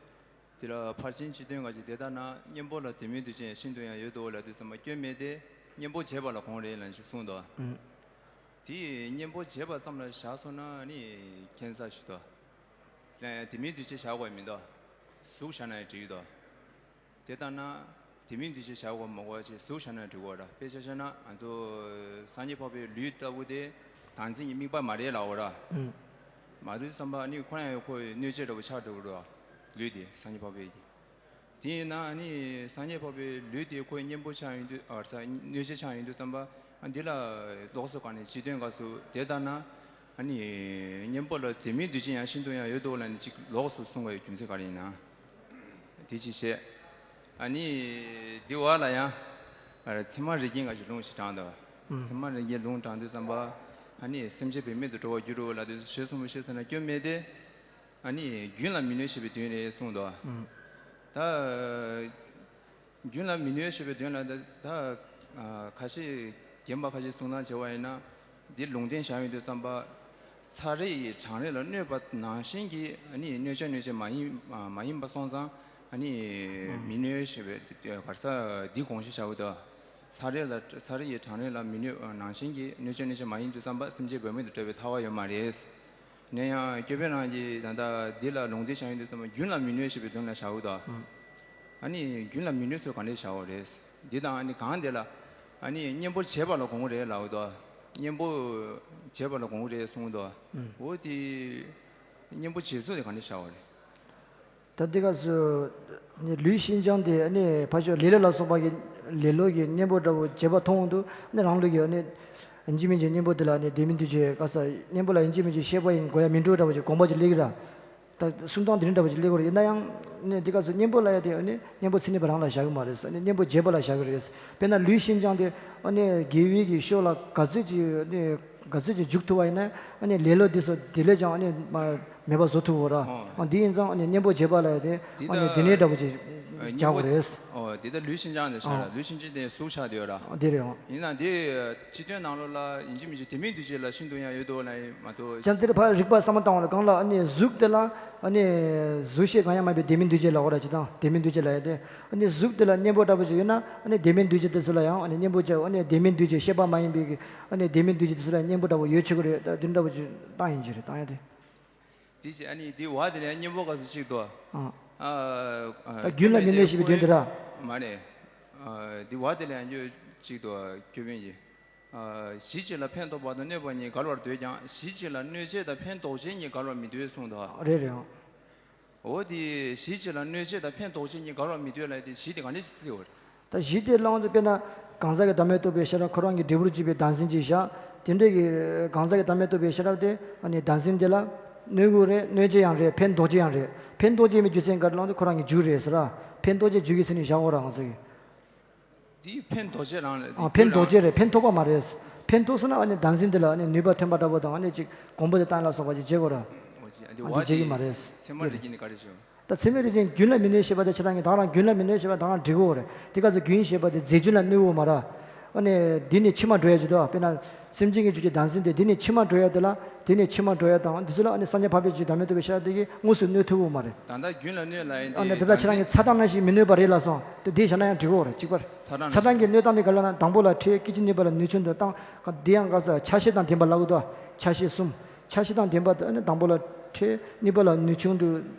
དེ་ལ་ཕར་ཕྱིན་ཅི་སྟོན་ག་ཞིག་དེ་ལྟར་ན་གཉེན་པོ་ལ་དེ་མིན་དུས་ཆེན་ཤིན་ཏུ་ཡང་ཡོད་དོ་ལབ་དུས་ཙམ་པ་སྐྱོན་མེད་དེ་གཉེན་པོ་བྱས་པ་ལ་གོང་རེད་ལབ་ཞིག་གསུངས་འདུག་ཨུམ། དེ་གཉེན་པོ་བྱས་པ་ཙམ་ལ་བཞག་སོང་ན་ནི་ཁྱད་མཚར་ཞིག་འདུག་དེ་མིན་དུས་ཆེན་བཞག་དགོས་མི་འདུག་གཟུགས་བཞག་ན་ཡང་འགྲིག་གི་འདུག་དེ་ལྟར་ན་དེ་མིན་དུས་ཆེན་བཞག་དགོས་མ་དགོས་ཞེས་གཟུགས་བཞག་ན་འགྲིག་གོ་ར། དཔེ་ཆ་བཞག་ན་ང་ཚོ་སངས་རྒྱས་འཕགས་པའི་ལུས་ལྟ་བུ་དེ་བདག་འཛིན་གྱི་དམིགས་པ་མ་རེད་ལབ་འོ་ར། ཨུམ། མ་དུས་བསམ་པ་ནི་ཁོ་རང་ཡང་ཁོ་གནོད་བྱེད་འདྲ་བོ་ཆགས་འགྲོ་གི་ར། ལུས་དེ་སངས་རྒྱས་འཕགས་པའི། དེ་ཡིན་ན་ནི་སངས་རྒྱས་འཕགས་པའི་ལུས་དེ་ཁོའི་གཉེན་པོ་ཆགས་ཡོང་དུས་ཨ་ས་གནོད་བྱེད་ཆགས་ཡོང་དུས་བསམ་པ་འདི་ལ་ལོགས་སུ་གང་ནས་ཇི་སྟོན་ག་སུ་དེ་ལྟར་ན་ནི་གཉེན་པོ་ལ་དེ་མིན་དུས་ཆེན་ཡང་ཤིན་ཏུ་ཡང་ཡོད་དོ་ལབ་ནི་ཅིག་ལོགས་སུ་གསུང་བའི་རྒྱུ་མཚན་ག་རེ་ཡིན་ན། དེ་ཅི་བྱས། ཨ་ནི། འདི་བ་ལ་ཡང་། ཚད་མ་རིགས་རྒྱན་འགའ་ཞིག་ལུང་ཞིག་དྲངས་འདུག་ཨུམ། ཚད་མ་རིགས་རྒྱན་ལུང་དྲངས་དུས་ཙམ་པ། ཨ་ནི་སེམས་ཅན་བེད་མེད་དུ་འགྲོ་བར་འགྱུར་རོ་ལབ་དུས་ཞེས་གསུངས་པ་ཞེས་ཟེར་ན་སྐྱོན་མེད་དེ། ཨ་ནི་རྒྱུན་ལ་མི་གནོད་བྱེད་པའི་དོན་རེད་གསུངས་འདུག་ཨུམ། ད། རྒྱུན་ལ་མི་གནོད་བྱེད་པའི་དོན་ལ་ད་ད་ཁ་ཤས་རྒན་པ་ཁ་ཤས་གསུང་སྟངས་བྱས་པ་ཡིན་ན། འདི་ལུང་བསྟན་བཞག་ཡོང་དུས་ཙམ་པ། ཚ་རེག་གིས་གྲང་རེག་ལ་གནོད་པ་ནང་བཞིན་གྱི་ཨ་ནི་གནོད་བྱ་གནོད་བྱེད་མ་ཡིན་མ་ཡིན་པ་སོང་ཙང་ཨ་ནི་ཨུམ། མི་གནོད་ཞེས་པའི་གར་ས་འདི་དགོངས་གཞི་བཞག་ཡོད་དོ། ཚ་རེག་ལ་ཚ་རེག་གི་གྲང་རེག་ལ་མི་གནོད་ནང་བཞིན་གྱི་གནོད་བྱེད་གནོད་བྱེད་མ་ཡིན་དུས་ཙམ་པ་སེམས་ཅན་འབད་མེད་དུ་བཀྲོལ་བའི་ཐར་བ་ཡོད་མ་རེད། ནས་ཡང་སྐྱོ་བའི་རང་གིས་ད་ལྟ་འདི་ལ་ལུང་འདྲེན་བྱ་ཡོང་དུས་ཙམ་པ་རྒྱུན་ལ་མི་གནོད་ཞེས་པའི་དོན་ལ་བཞག་འོ་དོ། ཨ་ནི་རྒྱུན་ལ་མི་གནོད་ཚུལ་ག་འདྲས་བཞག་འོ་རེད། འདི་དང་ཨ་ནི་གང་དེ་ལ་ཨ་ནི་གཉེན་པོ་བྱེད་པ་ལ་དགོངས་རེད་ལབ་འོ་དོ། གཉེན་པོ་བྱེད་པ་ལ་དགོངས་རེད་གསུངས་འདུག་འོ་དེ་གཉེན་པོ་བྱེད་ཚུལ་དེ་ག་འདྲས་བཞག་འོ་རེད། ད་འདི་ག་སུ་ནི་ལུས་ཤིན་སྦྱངས་དེ་ནི་ཕ་ཤོ་ལེ་ལོ་ལ་སོགས་པ་གི་ལེ་ལོ་གི་གཉེན་པོ་འདྲ་བོ་བྱེད་པ་མཐོང་དུས་ནི་རང་ལུས་ཀྱི་ནི་ཡིན་གཅིག་མིན་གཅིག་གཉེན་པོ་དེ་ལ་ནི་ལྡན་མིན་འདུས་བྱས་ག་ས་གཉེན་པོ་ལ་ཡིན་གཅིག་མིན་གཅིག་ཤེས་པ་ཡིན་དགོས་ཡ་མིན་འགྲོ་འདྲ་བོ་ཅིག་དགོངས་པ་ཅིག་སླེབས་ཀྱི་ར། ད་གསུང་སྟངས་དེ་རིང་འདྲ་བོ་ཅིག་སླེབས་ཀྱི་རེད་ཡིན་ན་ཡང་ནི་འདི་ག་སུ་གཉེན་པོ་ལ་ཡ་དེ་ནི་གཉེན་པོ་མཚན་ཉིད་པ་རང་ལ་བཞག་གི་མ་རེད་ཟེར་ནི་གཉེན་པོ་བྱེད་པ་ལ་བཞག་གི་རེད། དཔེར་ན་ལུས་ཤིན་སྦྱངས་དེ་ནི་དགེ་བའི་གི་ཕྱོགས་ལ་ག་ཚོད་ཅིག་ནི་ག་ཚོད་ཅིག་འཇུག་ཐུབ་པ་ཡིན་ན་ནི་ལེ་ལོ་འདི་ཚོ་དེ་ལས་ཀྱང་ནི་མ། མེད་པ་བཟོ་ཐུབ་བོ་ར། ཨོ། ཨ་འདི་ཡིན་ཙང་ཨ་ནི་གཉེན་པོ་བྱེད་པ་ལ་དེ་འདི་ཨ་ནི་ད་དེ་ནས་འདྲ་པོ་ཅིག་ཨ་རྒྱག་དགོས་རེད། ཨོ་འདི་ད་ལུས་ཤིན་སྦྱངས་ནས་ཆགས་ཨོ། ར་ལུས་ཤིན་སྦྱངས་དེ་གཟུགས་ཆགས་དེ་ཡོད་ར། ཨ་འདི་རེད་ཨོ། ཡིན་ན་འདི་སྤྱི་དོན་ནང་ལོགས་ལ་ཡིན་གཅིག་མིན་གཅིག་ལྡན་མིན་འདུས་བྱས་ལ་ཤིན་ཏུ་ཡང་ཡོད་དོ་ལ་ཡིན་མ་གཏོགས། ཀྱང་དེར་ཕར་རིག་པ་བསམ་བློ་བཏང་བ་ལ་གང་ལ་ཨ་ནི་གཟུགས་དེ་ལ་ཨ་ནི་གཟུགས་ཤེས་གང་ཡང་མ་ཡིན་པའི་ལྡན་མིན་འདུས་བྱས་ལ་འོ་ར་ཅི་དང་ལྡན་མིན་འདུས་བྱས་ལ་ཡོད་དེ་ཨ་ནི་གཟུགས་དེ་ལ་གཉེན་པོ་འདྲ་པོ་ཅིག་ཡོད་ན་ཨ་ནི་ལྡན་མིན་འདུས་བྱས་དེ་ཚོ་ལ་ཡང་ཨ་ནི་གཉེན་པོ་བྱས་ཨ་ནི་ལྡན་མིན་འདུས་བྱས་ཤེས་པ་མ་ཡིན་པའི་ཨ་ནི་ལྡན་མིན་འདུས་བྱས་དེ་ཚོ་ལ་གཉེན་པོ་འདྲ་པོ་ཡོད་ཆོག་གི་རེད་ད་དེ་འདྲ་པོ་ཅིག་བཏང་ཡིན་གྱི་རེད་བཏང་ཡ་དེ། དེ་བཞིན་ཨ་ནི་དེ་བ་དེ་ལ་ཡང་གཉེན་པོ་ག་ཚོད་ཅིག་འདུག་ཨ། ཨ་ད་རྒྱུན་ལ་མི་གནས་ཞེས་པའི་དོན་དེ་ར། མ་རེད། ཨ་དེ་བ་དེ་ལ་ཡང་ཡོད་ཅིག་འདུག་སྐྱོ་བོན་གྱི། ཨ་གཞི་གཅིག་ལ་ཕན་ཐོགས་པ་དང་གནོད་པ་གཉིས་འགལ་བར་འདོད་ཀྱང་གཞི་གཅིག་ལ་གནོད་བྱེད་དང་ཕན་འདོགས་བྱེད་གཉིས་འགལ་བར་མི་འདོད་གསུངས་འདུག་རེད་རེད། འོ་དེ་གཞི་གཅིག་ལ་གནོད་བྱེད་དང་ཕན་འདོགས་བྱེད་གཉིས་འགལ་བར་མི་འདོད་ལབ་དེ་གཞི་དེ་ག་འདྲས་ཞིག་བརྩི་བ་རེད། ད་གཞི་དེ་བླང་དུ་དཔེར་ན་གང་ཟག་གི་བདག་མེད་རྟོགས་པའི་ཤེས་རབ་ཁོ་རང་གི་འབྲས་བུར་གྱུར་པའི་བདག་འཛིན་གྱི་བཞག་དེ་འདྲའི་གི་གང་ཟག་གི་བདག་མེད་རྟོགས་པའི་ཤེས་རབ་དེ་ཨ་ནི་བདག་འཛིན་དེ་ལ་གནོད་དགོས་རེད་གནོད་བྱེད་ཡང་རེད་ཕན་འདོགས་བྱེད་ཡང་རེད་ཕན་འདོགས་བྱེད་མི་རྒྱུ་མཚན་ག་རེ་བླང་དུ་ཁོ་རང་གི་རྒྱུ་རེད་ཟེར་ར་ཕན་འདོགས་བྱེད་རྒྱུ་གི་ཚེ་ནི་བཞག་འོ་ར་ང་ཚོ་གི། དེའི་ཕན་འདོགས་བྱེད་རང་ལ་དེ་ཨ་ཕན་འདོགས་བྱེད་རེད་ཕན་ཐོགས་པ་མ་རེད། ཕན་ཐོགས་སོང་ན་ཨ་ནི་བདག་འཛིན་དེ་ལ་ཨ་ནི་ནུས་པ་ཐོན་པ་འདྲ་པོ་དང་ཨ་ནི་ཅིག་གོམས་པ་དེ་བཏང་ལ་སོགས་པ་ཅིག་བྱེད་དགོས་ར། འོ་ཅི་ཨ་འདི་ཨ་བ་འདི་བྱེད་ཀྱི་མ་རེད། ཚད་མ་རིག་གནས་ག་རེ་བྱུང་། ད་ཚད་མའི་རིག་ཅན་རྒྱུན་ལ་མི་གནས་ཞེས་པ་དེ་ཁྱེད་རང་གིས་ད་རང་རྒྱུན་ལ་མི་གནས་ཞེས་པ་ད་རང་འགྲིག་གོ་རེད། དེ་ག་ཚོད་རྒྱུན་ཞེས་པ་དེ་རྫས་རྒྱུན་ལ་གནོད་འོ་མ་ར། ཨ་ནི་འདི་ནི་ཕྱི་མ་འགྲོ་ཡ་ཅི་དོ་དཔེར་ན་སེམས་ཅན་གྱི་རྒྱུ་ཅི་བདག་འཛིན་དེ་འདི་ནི་ཕྱི་མ་འགྲོ་ཡ་དེ་ལ་དེ་ནི་ཕྱི་མ་འགྲོ་ཡ་དང་འདི་ཚོ་ལ་ཨ་ནི་སངས་རྒྱས་འཕགས་པའི་ཆོས་བདག་མེད་རྟོགས་པའི་ཤེས་རབ་དེ་གིས་དངོས་སུ་གནོད་ཐུབ་འོ་མ་རེད། ད་ལྟ་རྒྱུན་ལ་གནོད་ལ་ཡིན་ཨ་ནི་དེ་ད་ཁྱེད་རང་གིས་ཚ་གྲང་ནང་བཞིན་མི་གནོད་པ་རེད་ལ་སོང་དེ་འདི་བཞག་ན་ཡང་འགྲིག་གོ་རེད་གཅིག་པར་ཚ་གྲང་ཚ་གྲང་གི་གནོད་སྟངས་དེ་ག་ལ་ན་དང་པོ་ལ་འཕྲལ་སྐད་ཅིག་གཉིས་པ་ལ་ནུས་ཆུང་དུ་བཏང་འདི་ཡང་ག་ས་ཆ་ཤས་དང་ལྡན་པ་ལ་འུ་ད་ཆ་ཤས་གསུམ། ཆ་ཤས་དང་ལྡན་པ་དང་ནི་དང་པོ་ལ་འཕྲལ་གཉིས་པ་ལ་ནུས་ཆུང་དུ།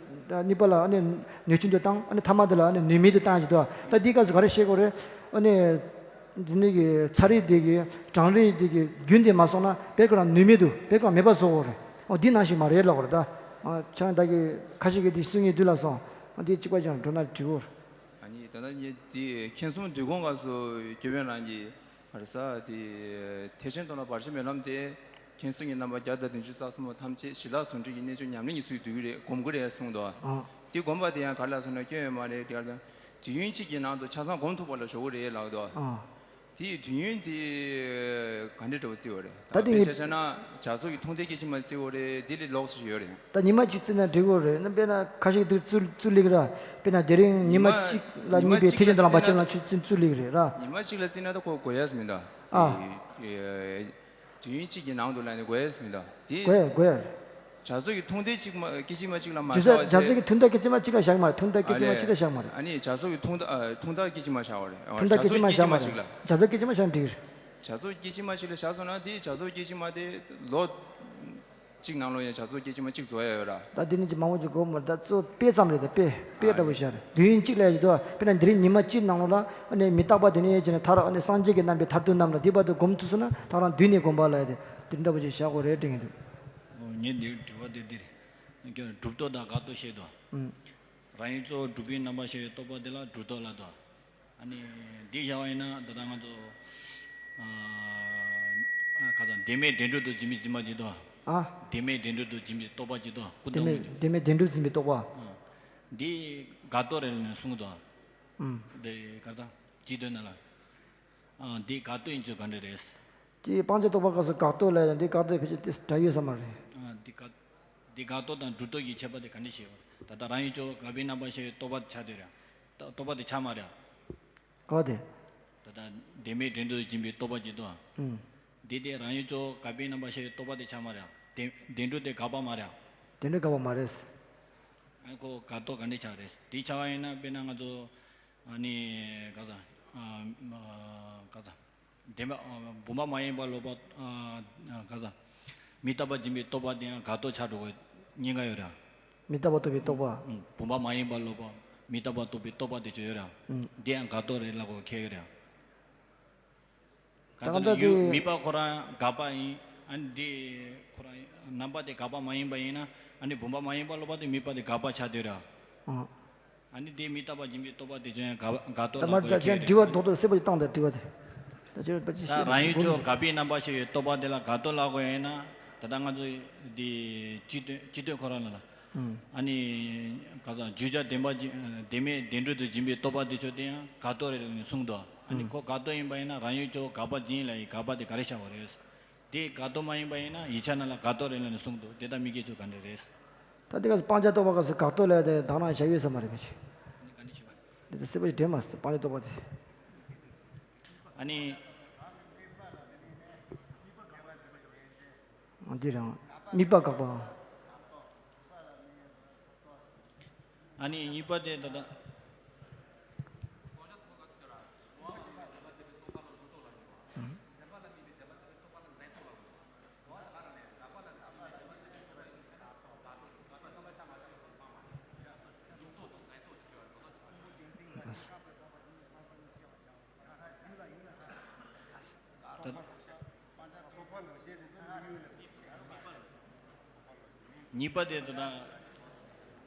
གཉིས་པ་ལ་ཨ་ནི་ནུས་ཆུང་དུ་བཏང་ཨ་ནི་ཐ་མ་དེ་ལ་ཨ་ནི་ནུས་མེད་དུ་བཏང་ཡ་ཅིག་འདུག་ད་འདི་སྐབས་སུ་ག་རེ་བཤད་དགོས་རེད། ཨ་ནི་འདི་ནི་གི་ཚ་རེག་འདི་གི་གྲང་རེག་འདི་གི་རྒྱུན་དེ་མ་སོང་ན་དཔེ་ཁོ་རང་ནུས་མེད་དུ་དཔེ་ཁོ་རང་མེད་པ་བཟོ་དགོས་རེད། ཨོ་འདི་ནང་བཞིན་མ་རེད་ལབ་དགོས་རེད་ད། ཁྱེད་རང་ད་གི་ཁ་ཤས་ཀྱིས་འདི་གསུང་ངེས་དུས་ལ་སོང་ཨ་འདི་གཅིག་པ་ཅང་འགྲོ་ན་འགྲིག་གོ། ཨ་ནི་ད་ལྟ་ངས་འདི་མཁྱེན་གསུམ་འདུས་གོང་སྐབས་སུ་སྐྱོ་བོན་རང་གིས། ཨ་རེ་ས་དེ་ཐེག་ཆེན་དོན་ལ་བར་ཆད་མེད་ལམ་དེ་མཁྱེན་གསུམ་གྱི་རྣམ་པ་བརྒྱ་དང་བདུན་ཅུ་རྩ་གསུམ་པོ་ཐམས་ཅད་ཞི་ལྷག་ཟུང་འབྲེལ་གྱི་རྣལ་འབྱོར་ཉམས་ལེན་གྱི་ཚུལ་བསྡུས་ཀྱི་རེད་སྒོམ་གྱི་རེད་གསུངས་འདུག་ཨ། དེ་སྒོམ་པ་དེ་ཡང་ག་རེ་ལབ་སོང་ན་སྐྱོན་ཡོད་མ་རེད་དེ་ག་རེ་དུས་ཡུན་གཅིག་གི་ནང་དུ་ཆ་ཚང་སྒོམ་ཐུབ་པ་ལ་ཞོག་གི་རེད་ལབ་འདུག་ཨ། དེ་ཡི་དུས་ཡུན་དེ་ག་འདྲ་འདྲ་བོ་བརྩི་བ་རེད་ད་ད་དེ་དཔེ་ཆ་བཞག་ན་བྱ་གཟུགས་ཀྱི་ཐུང་མཐའི་སྐད་ཅིག་མ་བརྩི་བ་རེད་དེ་ལས་ལོགས་སུ་ཡོད་རེད། ད་ཉི་མ་གཅིག་བརྩིས་ན་འགྲིག་གི་རེད་ན་དཔེར་ན་ཁ་ཤས་འདུག་བཙུགས་བཙུགས་ལེགས་ར། དཔེར་ན་དེ་རིང་ཉི་མ་གཅིག་ལ་གཉིས་པའི་ཐེག་ཆེན་དོན་ལ་བར་ཆད་མེད་ལམ་ཆོས་ཚུལ་བཙུགས་ལེགས་རེད་ར། ཉི་མ་གཅིག་ལ་བརྩིས་ན་ད་ཁོ་དགོས་ཡས་མི་འདུག་ཨ། དུས་ཡུན་གཅིག་གི་ནང་དུ་ལ་ནི་དགོས་ཡས་མི་འདུག་དེ་དགོས་ཡས་དགོས་ཡས། བྱ་གཟུགས་ཀྱི་ཐུང་མཐའི་གཅིག་མ་སྐད་ཅིག་མ་གཅིག་ལ་མ་བྱ་བྱ་བ་བྱ་གཟུགས་ཀྱི་ཐུང་མཐའ་སྐད་ཅིག་མ་གཅིག་ལ་བཞག་མ་རེད་ཐུང་མཐའ་སྐད་ཅིག་མ་གཅིག་ལ་བཞག་མ་རེད། ཨ་ནི་བྱ་གཟུགས་ཀྱི་ཐུང་མཐའ་ཐུང་མཐའ་སྐད་ཅིག་མ་བཞག་པ་རེད་ཨ། ཐུང་མཐའ་སྐད་ཅིག་མ་བཞག་མ་རེད་བྱ་གཟུགས་སྐད་ཅིག་མ་བཞག་འགྲིག་རེད། བྱ་གཟུགས་སྐད་ཅིག་མ་གཅིག་ལ་བཞག་སོང་ན་དེ་བྱ་གཟུགས་སྐད་ཅིག་མ་དེ་ལོ་གཅིག་ནང་ལོགས་ཡང་བྱ་གཟུགས་སྐད་ཅིག་མ་གཅིག་བཟོ་ཡ་ཡོད་ར། ད་དེ་ནི་ཅིག་མང་པོ་ཅིག་གོ་མ་རེད་ད་གཙོ་དཔེ་ཙམ་རེད་ད་དཔེ་དཔེ་ལྟ་བུ་ཤར་དུས་ཡུན་གཅིག་ལ་ཡ་ཅིག་འདུག་དཔེར་ན་འདི་རིང་ཉི་མ་གཅིག་ནང་ལོགས་ལ་ཨ་ནི་མི་རྟག་པ་དེ་ནས་ཡ་ཅིག་ནས་ཐར་ཨ་ནི་སངས་རྒྱས་ཀྱི་རྣམ་པའི་མཐར་ཐུག་རྣམས་ལ་དེ་བར་དུ་སྒོམ་ཐུབ་སོང་ན་ད་རང་དུས་ནས་སྒོམ་པ་ལ་ཡ་དེ་དེ་འདྲ་བོ་ཅིག་བཞག་དགོས་རེད་དྲན་གྱི་འདུག་ངས་འདི་དྲི་བ་དེ་འདིར་གྲུབ་རྟོག་དང་དགག་རྟོག་བཤད་དོ། ཨུམ། རང་ཡུལ་གཙོ་བོ་གྲུབ་པའི་རྣམ་པར་ཤེས་པའི་རྟོག་པ་དེ་ལ་གྲུབ་རྟོག་ལབ་དོ། ཨ་ནི་འདི་བཞག་པ་ཡིན་ན་ད་ལྟ་ང་ཚོ་ཨ་ཁ་སང་བདེན་མེད་འབྲས་གྲོལ་དུ་འཛིན་པའི་འཛིན་པ་ཅིག་དང་། ཨ། བདེན་མེད་འབྲས་གྲོལ་དུ་འཛིན་པའི་རྟོག་པ་ཅིག་དང་ཀུན་བདེན་བཏང་མེད་མིན་དུ། བདེན་མེད་འབྲས་གྲོལ་འཛིན་པའི་རྟོག་པ། ཨ། འདི་དགག་རྟོག་རེད་ལབ་ནས་གསུངས་དང་། ཨུམ། འདི་ག་རེ་དང་ཅིག་དོན་ན་ལ། ཨ་འདི་དགག་རྟོག་ཡིན་ཚུལ་ག་འདྲ་རེད། དེ་སྤང་བྱ་རྟོགས་པ་སྐབས་སུ་དགག་རྟོག་ལབ་ཡ་འདི་དགག་རྟོག་ཕལ་ཆེར་དེ་འདྲ་ཡོད་ས་མ་རེད། ཨ་འདི་དགག་འདི་དགག་རྟོག་དང་སྒྲུབ་རྟོག་གི་ཁྱད་པར་དེ་ག་འདྲ་ཤེས་པ་རེད། ད་ལྟ་རང་ཡུལ་གཙོ་བོ་འགག་པའི་རྣམ་པར་ཤེས་པའི་རྟོག་པ་ཆགས་དུས་རེད། ད་རྟོག་པ་དེ་ཆགས་མ་རེད། ག་བ་དེ། ད་ལྟ་བདེན་མེད་འབྲས་གྲོལ་དུ་འཛིན་པའི་རྟོག་པ་ཅིག་དང་། ཨུམ། འདི་དེ་རང་ཡུལ་གཙོ་བོ་འགག་པའི་རྣམ་པར་ཤེས་པའི་རྟོག་པ་དེ་ཆགས་མ་རེད། བདེན་བདེན་གྲུབ་དེ་འགག་པ་མ་རེད། བདེན་གྲུབ་འགག་པ་མ་རེད། ཨ་ཁོ་དགག་རྟོག་ག་འདྲ་ཆགས་རེད། དེ་ཆགས་པ་ཡིན་ན་དཔེར་ན་ང་ཚོ་ཨ་ནི་ག་ས་ ཨ། ཨ། ག་ས། བདེན་པ། ཨ། བུམ་པ་མ་ཡིན་པ་ལོག་པ། ཨ། ག་ས། མི་རྟག་པ་འཛིན་པའི་རྟོག་པ་དེ་ཡང་དགག་རྟོག་ཆགས་འགྲོ་གི་ཉེན་ཁ་ཡོད་ར། མི་རྟག་པ་རྟོགས་པའི་རྟོག་པ། ཨ། བུམ་པ་མ་ཡིན་པ་ལོག་པ། མི་རྟག་པ་རྟོགས་པའི་རྟོག་པ་དེ་ཚོ་ཡོད་ར། ཨ། དེ་ཡང་དགག་རྟོག་རེད་ལབ་དགོས་ཁེལ་ཡོད་ར། གང་ལྟར་ན་ཡུལ་དམིགས་པ་ཁོ་རང་དགག་པ་ཡིན། ཨ་ནི་དེ་ཁོ་རང་རྣམ་པ་དེ་དགག་པ་མ་ཡིན་པ་ཡིན་ན། ཨ་ནི་བུམ་པ་མ་ཡིན་པ་ལོག་པ་དེ་དམིགས་པ་དེ་དགག་པ་ཆགས་སྡོད་ར། ཨ། ཨ་ནི་དེ་མི་རྟག་པ་འཛིན་པའི་རྟོག་པ་དེ་ཚོ་ཡང་དགག་དགག་རྟོག་ལ་མར་གོ་ད་ཁྱེད་དྲི་བ་རྡོག་རྡོག་གསལ་པོ་ཞིག་བཏང་དང་། དྲི་བ་དེ་ད་ཅི་ད་རང་ཡུལ་ཕྱོགས་དགག་པའི་རྣམ་པ་ཤེས་པའི་རྟོག་པ་དེ་ལ་དགག་རྟོག་ལབ་དགོས་ཡིན་ན། ད་ལྟ་ང་ཚོ་དེ་སྤྱི་དོན་སྤྱི་དོན་ཁོ་རང་ལ། ཨ་ནི་ག་ས། བརྗོད་བྱ་བདེན་པ་བདེན་མེད་བདེན་གྲུབ་ཏུ་འཛིན་པའི་རྟོག་པ་དེ་ཚོ་དེ་ཡང་དགག་རྟོག་རེད་ལབ་ནས་གསུངས་འདུག། ཨ་ནི་ཁོ་དགག་རྟོག་ཡིན་པ་ཡིན་ན་རང་ཡུལ་ཕྱོགས་དགག་པ་འཛིན་ལ་ཡི་དགག་པ་དེ་ག་རེ་བྱ་དགོས་རེད། དེ་དགག་རྟོག་མ་ཡིན་པ་ཡིན་ན་ཡིག་ཆ་ནང་ལ་དགག་རྟོག་རེད་ལབ་ནས་གསུངས་འདུག། དེ་ལྟར་མི་སྐྱེ་ཚུལ་ག་འདྲ་རེད། ད་དེ་ག་སྤང་བྱ་རྟོགས་པ་ག་ས་དགག་རྟོག་ལབ་དེ་དག་སྣང་བྱ་ཡོད་ས་མ་རེད་པས། འདི་ག་འདྲ་བྱེད་པ། དེ་ཚོ་གསལ་པོ་ཞིག་དྲན་མ་སོང་། སྤང་བྱ་རྟོགས་པ་དེ། ཨ་ནི། འདི་རང་དམིགས་པ་དགག་པ། ཨ་ནི་གཉིས་པ་དེ་ད་ལྟ། གཉིས་པ་དེ་ད་ལྟ་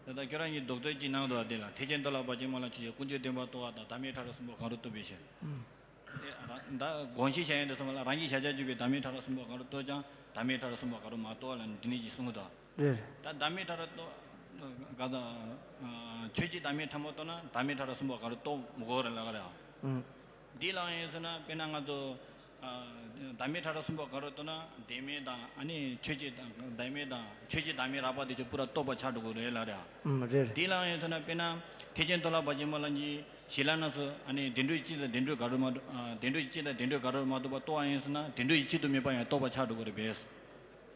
ད་ལྟ་ཁྱོད་རང་གཉིས་རྡོག་རྩ་གཅིག་གནང་འདུག་བ། དེ་ལ་ཐེག་ཆེན་མཐོང་ལམ་བར་ཆད་མེད་ལམ་ཆོས་ཅན། ཀུན་འབྱུང་བདེན་པར་རྟོགས་པ་དང་། བདག་མེད་ཕྲ་རགས་གསུམ་པོ་གང་རུང་རྟོགས་པའི་ཕྱིར། དེ་ད་དགོངས་གཞི་བཞག་ཡོང་དུས་ཙམ་པ་ལ་རང་གིས་གཞལ་བྱ་བརྗོད་པའི་བདག་མེད་ཕྲ་རགས་གསུམ་པོ་གང་རུང་རྟོགས་ཀྱང་བདག་མེད་ཕྲ་རགས་གསུམ་པོ་གང་རུང་མ་རྟོགས་ལབ་ནས་འདི་ནས་ཀྱིས་གསུངས་འདུག། རེད། ད་བདག་མེད་ཕྲ་རགས་རྟོགས། ག་ད། ཆོས་ཅན་བདག་མེད་ཕྲ་མོ་རྟོགས་ན་བདག་མེད་ཕྲ་རགས་གསུམ་པོ་གང་རུང་རྟོགས་མི་དགོས་རེད་ལབ་ཀྱི་རེད། ཨང་། འདི་ལ་ཡིན་ཟེར་ན་དཔེར་ན་ང་ཚོ། ཨ། བདག་མེད་ཕྲ་རགས་གསུམ་པོ་གང་རུང་རྟོགས་ན་བདེན་མེད་དང་། ཨ་ནི་ཆོས་ཅན་དང་། བདེན་མེད་དང་ཆོས་ཅན་བདག་མེད་རགས་པ་དེ་ཚོ་པུ་ར་རྟོགས་པ་ཆགས་འགྲོ་གི་རེད་ལབ་རེད། ཨང་། རེད། འདི་ལ་ཡིན་ཟེར་ན་དཔེར་ན་ཐེག་ཆེན་མཐོང་ལམ་བར་ཆད་མེད་ལམ་གྱི་གཞི་ལམ་རྣམ་གསུམ། ཨ་ནི་བདེན་གྲུབ་སྤྱི་དང་བདེན་གྲུབ་གང་རུང་མ་གྲུབ། ཨ། བདེན་གྲུབ་སྤྱི་དང་བདེན་གྲུབ་གང་རུང་མ་གྲུབ་པ་རྟོགས་པ་ཡིན་ཟེར་ན་བདེན་གྲུབ་སྤྱི་དང་མེད་པ་ཡང་རྟོགས་པ་ཆགས་འགྲོ་གི་རེད་པས།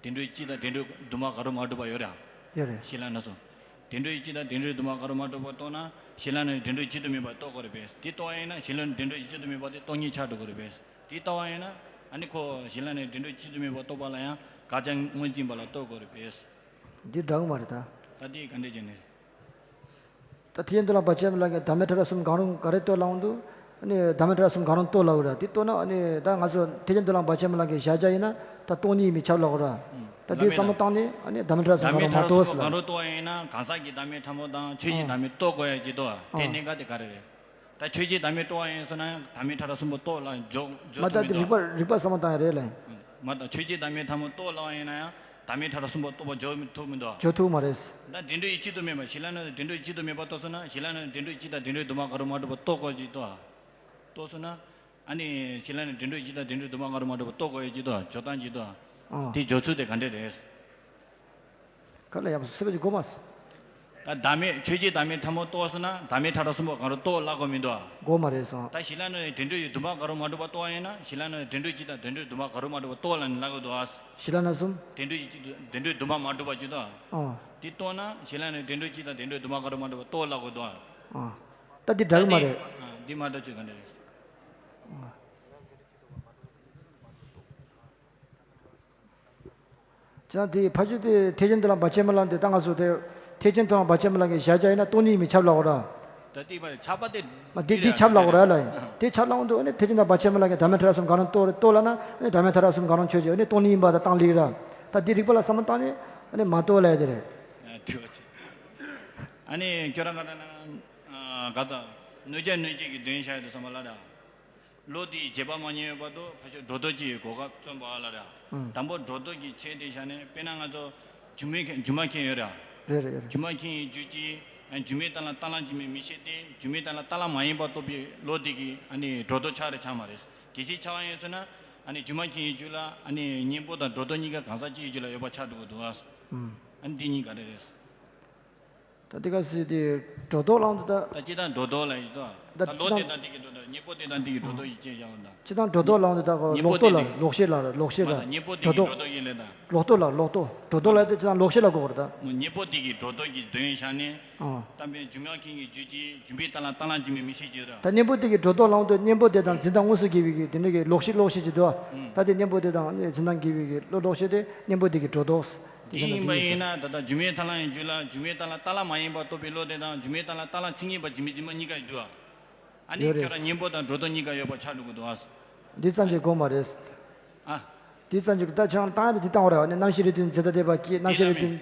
བདེན་གྲུབ་སྤྱི་དང་བདེན་གྲུབ་དུ་མ་གང་རུང་མ་གྲུབ་པ་ཡོད་རེད། ཡོད་རེད། གཞི་ལམ་རྣམ་གསུམ། བདེན་གྲུབ་སྤྱི་དང་བདེན་གྲུབ་དུ་མ་གང་རུང་མ་གྲུབ་པ་རྟོགས་ན་གཞི་ལམ་རྣམ་གཞི་བདེན་གྲུབ་སྤྱི་དང་མེད་པ་རྟོགས་དགོས་རེད་པས། དེ་རྟོགས་པ་ཡིན་ན་གཞི་ལམ་རྣམ་བདེན་གྲུབ་སྤྱི་དང་མེད་པ་དེ་སྟོང་ཉིད་ཆགས་འགྲོ་གི་རེད་པས། དེ་རྟོགས་པ་ཡིན་ན་ཨ་ནི་ཁོ་གཞི་ལམ་རྣམ་བདེན་གྲུབ་སྤྱི་དང་མེད་པ་རྟོགས་པ་ལ་ཡང་དགག་བྱ་དངོས་འཛིན་པ་ལ་རྟོགས་དགོས་རེད་པས། འདི་འདྲ་གི་མ་རེད་ད། ད་དེ་ག་འདྲས་བྱས་ནས། ད་ཐེག་ཆེན་མཐོང་ལམ་བར་ཆད་མེད་ལམ་གྱི་བདག་མེད་ཕྲ་རགས་གསུམ་གང་རུང་ག་རེ་རྟོགས་ལབ་འོང་དུས། ཨ་ནི་བདག་མེད་ཕྲ་རགས་གསུམ་གང་རུང་རྟོགས་ལབ་ར། དེ་རྟོགས་ན་ཨ་ནི་ད་ང་ཚོ་ཐེག་ཆེན་མཐོང་ལམ་བར་ཆད་མེད་ལམ་གྱི་གཞལ་བྱ་ཡིན་ན་ད་སྟོང་ཉིད་མི་ཁྱབ་ལབ་ར། ད་དེ་བསམ་བློ་བཏང་ནས་ཨ་ནི་བདག་མེད་ཕྲ་རགས་གསུམ་གང་རུང་མ་རྟོགས་ལབ། བདག་མེད་ཕྲ་རགས་གསུམ་པོ་གང་རུང་རྟོགས་ཡིན་ན་གང་ཟག་གི་བདག་མེད་ཕྲ་མོ་དང་ཆོས་ཅན་བདག་མེད་རྟོགས་དགོས་ཡ་གྱི་དོ། དེ་གནད་འགག་དེ་ག་རེ་རེད། ད་ཆོས་ཅན་བདག་མེད་རྟོགས་པ་ཡིན་ཟེར་ན་ཡང་བདག་མེད་ཕྲ་རགས་གསུམ་པོ་རྟོགས་ལ་འཇོག་འཇོག་མ་ད་ཐུབ་མི་དེ་འདུག། རིགས་པ་རིགས་པ་བསམ་བློ་བཏང་ཡ་རེད་ལ། མ་ད་ཆོས་ཅན་བདག་མེད་ཕྲ་མོ་རྟོགས་ལ་ཡིན་ན་ཡང་བདག་མེད་ཕྲ་རགས་གསུམ་པོ་རྟོགས་པ་འཇོག་མི་ཐུབ་མི་འདུག། འཇོག་ཐུབ་མ་རེད། ད་བདེན་གྲུབ་ཡིད་ཆེས་དུ་མེད་པ། གཞི་ལམ་རྣམ་བདེན་གྲུབ་ཡིད་ཆེས་དུ་མེད་པ་རྟོགས་སོང་ན་གཞི་ལམ་རྣམ་བདེན་གྲུབ་སྤྱི་དང་བདེན་གྲུབ་དུ་མ་གང་རུང་མ་གྲུབ་པ་རྟོགས་དགོས་ཀྱི་འདུག། རྟོགས་སོང་ན། ཨ་ནི་གཞི་ལམ་རྣམ་བདེན་གྲུབ་སྤྱི་དང་བདེན་གྲུབ་དུ་མ་གང་རུང་མ་གྲུབ་པ་རྟོགས་དགོས་ཀྱི་འདུག། འཇོག་སྟངས་ཀྱི་འདུག། ཨོ། དེ་འཇོག་ཚུལ་དེ་ག་འདྲས་རེད། ག་ལ་ཡག་པོ་སུས་པ་ཅིག་གོ་མ་སོང་། ད་བདག་མེད་ཆོས་ཅན་བདག་མེད་ཕྲ་མོ་རྟོགས་སོང་ན་བདག་མེད་ཕྲ་རགས་གསུམ་པོ་གང་རུང་རྟོགས་ལབ་དགོས་མི་འདུག། གོ་མ་རེད་སོང་། ད་གཞི་ལམ་རྣམ་བདེན་གྲུབ་ཡིད་དུ་མ་གང་རུང་མ་གྲུབ་པ་རྟོགས་ཡིན་ན་གཞི་ལམ་རྣམ་བདེན་གྲུབ་སྤྱི་དང་བདེན་གྲུབ་དུ་མ་གང་རུང་མ་གྲུབ་པ་རྟོགས་ལབ་ནས་ལབ་དགོས་འདུག། ཨ། གཞི་ལམ་རྣམ་གསུམ། བདེན་གྲུབ་ཡིད་བདེན་གྲུབ་དུ་མ་མ་གྲུབ་པ་ཅིག་དང་། ཨ། དེ་རྟོགས་ན་གཞི་ལམ་རྣམ་བདེན་གྲུབ་སྤྱི་དང་བདེན་གྲུབ་དུ་མ་གང་རུང་མ་གྲུབ་པ་རྟོགས་ལབ་དགོས་འདུག། ཨ། ད་འདི་འདྲ་གི་མ་རེད། ཨ། འདི་མ་འདྲ་ཅིག་ག་འདྲ་རེད། ཨ། ཅང་དེ་ཕ་ཆོས་དེ་ཐེག་ཆེན་མཐོང་ལམ་བར་ཆད་མེད་ལམ་དེ་ད་ང་ཚོ་དེ་ཐེག་ཆེན་མཐོང་ལམ་བར་ཆད་མེད་ལམ་གྱི་གཞལ་བྱ་ཡིན་ན་སྟོང་ཉིད་མི་ཁྱབ་ལབ་དགོས་ར། ད་དེ་མ་རེད། ཁྱབ་པ་དེ། ཨ། དེ་དེ་ཁྱབ་ལབ་དགོས་ར་ལ་ཡིན། དེ་ཁྱབ་ལབ་འོང་དུས་ཨ་ནི་ཐེག་ཆེན་མཐོང་ལམ་བར་ཆད་མེད་ལམ་གྱི་བདག་མེད་ཕྲ་རགས་གསུམ་གང་རུང་རྟོགས་རྟོགས་ལབ་ན་ཨ་ནི་བདག་མེད་ཕྲ་རགས་གསུམ་གང་རུང་ཆོས་ཅན་ཨ་ནི་སྟོང་ཉིད་ཡིན་པ་དང་སྟངས་ལེགས་ར། ད་དེ་རིགས་པ་ལ་བསམ་བློ་བཏང་ནས་ཨ་ནི་མ་རྟོགས་ལབ་ཡ་དེ་རེད། ཨ། དེ་བ་ཅི། ཨ་ནི་ཁྱོད་རང་ག་ད་ན། ཨ། ག་ད། གནོད་བྱ་གནོད་བྱེད་ཀྱི་དོན་བྱ་ཡ་དེ་ཚང་མ་ལ་ར། ལོ་དེའི་བྱེད་པ་མ་ཉམས་པའི་བར་དུ་ཕ་ཆོས་སྒྲོ་འདོགས་ཀྱི་གོ་སྐབས་བཙོན་པ་ལ་ར། ཨང་། དང་པོ་སྒྲོ་འདོགས་ཀྱི་ཆེད་དེ་བཞག་ནས་དཔེར་ན་ང་ཚོ་སྒྱུ་མའི་སྒྱུ་མ་མཁན་ཡོད་ར། རེད་རེད་རེད། སྒྱུ་མ་མཁན་ཡིན་རྒྱུ་ཅི། སྒྱུ་མའི་གཏན་ལ་གཏན་ལ་འཇུག་མིན་མི་ཤེས་ཏེ་སྒྱུ་མའི་གཏན་ལ་གཏན་ལ་མ་ཡིན་པ་རྟོགས་པའི་བློ་དེ་གིས་ཨ་ནི་སྒྲོ་འདོགས་ཆགས་རེད་ཆགས་མ་རེད། གལ་སྲིད་ཆགས་པ་ཡིན་ཟེར་ན་ཨ་ནི་སྒྱུ་མ་མཁན་ཡིན་རྒྱུ་ལ་ཨ་ནི་གཉེན་པོ་དང་སྒྲོ་འདོགས་གཉིས་ཀ་གང་ཟག་གཅིག་ཡིན་རྒྱུ་ལ་ཡོད་པ་ཆགས་འགྲོ་གི་འདུག་ཨ། ཨང་། ཨ་ནི་འདི་གཉིས་ག་རེ་རེད། ད་དེ་ག་སྲིད་དེ་སྒྲོ་འདོགས་བླང་དུ་ད། ད་སྤྱི་དང་སྒྲོ་འདོགས་ལ་ཡིན་ད། ད་ད་ལོ་སྤྱི་དང་དེ་དང་དེ་གི་སྒྲོ་འདོགས། གཉེན་པོ་དེ་དང་དེ་གི་སྒྲོ་འདོགས་ཡིན་ཅེས་བཞག་ད། སྤྱི་དང་སྒྲོ་འདོགས་བླང་དུ་ད་གོ་གཉེན་པོ་ལོག་སྟོད་དེ་ལ་དེ་ལོག་ཤེས་ལ་ལོག་ཤེས་མ་ལ་ད་གཉེན་པོ་དེ་སྒྲོ་གི་འདོགས་སྒྲོ་འདོགས་ཡིན་ལེ་ད། ལོག་སྟོད་ལ་ལོག་སྟོད་སྒྲོ་འདོགས་ལ་དེ་སྤྱི་དང་ལོག་ཤེས་ལ་གོ་གོ་ད། གཉེན་པོ་དེ་གི་སྒྲོ་འདོགས་ཀྱི་དོན་བཞག་ནས། ཨང་། གཏམ་དཔེ་སྒྱུ་མ་མཁན་གྱི་རྒྱུད་ཀྱི་སྒྱུ་མའི་རྟ་གླང་རྟ་གླང་སྒྱུ་མའི་མིག་ཤེས་ཀྱི་ར། ད་གཉེན་པོ་དེ་གི་སྒྲོ་འདོགས་བླང་དུ་གཉེན་པོ་དེ་དང་འཛིན་སྟངས་དངོས་སུ་འགལ་བའི་གི་དེ་འདྲ་གི་ལོག་ཤེས་ལོག་ཤེས་ཀྱི་འདུག་ཨ། ཨང་། ད་དེ་གཉེན་པོ་དེ་དང་འཛིན་སྟངས་འགལ་བའི་གི་ལོག་ཤེས་དེ་གཉེན་པོ་དེ་གི་སྒྲོ་འདོགས། དེ་ཡིན་པ་ཡིན་ན་ད་ལྟ་སྒྱུ་མའི་རྟ་གླང་ཡི་རྒྱུད་ལ་སྒྱུ་མའི་རྟ་གླང་རྟ་གླང་མ་ཡིན་པ་རྟོགས་པའི་བློ་དེ་དང་སྒྱུ་མའི་རྟ་གླང་རྟ་གླང་མཚན་ཉིད་པ་སྒྱུ་མའི་སྒྱུ་མ་གཉིས་ཀ་ཡོད་དུ་ཨ། ཨ་ནི་ཡོད་རེད། ཁྱོད་རང་གཉེན་པོ་དང་སྒྲོ་འདོགས་གཉིས་ཀ་ཡོད་པ་ཆགས་འགྲོ་གི་འདུག་ཨ། འདི་ཙམ་གྱིས་དགོས་མ་རེད། ཨ། འདི་ཙམ་གྱིས་ད་ཁྱོད་རང་བཏང་ཡ་དེ་འདི་བཏང་བ་རེད་བ་ནི་རྣམ་ཤེས་རིགས་མཐུན་འཛིན་སྟངས་དེ་བ་ཀྱི་རྣམ་ཤེས་རིགས་མཐུན།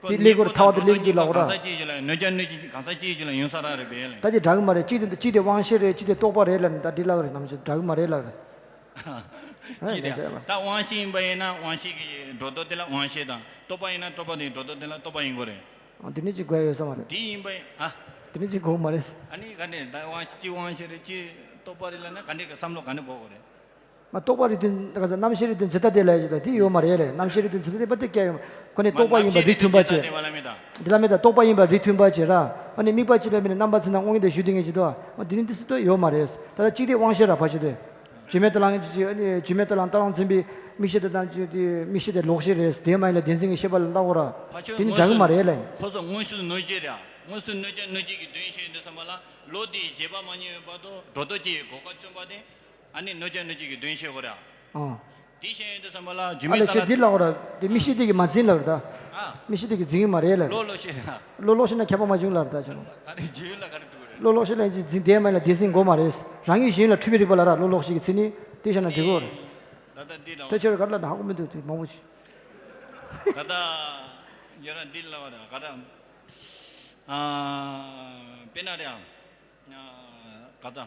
དེ་ལེགས་པར་ཐལ་བ་དེ་ལེགས་ཀྱི་ལག་ར། གང་ཟག་གཅིག་ཡོད་ལ་གནོད་བྱ་གནོད་བྱེད་གང་ཟག་གཅིག་ཡོད་ལ་ཡོང་ས་ར་རེད་པས་ལ། ད་དེ་འདྲ་གི་མ་རེད། གཅིག་དེ་གཅིག་དེ་དབང་ཤེས་རེད། གཅིག་དེ་རྟོག་པ་རེད་ལ་ནི་ད་འདི་ལག་རེད། རྣམ་ཤེས་འདྲ་གི་མ་རེད་ལག་རེད། གཅིག་དེ་ད་དབང་ཤེས་ཡིན་པ་ཡིན་ན་དབང་ཤེས་ཀྱི་སྒྲོ་འདོགས་དེ་ལ་དབང་ཤེས་དང་རྟོག་པ་ཡིན་ན་རྟོག་པ་དེ་སྒྲོ་འདོགས་དེ་ལ་རྟོག་པ་ཡིན་དགོས་རེད། འདི་ནི་གཅིག་དགོས་ཡོད་ས་མ་རེད། དེ་ཡིན་པ་ཡིན་ཨ། འདི་ནི་གཅིག་དགོས་མ་རེད། ཨ་ནི་ག་ནས་ད་དབང་ཤེས་གཅིག་དབང་ཤེས་རེད། གཅིག་རྟོག་པ་རེད་ལ་ན་ག་འདྲས་ཀྱི་བསམ་བློ་ག་འདྲས་འགོག་དགོས་རེད། མ་རྟོག་པ་རིགས་མཐུན་ག་ས་རྣམ་ཤེས་རིགས་མཐུན་འཛིན་སྟངས་དེ་ལ་ཡ་ཞིག་ད་དེ་ཡོད་མ་རེད་ལས། རྣམ་ཤེས་རིགས་མཐུན་འཛིན་སྟངས་དེ་པ་དེ་སྐྱེ་ཡོད་མ། ཁོ་ནས་རྟོག་པ་ཡིན་པ་རིགས་མཐུན་པ་བྱེད། འདི་ལ་མེད་ད་རྟོག་པ་ཡིན་པ་རིགས་མཐུན་པ་བྱེད་ར། ཨ་ནི་དམིགས་པ་གཅིག་ལ་མིན་ན་རྣམ་པ་ཚོ་ན་དངོས་ཡིན་དེ་ཞུ་དེ་ངེས་ཀྱི་འདུག་ཨ་འདི་ནི་འདི་སྲིད་དུ་ཡོད་མ་རེད། ད་ལྟ་གཅིག་དེ་དབང་ཤེས་ར་ཕ་ཤེས་དེ། སྒྱུ་མའི་རྟ་གླང་གཅིག་ཨ་ནི་སྒྱུ་མའི་རྟ་གླང་རྟ་གླང་འཛིན་པའི་མིག་ཤེས་དེ་དང་གཅིག་དེ་མིག་ཤེས་དེ་ལོག་ཤེས་རེད། དེ་མ་ཡིན་ལ་བདེན་འཛིན་གྱི་ཤེས་པ་ལ་ལྟ་འོ་ར། དེ་ནི་འདྲ་གི་མ་རེད་ལས། ཁོ་ཚོ་དངོས་སུ་གནོད་བྱེད་ར། དངོས་སུ་གནོད་བྱ་གནོད་བྱེད་ཀྱི་དོན་ཤེས་ཡོད་དུས་ཙམ་པ་ལ་ལོ་དེའི་བྱེད་པ་མ་ཉེས་ཡོད་བར་དུ་སྒྲོ་འདོགས་ཀྱི་གོ་སྐབས་བཙོན་པ་དེ། ཨ་ནི་གནོད་བྱ་གནོད་བྱེད་ཀྱི་དོན་ཤེས་དགོས་ར། ཨང་། དེ་ཤེས་ཡོང་དུས་ཙམ་པ་ལ་སྒྱུ་མའི་རྟ་ལ་འདི་ལབ་ར། དེ་མིག་ཤེས་དེ་གིས་མ་འཛིན་ལབ་ར་ད། ཨ། མིག་ཤེས་དེ་གིས་འཛིན་གྱི་མ་རེད་ལབ་ར། ལོ་ལོ་ཤེས་ན། ལོ་ལོ་ཤེས་ན་ཁྱབ་པ་མ་བྱུང་ལབ་ར་ད་ཅང་། ད་ནི་རྗེས་ཡོད་ལ་ག་རེ་འགྲོ་གི་རེད། ལོ་ལོ་ཤེས་ན་འཛིན་དེ་མ་ལ་བདེན་འཛིན་དགོས་མ་རེད། རང་ཉིད་གཞན་ལ་འཁྲུལ་པའི་རིག་པ་ལ་ར་ལོ་ལོ་ཤེས་ཀྱི་ཚིག་ནི་དེ་བཞག་ན་འགྲིག་གོ་ར། ད་ལྟ་འདི་ལ། དེ་ཆོས་ག་རེ་ལ་ད་ཧ་གོ་མི་འདུག་དེ་མང་པོ་ཞིག་ད་ལྟ་ཡོད་ར་འདི་ལ་བ་ར་ག་ར། ཨ། དཔེར་ན་རེད་ཨ། ག་ད།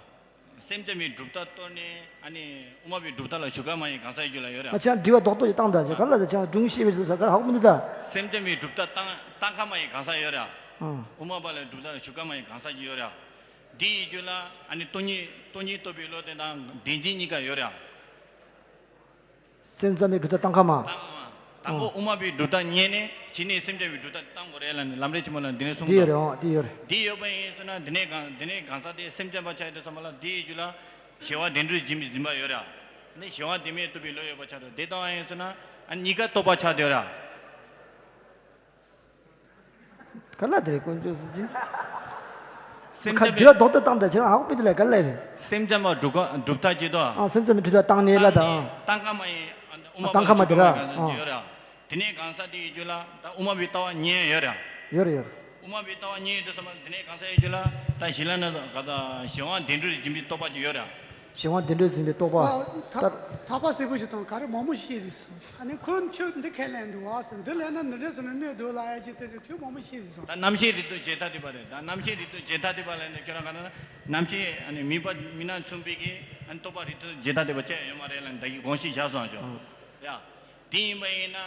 སེམས་ཙམ་པའི་གྲུབ་མཐའ་གཏོར་ནས་ཨ་ནི་དབུ་མ་པའི་གྲུབ་མཐའ་ལ་ཞུགས་ཁ་མ་ཡིན་གང་ཟག་ཡོད་རྒྱུ་ལ་ཡོད་རེད། ང་ཅག་དྲི་བ་རྡོག་རྡོག་ཅིག་བཏང་ད་ཅེས་ག་ལ་ད་ཅང་སྒྲུང་བཤད་མི་ཟེར་ས་ག་ལ་ཧ་གོ་མི་འདུག་ད། སེམས་ཙམ་པའི་གྲུབ་མཐའ་བཏང་བཏང་ཁ་མ་ཡིན་གང་ཟག་ཡོད་རེད། ཨང་། དབུ་མ་པ་ལ་གྲུབ་མཐའ་ལ་ཞུགས་ཁ་མ་ཡིན་གང་ཟག་ཅིག་ཡོད་རེད། འདི་ཡི་རྒྱུད་ལ་ཨ་ནི་སྟོང་ཉིད་སྟོང་ཉིད་རྟོགས་པའི་བློ་དེ་དང་བདེན་འཛིན་གཉིས་ཀ་ཡོད་རེད། སེམས་ཙམ་པའི་གྲུབ་མཐའ་བཏང་ཁ་མ། བཏང་ཁ་མ། དང་པོ་ཨོ། དབུ་མ་པའི་གྲུབ་མཐའ་རྙེད་ནས་གཞི་ནས་སེམས་ཙམ་པའི་གྲུབ་མཐའ་བཏང་དགོས་རེད་ལབ་ནས་ལམ་རིམ་ཆེན་མོ་ལ་འདི་ནས་གསུངས་འདི་ཡོད་འདུག་རེད་ཨང་འདི་ཡོད་རེད། འདི་ཡོད་པ་ཡིན་ཟེར་ན་འདི་ནས་གང་འདི་ནས་གང་ཟག་དེ་སེམས་ཙམ་པ་ཆགས་ཡོད་དུས་ཙམ་པ་ལ་འདི་ཡི་རྒྱུད་ལ་གཞན་དབང་བདེན་གྲུབ་འཛིན་པའི་འཛིན་པ་ཡོད་རེད། ནི་གཞན་དབང་བདེན་མེད་རྟོགས་པའི་བློ་ཡོད་པ་ཆགས་འགྲོ། འདི་ལྟ་བ་ཡིན་ཟེར་ན་ཨ་གཉིས་ཀ་རྟོགས་པ་ཆགས་བསྡད་ཡོད་རེད། ག་ལ་དེ་རེད་དཀོན་མཆོག་གསུམ་གྱི། སེམས་ཁ་ཙམ་དྲི་བ་རྡོག་ཏུ་བཏང་ད་ཁྱེད་རང་ཧ་གོ་པི་དེ་ལ་ག་ལ་རེད། སེམས་ཙམ་པ་གྲུབ་ཁ་གྲུབ་མཐའ་ཅི་དོ། ཨ་སེམས་ཙམ་པའི་གྲུབ་མཐའ་བཏང་ནས་ལ་དང་། བཏང་ཁ་མ་ཡིན། དབུ་མ་པ་ལ་བཏང་ཁ་མ་དེ་ར། གྲུབ་མཐའ་ཡོད་ར། དེ་ནས་གང་ཟག་དེ་ཡི་རྒྱུད་ལ་ད་དབུ་མ་པའི་ལྟ་བ་རྙེད་ཡོད་ར། ཡོད་རེད་ཡོད་རེད། དབུ་མ་པའི་ལྟ་བ་རྙེད་ཡོད་དུས་ཙམ་པ་དེ་ནས་གང་ཟག་ཡི་རྒྱུད་ལ་ད་ཞི་ལ་ན་ག་ད་གཞན་དབང་བདེན་གྲུབ་འཛིན་པའི་རྟོག་པ་ཅིག་ཡོད་ར། གཞན་དབང་བདེན་གྲུབ་འཛིན་པའི་རྟོག་པ། ཨ། ཐ་ད་ཐག་པ་གསལ་པོ་ཞིག་དང་ག་རེ་མང་པོ་ཞིག་བཤད་དེ་སོང་། ཨ་ནི་ཁོས་ཆོས་འདི་ཁས་ལེན་འདུག་བ་ཟེར། འདི་ལེན་ན་འདི་འདྲ་ཟེར་ན་གནོད་འདུག་ལ་ཡ་ཅིག་དེ་ཚོ་ཆོས་མང་པོ་བཤད་དེ་སོང་། ད་རྣམ་ཤེས་རིགས་གཏོད་བྱེད་ཐབས་དེ་པ་རེད། ད་རྣམ་ཤེས་རིགས་གཏོད་བྱེད་ཐབས་དེ་པ་ལ་ནི་ཁྱོད་རང་ག་ན་རྣམ་ཤེས་ཨ་ནི་མིན་པ་མིན་ན་མཚུངས་པའི་གི་ཨ་ནི་རྟོག་པ་རིགས་གཏོད་བྱེད་ཐབས་དེ་པ་ཅི་ཡང་ཡོད་མ་རེད་ལ་ནི་ད་གི་དགོངས་གཞི་བཞག་སོང་ཨ་ཅོ། ཡ། དེ་ཡིན་པ་ཡིན་ན་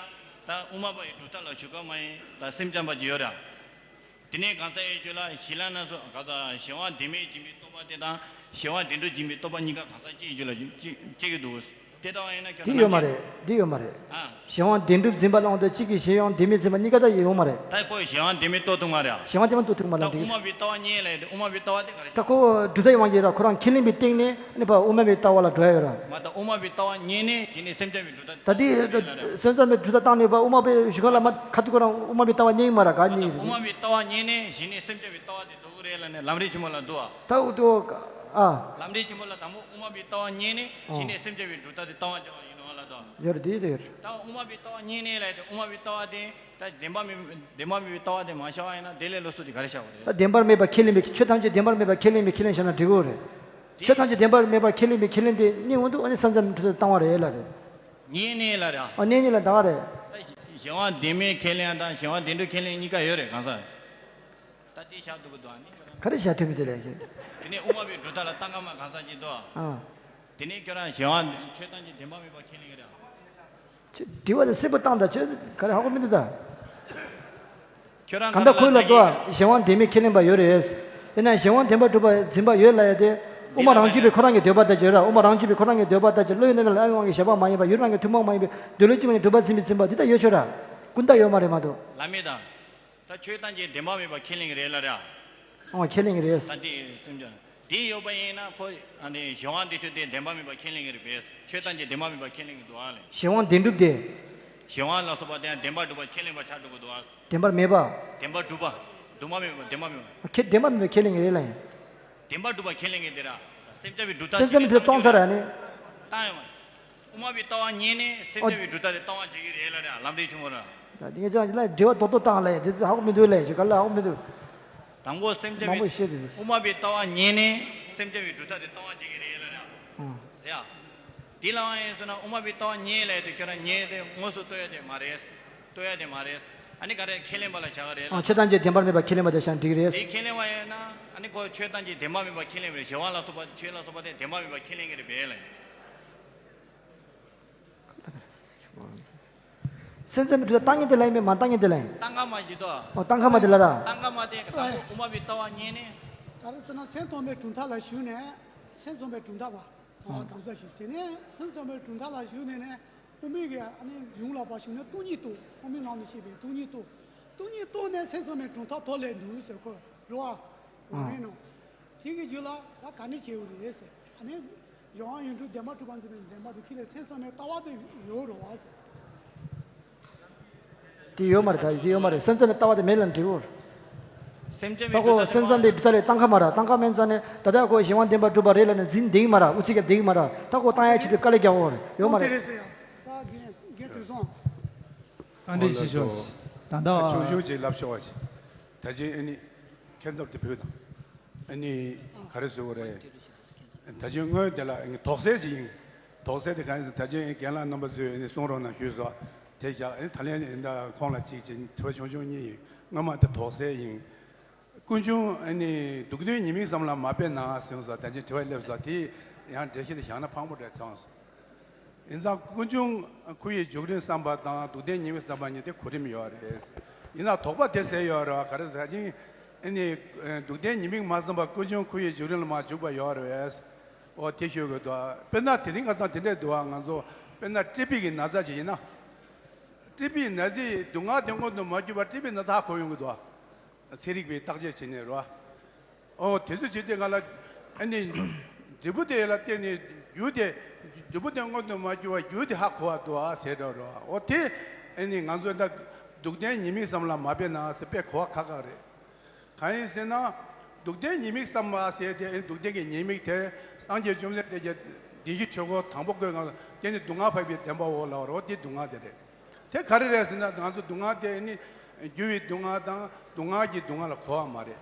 ད་དབུ་མ་པ་ཡི་གྲུབ་མཐའ་ལ་ཞུགས་ཁ་མ་ཡིན་ད་སེམས་ཙམ་པ་ཅིག་ཡོད་ར། དེ་ནས་གང་ཟག་ཡི་རྒྱུད་ལ་ཞི་ལ་ན་སོགས་གང་ཟག་གཞན་དབང་བདེན་མེད་འཛིན་པའི་རྟོག་པ་དེ་དང་གཞན་དབང་བདེན་གྲུབ་འཛིན་པའི་རྟོག་པ་གཉིས་ཀ་གང་ཟག་གཅིག་ཡི་རྒྱུད་ལ་སྐྱེ་སྐྱེ་གི་འདུག་དེ་ལྟ་བ་ཡིན་ན་ཁྱོད་དེ་ཡོད་མ་རེད། དེ་ཡོད་མ་རེད། ཨ། གཞན་དབང་བདེན་གྲུབ་འཛིན་པ་བླང་དོར་གཅིག་གིས་གཞན་དབང་བདེན་མེད་འཛིན་པ་གཉིས་ཀ་ད་ཡོད་མ་རེད། ད་ཁོས་གཞན་དབང་བདེན་མེད་རྟོགས་ཐུབ་མ་རེད། གཞན་དབང་བདེན་མེད་རྟོགས་ཐུབ་མ་ད་རེད། དབུ་མ་པའི་ལྟ་བ་རྙེད་ལ་ཡོད་དེ་དབུ་མ་པའི་ལྟ་བ་དེ་ག་རེ་ད་ཁོ་གྲུབ་མཐའ་ཡི་དབང་གིས་ར་ཁོ་རང་ཁས་ལེན་པའི་སྟེང་ནས་ཨ་ནི་ཕར་དབུ་མ་པའི་ལྟ་བ་ལ་འགྲོ་ཡ་ཡོད་ར། མ་ད་དབུ་མ་པའི་ལྟ་བ་རྙེད་ནས་གཞི་ནས་སེམས་ཙམ་པའི་གྲུབ་མཐའ། ད་དེ་སེམས་ཙམ་པའི་གྲུབ་མཐའ་བཏང་ནས་པ་དབུ་མ་པའི་ཞུ་ཁ་ལ་མ་ཁ་ཐུག་ཁོ་རང་དབུ་མ་པའི་ལྟ་བ་རྙེད་ཀྱི་མ་ར་ག་རྙེད་ཀྱི་རེད། དབུ་མ་པའི་ལྟ་བ་རྙེད་ནས་གཞི་ནས་སེམས་ཙམ་པའི་ལྟ་བ་དེ་འདུག་གི་རེད་ལ་ནས་ལམ་རིམ་ཆེན་མོ་ལ་འདུག་ཨ། ད་འུ་ཐུག་ཨ། ལམ་རིམ་ཆེན་མོ་ལ་དང་པོ་དབུ་མ་པའི་ལྟ་བ་རྙེད་ནས་གཞི་ནས་སེམས་ཙམ་པའི་གྲུབ་མཐའ་དེ་བཏང་བ་ཅག་ཡིན་ནོ་ལ་དོ། ཡོད་རེད་དེ་ཡོད་རེད། ད་དབུ་མ་པའི་ལྟ་བ་རྙེད་ནས་ལ་དེ་དབུ་མ་པའི་ལྟ་བ་དེ་ད་བདེན་པ་མེད་བདེན་པ་མེད་པའི་ལྟ་བ་དེ་མ་བཞག་པ་ཡིན་ན་དེ་ལས་ལོགས་སུ་དེ་ག་རེ་བཞག་པ་རེད། ད་བདེན་པར་མེད་པ་ཁས་ལེན་པའི་ཆོས་ཐམས་ཅད་བདེན་པར་མེད་པ་ཁས་ལེན་པའི་ཁས་ལེན་བཞག་ན་འགྲིག་གི་རེད། ཆོས་ཐམས་ཅད་བདེན་པར་མེད་པ་ཁས་ལེན་པའི་ཁས་ལེན་དེ་རྙེད་འོང་དུས་ཨ་ནི་སེམས་ཙམ་གྲུབ་མཐའ་བཏང་བ་རེད་ལ་རེད། རྙེད་ནས་ལ་རེད། ཨ་རྙེད་ནས་ལ་ད་ག་རེད། གཞན་དབང་བདེན་མེད་ཁས་ལེན་དང་གཞན་དབང་བདེན་གྲུབ་ཁས་ལེན་གཉིས་ཀ་ཡོད་རེད་གང་ཟག་ད་དེ་བཞག་འདུག་གི་འདུག་ཨ་ནི། ག་རེ་བཞག་ཐུབ་མི་དེ་ལས་ཀྱི། དེ་ནས་དབུ་མ་པའི་གྲུབ་མཐའ་ལ་བཏང་ཁ་མ་གང་ཟག་ཅིག་འདུག་ཨ། ཨ། དེ་ནས་ཁྱོད་རང་གཞན་དབང་ཆོས་ཐམས་ཅད་བདེན་པ་མེད་པ་ཁས་ལེན་གི་རེད། ཁྱོད་དྲི་བ་དེ་གསལ་པོ་བཏང་ད་ཁྱོད་ག་རེ་ཧ་གོ་མི་འདུག་ད། ཁྱོད་རང་ག་འདྲ་ཁོས་ལབ་འདུག་ཨ། གཞན་དབང་བདེན་མེད་ཁས་ལེན་པ་ཡོད་རེད། ཡིན་ན་གཞན་དབང་བདེན་པར་གྲུབ་པ་འཛིན་པ་ཡོད་ལབ་ཡ་དེ་དབུ་མ་རང་རྒྱུད་པའི་ཁོ་རང་གི་འདོད་པ་ལྟར་གྱི་ཡོད་ར། དབུ་མ་རང་རྒྱུད་པའི་ཁོ་རང་གི་འདོད་པ་ལྟར་གྱི་བློ་ཡི་རྣམ་གཞག་ལ་ཨ་ཡོང་དབང་གི་བཞག་པ་མ་ཡིན་པ་ཡུལ་རང་གི་ཐུན་མོང་མ་ཡིན་པའི་འདོད་ལུགས་གཅིག་མ་ཡིན་གྲུབ་པ་འཛིན་པའི་འཛིན་པ་འདི་ལྟར་ཡོད་ཆོག་ར། ཀུན་བཏགས་ཡོད་མ་རེད་མ་གཏོགས། ལམ་མེད་དང་། ད་ཆོས་ཐམས་ཅད་བདེན་པ་མེད་པ་ཁས་ལེན་གྱི་རེད་ལ་ར། ཨོ་ཁས་ལེན་གྱི་རེད། ད་དེ་སེམས་ཅན་དེ་ཡོད་པ་ཡིན་ན་ཁོ་ཨ་ནི་གཞན་དབང་འདི་ཆོས་དེ་བདེན་པ་མེད་པ་ཁས་ལེན་གྱི་རེད་པས། ཆོས་ཐམས་ཅད་བདེན་པ་མེད་པ་ཁས་ལེན་གྱི་འདུག་ཨ་ལེ། གཞན་དབང་བདེན་གྲུབ་དེ། གཞན་དབང་ལ་སོགས་པ་དེ་ཡང་བདེན་པར་གྲུབ་པ་ཁས་ལེན་པ་ཆགས་འགྲོ་གི་འདུག་ཨ། བདེན་པར་མེད་པ། བདེན་པར་གྲུབ་པ། དུ་མ་མེད་པ་བདེན་པ་མེད་པ། ཁས་བདེན་པར་མེད་པ་ཁས་ལེན་གྱི་རེད་ལ་ཡིན། བདེན་པར་གྲུབ་པ་ཁས་ལེན་གྱི་དེ་ར། སེམས་ཅན་པའི་གྲུབ་མཐའ་སེམས་ཅན་པའི་གྲུབ་མཐའ་སྟོང་ཚར་ར་ནི། བཏང་ཡོད་མ། དབུ་མ་པའི་ལྟ་བ་ཉན་ནས་སེམས་ཅན་པའི་གྲུབ་མཐའ་དེ་བཏང་བ་བྱེད་ཀྱི་རེད་ལ་ར། ལམ་འབྲས་ཆུང་ངུ་ར། ད་དེ་ངས་ཅང་ལ་འགྲེལ་བ་རྡོག་རྡོག་བཏང་ལ་ཡིན། དེ་ཚོ་ཧ་གོ་མི་འདུག་ལ་ཡིན་ཞིག་ག་ལ་ཧ་གོ་མི་འདུག་དང་པོ་སེམས་ཅན་མང་པོ་བཤད་དེ། དབུ་མ་པའི་ལྟ་བ་ཉན་ནས་སེམས་ཅན་པའི་གྲུབ་མཐའ་དེ་བཏང་བ་བྱེད་ཀྱི་རེད་ལ་ར། ཨང་། ཡ། དེ་ལའང་ཡིན་ཟེར་ན་དབུ་མ་པའི་ལྟ་བ་ཉན་ལས་དེ་ཁྱོད་རང་ཉན་དེ་དངོས་སུ་ལྟོས་ཡ་དེ་མ་རེད། ལྟོས་ཡ་དེ་མ་རེད། ཨ་ནི་ག་རེ་ཁས་ལེན་པ་ལ་བྱ་ག་རེད་ལ། ཨ་ཆོས་ཐམས་ཅད་བདེན་པར་མེད་པ་ཁས་ལེན་པ་དེ་བྱ་འགྲིག་རེད། དེ་ཁས་ལེན་པ་ཡིན་ན་ཨ་ནི་ཁོ་ཆོས་ཐམས་ཅད་བདེན་པར་མེད་པ་ཁས་ལེན་པ་རེད། གཞན་དབང་ལ་སོགས་པ་ཆོས་ལ་སོགས་པ་དེ་བདེན་པར་མེད་པ་ཁས་ལེན་གྱི་རེད་པས་ལ། སེམས་ཙམ་པའི་གྲུབ་མཐའ་བཏང་མཁན་དེ་ལ་ཡིན་པས་མ་བཏང་མཁན་དེ་ལ་ཡིན། བཏང་ག་མ་བྱེད་དོ། ཨོ་བཏང་ག་མ་དེ་ལ་ར། བཏང་ག་མ་དེ་དང་པོ་དབུ་མ་པའི་ལྟ་བ་ཉན་ནས། ག་རེ་ཟེར་ན་སེམས་ཙམ་པའི་གྲུབ་མཐའ་ལ་ཞུགས་ནས་སེམས་ཙམ་པའི་གྲུབ་མཐའ་བ། ཨ། གང་ཟག་ཞིག་དེ་ནས་སེམས་ཙམ་པའི་གྲུབ་མཐའ་ལ་ཞུགས་ནས་ནས་དབུ་མའི་གི་ཨ་ནི་ཡུམ་ལ་བབས་ཤིང་ནས་སྟོང་ཉིད་རྟོགས། དབུ་མའི་ངང་ལ་སྐྱེས་པའི་སྟོང་ཉིད་རྟོགས། སྟོང་ཉིད་རྟོགས་ནས་སེམས་ཙམ་པའི་གྲུབ་མཐའ་ཐོབ་ལས་འདུག་ཟེར་ཁོ་རེད་བ། ཨ། ཡིན་ནོ། དེ་གི་རྒྱུད་ལ་ད་ག་ནི་བྱེད་འོ་རེད་ཟེར། ཨ་ནི་གཞན་དབང་ཡོངས་གྲུབ་བདེན་པར་གྲུབ་པ་འཛིན་པའི་འཛིན་པ་དེ་ཁྱེད་ལ་སེམས་ཙམ་པའི་ལྟ་བ་དེ་ཡོད་རེད་བ་ཟེར། དེ་ཡོད་མ་རེད། ད་དེ་ཡོད་མ་རེད། སེམས་ཙམ་པའི་ལྟ་བ་དེ་མེད་ལ་འགྲིག་འོ། སེམས་ཅན་ད་པའི་ཁོ་གྲུབ་མཐའ་སེམས་ཙམ་པའི་གྲུབ་མཐའ་ལས་བཏང་ཁ་མ་ར། བཏང་ཁ་མེད་ཙང་ནས་ད་ལྟ་ཁོ་གཞན་དབང་བདེན་པར་གྲུབ་པ་རེད་ལ་ནས་འཛིན་བསྡད་ཀྱི་མ་ར། འུ་ཚིག་ཀྱང་བསྡད་ཀྱི་མ་ར། ད་ཁོ་བཏང་ཡ་ཆེད་དུ་དཀའ་ལས་རྒྱག་འོ་ཡོད་མ་རེད། ད་རྒན་རྒན་དུས་སོང་། བཀའ་འདྲི་ཞུ་ཆོག་ད་ལྟ་ཆུང་ཆུང་ཅིག་ལབ་ཆོག་པ་ཅིག་ད་ཅི་ཨ་ནི་ཁྱད་མཚར་དེ་བུད་དང་། ཨ་ནི་ག་རེ་ཟེར་དགོས་རེད། ད་ཅི་སྔོན་དེ་ལ་ཨ་ནི་དོགས་སེལ་ཅིག་ཡིན། དོགས་སེལ་དེ་གང་ཡིན་ཟེར་ད་ཅི་རྒན་ལགས་རྣམ་པ་ཚོས་ཨ་ནི་གསུང་རོགས་གནང་ཞུས་སོ། དེ་བཞག་ཨ་ནི་ད་ལན་ཨ་ནི་ད་ཁོང་ལ་ཅིག་ཅིག་དྲི་བ་ཆུང་ཆུང་གཉིས་ཡིན། སྔོན་མ་དེ་དོགས་སེལ་ཡིན། ཀུན་འབྱུང་ཨ་ནི་སྡུག་བདེན་ཉེས་དམིགས་ཙམ་ལ་མ་དཔེ་ན་ཟེར་སོ། ད་ཅི་དྲི་བ་སླེབས་སོ། དེ་ཡང་འགྲེལ་བཤད་དེ་བཞག་ན་ཕངས་པོ་རེད་མཐོང་སོང་། ཡིན་ཙང་ཀུན་འབྱུང་ཁོ་ཡི་འཇུག་རིམ་བསམ་པ་དང་སྡུག་བདེན་ཉེས་དམིགས་བསམ་པ་གཉིས་དེ་གོ་རིམ་ཡོད་རེད། ཡིན་ན་དོགས་པ་དེ་ཟེར་ཡོད་རེད་བ། ག་རེ་ཟེར་ཅིང་ཨ་ནི་སྡུག་བདེན་ཉེས་དམིགས་མ་བསམ་པར་ཀུན་འབྱུང་ཁོ་ཡི་འཇུག་རིམ་ལ་མ་འཇུག་པ་ཡོད་རེད་བས། འོ་དེ་ཤོད་དགོས་འདུག་དཔེར་ན་དེ་རིང་ཁ་སང་དེ་འདྲས་འདུག་བ། ང་ཚོ་དཔེར་ན་ཊི་བི་གི་ན་ཚ་ཅིག་ཡིན་ན། ཊི་བི་ན་ཚའི་སྡུག་བསྔལ་དེ་མངོན་དུ་མ་གྱུར་པར་ཊི་བི་ན་ཚ་ཧ་གོ་ཡོང་གི་འདུག་བ། ཚན་རིག་པས་བརྟག་དཔྱད་བྱས་ནས་རོ། ཨོ་དེ་ཚོ་བྱེད་དུས་ང་ལ་ཨ་ནི་འབྲས་བུ་དེ་ལ་བརྟེན་ནས་རྒྱུ་དེ་འབྲས་བུ་དེ་མངོན་དུ་མ་གྱུར་བ་རྒྱུ་དེ་ཧ་གོ་བ་འདུག་ཨ་ཟེར་འགྲོ་རོ། ཨོ་དེ་ཨ་ནི་ང་ཚོ་ད་སྡུག་བདེན་ཉེས་དམིགས་བསམ་ལ་མ་དཔེ་ན་ཟེར་དཔེ་གོ་བ་ཁག་ཁག་རེད། གང་ཡིན་ཟེར་ན་སྡུག་བདེན་ཉེས་དམིགས་བསམ་པ་ཟེར་དེ་ཨ་ནི་སྡུག་བདེན་གྱི་ཉེས་དམིགས་དེ་སངས་རྒྱས་བཅོམ་ལྡན་འདས་ཀྱིས་བདེན་བཞིའི་ཆོས་འཁོར་དང་པོ་བཀོད་ངང་དེ་ནི་སྡུག་བསྔལ་འཕགས་པའི་བདེན་པའོ་ལབ་རོ། དེ་སྡུག་བསྔལ་དེ་རེད། དེ་ག་རེ་རེད་ཟེར་ན་ང་ཚོ་སྡུག་བསྔལ་དེ་ནི་རྒྱུ་བའི་སྡུག་བསྔལ་དང་སྡུག་བསྔལ་གྱི་སྡུག་བསྔལ་ལ་གོ་བ་མ་རེད།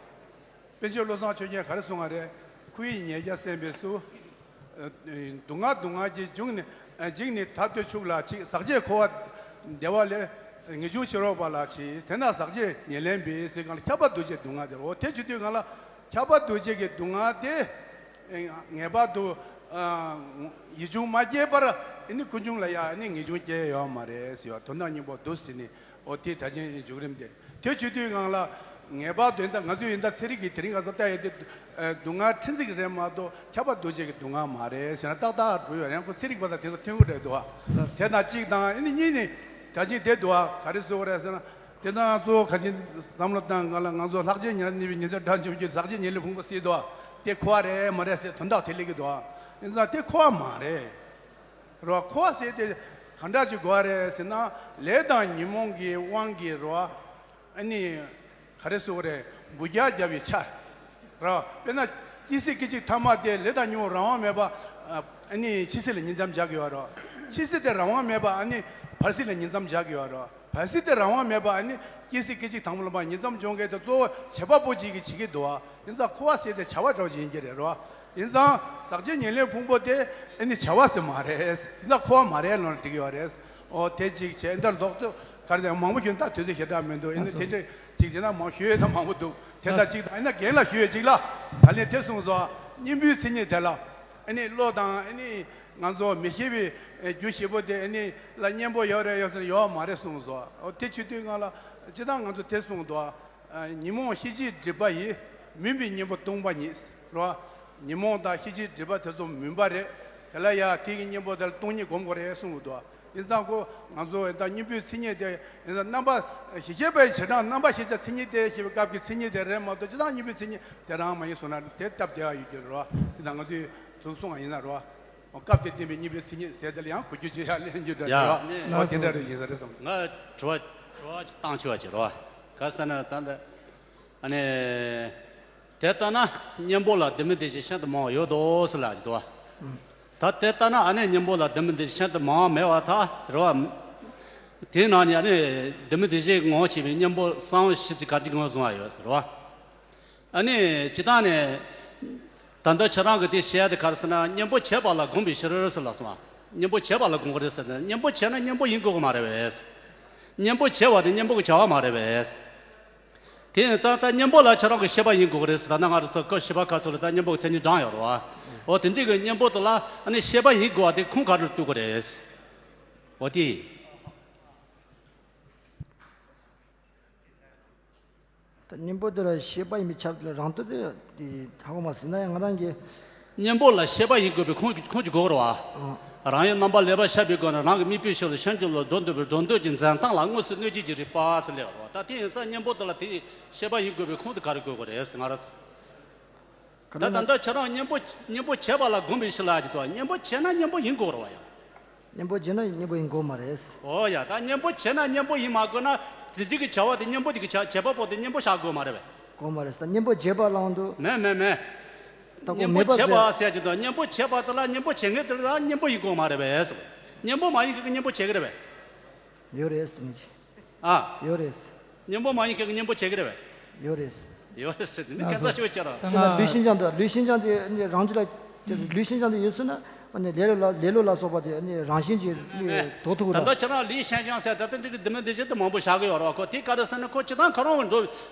པཎ་ཆེན་བློ་བཟང་ཆོས་རྒྱན་ག་རེ་གསུང་བ་རེད། ཁོ་ཡི་ཉེས་བརྒྱ་གསན་པའི་ཚུལ། སྡུག་བསྔལ་སྡུག་བསྔལ་གྱི་འབྱུང་གནས་འཇིག་ནས་ཐར་འདོད་ཕྱུགས་ལ་མཆི། ཟག་བཅས་འཁོར་བ་བདེ་བ་ལས། ངེས་འབྱུང་ཕྱི་རོལ་པ་ལ་མཆི། དེས་ན་ཟག་བཅས་ཉེར་ལེན་པའི་ཟེར་གང་ལ་ཁྱབ་པ་འདུ་བྱེད་སྡུག་བསྔལ་དེ་རེད། འོ་དེ་བྱེད་དུས་གང་ལ་ཁྱབ་པ་འདུ་བྱེད་ཀྱི་སྡུག་བསྔལ་དེ། ངེས་པར་དུ་ཡིད་འབྱུང་མ་སྐྱེས་པར་ནི་ཀུན་འབྱུང་ལ་ཡང་ནི་ངེས་འབྱུང་སྐྱེ་ཡོད་མ་རེད་ཟེར་བ། དོན་དག་སྙིང་པོ་འདུག་ཟེར་ནས། འོ་དེ་ད་ཅིང་འཇུག་རིམ་དེ་དེ་བྱེད་དུས་སྒང་ལ་ངེས་པར་དུ་ཡིན་ད་ང་ཚོས་ཡིན་ད་ཚན་རིག་གི་དེ་རིང་ཁ་སང་ལྟ་ཡོད་དེ། སྡུག་བསྔལ་ཕྲན་ཚེགས་རེད་མ་གཏོགས་ཁྱབ་པ་འདུ་བྱེད་ཀྱི་སྡུག་བསྔལ་མ་རེད་ཟེར་ན་ཏག་ཏག་འགྲོ་ཡོད་རེད། ཁོ་ཚན་རིག་པ་དང་དེ་ཚོ་མཐུན་གྱི་རེད་འདུག་བ། དེ་དང་གཅིག་དང་ཨ་ནི་གཉིས་ནི་ད་ཅིང་དེ་འདུག་བ། ག་རེ་ཟེར་དགོས་རེད་ཟེར་ན། དེ་དང་གཙོ་བོ་ག་ཅིག་བསམ་བློ་བཏང་སྒང་ལ་ང་ཚོ་ལྷག་བཅས་ཉེར་གནས་པའི་ཉེར་སྦྱོར་དགྲ་བཅོམ་རྒྱུ་ཟག་བཅས་ཉེར་ལེན་ཕུང་པོ་སྲིད་དོ། དེ་འཁོར་བ་རེད་མ་རེད་ཟེར་དོན་དག་དེ་སླེབས་ཀྱི་འདུག་བ། ཡིན་ཙང་དེ་འཁོར་བ་མ་རེད། རོ། འཁོར་བ་ཟེར་དེ་ག་འདྲ་ཅིག་དགོས་རེད་ཟེར་ན་ལས་དང་ཉོན་མོངས་ཀྱི་དབང་གིས་རོ། ཨ་ནི་ག་རེ་ཟེར་དགོས་རེད། འབུད་རྒྱག་བརྒྱབ་པའི་ཆ་རོ། དཔེར་ན་སྐྱེ་སྲིད་སྐད་ཅིག་ཐ་མ་དེ་ལས་དང་ཉོན་མོངས་རང་དབང་མེད་པ་ཨ་ནི་འཆི་སྲིད་ལ་ཉིང་མཚམས་སྦྱར་གི་ཡོད་རོ། འཆི་སྲིད་དེ་རང་དབང་མེད་པ་ཨ་ནི་བར་སྲིད་ལ་ཉིང་མཚམས་སྦྱར་གི་ཡོད་རོ། བར་སྲིད་དེ་རང་དབང་མེད་པ་ཨ་ནི་སྐྱེ་སྲིད་སྐད་ཅིག་དང་པོ་ལ་མ་ཉིང་མཚམས་སྦྱོང་མཁན་དེ་གཙོ་བོ་བྱེད་པ་པོ་གཅིག་གིས་བྱེད་ཀྱི་འདུག་བ། ཡིན་ཙང་འཁོར་བ་ཟེར་དེ་བྱ་བ་འདྲ་བོ་ཅིག་ཡིན་གྱི་རེད་རོ། ཡིན་ཙང་ཟག་བཅས་ཉེར་ལེན་ཕུང་པོ་དེ་ཨ་ནི་བྱ་བ་ཟེར་མ་རེད། ཡིན་ཙང་འཁོར་བ་མ་རེད་ལབ་ན་འགྲིག་གི་ཡོད་རེད། ཨོ་དེ་གཅིག་བྱས་འདིར་ལྡོག་ཏུ་ག་རེ་ཟེར་མང་པོ་ཞིག་ད་དུས་ཚོད་ཞེ་དྲག་མི་འདུག་ཨ་ནི་དེ་འདྲ་གཅིག་བྱས་ན་མང་ཞུ་ཡས་ན་མང་པོ་འདུག་དེ་ལྟར་གཅིག་དང་ཨ་ནི་རྒན་ལ་ཞུ་ཡས་གཅིག་ལ་ད་ལན་དེ་གསུངས་སོ། གཉེན་པོའི་མཚན་ཉིད་དེ་ལ་ཨ་ནི་བློ་དང་ཨ་ནི་ང་ཚོ་མི་ཤེས་པའི་རྒྱུ་བྱེད་པོ་དེ་ཨ་ནི་ལ་གཉེན་པོ་ཡོད་རེད་ཡོད་ཟེར་ཡོད་མ་རེད་གསུངས་སོ། ཨོ་དེ་བྱེད་དུས་ང་ལ་སྤྱིར་བཏང་ང་ཚོ་དེ་གསུངས་འདུག་ཉོན་མོངས་ཤེས་བྱའི་སྒྲིབ་པ་ཡིས། མུན་པའི་གཉེན་པོ་སྟོང་པ་ཉིད། རོ། ཉོན་མོངས་དང་ཤེས་བྱའི་སྒྲིབ་པ་དེ་ཚོ་མུན་པ་རེད། དེ་ལ་ཡ་དེ་གི་གཉེན་པོ་དེ་ལ་སྟོང་ཉིད་སྒོམ་དགོས་རེད་གསུངས་འདུག་ཡིན་ཙང་ཁོ་ང་ཚོ་ད་སྙིང་པོའི་མཚན་ཉིད་དེ་ཡིན་ཙང་རྣམ་པ་ཞི་བྱེད་པའི་བྱེ་བྲག་རྣམ་པ་ཤེས་བྱ་མཚན་ཉིད་དེ་ཞེས་པའི་སྐབས་ཀྱི་མཚན་ཉིད་དེ་རེད་མ་གཏོགས་སྤྱིར་བཏང་སྙིང་པོའི་མཚན་ཉིད་དེ་རང་མ་ཡིན་སོང་ན་དེ་སྟབས་བདེ་བ་ཡོད་ཀྱི་རེད་བ། ཡིན་ཙང་ང་ཚོས་དུག་སོང་བ་ཡིན་ན་རེད་བ། སྐབས་དེ་བསྟན་པའི་སྙིང་པོའི་མཚན་ཉིད་ཟེར་དེ་ལ་ཡང་གོ་རྒྱུ་ཅི་ཡང་ལེན་རྒྱུ་འདྲ་ཡ། རེད་བ། ལགས་འོ་དེ་འདྲ་སོ། རེད་ཡིན་ས་རེད་བསམ། ང་དྲི་བ་དྲི་བ་ཅིག་བཏང་ཆོག་པ་ཅིག་རེད་བ། ག་ཟེར་ན་ད་ལྟ། ཨ་ནི། དེ་ལྟ་ན་གཉེན་པོ་ལ་ལྡན་མིན་འདུ་བྱེད་ཤིན་ཏུ་མང་བ་ཡོད་དོ་ཟེར་ལབ་ཀྱི་འདུག་བ། ད་དེ་ལྟ་ན་ཨ་ནི་གཉེན་པོ་ལ་ལྡན་མིན་འདུ་བྱེད་ཤིན་ཏུ་མང་བ་མེད་པར་ཐལ་རེད་བ། དེའི་ནང་ནས་ཨ་ནི་ལྡན་མིན་འདུ་བྱེད་ངོ་བོ་བྱས་པའི་གཉེན་པོ་གསང་བ་བཞི་ཚིག་ག་རེ་ངོས་བཟུང་བ་ཡོད་ཟེར་བ། ཨ་ནི་སྤྱིར་བཏང་ནས། ད་ལྟ་ཁྱེད་རང་གིས་དེ་བཤད་ཡ་དེ་ག་རེ་ཟེར་ན་གཉེན་པོ་བྱས་པ་ལ་དགོངས་པའི་ཕྱིར་ཟེར་ལབ་སོང་བ། གཉེན་པོ་བྱས་པ་ལ་དགོངས་ཀྱི་རེད་ཟེར་ན་གཉེན་པོ་བྱས་ན་གཉེན་པོ་ཡིན་དགོས་ཀྱི་མ་རེད་པས། གཉེན་པོ་བྱས་པ་དེ་གཉེན་པོ་གི་བྱ་བ་མ་རེད་པས། དེ་ཡིན་ཙང་ད་གཉེན་པོ་ལ་ཁྱེད་རང་གི་ཤེས་པ་ཡིན་དགོས་ཀྱི་རེད་ཟེར། ད་ནང་ང་རང་ཚོ་སྐབས་བཞི་པ་ཁ་ཚོ་ལ་ད་གཉེན་པོ་གི་མཚན་ཉིད་བགྲངས་ཡོད་རེད་བ། འོ་དེ་འདྲའི་གི་གཉེན་པོ་དེ་ལ་ཨ་ནི་ཤེས་པ་ཡིན་དགོས་པ་དེ་ཁུངས་ག་རེ་གཏུགས་ཀྱི་རེད། འོ་དེ། ད་གཉེན་པོ་དེ་ལ་ཤེས་པ་ཡིན་པའི་ཆ་ལ་རང་དོན་དེ་དེ་ཧ་གོ་མ་སྲིད་ན་ཡང་ང་རང་གི། གཉེན་པོ་ལ་ཤེས་པ་ཡིན་དགོས་པའི་ཁུངས་ཁུངས་ཀྱི་དགོས་རེད་བ། ཨང་། རང་ཡུལ་རྣམ་པར་ལེགས་པར་ཤེས་པའི་སྒོ་ནས་རང་གི་དམིགས་པའི་ཕྱིར་ལ་གཞན་གྱི་བློ་སྒྲོ་འདོགས་པའི་སྒྲོ་འདོགས་ཀྱི་འཛིན་སྟངས་ལ་དངོས་སུ་གནོད་བྱེད་ཀྱི་རིགས་པ་ཟེར་ལབ་རེད་བ། ད་དེ་ཡིན་ཙང་གཉེན་པོ་དེ་ལ་དེ་ཤེས་པ་ཡིན་དགོས་པའི་ཁུངས་དེ་ག་རེ་དགོས་དགོས་རེད་ཟེར་ང་རང་ཚོ། ད་ད་ལྟ་ཁྱེད་རང་གཉེན་པོ་གཉེན་པོ་བྱས་པ་ལ་དགོངས་པའི་ཕྱིར་ལབ་ཀྱི་འདུག་གཉེན་པོ་བྱས་ན་གཉེན་པོ་ཡིན་དགོས་རེད་བ་ཡང་། གཉེན་པོ་བྱས་ན་གཉེན་པོ་ཡིན་དགོས་མ་རེད། ཨོ་ཡ། ད་གཉེན་པོ་བྱས་ན་གཉེན་པོ་ཡིན་མ་དགོས་ན་དེ་དུས་ཀྱི་བྱ་བ་དེ་གཉེན་པོ་དེ་གི་བྱ་བྱེད་པ་པོ་དེ་གཉེན་པོ་བཞག་དགོས་མ་རེད་པས། དགོས་མ་རེད་ཟེར། གཉེན་པོ་བྱས་པ་ལའང་འདུག་མེད་མེད་མེད། ད་ཁོ་གཉེན་མེད་པོ་པ་བྱས་ཟེར། པ་ཟེར་གྱི་འདུག་གཉེན་པོ་བྱས་པ་དེ་ལ་གཉེན་པོ་བྱེད་མཁན་དེ་ལ་གཉེན་པོ་ཡིན་དགོས་མ་རེད་པས། གཉེན་པོ་མ་ཡིན་མཁན་གྱི་གཉེན་པོ་བྱེད་ཀྱི་རེད་པས། ཡོད་རེད་ཟེར་ནི། ཨ། ཡོད་རེད། གཉེན་པོ་མ་ཡིན་མཁན་གྱི་གཉེན་པོ་བྱེད་ཀྱི་རེད་པས། ཡོད་རེད། ཡོད་རེད་ཟེར་ནི་སྐད་ཆ་ཤོད་ཅེས་ར། ད་ང་ལུས་ཤིན་སྦྱངས་དང་ལུས་ཤིན་སྦྱངས་དེ་རང་རྒྱུད་ལ་ལུས་ཤིན་སྦྱངས་དེ་ཡོད་ཚུལ་ན་ལེ་ལོ་ལ་ལེ་ལོ་ལ་སོགས་པ་དེ་རང་བཞིན་གྱིས་དོར་ཐུབ་ཀྱི་ད་རེད། ལྟ་ཁྱེད་རང་ལུས་ཤིན་སྦྱངས་ཟེར་ད་ལྟ་འདི་གི་ལྡན་མིན་འདུ་བྱེད་དེ་མང་པོ་བཞག་གི་ཡོད་རེད་བ། ཁོ་དེ་ག་རེ་ཟེར་ན་ཁོ་སྤྱིར་བཏང་ཁོ་རང་གི་འགྲོ་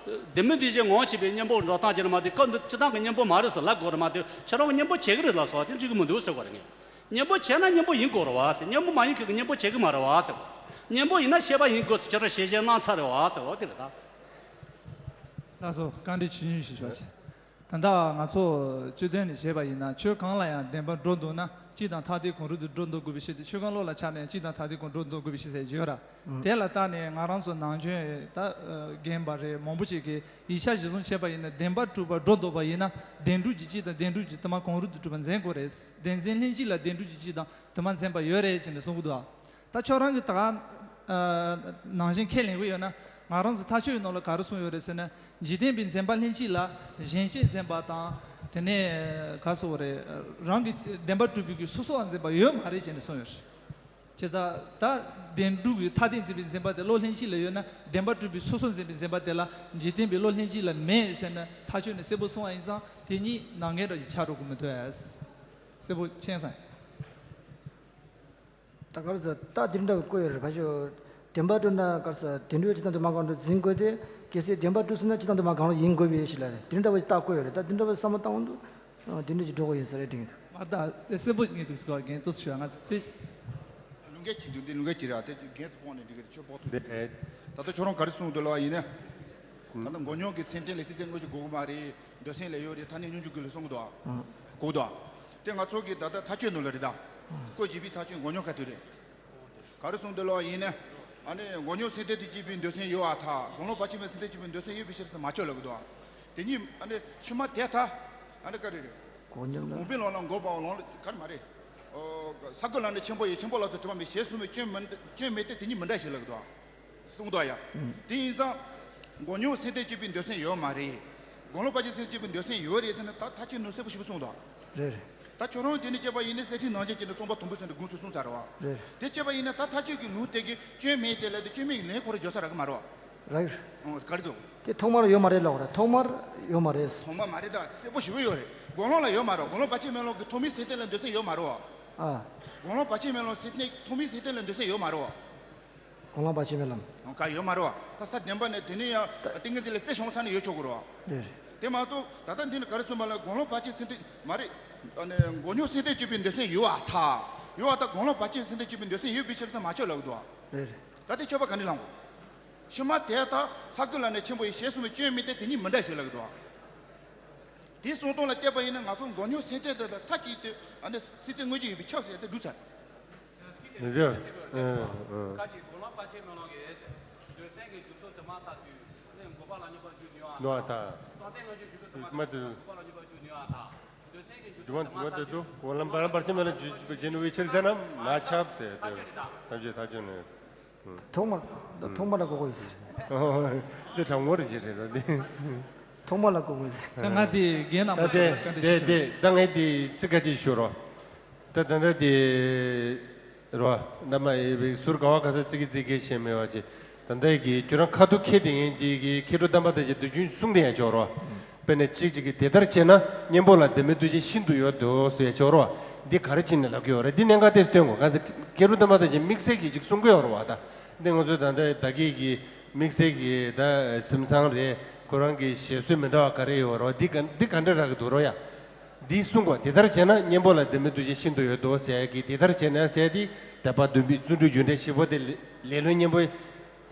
ལྡན་མིན་འདུ་བྱེད་ངོ་བོ་བྱས་པའི་གཉེན་པོ་འགྲོ་སྟངས་ཅིག་རེད་མ་གཏོགས་སྐབས་འདི་སྤྱིར་བཏང་གི་གཉེན་པོ་མ་རེད་ཟེར་ལབ་དགོས་རེད་མ་གཏོགས་ཁྱེད་རང་གི་གཉེན་པོ་བྱེད་ཀྱི་རེད་ལབ་སོང་བ་དེ་འགྲིག་གི་མི་འདུག་ཟེར་དགོས་རེད་ངས། གཉེན་པོ་བྱས་ན་གཉེན་པོ་ཡིན་དགོས་རེད་བ་ཟེར། གཉེན་པོ་མ་ཡིན་མཁན་གྱི་གཉེན་པོ་བྱེད་ཀྱི་མ་རེད་བ་ཟེར། གཉེན་པོ་ཡིན་ན་ཤེས་པ་ཡིན་དགོས་ཟེར། ཁྱོད་རང་ཞེས་བྱའི་རྣམ་ཚ་རེད་བ་ཟེར་བ་དེ་རེད་ད། ལགས་སོ། བཀའ་འདྲི་ཇི་བཞིན་ཞུ་ཞུ་བ་བྱས། ད་ལྟ་ང་ཚོ་སྤྱི་དོན་ནས་བྱས་པ་ཡིན་ན་ཆོས་གང་ལ་ཡང་བདེན་པར་འགྲོ་འདུག་ན་སྤྱི་དང་ཐ་དད་གང་རུང་དུ་འགྲོ་འདུག་དགོས་པའི་ཕྱིར་ཏེ། ཆོས་གང་བློ་ལ་འཆར་ནས་སྤྱི་དང་ཐ་དད་གང་འགྲོ་འདུག་དགོས་པའི་ཕྱིར་ཟེར་བརྗོད་ར། དེ་ལ་བརྟེན་ནས་ང་རང་ཚོ་ནང་ཆོས་ད་རྒན་པ་རེད་མང་པོ་ཅིག་གིས། ཡིག་ཆ་གཞིར་བཟུང་བྱས་པ་ཡིན་ན་བདེན་པར་གྲུབ་པར་སྒྲོ་འདོགས་པ་ཡིན་ན་བདེན་གྲུབ་ཀྱི་སྤྱི་དང་བདེན་གྲུབ་ཀྱི་དུ་མ་གང་རུང་དུ་གྲུབ་པར་འཛིན་དགོས་རེད། བདེན་འཛིན་ལྷན་སྐྱེས་ལ་བདེན་གྲུབ་ཀྱི་སྤྱི་དང་དུ་མ་འཛིན་པ་ཡོད་རེད་ཅེས་ནས་གསུང་གི་འདུག་ད་ཁྱོད་རང་གིས་ད་ག་ནང་བཞིན་ཁས་ལེན་གྱི་ཡོད་ན་ང་རང་ཚོ་མཐའ་དཔྱོད་ནང་ལ་ག་རེ་གསུངས་ཡོད་རེད་ཟེར་ན། འཇིག་རྟེན་པའི་འཛིན་པ་ལྷན་སྐྱེས་ལ་གཞན་གཅེས་འཛིན་པ་དང་དེ་ནས་ག་རེ་ཟེར་དགོས་རེད། རང་གི་བདེན་པར་གྲུབ་པའི་གི་སོ་སོ་བ་འཛིན་པ་ཡོད་མ་རེད་ཅེས་ནས་གསུངས་ཡོད་རེད། བྱས་ཙང་ད་བདེན་གྲུབ་ཀྱི་ཐ་དད་འཛིན་པའི་འཛིན་པ་དེ་བློ་ལྷན་སྐྱེས་ལ་ཡོད་ན་བདེན་པར་གྲུབ་པའི་སོ་སོ་འཛིན་པའི་འཛིན་པ་དེ་ལ་འཇིག་རྟེན་པའི་བློ་ལྷན་སྐྱེས་ལ་མེད་ཟེར་ན་མཐའ་དཔྱོད་ནས་གསལ་པོ་གསུངས་པ་ཡིན་ཙང་དེ་གཉིས་ནང་འགལ་འདྲ་ཞིག་ཆགས་འགྲོ་གི་མི་འདུག་ཨ། གསལ་པོ་མཁྱེན་སོང་། ད་ག་རེ་ཟེར་ད་དེ་འདྲ་བའི་བཀོད་ཡོད་རེད་ཕ་ཤོ། བདེན་པར་གྲུབ་ན་ག་རེ་ཟེར་བདེན་གྲུབ་ཅི་ལྟར་དུ་མ་གང་དུ་འཛིན་དགོས་ཏེ། གལ་སྲིད་བདེན་པར་གྲུབ་སོང་ན་ཅི་ལྟར་དུ་མ་གང་རུང་ཡིན་དགོས་པའི་ཞིག་ལ་རེད། དེ་འདྲ་བའི་རྟགས་བཀོད་ཡོད་རེད། ད་དེ་འདྲ་བའི་བསམ་བློ་བཏང་འོང་དུས། ཨ། དེ་འདྲ་ཞིག་འགྲོ་གི་ཡིན་ས་རེད་དྲན་གྱི་འདུག་མ་ད་གསལ་པོ་ངས་འདུག་ཟེར་བ་རྒན་ཏོག་ཙམ་ཞུ་ང་ཚེ། ལུང་འགལ་གྱི་འདུག་འདི་ལུང་འགལ་གྱི་རེད། དེ་རྒན་ཚོ་སྤོང་ནས་འགྲིག་གི་རེད། ཆོས་དཔོག་ཐུབ་རེད། ད་ལྟ་ཁྱོད་རང་ག་རེ་གསུངས་འདུག་ལབ་པ་ཡིན་ན། ད་ལྟ་མགོ་རྙོག་གི་སེམས་རྟེན་ལ་སྲིད་རྩེ་དངོས་གཞི་དགོས་ཀྱི་མ་རེད། འདོད་སེམས་ལ་ཡོད་རེད། ཐ་སྙད་སྙོམས་འཇུག་གི་ལ་གསུངས་འདུག་ཨ། གོ་འདུག་ཨ། དེ་ང་ཚོ་གི་ད་ལྟ་མཐའ་དཔྱོད་ནང་ལ་རེད་ད། སྐོར་བཞི་པའི་མཐའ་དཔྱོད་མགོ་རྙོག་ཁ་ཐུག་རེད། ག་རེ་གསུངས་འདུག་ལབ་པ་ཡིན་ན། ཨ་ནི་མགོ་རྙོག་སེམས་རྟེན་དུ་བྱས་པའི་འདོད་སེམས་ཡོད་པར་ཐལ། གང་བློ་བར་ཆད་མེད་སེམས་རྟེན་བྱས་པའི་འདོད་སེམས་ཡོད་པའི་ཕྱིར་ཟེར་མ་ཆོག་ལབ་ཀྱི་འདུག་ཨ། དེ་གཉིས་ཨ་ནི་ཕྱི་མ་དེ་ལྟ། ཨ་ནི་ག་རེ་རེད། གོང་ནས་ལ། གོང་འཕེལ་ལོག་ལམ་འགོག་པའམ་ལོག་ལམ་ག་རེ་མ་རེད། ཨོ། ས་རྒོད་ལ་ནི་ཆེན་པོ་ཡི་ཆེན་པོ་ལ་སོགས་གྲུབ་པ་མེད་ཞེས་གསུངས་པའི་སྐྱོན་མི་སྐྱོན་མེད་དེ་དེ་གཉིས་མི་འདྲ་ཞིག་ལབ་ཀྱི་འདུག་ཨ། གསུངས་འདུག་ཡ། ཨུམ། དེ་ཡིན་ཙང་། མགོ་རྙོག་སེམས་རྟེན་བྱས་པའི་འདོད་སེམས་ཡོད་མ་རེད། གང་བློ་བར་ཆད་སེམས་རྟེན་བྱས་པའི་འདོད་སེམས་ཡོད་རེད་ཟེར་ན་ད་མཐའ་དཔྱོད་ནང་གསལ་པོ་ཞིག་གསུངས་འདུག་རེད་རེད། ད་ཁྱོད་རང་དེ་ནས་དཔྱད་པ་ཡིན་ན་གསེར་ཕྲེང་ནང་བྱན་གྱི་ནི་རྩོམ་པ་དུམ་བུ་ཚན་དུ་དགོངས་ཚུལ་གསུངས་ཚར་རེད་བ། རེད། དེ་དཔྱད་པ་ཡིན་ན་ད་མཐའ་དཔྱོད་ཀྱི་ལུང་དེ་གི་སྐྱོན་མེད་དེ་ལབ་དུས་སྐྱོན་མེད་ཀྱི་ལན་ཁོ་རང་འཇོག་ས་རག་གི་མ་རེད་བ། རེད། ཨོ་ག་རེ་ཚོ། དེ་ཐོག་མར་ཡོད་མ་རེད་ལབ་རེད། ཐོག་མར་ཡོད་མ་རེད། ཐོག་མར་མ་རེད་ད་དེ་གསལ་པོ་ཞེ་པོ་ཡོད་རེད། གང་བློ་ལ་ཡོད་མ་རེད། གང་བློ་བར་ཆད་མེད་ལམ་གྱི་ཐོག་མའི་སེམས་རྟེན་ལ་འདོད་སེམས་ཡོད་མ་རེད་བ། ཨ། གང་བློ་བར་ཆད་མེད་ལམ་སེམས་རྟེན་ཐོག་མའི་སེམས་རྟེན་ལ་འདོད་སེམས་ཡོད་མ་རེད་བ། གང་བློ་བར་ཆད་མེད་ལམ། ག་ཡོད་མ་རེད་བ། ད་ས་བདེན་པ་ནས་དེ་ནས་ཡང་ཏིང་ངེ་འཛིན་ལ་རྩི་ཤོང་ས་ནས་ཡོད་ཆོག་གི་རེད་བ། རེད་རེད། དེ་མ་གཏོགས་ད་ལྟ་འདི་ནི་ག་རེ་གསུངས་པ་ལ་གང་བློ་བར་ཆད་སེམས་རྟེན་མ་རེད། ཨ་ནི་མགོ་རྙོག་སེམས་རྟེན་བྱས་པའི་འདོད་སེམས་ཡོད་པར་ཐལ། ཡོད་པར་ཐལ། གང་བློ་བར་ཆད་སེམས་རྟེན་བྱས་པའི་འདོད་སེམས་ཡོད་པའི་ཕྱིར་ད་མ་ཆོག་ལབ་ཀྱི་འདུག་བ། རེད་རེད། ད་དེ་ཆོག་པ་ག་ནས་ལྷུང་གོ། ཕྱི་མ་དེ་ལྟ་ས་རྒོད་ལ་ནི་ཆེན་པོ་ཡི་ཞེས་གསུངས་པའི་སྐྱོན་མེད་དེ་དེ་གཉིས་མི་འདྲ་ཞིག་ལབ་ཀྱི་འདུག་བ། དེའི་གསུང་སྟངས་ལ་བལྟས་པ་ཡིན་ན་ང་ཚོ་མགོ་རྙོག་སེམས་རྟེན་དེ་ལ་མཐའ་གཅིག་ཏུ་ཨ་ནི་སྲིད་རྩེ་དངོས་གཞི་ཡོད་པའི་ཁྱབ་ཟེར་དེ་སྒྲུབ་ཚར། ཡོད། ཨ། ཨ། ཁ་ཅིག་གོ་ལ་པ་ཆེ་མེ་ལོང་གི་འོད་ཟེར། འདོད་སེམས་ཀྱི་འཇུག་ཚུལ་དེ་མ་ཐག་ཏུ། ནི་འགོག་པ་ལ་སྙོམས་པར་འཇུག་ནུས་པ་དང་། ནུས་པ་དང་། སྲོག་ལྡན་ལྔ་བཅུ་འཇུག་ཚུལ་དེ་མ་ཐག་ཏུ་འགོག་པ་ལ་སྙོམས་པར་འཇུག་ནུས་པ་དང་། འདོད་སེམས་ཀྱི་འཇུག་ཚུལ་དེ་མ་ཐག་ཏུ། འགོག་པ་ལ་སྙོམས་པར་འཇུག་ནུས་པའི་ཕྱིར་ཟེར་ན་མ་ཁྱབ་ཟེར་ཏེ། ཐམས་ཅད་ཐག་ཆོད་ནས། ཐོག་མ། ཐོག་མ་ལ་གོ་གོ་ཡིན་ཟེར། འདི་དྲང་མོ་རེད་ཅེས་རེད་དོ་འདི། ཐོག་མ་ལ་གོ་གོ་ཡིན་ཟེར། ད་ང་དེ་རྒན་རྣམ་པ་ཚོ་ལ་བཀའ་འདྲི་ཞུ་ཆོག། ད་ངས་དེ་ཚིག་ཁ་ཅིག་ཞུ་རོགས། ད་ད་ལྟ་དེ་རོ། ད་མ་ཡི་ཟུར་ག་བ་ག་ས་ཙི་གི་ཙི་གི་ཞེས་མེད་པ་ཅིག། ད་ལྟ་གི་ཁྱོད་རང་ཁ་ཐུག་ཁྱེད་དེ་ངས་དེ་གི་མཁས་གྲུབ་དམ་པ་དང་ཅིག་དུས་རྒྱུན་གསུང་དེ་ཡང་ཆོག་རོ། དཔེར་ན་གཅིག་གཅིག་གིས་དེ་ལྟར་བྱས་ན་གཉེན་པོ་ལ་ལྡན་མིན་འདུ་བྱེད་ཤིན་ཏུ་ཡོད་དོ་ཟེར་ཡ་ཆོག་རོ། འདི་ག་རེ་བྱས་ནས་ལབ་ཀྱི་ཡོད་རེད། འདི་གནད་འགག་ཏོག་ཙམ་སྟོན་དགོས། གང་ཟེར་མཁས་གྲུབ་དམ་པ་དང་ཅིག་དམིགས་བསལ་གྱིས་ཅིག་གསུང་གི་ཡོད་རེད་བ། ད་འདི་ང་ཚོ་ད་ལྟ་ད་གི་གི་དམིགས་བསལ་གྱི་ད་གཟིམ་ཚང་རེད། ཁོ་རང་གི་བཞེད་སྲོལ་མི་འདྲ་བ་ག་རེ་ཡོད་རེད་བ། འདི་ག་འདི་ག་འདྲ་རག་གི་འདུག་རོ་ཡ། འདི་གསུང་དགོས། དེ་ལྟར་བྱས་ན་གཉེན་པོ་ལ་ལྡན་མིན་འདུ་བྱེད་ཤིན་ཏུ་ཡོད་དོ་ཟེར་ཡ་གི་དེ་ལྟར་བྱས་ན་ཟེར་ཡ་དེ་དད་པ་བདུན་པའི་བརྩོན་འགྲུས་རྒྱུ་འབྲས་བཞི་པོ་དེ་ལེ་ལེ་ལོའི་གཉེན་པོ་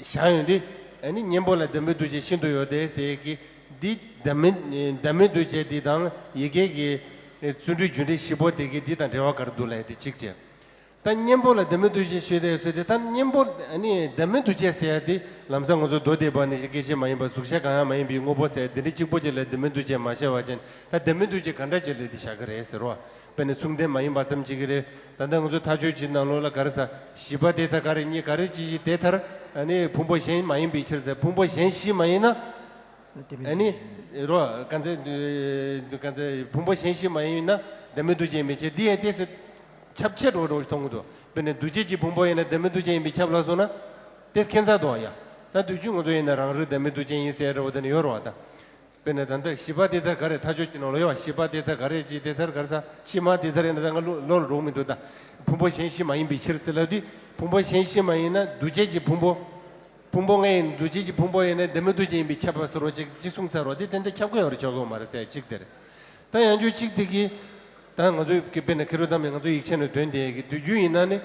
བཞག་ཡོང་དུས། ཨ་ནི་གཉེན་པོ་ལ་ལྡན་མིན་འདུ་བྱེད་ཤིན་ཏུ་ཡོད་དེ་ཟེར་གི། འདི་ལྡན་མིན་ལྡན་མིན་འདུ་བྱེད་འདི་དང་ཡི་གེ་གི་བརྩོན་འགྲུས་རྒྱུ་འབྲས་བཞི་པོ་དེ་གི་འདི་དང་འབྲེལ་བ་ག་རེ་འདུག་ལབ་ཡ་དེ་གཅིག་བྱས། ད་གཉེན་པོ་ལ་ལྡན་མིན་འདུ་བྱེད་ཤེས་དེ་ཟེར་དེ། ད་གཉེན་པོ་ཨ་ནི་ལྡན་མིན་འདུ་བྱེད་ཟེར་ཡ་དེ་ལམ་སང་ང་ཚོ་མདོ་སྡེ་པ་ནི་སྐད་ཅིག་མ་ཡིན་པ་གཟུགས་གཞན་གང་ཡང་མ་ཡིན་པའི་དངོས་པོ་ཟེར་དེ་འདྲ་གཅིག་པོ་ཅིག་ལ་ལྡན་མིན་འདུ་བྱེད་མ་བྱས་པ་ཅན། ད་ལྡན་མིན་འདུ་བྱེད་ག་འདྲ་ཅིག་ལ་དེ་བཞག་གི་རེད་ཟེར་རོ། དཔེར་ན་མཚུངས་ལྡན་མ་ཡིན་པ་ཙམ་གཅིག་གི་རེད། ད་ལྟ་ང་ཚོ་ཐག་ཆོད་ཅིག་ནང་ལོགས་ལ་ག་རེ་ཟ། བཞི་པ་དེ་ལྟར་ག་རེ་གཉིས་ག་རེ་ཅི་ཞིག་དེ་ལྟར་ཨ་ནི་ཕུང་པོ་གཞན་མ་ཡིན་པའི་ཕྱིར་ཟེར། ཕུང་པོ་གཞན་བཞི་མ་ཡིན་ན། ཨ་ནི་རོ། ག་ཚད་ག་ཚད་ཕུང་པོ་གཞན་བཞི་མ་ཡིན་ན་ལྡན་མིན་འདུ་བྱེད་མི་བྱེད། འདི་ཡང་ཏོག་ཙམ་ཁྱབ་ཆེ་འགྲོ་འགྲོ་མཐོང་གི་འདུག། དཔེར་ན་འདུ་བྱེད་ཀྱི་ཕུང་པོ་ཡིན་ན་ལྡན་མིན་འདུ་བྱེད་ཡིན་པས་ཁྱབ་ལ་སོང་ན་ཏོག་ཙམ་ཁྱད་མཚར་འདུག་ཡ། ད་དུས་རྒྱུན་ང་ཚོ་ཡིན་ན་རང་རིག་ལྡན་མིན་འདུ་བྱེད་ཡིན་ཟེར་རེ་བ་དེ་ནི་ཡོད་རེད་བ་ད། དཔེར་ན་ད་ལྟ་བཞི་པ་དེ་ལྟར་ག་རེ། ཐག་ཆོད་ཀྱི་ནང་ལ་ཡོད་པ། བཞི་པ་དེ་ལྟར་ག་རེ་ཅི་དེ་ལྟར་ག་རེ་ཟ། ཕྱི་མ་དེ་ལྟར་ཡིན་ན་ད་ང་བློ་བློ་ལ་འགྲོ་མི་འདུག། ད་ཕུང་པོ་གཞན་བཞི་མ་ཡིན་པའི་ཕྱིར་ཟེར་ལབ་དུས། ཕུང་པོ་གཞན་བཞི་མ་ཡིན་ན་འདུ་བྱེད་ཀྱི་ཕུང་པོ། ཕུང་པོ་ལྔ་ཡིན། འདུ་བྱེད་ཀྱི་ཕུང་པོ་ཡིན་ན་ལྡན་མིན་འདུ་བྱེད་ཡིན་པས་ཁྱབ་པ་ཟེར་རོ་ཅིག་ཅིག་གསུངས་ཚར་རོ། དེ་ཏན་ཏན་ཁྱབ་ཀྱི་ཡོད་རེད་ཆོག་གི་ཡོད་མ་རེད་ཟེར་གཅིག་དེ་རེད། ད་ཡང་ཅུང་གཅིག་དེ་གི། ད་ང་ཚོའི་གི་དཔེར་ན་མཁས་གྲུབ་དམ་པས་ང་ཚོའི་ཡིག་ཆ་ནས་འདོན་དེ་གི་དུས་རྒྱུན་ཡིན་ན་ནི།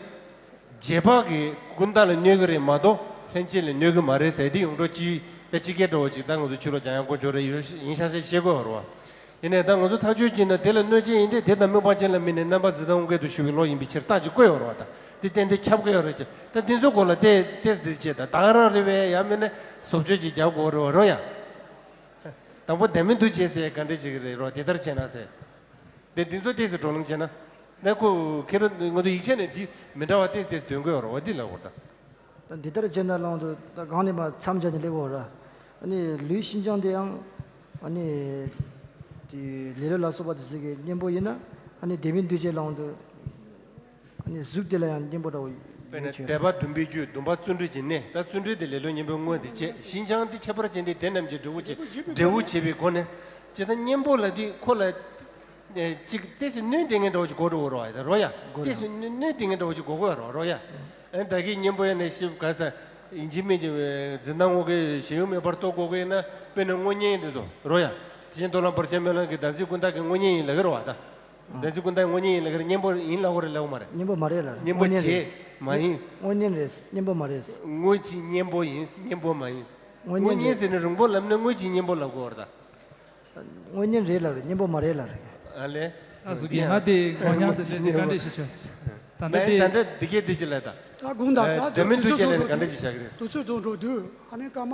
རྗེས་དཔག་གི་ཀུན་བཏགས་ལ་གནོད་ཀྱི་རེད་མ་གཏོགས་ལྷན་སྐྱེས་ལ་གནོད་ཀྱི་མ་རེད་ཟེར་དེ་ཡོངས་གྲགས་ཅིག་ད་སྤྱི་སྐད་འདྲ་བོ་ཅིག་ད་ང་ཚོ་ཕྱི་ལོགས་འཇམ་དབྱངས་དཀོན་མཆོག་རེད་ཡོད་ཡིན་ཤག་ཟེར་བཤད་དགོས་རེད་བ། ཡིན་ནའི་ད་ང་ཚོ་ཐག་གཅོད་བྱས་ན་དེ་ལ་གནོད་བྱེད་ཡིན་ཏེ། དེ་དང་སྨོན་པ་ཅན་ལ་དམིགས་ནས་རྣམ་པར་གཟིགས་དང་དབང་སྐལ་དུ་ཞུགས་པའི་བློ་ཡིན་པའི་ཕྱིར་རྟགས་ཀྱིས་བཀོད་ཡོད་རེད་བ། ད་དེ་ཏན་ཏན་ཁྱབ་ཀྱི་ཡོད་རེད་ཅེས། ད་དེ་ཚོའི་སྐོར་ལ་ཏོག་ཙམ་དེ་བྱས། ད་ད་ག་རང་རེད་པས། ཡང་མིན་ན་བཟོ་བཅོས་ཅིག་རྒྱག་དགོས་རེད་བ་རོ་ཡ། དང་པོ་ལྡན་མིན་འདུ་བྱེད་ཟེར་ག་འདྲ་ཅིག་རེད་རོ། དེ་ལྟར་བྱས་ན་ཟེར། དེ་འདི་ཚོ་ཏོག་ཙམ་བགྲོ་གླེང་བྱས་ན། ནས་ཁོ་མཁས་གྲུབ་ང་ཚོ་ཡིག་ཆ་ནས་འདི་མི་འདྲ་བ་ཏོག་ཙམ་ཏོག་ཙམ་འདོན་དགོས་རོ། འོ་འདི་ལ་འོ་ད། ད་འདི་ལྟར་བྱས་ན་ལང་དུ་ད་གང་ནས་མ་མཚམས་སྦྱར་ནས་སླེབས་འོ་ར། ཨ་ནི་ལུས་ཤིན་སྦྱངས་དེ་ཡང་ཨ་ནི་དེ་ལེ་ལོ་ལ་སོགས་པ་དེ་ཚོ་གི་གཉེན་པོ་ཡིན་ན། ཨ་ནི་ལྡན་མིན་འདུ་བྱེད་ལང་དུ་ཨ་ནི་གཟུགས་དེ་ལ་ཡང་གཉེན་པོ་འདྲ་བོ་དཔེར་ན་ཡོད་ཆོག། དད་པ་བདུན་པའི་རྒྱུ། སྡོམ་པ་བརྩོན་འགྲུས་ཀྱི་གནས། ད་བརྩོན་འགྲུས་དེ་ལེ་ལོའི་གཉེན་པོའི་དངོས་དེ་བྱས། ཤིན་སྦྱངས་དེ་ཁྱད་པར་ཅན་དེ་དེ་རྣམས་ཀྱི་འབྲས་བུ་བྱས། འབྲས་བུ་བྱས་པའི་སྒོ་ནས། ཇི་ལྟར་གཉེན་པོ་ལ་དེ་ཁོ་ལ་ཅིག་ཏོག་ཙམ་གནོད་བསྡད་མཁན་འདྲ་བོ་ཅིག་གོ་འགྲོ་གི་རོ་ཡ། རོ་ཡ། གོ་ཏོག་ཙམ་གནོད་བསྡད་མཁན་འདྲ་བོ་ཅིག་གོ་གོ་ཡ་རོ། རོ་ཡ། ཨ་ནི་ད་གིན་གཉེན་པོ་ཡ་ནས་ཤི་ག་ས་ཡིན་གཅིག་མིན་གཅིག་འཛིན་སྟངས་འོག་གི་ཞེན་ཡུལ་མེད་པར་རྟོགས་དགོས་ཀྱི་ཡིན་ན། དཔེར་ན་དངོས་གཉེན་དེ་ཚོ་རོ་ཡ། དེ་བཞིན་མདོ་ལ་བར་ཆད་མེད་ལམ་གྱི་བདག་འཛིན་ཀུན་བཏགས་ཀྱི་དངོས་གཉེན་ཡིན་ལབ་ཀྱི་རོ་བ་ད། བདག་འཛིན་ཀུན་བཏགས་དངོས་གཉེན་ཡིན་ལབ་ཀྱི་རེད། གཉེན་པོ་ཡིན་ལབ་ཀྱི་མ་རེད། གཉེན་པོ་མ་རེད་ལ། གཉེན་པོ་དངོས་གཉེན་བྱས་རེད། མ་ཡིན། དངོས་གཉེན་རེད། གཉེན་པོ་མ་རེད། དངོས་ཀྱི་གཉེན་པོ་ཡིན། གཉེན་པོ་མ་ཡིན། དངོས་གཉེན་དངོས་གཉེན་རེད། ཟེར་ནས་རིང་པོ་ལབ་ན་དངོས་ཀྱི་གཉེན་པོ་ལབ་དགོས་རེད་ད། དངོས་གཉེན་རེད་ལབ་རེད། གཉེན་པོ་མ་རེད་ལབ་རེད། ཨ་ལས། ཨ་ཟུག་གི་ང་དེ་གོ་མྱང་དེ་དེ་དེ་ག་འདྲ་ཞིག་བྱས། ད་ལྟ་དེ། ད་ལྟ་འདི་གས་འདི་ཅི་ལ་ད། ད་དགུང་ད་ཨ་ད་ལྡན་མིན་འདུ་བྱེད་ལས་ནི་ག་འདྲ་ཞིག་བྱ་གི་རེད། དུས་ཚོད་རྫོགས་འགྲོ་དུས་ཨ་ནི་སྐར་མ།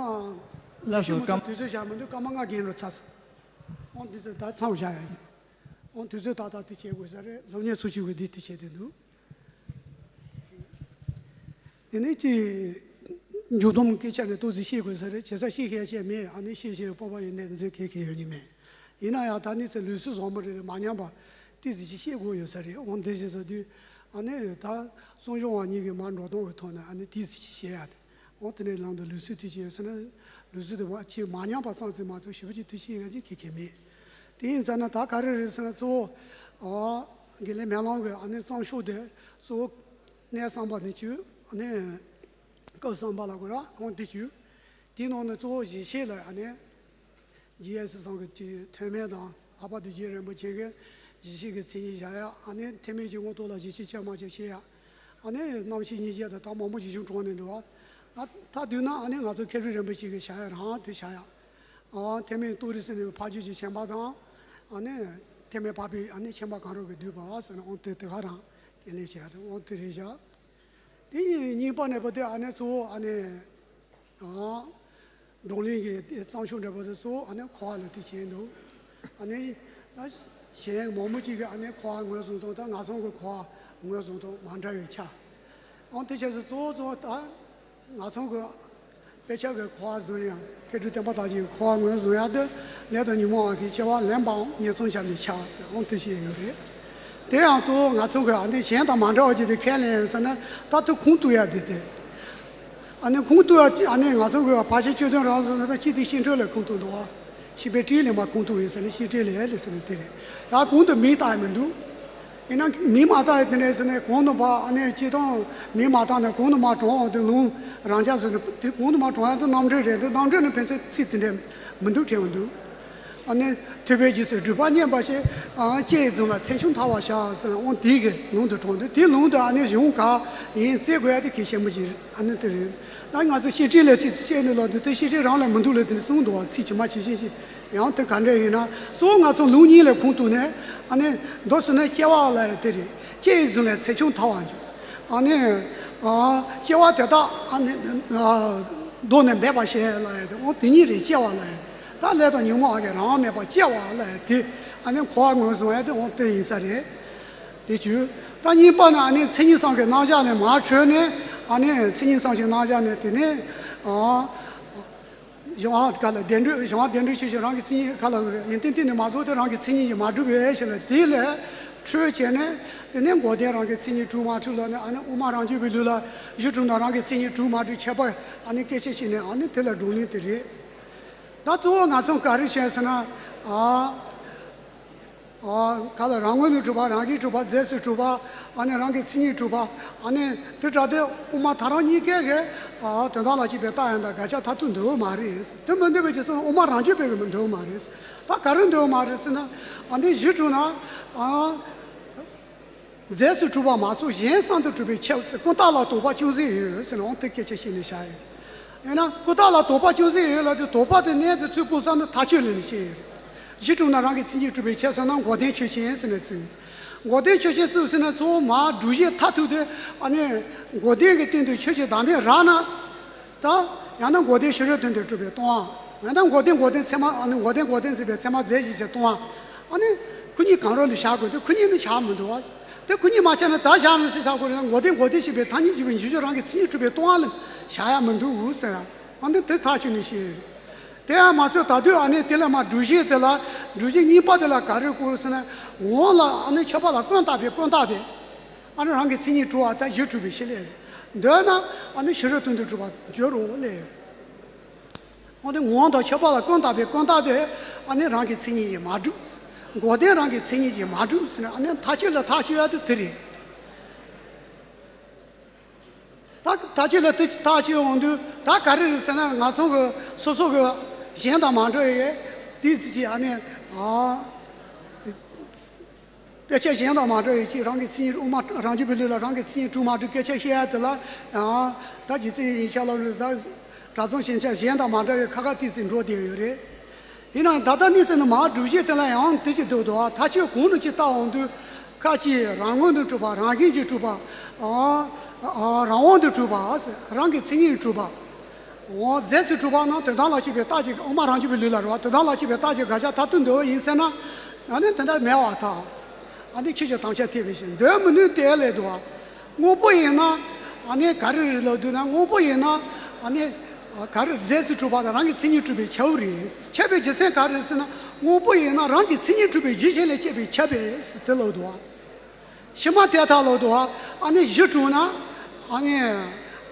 ལགས་སོ། སྐར་མ། དུས་ཚོད་བཞག་མི་འདུག། སྐར་མ་ལྔ་རྒན་རུ་ཚར་སོང་། འོང་འདི་ཚོ་ད་ཚང་བཞག་ཡ་ཡིན། འོང་དུས་ཚོད་ཏག་ཏག་དེ་བྱེད་དགོས་ས་རེད། སློབ་གཉེར་ཚོ་བཅུ་གི་འདི་དེ་བྱེད་དེ་འདུག། དེ་ནས་ཀྱི་འཇུག་སྡོམ་སྐད་ཆ་ནི་ཏོག་ཙམ་བཤད་དགོས་ས་རེད། བྱས་ཙང་བཤད་ཤེས་བཤད་མེད། ཨ་ནི་བཤད་ཤེས་སྤོབས་པ་ཡོད་ནས་འདི་གས་གས་ཡོད་ནི་མེད། ཡིན་ན་ཡང་ད་ནི་ཚེ་ལུས་སྲོག་བཟང་པོ་རེ་རེ་མ་ཉམས་པ་ཏོག་ཙམ་ཅིག་བཤད་དགོས་ཡོད་ས་རེད། འོ་འདི་བྱས་ས་དུས་ཨ་ནི་ད་གསུང་སྦྱོང་བ་གཉིས་ཀྱི་མར་འགྲོ་སྟངས་ཀྱི་ཐོག་ནས་ཨ་ནི་ཏོག་ཙམ་ཅིག་བཤད་ཡ་དེ། འོ་དེ་ནས་ལམ་དུ་ལུས་སྲོག་ཐུགས་ཀྱི་ཡོད་ས་ན་ལུས་སྲོག་དེ་བ་ཅིག་མ་ཉམས་པ་ཙམ་ཅིག་མ་གཏོགས་ཞེ་པོ་ཅིག་ཏོག་ཙམ་བཤད་ཡ་ཅིག་གས་གས་མེད། དེ་ཡིན་ཙང་ན་ད་ག་རེ་རེད་ཟེར་ན་གཙོ་བོ་ཨ་དགེ་ལེགས་སྨོན་ལམ་གྱི་ཨ་ནི་བརྩམས་ཆོས་དེ་གཙོ་བོ་གནས་བསམ་པ་ནས་བཅུ། ཨ་ནི་སྐབས་བསམ་པ་ལ་གོ་ར་འོང་དེ་བཅུ། དེའི་ནང་ནས་གཙོ་བོ་གཞི་ཤེས་ལ་ཨ་ནི་རྗེ་ཡབ་སྲས་ཚང་གི་ཐོན་མི་དང་ལྷག་པར་དུ་རྗེ་རིན་པོ་ཆེ་གི་གཞི་ཤེས་ཀྱི་མཚན་ཉིད་བཞག་ཡ། ཨ་ནི་ཐེག་དམན་གྱི་དངོས་སྟོབས་ལ་གཞི་ཤེས་བྱ་མ་བྱ་བཤད་ཡ། ཨ་ནི་རྣམ་ཤེས་སྙིང་རྗེ་དང་ད་མང་པོ་ཞིག་བྱུང་གྲོངས་ནས་འདུག་བ། ད་ད་དུས་ན་ཨ་ནི་ང་ཚོ་མཁས་གྲུབ་རིན་པོ་ཆེ་གི་བྱ་ཡ་རང་དེ་བྱ་ཡ། ཨ་ཐེག་དམན་ཏུ་རེ་ཟེར་ནས་འཕགས་རྒྱུད་ཀྱི་ཆེན་པ་དང་། ཨ་ནི་ཐེག་དམན་འཕགས་པའི་ཨ་ནི་ཆེན་པ་གང་རུང་གི་བསྡུས་པ་ཟེར་ནས་འོང་དེ་དེ་ག་རང་ཁས་ལེན་བྱེད་ཡ་དེ་འོང་དེ་རེད་བཞག། དེ་ཡིན་གཉིས་པ་ནས་བུ་དེ་ཨ་ནེ་གཙོ་བོ་ཨ་ནེ་ཨ་བགྲོ་གླེང་གི་གཙང་ཤོས་འདྲ་པོ་དེ་གཙོ་བོ་ཨ་ནེ་འཁོར་བ་ལ་དེ་བྱས་འདུག་ཨ་ནེ་ད་གཞན་མང་པོ་ཅིག་གིས་ཨ་ནེ་འཁོར་བ་ངོས་བཟུང་སྟངས་དང་ང་ཚང་གི་འཁོར་བ་ངོས་བཟུང་སྟངས་མ་འདྲ་བའི་ཆ། འོ་དེ་བྱས་ཙང་གཙོ་བོ་གཙོ་བོ་ད་ང་ཚང་གི་དཔེ་ཆ་གི་འཁོར་བ་བཟུང་ཡང་མཁས་གྲུབ་བསྟན་པ་དར་རྒྱས་ཀྱི་འཁོར་བ་ངོས་བཟུང་ཡག་དེ་ལས་དང་ཉོན་མོངས་པ་གི་སྐྱེ་བ་ལེན་པའམ་ཉེས་ཚང་བྱ་བའི་ཆ་ཟེར་འོ་དེ་བཤད་ཡོད་རེད། དེ་ཡང་ཏུ་ང་ཚོ་གི་ཨ་འདི་གཞན་དང་མ་འདྲ་བ་ཅིག་དེ་ཁས་ལེན་ཡོད་ཟེར་ན་ད་དུ་ཁུངས་གཏུགས་ཡ་དེ་དེ། ཨ་ནི་ཁུངས་གཏུགས་ཡ་ཨ་ནི་ང་ཚོ་གི་ཕར་ཕྱིན་བཅུ་དོན་རང་བཟོ་ཟེར་ན་སྤྱི་དེ་བཤད་གྲོས་ལ་ཁུངས་གཏུགས་འདུག་བ། ཤེས་པའི་ཏྲིའི་ལས་མ་ཁུངས་གཏུགས་ཡིན་ཟེར་ན་ཤེས་ཏྲིའི་ལས་ལས་ཟེར་ན་དེ་རེད། ཡང་གོང་དུ་མིང་བཏགས་ཡ་མི་འདུག་ཡིན་ན་མིང་མ་བཏགས་ཡ་དེ་འདྲ་ཟེར་ན་གོང་དུ་ཕར་ཨ་ནི་སྤྱི་དང་མིང་མ་བཏགས་ན་གོང་དུ་མ་དྲངས་འོང་དུ་ལུང་རང་འཇགས་ཟེར་ན་དེ་གོང་དུ་མ་དྲངས་ཡ་དེ་རྣམ་འགྲེལ་རེད་འདུག་རྣམ་འགྲེལ་ནི་ཕན་ཚུན་ཚིག་དེ་འདྲ་མི་འདུག་དྲན་འདུག་ཨ་ནི་ཐོས་པའི་རྗེས་སུ་སྒྲུབ་པ་བརྙེས་པ་ཞེས་ཨ་ལྕེ་ཡི་རྫུན་ལ་ཚེགས་ཆུང་ཐལ་བར་བྱ་ཟེར་འོང་དེའི་གི་ལུང་དུ་དྲངས་འདུག་དེའི་ལུང་དུ་ཨ་ནི་གཞུང་ག་ཡིན་བཙལ་དགོས་ཡ་དེ་གལ་ཆེན་པོ་ཞིག་རེད། ཨ་ནི་དེ་རེད། ད་ང་ཚོ་ཤེས་སྤྲེལ་ལ་ཅི་བཤད་ནས་ལོག་འདུག་དེ་ཤེས་སྤྲེལ་རང་ལ་མི་འདུག་ལ་དེ་ནི་གསུངས་འདུག་བ། ཚིག་ཇི་མ་ཇི་བཞིན་ཞིག་ཡང་དེ་ག་འདྲ་ཡིན་ན་གཙོ་བོ་ང་ཚོ་ལུང་གཉིས་ལ་ཁུངས་གཏུགས་ནས་ཨ་ནི་མདོ་སུ་ནས་སྐྱེ་བ་ལ་ཡ་དེ་རེད། ལྕེ་ཡི་རྫུན་ལས་ཚེགས་ཆུང་ཐལ་བར་འགྱུར། ཨ་ནི་ཨ་སྐྱེ་བ་དེ་དག་ཨ་ནི་ཨ་བཟློག་ནས་འབད་པར་བྱེད་ལ་ཡ་དེ་འོ་དེ་ཉིད་རེད། སྐྱེ་བ་ལ་ཡ་དེ་ད་ལས་དང་ཉོན་མོངས་པ་གི་རང་དབང་མེད་པར་སྐྱེ་བ་ལ་ཡ་དེ་ཨ་ནི་འཁོར་བ་ངོས་བཟུང་ཡ་དེ་འོ་དེ་ཡིན་ས་རེད། དེ་བཅུ། ད་གཉིས་པ་ནི་ཨ་ནི་མཚན་ཉིད་གསུམ་གྱི་རྣམ་གཞག་ནས་མར་འཕྲོས་ནས་ཨ་ནི་མཚན་ཉིད་གསུམ་གྱི་རྣམ་གཞག་ནས་དེ་ནས་ཨ། གཞན་དབང་ག་ལ་བདེན་གྲུབ་གཞན་དབང་བདེན་གྲུབ་ཆོས་ཅན་རང་གི་མཚན་ཉིད་ག་ལ་ཡིན་ཏན་ཏན་ནི་མ་རྫོགས་ཏེ་རང་གི་མཚན་ཉིད་ཀྱིས་མ་གྲུབ་པས་ཞེ་ན་དེ་ལས་འཕྲོས་བྱས་ནས་དེ་ནས་འགོག་བདེན་རང་གི་མཚན་ཉིད་གྲུབ་མ་གྲུབ་ལ་ནི་ཨ་ནི་དབུ་མ་རང་རྒྱུད་པའི་ལུགས་ལ་གཞི་གྲུབ་ན་རང་གི་མཚན་ཉིད་གྲུབ་མ་གྲུབ་ཁྱད་པར་ཨ་ནི་སྐད་ཆ་བཤད་ནས་ཨ་ནི་དེ་ལ་བགྲོ་གླེང་དེ་རེད། ད་གཙོ་བོ་ང་ཚོ་ག་རེ་བྱས་ཟེར་ན་ཨ། ཨ་ག་ལ་རང་ངོས་ནས་གྲུབ་པ་རང་གིས་གྲུབ་པ་རྫས་སུ་གྲུབ་པ་ཨ་ནི་རང་གི་མཚན་ཉིད་གྲུབ་པ་ཨ་ནི་དེ་འདྲ་དེ་དབུ་མ་ཐལ་རང་གཉིས་ཀས་གི་ཨ་དོན་དམ་ལ་སྐྱེས་པའི་རྟགས་ཡང་དག་དགག་བྱ་མཐར་ཐུག་འདོད་མ་རེད། དེ་མི་འདོད་པའི་རྗེས་སུ་དབུ་མ་རང་རྒྱུད་པས་གི་མི་འདོད་མ་རེད། ད་ག་རེ་འདོད་མ་རེད་ཟེར་ན་ཨ་ནི་གཞི་གྲུབ་ན་ཨ་རྫས་སུ་གྲུབ་པ་མ་ཚོགས་གཞན་གསུམ་དུ་གྲུབ་པས་ཁྱབ་ཟེར། ཀུན་བརྟགས་ལ་དོགས་པ་ཅུང་ཟད་ཡོད་ཟེར་ན་འོང་དེ་སྐད་ཆ་བཤད་ནས་བཞག་ཡོད། ཡིན་ན་ཀུན་བརྟགས་ལ་དོགས་པ་ཅུང་ཟད་ཡོད་ལབ་དུས་དོགས་པ་དེ་གནས་དུ་ཚུལ་སྤུངས་ས་ནི་མཐའ་དཔྱོད་ལས་ནི་བཤད་ཡོད་རེད། གཞི་གྲུབ་ན་རང་གི་མཚན་ཉིད་གྲུབ་པས་ཁྱབ་ཟེར་ན་འགོག་བདེན་ཆོས་ཅན་ཟེར་ནས་བརྩི། འགོག་བདེན་ཆོས་ཅན་བརྩིས་ཟེར་ན་གཙོ་བོ་མར་སྒྲུབ་བྱེད་མཐར་ཐུག་དེ་ཨ་ནི་འགོག་བདེན་གྱི་སྟེང་དུ་ཆོས་ཀྱི་བདག་མེད་རག་ན། ད་ཡང་ན་འགོག་བདེན་ཕྱི་རོལ་དོན་དུ་གྲུབ་པའི་སྟོང་པ། ཡང་ན་འགོག་བདེན་འགོག་བདེན་ཚད་མ་ཨ་ནི་འགོག་བདེན་འགོག་བདེན་ཟེར་བའི་ཚད་མ་རྫས་གཞན་གྱི་སྟོང་པ། ཨ་ནི་ཁོ་གཉིས་གང་རུང་ལ་བཞག་དགོས་དུས་ཁོ་གཉིས་ནི་བཞག་མི་འདུག་བ། དེ་ཁོ་གཉིས་མ་ཆགས་ན་ད་བཞག་ནས་ཤེས་བྱ་ཁོ་རང་འགོག་བདེན་འགོག་བདེན་ཞེས་པའི་ཐ་སྙད་བརྗོད་པའི་འཇུག་ཕྱོགས་རང་གི་མཚན་ཉིད་གྲུབ་པའི་སྟོང་པ་ལ་བཞག་ཡ་མི་འདུག་ཟེར། ཨ་ནི་དེ་ཐག་ཆོད་ནས་ཤེས། དེ་ཡང་མ་ཚད་ད་དུས་ཨ་ནི་དེ་ལ་མ་སྒྲུབ་བྱེད་དེ་ལ་སྒྲུབ་བྱེད་གཉིས་པ་དེ་ལ་ག་རེ་བཀོད་ཟེར་ན་ངོ་བོ་ལ་ཨ་ནི་ཁྱབ་པ་ལ་ཀུན་བརྟགས་པའི་ཀུན་བརྟགས་དེ། ཨ་ནི་རང་གི་མཚན་ཉིད་གྲུབ་པ་དང་གཞི་གྲུབ་པའི་ཕྱིར་ལས་རེད། འདོད་ན་ཨ་ནི་ཕྱི་རོལ་དོན་དུ་གྲུབ་པ་འགྱུར་རོ་ལས། འོ་དེ་ངོ་བོ་དང་ཁྱབ་པ་ལ་ཀུན་བརྟགས་པའི་ཀུན་བརྟགས་དེ་ཨ་ནི་རང་གི་མཚན་ཉིད་ཀྱིས་མ་གྲུབ། འགོག་བདེན་རང་གི་མཚན་ཉིད་ཀྱིས་མ་གྲུབ་ཟེར་ན་ཨ་ནི་ཐག་ཆོད་ལ་ཐག་ཆོད་ཡ་དེ་དེ་རེད། ད་ཐག་ཆོད་ལ་དེ་ཐག་ཆོད་འོང་དུས་ད་ག་རེ་རེད་ཟེར་ན་ང་ཚོ་གི་སོ་སོ་གི་གཞན་དང་མ་འདྲ་བའི་དེའི་ཚིག་གིས་ཨ་ནི་ཨ། དཔེ་ཆ་གཞན་དང་མ་འདྲ་བའི་ཅིག་རང་གི་མཚན་ཉིད་དབུ་མ་རང་རྒྱུད་པའི་ལུགས་ལ་རང་གི་མཚན་ཉིད་གྲུབ་མ་གྲུབ་སྐད་ཆ་བཤད་ཡ་དེ་ལ་ཡང་ད་རྗེ་བཙུན་ཡིན་ཤག་ལ་ད་གྲྭ་ཚང་ཞིང་ཆ་གཞན་དང་མ་འདྲ་བའི་ཁ་ཁ་ཏིག་ཙིག་འགྲོ་བསྡད་ཡོད་རེད། ཡིན་ནའང་ད་ལྟ་གནས་ཚུལ་ནི་མར་སྒྲུབ་བྱེད་དེ་ལ་ཡང་དེ་ཅིག་འདུག་འདུག་ཐག་ཆོད་གོང་ནས་ཅིག་བལྟ་འོང་དུས་ཁ་ཅིག་རང་ངོས་ནས་གྲུབ་པ་རང་བཞིན་གྱིས་གྲུབ་པ་ཨ་ཨ་རང་དབང་དུ་གྲུབ་པ་ཟེར་རང་གི་མཚན་ཉིད་གྲུབ་པ། འོ་རྫས་སུ་གྲུབ་པ་ན་དོན་དམ་ལ་སྐྱེས་པའི་རྟགས་ཀྱི་དབུ་མ་རང་རྒྱུད་པའི་ལུགས་ལ་རེད་བ། དོན་དམ་ལ་སྐྱེས་པའི་རྟགས་ཀྱི་དགག་བྱ་མཐར་ཐུག་འདོད་ཡིན་ཟེར་ན། ཨ་ནི་དེ་འདྲ་མེད་པར་ཐལ། ཨ་ནི་ཆོས་ཀྱི་དམ་བཅའ་ཐེབས་པའི་ཕྱིར་འདོད་མི་ནུས་ཏེ་ལས་འདུག་བ། དངོས་པོ་ཡིན་ན་ཨ་ནི་ག་རེ་རེད་ལབ་དུས་ན་དངོས་པོ་ཡིན་ན་ཨ་ནི་ག་རེ་རྫས་སུ་གྲུབ་པ་དང་རང་གི་མཚན་ཉིད་གྲུབ་པས་ཁྱབ་རེད། ཁྱབ་པའི་རྒྱུ་མཚན་ག་རེ་ཟེར་ན་དངོས་པོ་ཡིན་ན་རང་གི་མཚན་ཉིད་གྲུབ་པའི་རྒྱུ་གཞན་ལས་སྐྱེས་པས་ཁྱབ་པས་དེ་ལབ་འདུག་བ། ཕྱི་མ་དེ་ལྟར་ལོག་འདུག་བ། ཨ་ནི་གཞི་གྲུབ་ན། ཨ་ནི།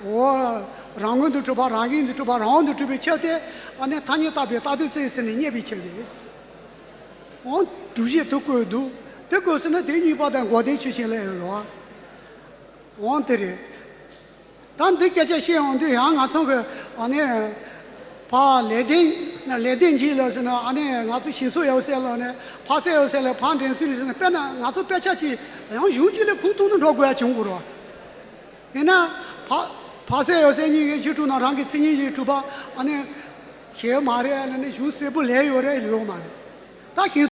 འོ། རང་ངོས་འདི་གྲུབ་པ་རང་བཞིན་འདི་གྲུབ་པ་རང་དབང་འདི་གྲུབ་པའི་ཕྱིར་ཏེ། ཨ་ནི་ཐ་སྙད་བཏགས་པའི་རྟགས་དོན་བཙལ་ཟེར་ནས་རྙེད་པའི་ཕྱིར་རེད། འོ། སྒྲུབ་བྱེད་དུ་བཀོད་འདུག་དེ་བཀོད་ཟེར་ན་དེ་གཉིས་པ་དང་འགོག་བདེན་ཆོས་ཅན་ལས་ཡོད་རེད་བ། འོ་དེ་རེད། ད་འདི་སྐད་ཆ་བཤད་འོང་དུས་ཡང་ང་ཚོ་གི་ཨ་ནི་ཕ་ལེགས་ལྡན་ལེགས་ལྡན་འབྱེད་ལ་ཟེར་ན་ཨ་ནི་ང་ཚོ་ཞིག་གསོ་ཡོད་ཟེར་ལ་ནི་ཕ་སེ་ཡོད་ཟེར་ལ་ཕ་འདྲེན་ཚུལ་ཟེར་ན་དཔེར་ན་ང་ཚོ་དཔེ་ཆ་ཅིག་ཡང་གཞུང་ཅིག་ལས་ཁུངས་གཏུགས་ནས་འགྲོ་དགོས་ཡ་བྱུང་དགོས་རེད་བ། ཡིན་ན་ཕ་ཕ་སེ་ཡོད་ཟེར་གཉིས་ཀྱི་གཞི་གྲུབ་ན་རང་གི་མཚན་ཉིད་ཀྱིས་གྲུབ་པ་ཨ་ནི་ཞེས་མ་རེད་ལ་ནི་གཞུང་གསལ་པོ་ལས་ཡོད་རེད་ཡོད་མ་རེད། ད་ཞིག